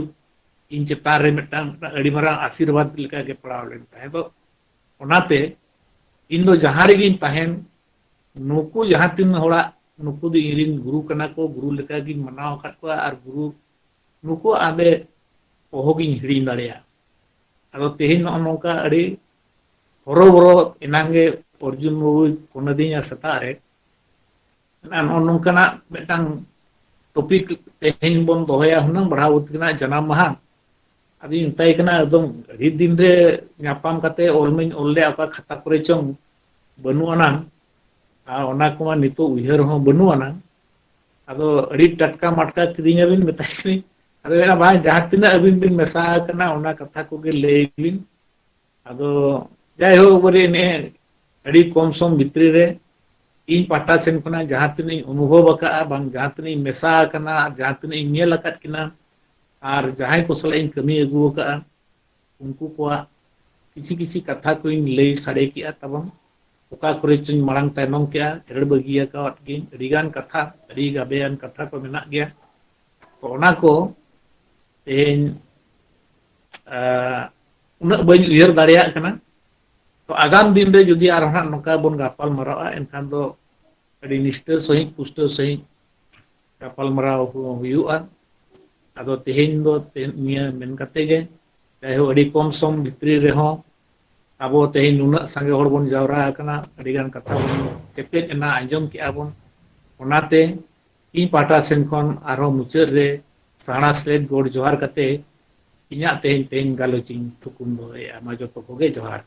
ᱤᱧ ᱪᱮᱛᱟᱱ ᱨᱮ ᱢᱤᱫᱴᱟᱝ, ᱢᱤᱫᱴᱟᱝ ᱟᱹᱰᱤ ᱢᱟᱨᱟᱝ ᱟᱥᱤᱨᱵᱟᱫᱽ ᱞᱮᱠᱟᱜᱮ ᱯᱟᱲᱟᱣ ᱞᱮᱱ ᱛᱟᱦᱮᱸ ᱫᱚ᱾ ᱚᱱᱟᱛᱮ ᱤᱧ ᱫᱚ ᱡᱟᱦᱟᱸ ᱨᱮᱜᱤᱧ ᱛᱟᱦᱮᱱ, ᱱᱩᱠᱩ ᱡᱟᱦᱟᱸ ᱛᱤᱱ ᱦᱚᱲᱟᱜ, ᱱᱩᱠᱩ ᱫᱚ ᱤᱧᱨᱮᱱ ᱜᱩᱨᱩ ᱠᱟᱱᱟ ᱠᱚ, ᱜᱩᱨᱩ ᱞᱮᱠᱟᱜᱤᱧ ᱢᱟᱱᱟᱣ ᱟᱠᱟᱫ ᱠᱚᱣᱟ, ᱟᱨ ᱜᱩᱨᱩ ᱱᱩᱠᱩᱣᱟᱜ ᱟᱸᱫᱮ ᱚᱦᱚᱜᱤᱧ ᱦᱤᱲᱤᱧ ᱫᱟᱲᱮᱭᱟᱜᱼᱟ᱾ ᱟᱫᱚ ᱛᱮᱦᱮᱧ ᱱᱚᱜᱼᱚ ᱱᱚᱝᱠᱟ ᱟᱹᱰᱤ ᱦᱚᱨᱚᱵᱚᱨᱚ, ᱮᱱᱟᱝ ᱜᱮ ᱚᱨᱡᱩᱱ ᱵᱟᱹᱵᱩᱭ ᱯᱷᱳᱱ ᱟᱹᱫᱤᱧᱟ ᱥᱮᱛᱟᱜ ᱨᱮ, ᱱᱚᱜᱼᱚ ᱱᱚᱝᱠᱟᱱᱟᱜ ᱢᱤᱫᱴᱟᱝ ᱴᱚᱯᱤᱠ ᱛᱮᱦᱮᱧ ᱵᱚᱱ ᱫᱚᱦᱚᱭᱟ ᱦᱩᱱᱟᱹᱝ, ᱵᱟᱲᱦᱟᱣ ᱵᱚᱛᱤ ᱠᱤᱱᱟᱜ ᱡᱟᱱᱟᱢ ᱢᱟᱦᱟ᱾ ᱟᱫᱚᱧ ᱢᱮᱛᱟᱭ ᱠᱟᱱᱟ, ᱮᱠᱫᱚᱢ ᱟᱹᱰᱤ ᱫᱤᱱ ᱨᱮ ᱧᱟᱯᱟᱢ ᱠᱟᱛᱮ ᱚᱞ ᱢᱟᱧ ᱚᱞ ᱞᱮᱫ, ᱚᱠᱟ ᱠᱷᱟᱛᱟ ᱠᱚᱨᱮ ᱪᱚᱝ ᱵᱟᱹᱱᱩᱜ ᱟᱱᱟᱝ, ᱟᱨ ᱚᱱᱟ ᱠᱚᱢᱟ ᱱᱤᱛᱚᱜ ᱩᱭᱦᱟᱹᱨ ᱦᱚᱸ ᱵᱟᱹᱱᱩᱜ ᱟᱱᱟᱝ᱾ ᱟᱫᱚ ᱟᱹᱰᱤ ᱴᱟᱴᱠᱟ ᱢᱟᱴᱠᱟ ᱠᱤᱫᱤᱧᱟᱵᱤᱱ, ᱢᱮᱛᱟᱭ ᱠᱟᱹᱱᱟᱹᱧ᱾ ᱟᱫᱚ ᱢᱮᱱᱟ, ᱵᱟᱝ, ᱡᱟᱦᱟᱸ ᱛᱤᱱᱟᱹᱜ ᱟᱹᱵᱤᱱ ᱵᱤᱱ ᱢᱮᱥᱟ ᱟᱠᱟᱱᱟ, ᱚᱱᱟ ᱠᱟᱛᱷᱟ ᱠᱚᱜᱮ ᱞᱟᱹᱭ ᱵᱤᱱ᱾ ᱟᱫᱚ ᱡᱟᱭᱦᱳᱠ, ᱵᱚᱞᱮ ᱱᱮᱜᱼᱮ ᱟᱹᱰᱤ ᱠᱚᱢ ᱥᱚᱢ ᱵᱷᱤᱛᱨᱤ ᱨᱮ ᱤᱧ ᱯᱟᱦᱴᱟ ᱥᱮᱱ ᱠᱷᱚᱱᱟᱜ ᱡᱟᱦᱟᱸ ᱛᱤᱱᱟᱹᱜ ᱤᱧ ᱚᱱᱩᱵᱷᱚᱵ ᱟᱠᱟᱫᱼᱟ, ᱵᱟᱝ ᱡᱟᱦᱟᱸ ᱛᱤᱱᱟᱹᱜ ᱤᱧ ᱢᱮᱥᱟ ᱟᱠᱟᱱᱟ, ᱟᱨ ᱡᱟᱦᱟᱸ ᱛᱤᱱᱟᱹᱜ ᱤᱧ ᱧᱮᱞ ᱟᱠᱟᱫ ᱠᱤᱱᱟ, ᱟᱨ ᱡᱟᱦᱟᱸᱭ ᱠᱚ ᱥᱟᱞᱟᱜ ᱤᱧ ᱠᱟᱹᱢᱤ ᱟᱹᱜᱩ ᱟᱠᱟᱫᱼᱟ, ᱩᱱᱠᱩ ᱠᱚᱣᱟᱜ ᱠᱤᱪᱷᱤ ᱠᱤᱪᱷᱤ ᱠᱟᱛᱷᱟ ᱠᱚᱧ ᱞᱟᱹᱭ ᱥᱟᱰᱮ ᱠᱮᱜᱼᱟ ᱛᱟᱵᱚᱱ᱾ ᱚᱠᱟ ᱠᱚᱨᱮ ᱪᱚᱧ ᱢᱟᱲᱟᱝ ᱛᱟᱭᱱᱚᱢ ᱠᱮᱜᱼᱟ, ᱮᱲᱮ ᱵᱟᱹᱜᱤ ᱟᱠᱟᱣᱟᱫ ᱜᱤᱭᱟᱹᱧ ᱟᱹᱰᱤᱜᱟᱱ ᱠᱟᱛᱷᱟ, ᱟᱹᱰᱤ ᱜᱟᱵᱮᱭᱟᱱ ᱠᱟᱛᱷᱟ ᱠᱚ ᱢᱮᱱᱟᱜ ᱜᱮᱭᱟ᱾ ᱛᱚ, ᱚᱱᱟ ᱠᱚ ᱛᱮᱦᱮᱧ, ᱟᱸ, ᱩᱱᱟᱹᱜ ᱵᱟᱹᱧ ᱩᱭᱦᱟᱹᱨ ᱫᱟᱲᱮᱭᱟᱜ ᱠᱟᱱᱟ᱾ ᱛᱚ, ᱟᱜᱟᱢ ᱫᱤᱱ ᱨᱮ ᱡᱩᱫᱤ ᱟᱨᱦᱚᱸ ᱱᱟᱜ ᱱᱚᱝᱠᱟ ᱵᱚᱱ ᱜᱟᱯᱟᱞ ᱢᱟᱨᱟᱣᱟ, ᱮᱱᱠᱷᱟᱱ ᱫᱚ ᱟᱹᱰᱤ ᱱᱤᱥᱴᱟᱹ ᱥᱟᱺᱦᱤᱡ, ᱯᱩᱥᱴᱟᱹᱣ ᱥᱟᱺᱦᱤᱡ ᱜᱟᱯᱟᱞ ᱢᱟᱨᱟᱣ ᱦᱩᱭᱩᱜᱼᱟ᱾ ᱟᱫᱚ ᱛᱮᱦᱮᱧ ᱫᱚ ᱛᱮ-, ᱱᱤᱭᱟᱹ ᱢᱮᱱ ᱠᱟᱛᱮ ᱜᱮ, ᱡᱟᱭᱦᱳᱠ, ᱟᱹᱰᱤ ᱠᱚᱢ ᱥᱚᱢ ᱵᱷᱤᱛᱨᱤ ᱨᱮᱦᱚᱸ ᱟᱵᱚ ᱛᱮᱦᱮᱧ ᱱᱩᱱᱟᱹᱜ ᱥᱟᱸᱜᱮ ᱦᱚᱲ ᱵᱚᱱ ᱡᱟᱣᱨᱟ ᱟᱠᱟᱱᱟ, ᱟᱹᱰᱤᱜᱟᱱ ᱠᱟᱛᱷᱟ ᱵᱚᱱ ᱪᱮᱯᱮᱫ ᱮᱱᱟ, ᱟᱸᱡᱚᱢ ᱠᱮᱜᱼᱟ ᱵᱚᱱ᱾ ᱚᱱᱟᱛᱮ ᱤᱧ ᱯᱟᱦᱴᱟ ᱥᱮᱱ ᱠᱷᱚᱱ ᱟᱨᱦᱚᱸ ᱢᱩᱪᱟᱹᱫ ᱨᱮ ᱥᱟᱦᱱᱟ ᱥᱮᱞᱮᱫ ᱜᱚᱰ ᱡᱚᱦᱟᱨ ᱠᱟᱛᱮ ᱤᱧᱟᱹᱜ ᱛᱮᱦᱮᱧ, ᱛᱮᱦᱮᱧ ᱜᱟᱞᱚᱪ ᱤᱧ ᱛᱷᱩᱠᱩᱢ ᱫᱚᱦᱚᱭᱮᱫᱼᱟ᱾ ᱢᱟ ᱡᱚᱛᱚ ᱠᱚᱜᱮ ᱡᱚᱦᱟᱨ᱾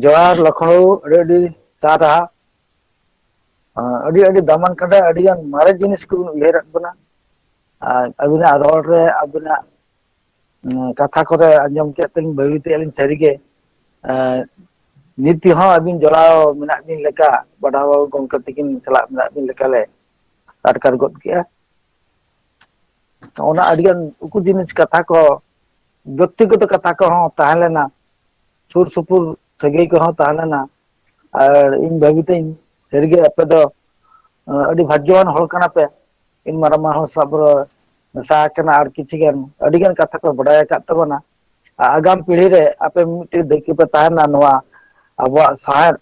ᱡᱚᱦᱟᱨ ᱞᱚᱠᱷᱱᱳ, ᱟᱹᱰᱤ ᱟᱹᱰᱤ ᱥᱟᱨᱦᱟᱣ᱾ ᱟᱹᱰᱤ ᱟᱹᱰᱤ ᱫᱟᱢᱟᱱ ᱠᱟᱛᱷᱟ, ᱟᱹᱰᱤ ᱜᱟᱱ ᱢᱟᱨᱮ ᱡᱤᱱᱤᱥ ᱠᱚᱵᱤᱱ ᱩᱭᱦᱟᱹᱨᱟᱫ ᱵᱚᱱᱟ᱾ ᱟᱨ ᱟᱹᱵᱤᱱᱟᱜ ᱨᱚᱲ ᱨᱮ, ᱟᱹᱵᱤᱱᱟᱜ, ᱩᱸ, ᱠᱟᱛᱷᱟ ᱠᱚᱨᱮ ᱟᱸᱡᱚᱢ ᱠᱮᱫ ᱛᱮᱞᱤᱧ ᱵᱷᱟᱹᱵᱤᱛᱮᱫᱼᱟ ᱞᱤᱧ ᱥᱟᱹᱨᱤᱜᱮ, ᱮᱸ, ᱱᱤᱛ ᱦᱚᱸ ᱟᱹᱵᱤᱱ ᱡᱚᱲᱟᱣ ᱢᱮᱱᱟᱜ ᱵᱤᱱ ᱞᱮᱠᱟ, ᱵᱟᱰᱷᱟᱣ ᱵᱟᱹᱵᱩ ᱜᱚᱢᱠᱮ ᱛᱤᱠᱤᱱ ᱥᱟᱞᱟᱜ ᱢᱮᱱᱟᱜ ᱵᱤᱱ ᱞᱮᱠᱟᱞᱮ ᱟᱴᱠᱟᱨ ᱜᱚᱫ ᱠᱮᱜᱼᱟ᱾ ᱚᱱᱟ ᱟᱹᱰᱤᱜᱟᱱ ᱩᱠᱩ ᱡᱤᱱᱤᱥ ᱠᱟᱛᱷᱟ ᱠᱚ, ᱵᱮᱠᱛᱤᱜᱚᱛᱚ ᱠᱟᱛᱷᱟ ᱠᱚᱦᱚᱸ ᱛᱟᱦᱮᱸ ᱞᱮᱱᱟ, ᱥᱩᱨ ᱥᱩᱯᱩᱨ ᱥᱟᱹᱜᱟᱹᱭ ᱠᱚᱦᱚᱸ ᱛᱟᱦᱮᱸ ᱞᱮᱱᱟ᱾ ᱟᱨ ᱤᱧ ᱵᱷᱟᱹᱵᱤᱛᱟᱹᱧ, ᱥᱟᱹᱨᱤᱜᱮ ᱟᱯᱮ ᱫᱚ, ᱟᱸ, ᱟᱹᱰᱤ ᱵᱷᱟᱜᱽᱭᱚᱣᱟᱱ ᱦᱚᱲ ᱠᱟᱱᱟ ᱯᱮ᱾ ᱤᱧ ᱢᱟᱨᱟᱝ ᱢᱟ ᱦᱚᱸ ᱥᱟᱞᱟᱜ ᱵᱚ ᱢᱮᱥᱟ ᱟᱠᱟᱱᱟ ᱟᱨ ᱠᱤᱪᱷᱩ ᱜᱟᱱ, ᱟᱹᱰᱤ ᱜᱟᱱ ᱠᱟᱛᱷᱟ ᱯᱮ ᱵᱟᱰᱟᱭ ᱟᱠᱟᱫ ᱛᱟᱵᱚᱱᱟ᱾ ᱟᱨ ᱟᱜᱟᱢ ᱯᱤᱲᱦᱤ ᱨᱮ ᱟᱯᱮ ᱢᱤᱫᱴᱮᱱ ᱫᱟᱹᱭᱠᱟᱹ ᱯᱮ ᱛᱟᱦᱮᱱᱟ ᱱᱚᱣᱟ ᱟᱵᱚᱣᱟᱜ ᱥᱟᱶᱦᱮᱫ,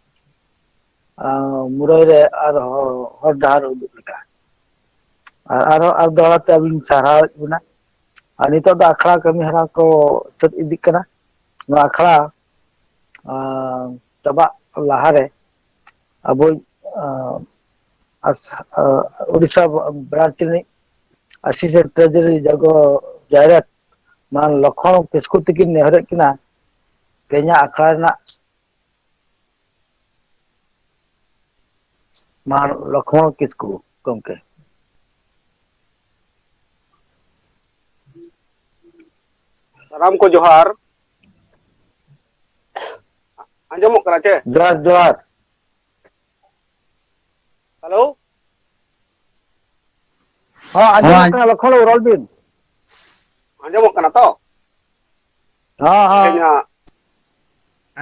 ᱟᱸ, ᱢᱩᱨᱟᱹᱭ ᱨᱮ ᱟᱨ ᱦᱚ-, ᱦᱚᱨ ᱰᱟᱦᱟᱨ ᱩᱫᱩᱜ ᱞᱮᱠᱟ᱾ ᱟᱨ ᱟᱨᱦᱚᱸ ᱟᱨ ᱫᱚᱦᱲᱟ ᱛᱮ ᱟᱹᱵᱤᱱ ᱥᱟᱨᱦᱟᱣᱮᱫ ᱵᱮᱱᱟ᱾ ᱟᱨ ᱱᱤᱛᱚᱜ ᱫᱚ ᱟᱠᱷᱲᱟ ᱠᱟᱹᱢᱤ ᱦᱚᱨᱟ ᱠᱚ ᱥᱟᱹᱛ ᱤᱫᱤᱜ ᱠᱟᱱᱟ᱾ ᱱᱚᱣᱟ ᱟᱠᱷᱲᱟ, ᱟᱸ, ᱪᱟᱵᱟᱜ ᱞᱟᱦᱟᱨᱮ ᱟᱵᱚᱭᱤᱡ, ᱟᱸ, ᱟᱥ-, ᱟᱸ, ᱩᱲᱤᱥᱥᱟ branch ᱨᱤᱱᱤᱡ Assistant Treasury ᱡᱟᱜᱚ ᱡᱟᱭᱨᱟᱛ ᱢᱟᱱ ᱞᱚᱠᱷᱚᱱ ᱠᱤᱥᱠᱩ ᱛᱤᱠᱤᱱ ᱱᱮᱦᱚᱨᱮᱫ ᱠᱤᱱᱟ ᱛᱮᱦᱮᱧᱟᱜ ᱟᱠᱷᱲᱟ ᱨᱮᱱᱟᱜ ᱢᱟᱱ ᱞᱚᱠᱷᱚᱱ ᱠᱤᱥᱠᱩ ᱜᱚᱢᱠᱮ᱾ ᱥᱟᱱᱟᱢ ᱠᱚ ᱡᱚᱦᱟᱨ᱾ ᱟᱸᱡᱚᱢᱚᱜ ᱠᱟᱱᱟ ᱪᱮ? ᱡᱚᱦᱟᱨ, ᱡᱚᱦᱟᱨ᱾ ᱦᱮᱞᱳ? ᱦᱚᱸ, ᱟᱸᱡᱚᱢᱚᱜ ᱦᱚᱸ, ᱠᱟᱱᱟ, ᱞᱚᱠᱷᱚᱱ ᱵᱟᱹᱵᱩ, ᱨᱚᱲ ᱵᱤᱱ᱾ ᱟᱸᱡᱚᱢᱚᱜ ᱠᱟᱱᱟ ᱛᱚ? ᱦᱚᱸ, ᱦᱚᱸ᱾ ᱛᱮᱦᱮᱧᱟᱜ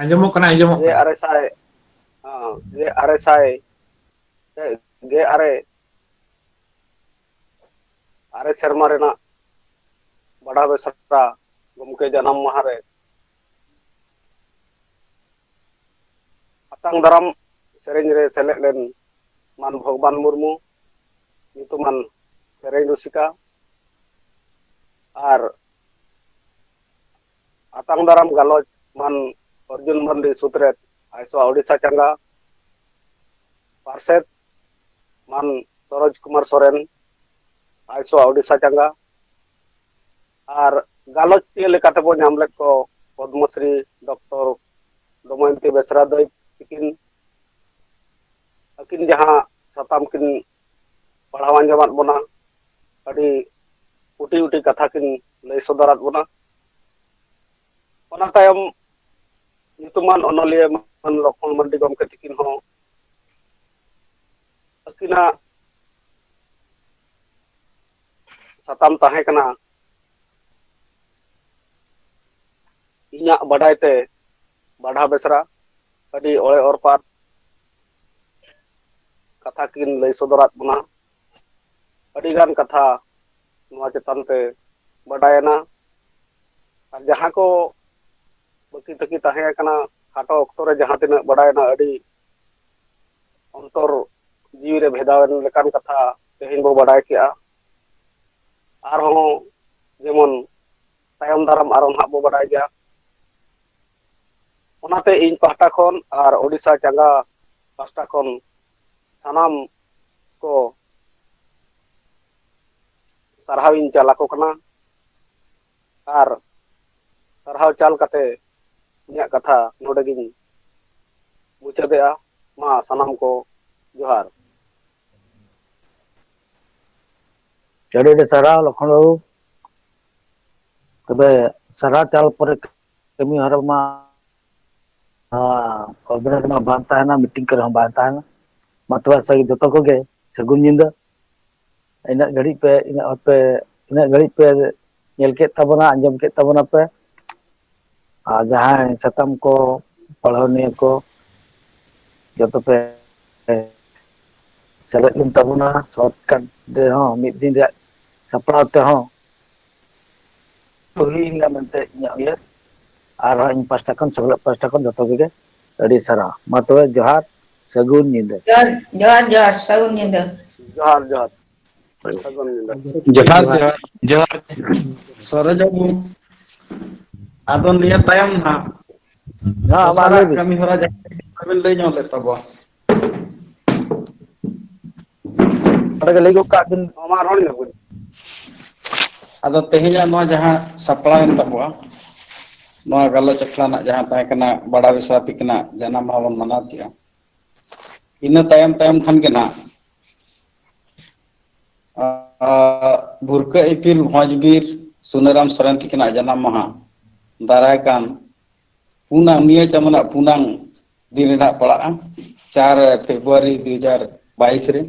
ᱟᱸᱡᱚᱢᱚᱜ ᱠᱟᱱᱟ, ᱟᱸᱡᱚᱢᱚᱜ ᱜᱮ ᱠᱟᱱᱟ᱾ ᱟᱨᱮ ᱥᱟᱭ, ᱦᱚᱸ, ᱜᱮ ᱟᱨᱮ ᱥᱟᱭ, ᱜᱮ ᱟᱨᱮ, ᱟᱨᱮ ᱥᱮᱨᱢᱟ ᱨᱮᱱᱟᱜ ᱵᱟᱰᱟ ᱵᱮᱥᱨᱟ ᱜᱚᱢᱠᱮ ᱡᱟᱱᱟᱢ ᱢᱟᱦᱟ ᱨᱮ ᱟᱛᱟᱝ ᱫᱟᱨᱟᱢ ᱥᱮᱨᱮᱧ ᱨᱮ ᱥᱮᱞᱮᱫ ᱞᱮᱱ ᱢᱟᱱ ᱵᱷᱚᱜᱽᱵᱟᱱ ᱢᱩᱨᱢᱩ, ᱧᱩᱛᱩᱢᱟᱱ ᱥᱮᱨᱮᱧ ᱨᱩᱥᱤᱠᱟ, ᱟᱨ ᱟᱛᱟᱝ ᱫᱟᱨᱟᱢ ᱜᱟᱞᱚᱪ ᱢᱟᱱ ᱚᱨᱡᱩᱱ ᱢᱟᱱᱰᱤ ᱥᱩᱛᱨᱮᱛ, ᱟᱭᱥᱳ ᱳᱰᱤᱥᱟ ᱪᱟᱸᱜᱟ, ᱯᱟᱨᱥᱮᱛ ᱢᱟᱱ ᱥᱚᱨᱳᱡᱽ ᱠᱩᱢᱟᱨ ᱥᱚᱨᱮᱱ, ᱟᱭᱥᱳ ᱳᱰᱤᱥᱟ ᱪᱟᱸᱜᱟ, ᱟᱨ ᱜᱟᱞᱚᱪᱤᱭᱟᱹ ᱞᱮᱠᱟᱛᱮ ᱵᱚ ᱧᱟᱢ ᱞᱮᱫ ᱠᱚ ᱯᱚᱫᱽᱢᱚᱥᱨᱤ ᱰᱚᱠᱴᱚᱨ ᱫᱚᱢᱚᱭᱚᱱᱛᱤ ᱵᱮᱥᱨᱟ ᱫᱟᱹᱭ ᱛᱤᱠᱤᱱ, ᱟᱹᱠᱤᱱ ᱡᱟᱦᱟᱸ ᱥᱟᱛᱟᱢ ᱠᱤᱱ ᱯᱟᱲᱦᱟᱣ ᱟᱸᱡᱚᱢᱟᱫ ᱵᱚᱱᱟ, ᱟᱹᱰᱤ ᱩᱴᱤ ᱩᱴᱤ ᱠᱟᱛᱷᱟ ᱠᱤᱱ ᱞᱟᱹᱭ ᱥᱚᱫᱚᱨᱟᱫ ᱵᱚᱱᱟ᱾ ᱚᱱᱟ ᱛᱟᱭᱚᱢ ᱧᱩᱛᱩᱢᱟᱱ ᱚᱱᱚᱞᱤᱭᱟᱹ ᱢᱟᱱ ᱞᱚᱠᱷᱢᱚᱬ ᱢᱟᱨᱰᱤ ᱜᱚᱢᱠᱮ ᱛᱤᱠᱤᱱ ᱦᱚᱸ ᱟᱹᱠᱤᱱᱟᱜ ᱥᱟᱛᱟᱢ ᱛᱟᱦᱮᱸ ᱠᱟᱱᱟ ᱤᱧᱟᱹᱜ ᱵᱟᱰᱟᱭ ᱛᱮ ᱵᱟᱰᱷᱟ ᱵᱮᱥᱨᱟ᱾ ᱟᱹᱰᱤ ᱚᱲᱮ ᱚᱨᱯᱟᱛ ᱠᱟᱛᱷᱟ ᱠᱤᱱ ᱞᱟᱹᱭ ᱥᱚᱫᱚᱨᱟᱫ ᱵᱚᱱᱟ᱾ ᱟᱹᱰᱤᱜᱟᱱ ᱠᱟᱛᱷᱟ ᱱᱚᱣᱟ ᱪᱮᱛᱟᱱ ᱛᱮ ᱵᱟᱰᱟᱭᱮᱱᱟ᱾ ᱟᱨ ᱡᱟᱦᱟᱸ ᱠᱚ ᱵᱟᱹᱠᱤ ᱛᱟᱹᱠᱤ ᱛᱟᱦᱮᱸ ᱠᱟᱱᱟ, ᱠᱷᱟᱴᱚ ᱚᱠᱛᱚ ᱨᱮ ᱡᱟᱦᱟᱸ ᱛᱤᱱᱟᱹᱜ ᱵᱟᱰᱟᱭᱮᱱᱟ, ᱟᱹᱰᱤ ᱚᱱᱛᱚᱨ ᱡᱤᱣᱤ ᱨᱮ ᱵᱷᱮᱫᱟᱣ ᱮᱱ ᱞᱮᱠᱟᱱ ᱠᱟᱛᱷᱟ ᱛᱮᱦᱮᱧ ᱵᱚ ᱵᱟᱰᱟᱭ ᱠᱮᱜᱼᱟ᱾ ᱟᱨᱦᱚᱸ ᱡᱮᱢᱚᱱ ᱛᱟᱭᱚᱢ ᱫᱟᱨᱟᱢ ᱟᱨᱚ ᱱᱟᱦᱟᱜ ᱵᱚ ᱵᱟᱰᱟᱭ ᱜᱮᱭᱟ᱾ ᱚᱱᱟᱛᱮ ᱤᱧ ᱯᱟᱦᱴᱟ ᱠᱷᱚᱱ ᱟᱨ ᱳᱰᱤᱥᱟ ᱪᱟᱸᱜᱟ ᱯᱟᱦᱴᱟ ᱠᱷᱚᱱ ᱥᱟᱱᱟᱢ ᱠᱚ ᱥᱟᱨᱦᱟᱣ ᱤᱧ ᱪᱟᱞ ᱟᱠᱚ ᱠᱟᱱᱟ᱾ ᱟᱨ ᱥᱟᱨᱦᱟᱣ ᱪᱟᱞ ᱠᱟᱛᱮ ᱤᱧᱟᱹᱜ ᱠᱟᱛᱷᱟ ᱱᱚᱰᱮ ᱜᱤᱧ ᱢᱩᱪᱟᱹᱫᱮᱜᱼᱟ᱾ ᱢᱟ ᱥᱟᱱᱟᱢ ᱠᱚ ᱡᱚᱦᱟᱨ᱾ ᱟᱹᱰᱤ ᱟᱹᱰᱤ ᱥᱟᱨᱦᱟᱣ ᱞᱚᱠᱷᱚᱱ ᱵᱟᱹᱵᱩ᱾ ᱛᱚᱵᱮ ᱥᱟᱨᱦᱟᱣ ᱪᱟᱞ ᱯᱚᱨᱮ ᱠᱟᱹᱢᱤ ᱦᱚᱨᱟ ᱢᱟ ᱠᱚᱱᱯᱷᱟᱨᱮᱱᱥ ᱨᱮᱢᱟ ᱵᱟᱝ ᱛᱟᱦᱮᱱᱟ, ᱢᱤᱴᱤᱝ ᱠᱚᱨᱮ ᱦᱚᱸ ᱵᱟᱝ ᱛᱟᱦᱮᱱᱟ᱾ ᱢᱟ ᱛᱚᱵᱮ ᱥᱟᱹᱜᱩ-, ᱡᱚᱛᱚ ᱠᱚᱜᱮ ᱥᱟᱹᱜᱩᱱ ᱧᱤᱫᱟᱹ᱾ ᱤᱱᱟᱹᱜ ᱜᱷᱟᱹᱲᱤᱡ ᱯᱮ, ᱤᱱᱟᱹᱜ ᱦᱚᱲ ᱯᱮ, ᱤᱱᱟᱹᱜ ᱜᱷᱟᱹᱲᱤᱡ ᱯᱮ ᱧᱮᱞ ᱠᱮᱫ ᱛᱟᱵᱚᱱᱟ, ᱟᱸᱡᱚᱢ ᱠᱮᱫ ᱛᱟᱵᱚᱱᱟ ᱯᱮ᱾ ᱟᱨ ᱡᱟᱦᱟᱸᱭ ᱥᱟᱛᱟᱢ ᱠᱚ ᱯᱟᱲᱦᱟᱣ ᱱᱤᱭᱟᱹ ᱠᱚ ᱡᱚᱛᱚ ᱯᱮ ᱥᱮᱞᱮᱫ ᱞᱮᱱ ᱛᱟᱵᱚᱱᱟ, ᱥᱚᱨᱴᱠᱟᱴ ᱨᱮᱦᱚᱸ ᱢᱤᱫ ᱫᱤᱱ ᱨᱮᱭᱟᱜ ᱥᱟᱯᱲᱟᱣ ᱛᱮᱦᱚᱸ ᱦᱩᱭ ᱮᱱᱟ ᱢᱮᱱᱛᱮ ᱤᱧᱟᱹᱜ ᱩᱭᱦᱟᱹᱨ᱾ ᱟᱨᱦᱚᱸ ᱤᱧ ᱯᱟᱦᱴᱟ ᱠᱷᱚᱱ, ᱥᱮᱢᱞᱮᱫ ᱯᱟᱦᱴᱟ ᱠᱷᱚᱱ ᱡᱚᱛᱚ ᱠᱚᱜᱮ ᱟᱹᱰᱤ ᱥᱟᱨᱦᱟᱣ᱾ ᱢᱟ ᱛᱚᱵᱮ ᱡᱚᱦᱟᱨ, ᱥᱟᱹᱜᱩᱱ ᱧᱤᱫᱟᱹ᱾ ᱡᱚᱦᱟᱨ ᱡᱚᱦᱟᱨ ᱡᱚᱦᱟᱨ, ᱥᱟᱹᱜᱩᱱ ᱧᱤᱫᱟᱹ᱾ ᱡᱚᱦᱟᱨ ᱡᱚᱦᱟᱨ, ᱥᱟᱹᱜᱩᱱ ᱧᱤᱫᱟᱹ᱾ ᱡᱚᱦᱟᱨ ᱡᱚᱦᱟᱨ ᱡᱚᱦᱟᱨ᱾ ᱥᱚᱨᱳᱡ ᱵᱟᱹᱵᱩ, ᱟᱫᱚ ᱱᱤᱭᱟᱹ ᱛᱟᱭᱚᱢ ᱱᱟᱦᱟᱜ ᱦᱮᱸ, ᱢᱟ ᱞᱟᱹᱭ ᱫᱚᱥᱟᱨᱟᱜ ᱵᱤᱱ᱾ ᱠᱟᱹᱢᱤ ᱦᱚᱨᱟ ᱡᱟᱦᱟᱸ ᱵᱤᱱ ᱞᱟᱹᱭ ᱧᱚᱜ ᱞᱮᱫ ᱛᱟᱵᱚᱣᱟ, ᱚᱸᱰᱮ ᱜᱮ ᱞᱟᱹᱭ ᱜᱚᱫ ᱠᱟᱜ ᱵᱤᱱ᱾ ᱢᱟ ᱨᱚᱲ ᱧᱚᱜ ᱵᱤᱱ᱾ ᱟᱫᱚ ᱛᱮᱦᱮᱧᱟᱜ ᱱᱚᱣᱟ ᱡᱟᱦᱟᱸ ᱥᱟᱯᱲᱟᱣ ᱮᱱ ᱛᱟᱵᱚᱣᱟ, ᱱᱚᱣᱟ ᱜᱟᱞᱚᱪ ᱟᱠᱷᱲᱟ ᱨᱮᱱᱟᱜ ᱡᱟᱦᱟᱸ ᱛᱟᱦᱮᱸ ᱠᱟᱱᱟ, ᱵᱟᱲᱟ ᱵᱮᱥᱨᱟ ᱛᱤᱠᱤᱱᱟᱜ ᱡᱟᱱᱟᱢ ᱢᱟᱦᱟ ᱵᱚᱱ ᱢᱟᱱᱟᱣ ᱠᱮᱜᱼᱟ᱾ ᱤᱱᱟᱹ ᱛᱟᱭᱚᱢ ᱛᱟᱭᱚᱢ ᱠᱷᱟᱱ ᱜᱮ ᱱᱟᱜ, ᱟᱸ, ᱵᱷᱩᱨᱠᱟᱹ ᱤᱯᱤᱞ ᱵᱷᱚᱸᱡᱽ ᱵᱤᱨ ᱥᱩᱱᱟᱹᱨᱟᱢ ᱥᱚᱨᱮᱱ ᱛᱤᱠᱤᱱᱟᱜ ᱡᱟᱱᱟᱢ ᱢᱟᱦᱟ ᱫᱟᱨᱟᱭ ᱠᱟᱱ ᱯᱩᱱᱟᱝ, ᱱᱤᱭᱟᱹ ᱪᱟᱸᱫᱳ ᱨᱮᱱᱟᱜ ᱯᱩᱱᱟᱝ ᱫᱤᱱ ᱨᱮᱱᱟᱜ ᱯᱟᱲᱟᱜᱼᱟ, ᱪᱟᱨ ᱯᱷᱮᱵᱽᱨᱩᱣᱟᱨᱤ ᱫᱩ ᱦᱟᱡᱟᱨ ᱵᱟᱭᱤᱥ ᱨᱮ᱾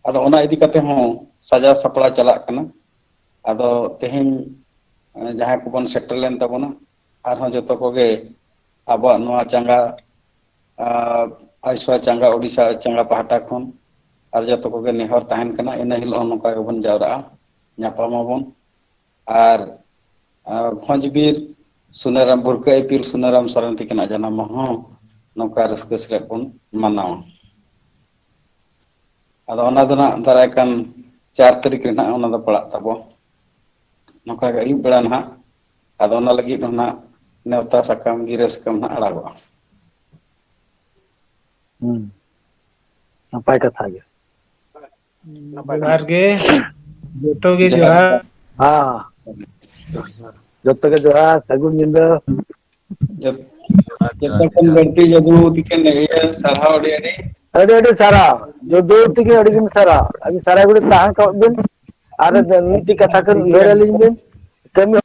ᱟᱫᱚ ᱚᱱᱟ ᱤᱫᱤ ᱠᱟᱛᱮ ᱦᱚᱸ ᱥᱟᱡᱟᱣ ᱥᱟᱯᱲᱟᱣ ᱪᱟᱞᱟᱜ ᱠᱟᱱᱟ᱾ ᱟᱫᱚ ᱛᱮᱦᱮᱧ, ᱮᱸ, ᱡᱟᱦᱟᱸᱭ ᱠᱚᱵᱚᱱ ᱥᱮᱴᱮᱨ ᱞᱮᱱ ᱛᱟᱵᱚᱱᱟ, ᱟᱨᱦᱚᱸ ᱡᱚᱛᱚ ᱠᱚᱜᱮ ᱟᱵᱚᱣᱟᱜ ᱱᱚᱣᱟ ᱪᱟᱸᱜᱟ, ᱟᱸ, ᱟᱭᱥᱣᱟ ᱪᱟᱸᱜᱟ, ᱳᱰᱤᱥᱟ ᱪᱟᱸᱜᱟ ᱯᱟᱦᱴᱟ ᱠᱷᱚᱱ ᱟᱨ ᱡᱚᱛᱚ ᱠᱚᱜᱮ ᱱᱮᱦᱚᱨ ᱛᱟᱦᱮᱱ ᱠᱟᱱᱟ, ᱤᱱᱟᱹ ᱦᱤᱞᱳᱜ ᱦᱚᱸ ᱱᱚᱝᱠᱟ ᱜᱮᱵᱚᱱ ᱡᱟᱣᱨᱟᱜᱼᱟ, ᱧᱟᱯᱟᱢ ᱟᱵᱚᱱ᱾ ᱟᱨ, ᱟᱨ ᱵᱷᱚᱸᱡᱽ ᱵᱤᱨ ᱥᱩᱱᱟᱹᱨᱟᱢ, ᱵᱷᱩᱨᱠᱟᱹ ᱤᱯᱤᱞ ᱥᱩᱱᱟᱹᱨᱟᱢ ᱥᱚᱨᱮᱱ ᱛᱤᱠᱤᱱᱟᱜ ᱡᱟᱱᱟᱢ ᱢᱟᱦᱟ ᱦᱚᱸ ᱱᱚᱝᱠᱟ ᱨᱟᱹᱥᱠᱟᱹ ᱥᱮᱞᱮᱫ ᱵᱚᱱ ᱢᱟᱱᱟᱣᱟ᱾ ᱟᱫᱚ ᱚᱱᱟ ᱫᱚ ᱱᱟᱜ ᱫᱟᱨᱟᱭ ᱠᱟᱱ ᱪᱟᱨ ᱛᱟᱹᱨᱤᱠᱷ ᱨᱮ ᱱᱟᱜ ᱚᱱᱟ ᱫᱚ ᱯᱟᱲᱟᱜ ᱛᱟᱵᱚ, ᱱᱚᱝᱠᱟ ᱜᱮ ᱟᱹᱭᱩᱵ ᱵᱮᱲᱟ ᱱᱟᱜ᱾ ᱟᱫᱚ ᱚᱱᱟ ᱞᱟᱹᱜᱤᱫ ᱦᱚᱸ ᱱᱟᱜ ᱱᱮᱣᱛᱟ ᱥᱟᱠᱟᱢ, ᱜᱤᱨᱟᱹ ᱥᱟᱠᱟᱢ ᱱᱟᱜ ᱟᱲᱟᱜᱚᱜᱼᱟ᱾ ᱦᱩᱸ, ᱱᱟᱯᱟᱭ ᱠᱟᱛᱷᱟ ᱜᱮ᱾ ᱱᱟᱯᱟᱭ ᱡᱚᱦᱟᱨ ᱜᱮ᱾ ᱡᱚᱛᱚ ᱜᱮ ᱡᱚᱦᱟᱨ᱾ ᱡᱚᱦᱟᱨ᱾ ᱦᱮᱸ, ᱡᱚᱛᱚ ᱜᱮ ᱡᱚᱦᱟᱨ, ᱥᱟᱹᱜᱩᱱ ᱧᱤᱫᱟᱹ᱾ ᱡᱚᱛᱚ ᱠᱷᱚᱱ ᱵᱟᱹᱲᱛᱤ ᱡᱟᱹᱫᱩ ᱛᱤᱠᱤᱱ ᱤᱭᱟᱹ ᱥᱟᱨᱦᱟᱣ ᱟᱹᱰᱤ ᱟᱹᱰᱤ᱾ ᱟᱹᱰᱤ ᱟᱹᱰᱤ ᱥᱟᱨᱦᱟᱣ᱾ ᱡᱟᱹᱫᱩ ᱛᱤᱠᱤᱱ ᱟᱹᱰᱤ ᱜᱤᱱ ᱥᱟᱨᱦᱟᱣ᱾ ᱟᱹᱵᱤᱱ ᱥᱟᱨᱟ ᱜᱷᱟᱹᱲᱤᱡ ᱛᱟᱦᱮᱸ ᱠᱚᱜ ᱵᱤᱱ᱾ ᱟᱨ ᱢᱤᱫᱴᱤᱡ ᱠᱟᱛᱷᱟ ᱠᱚ ᱩᱭᱦᱟᱹᱨ ᱟᱹᱞᱤᱧ ᱵᱤᱱ᱾ ᱠᱟᱹᱢᱤ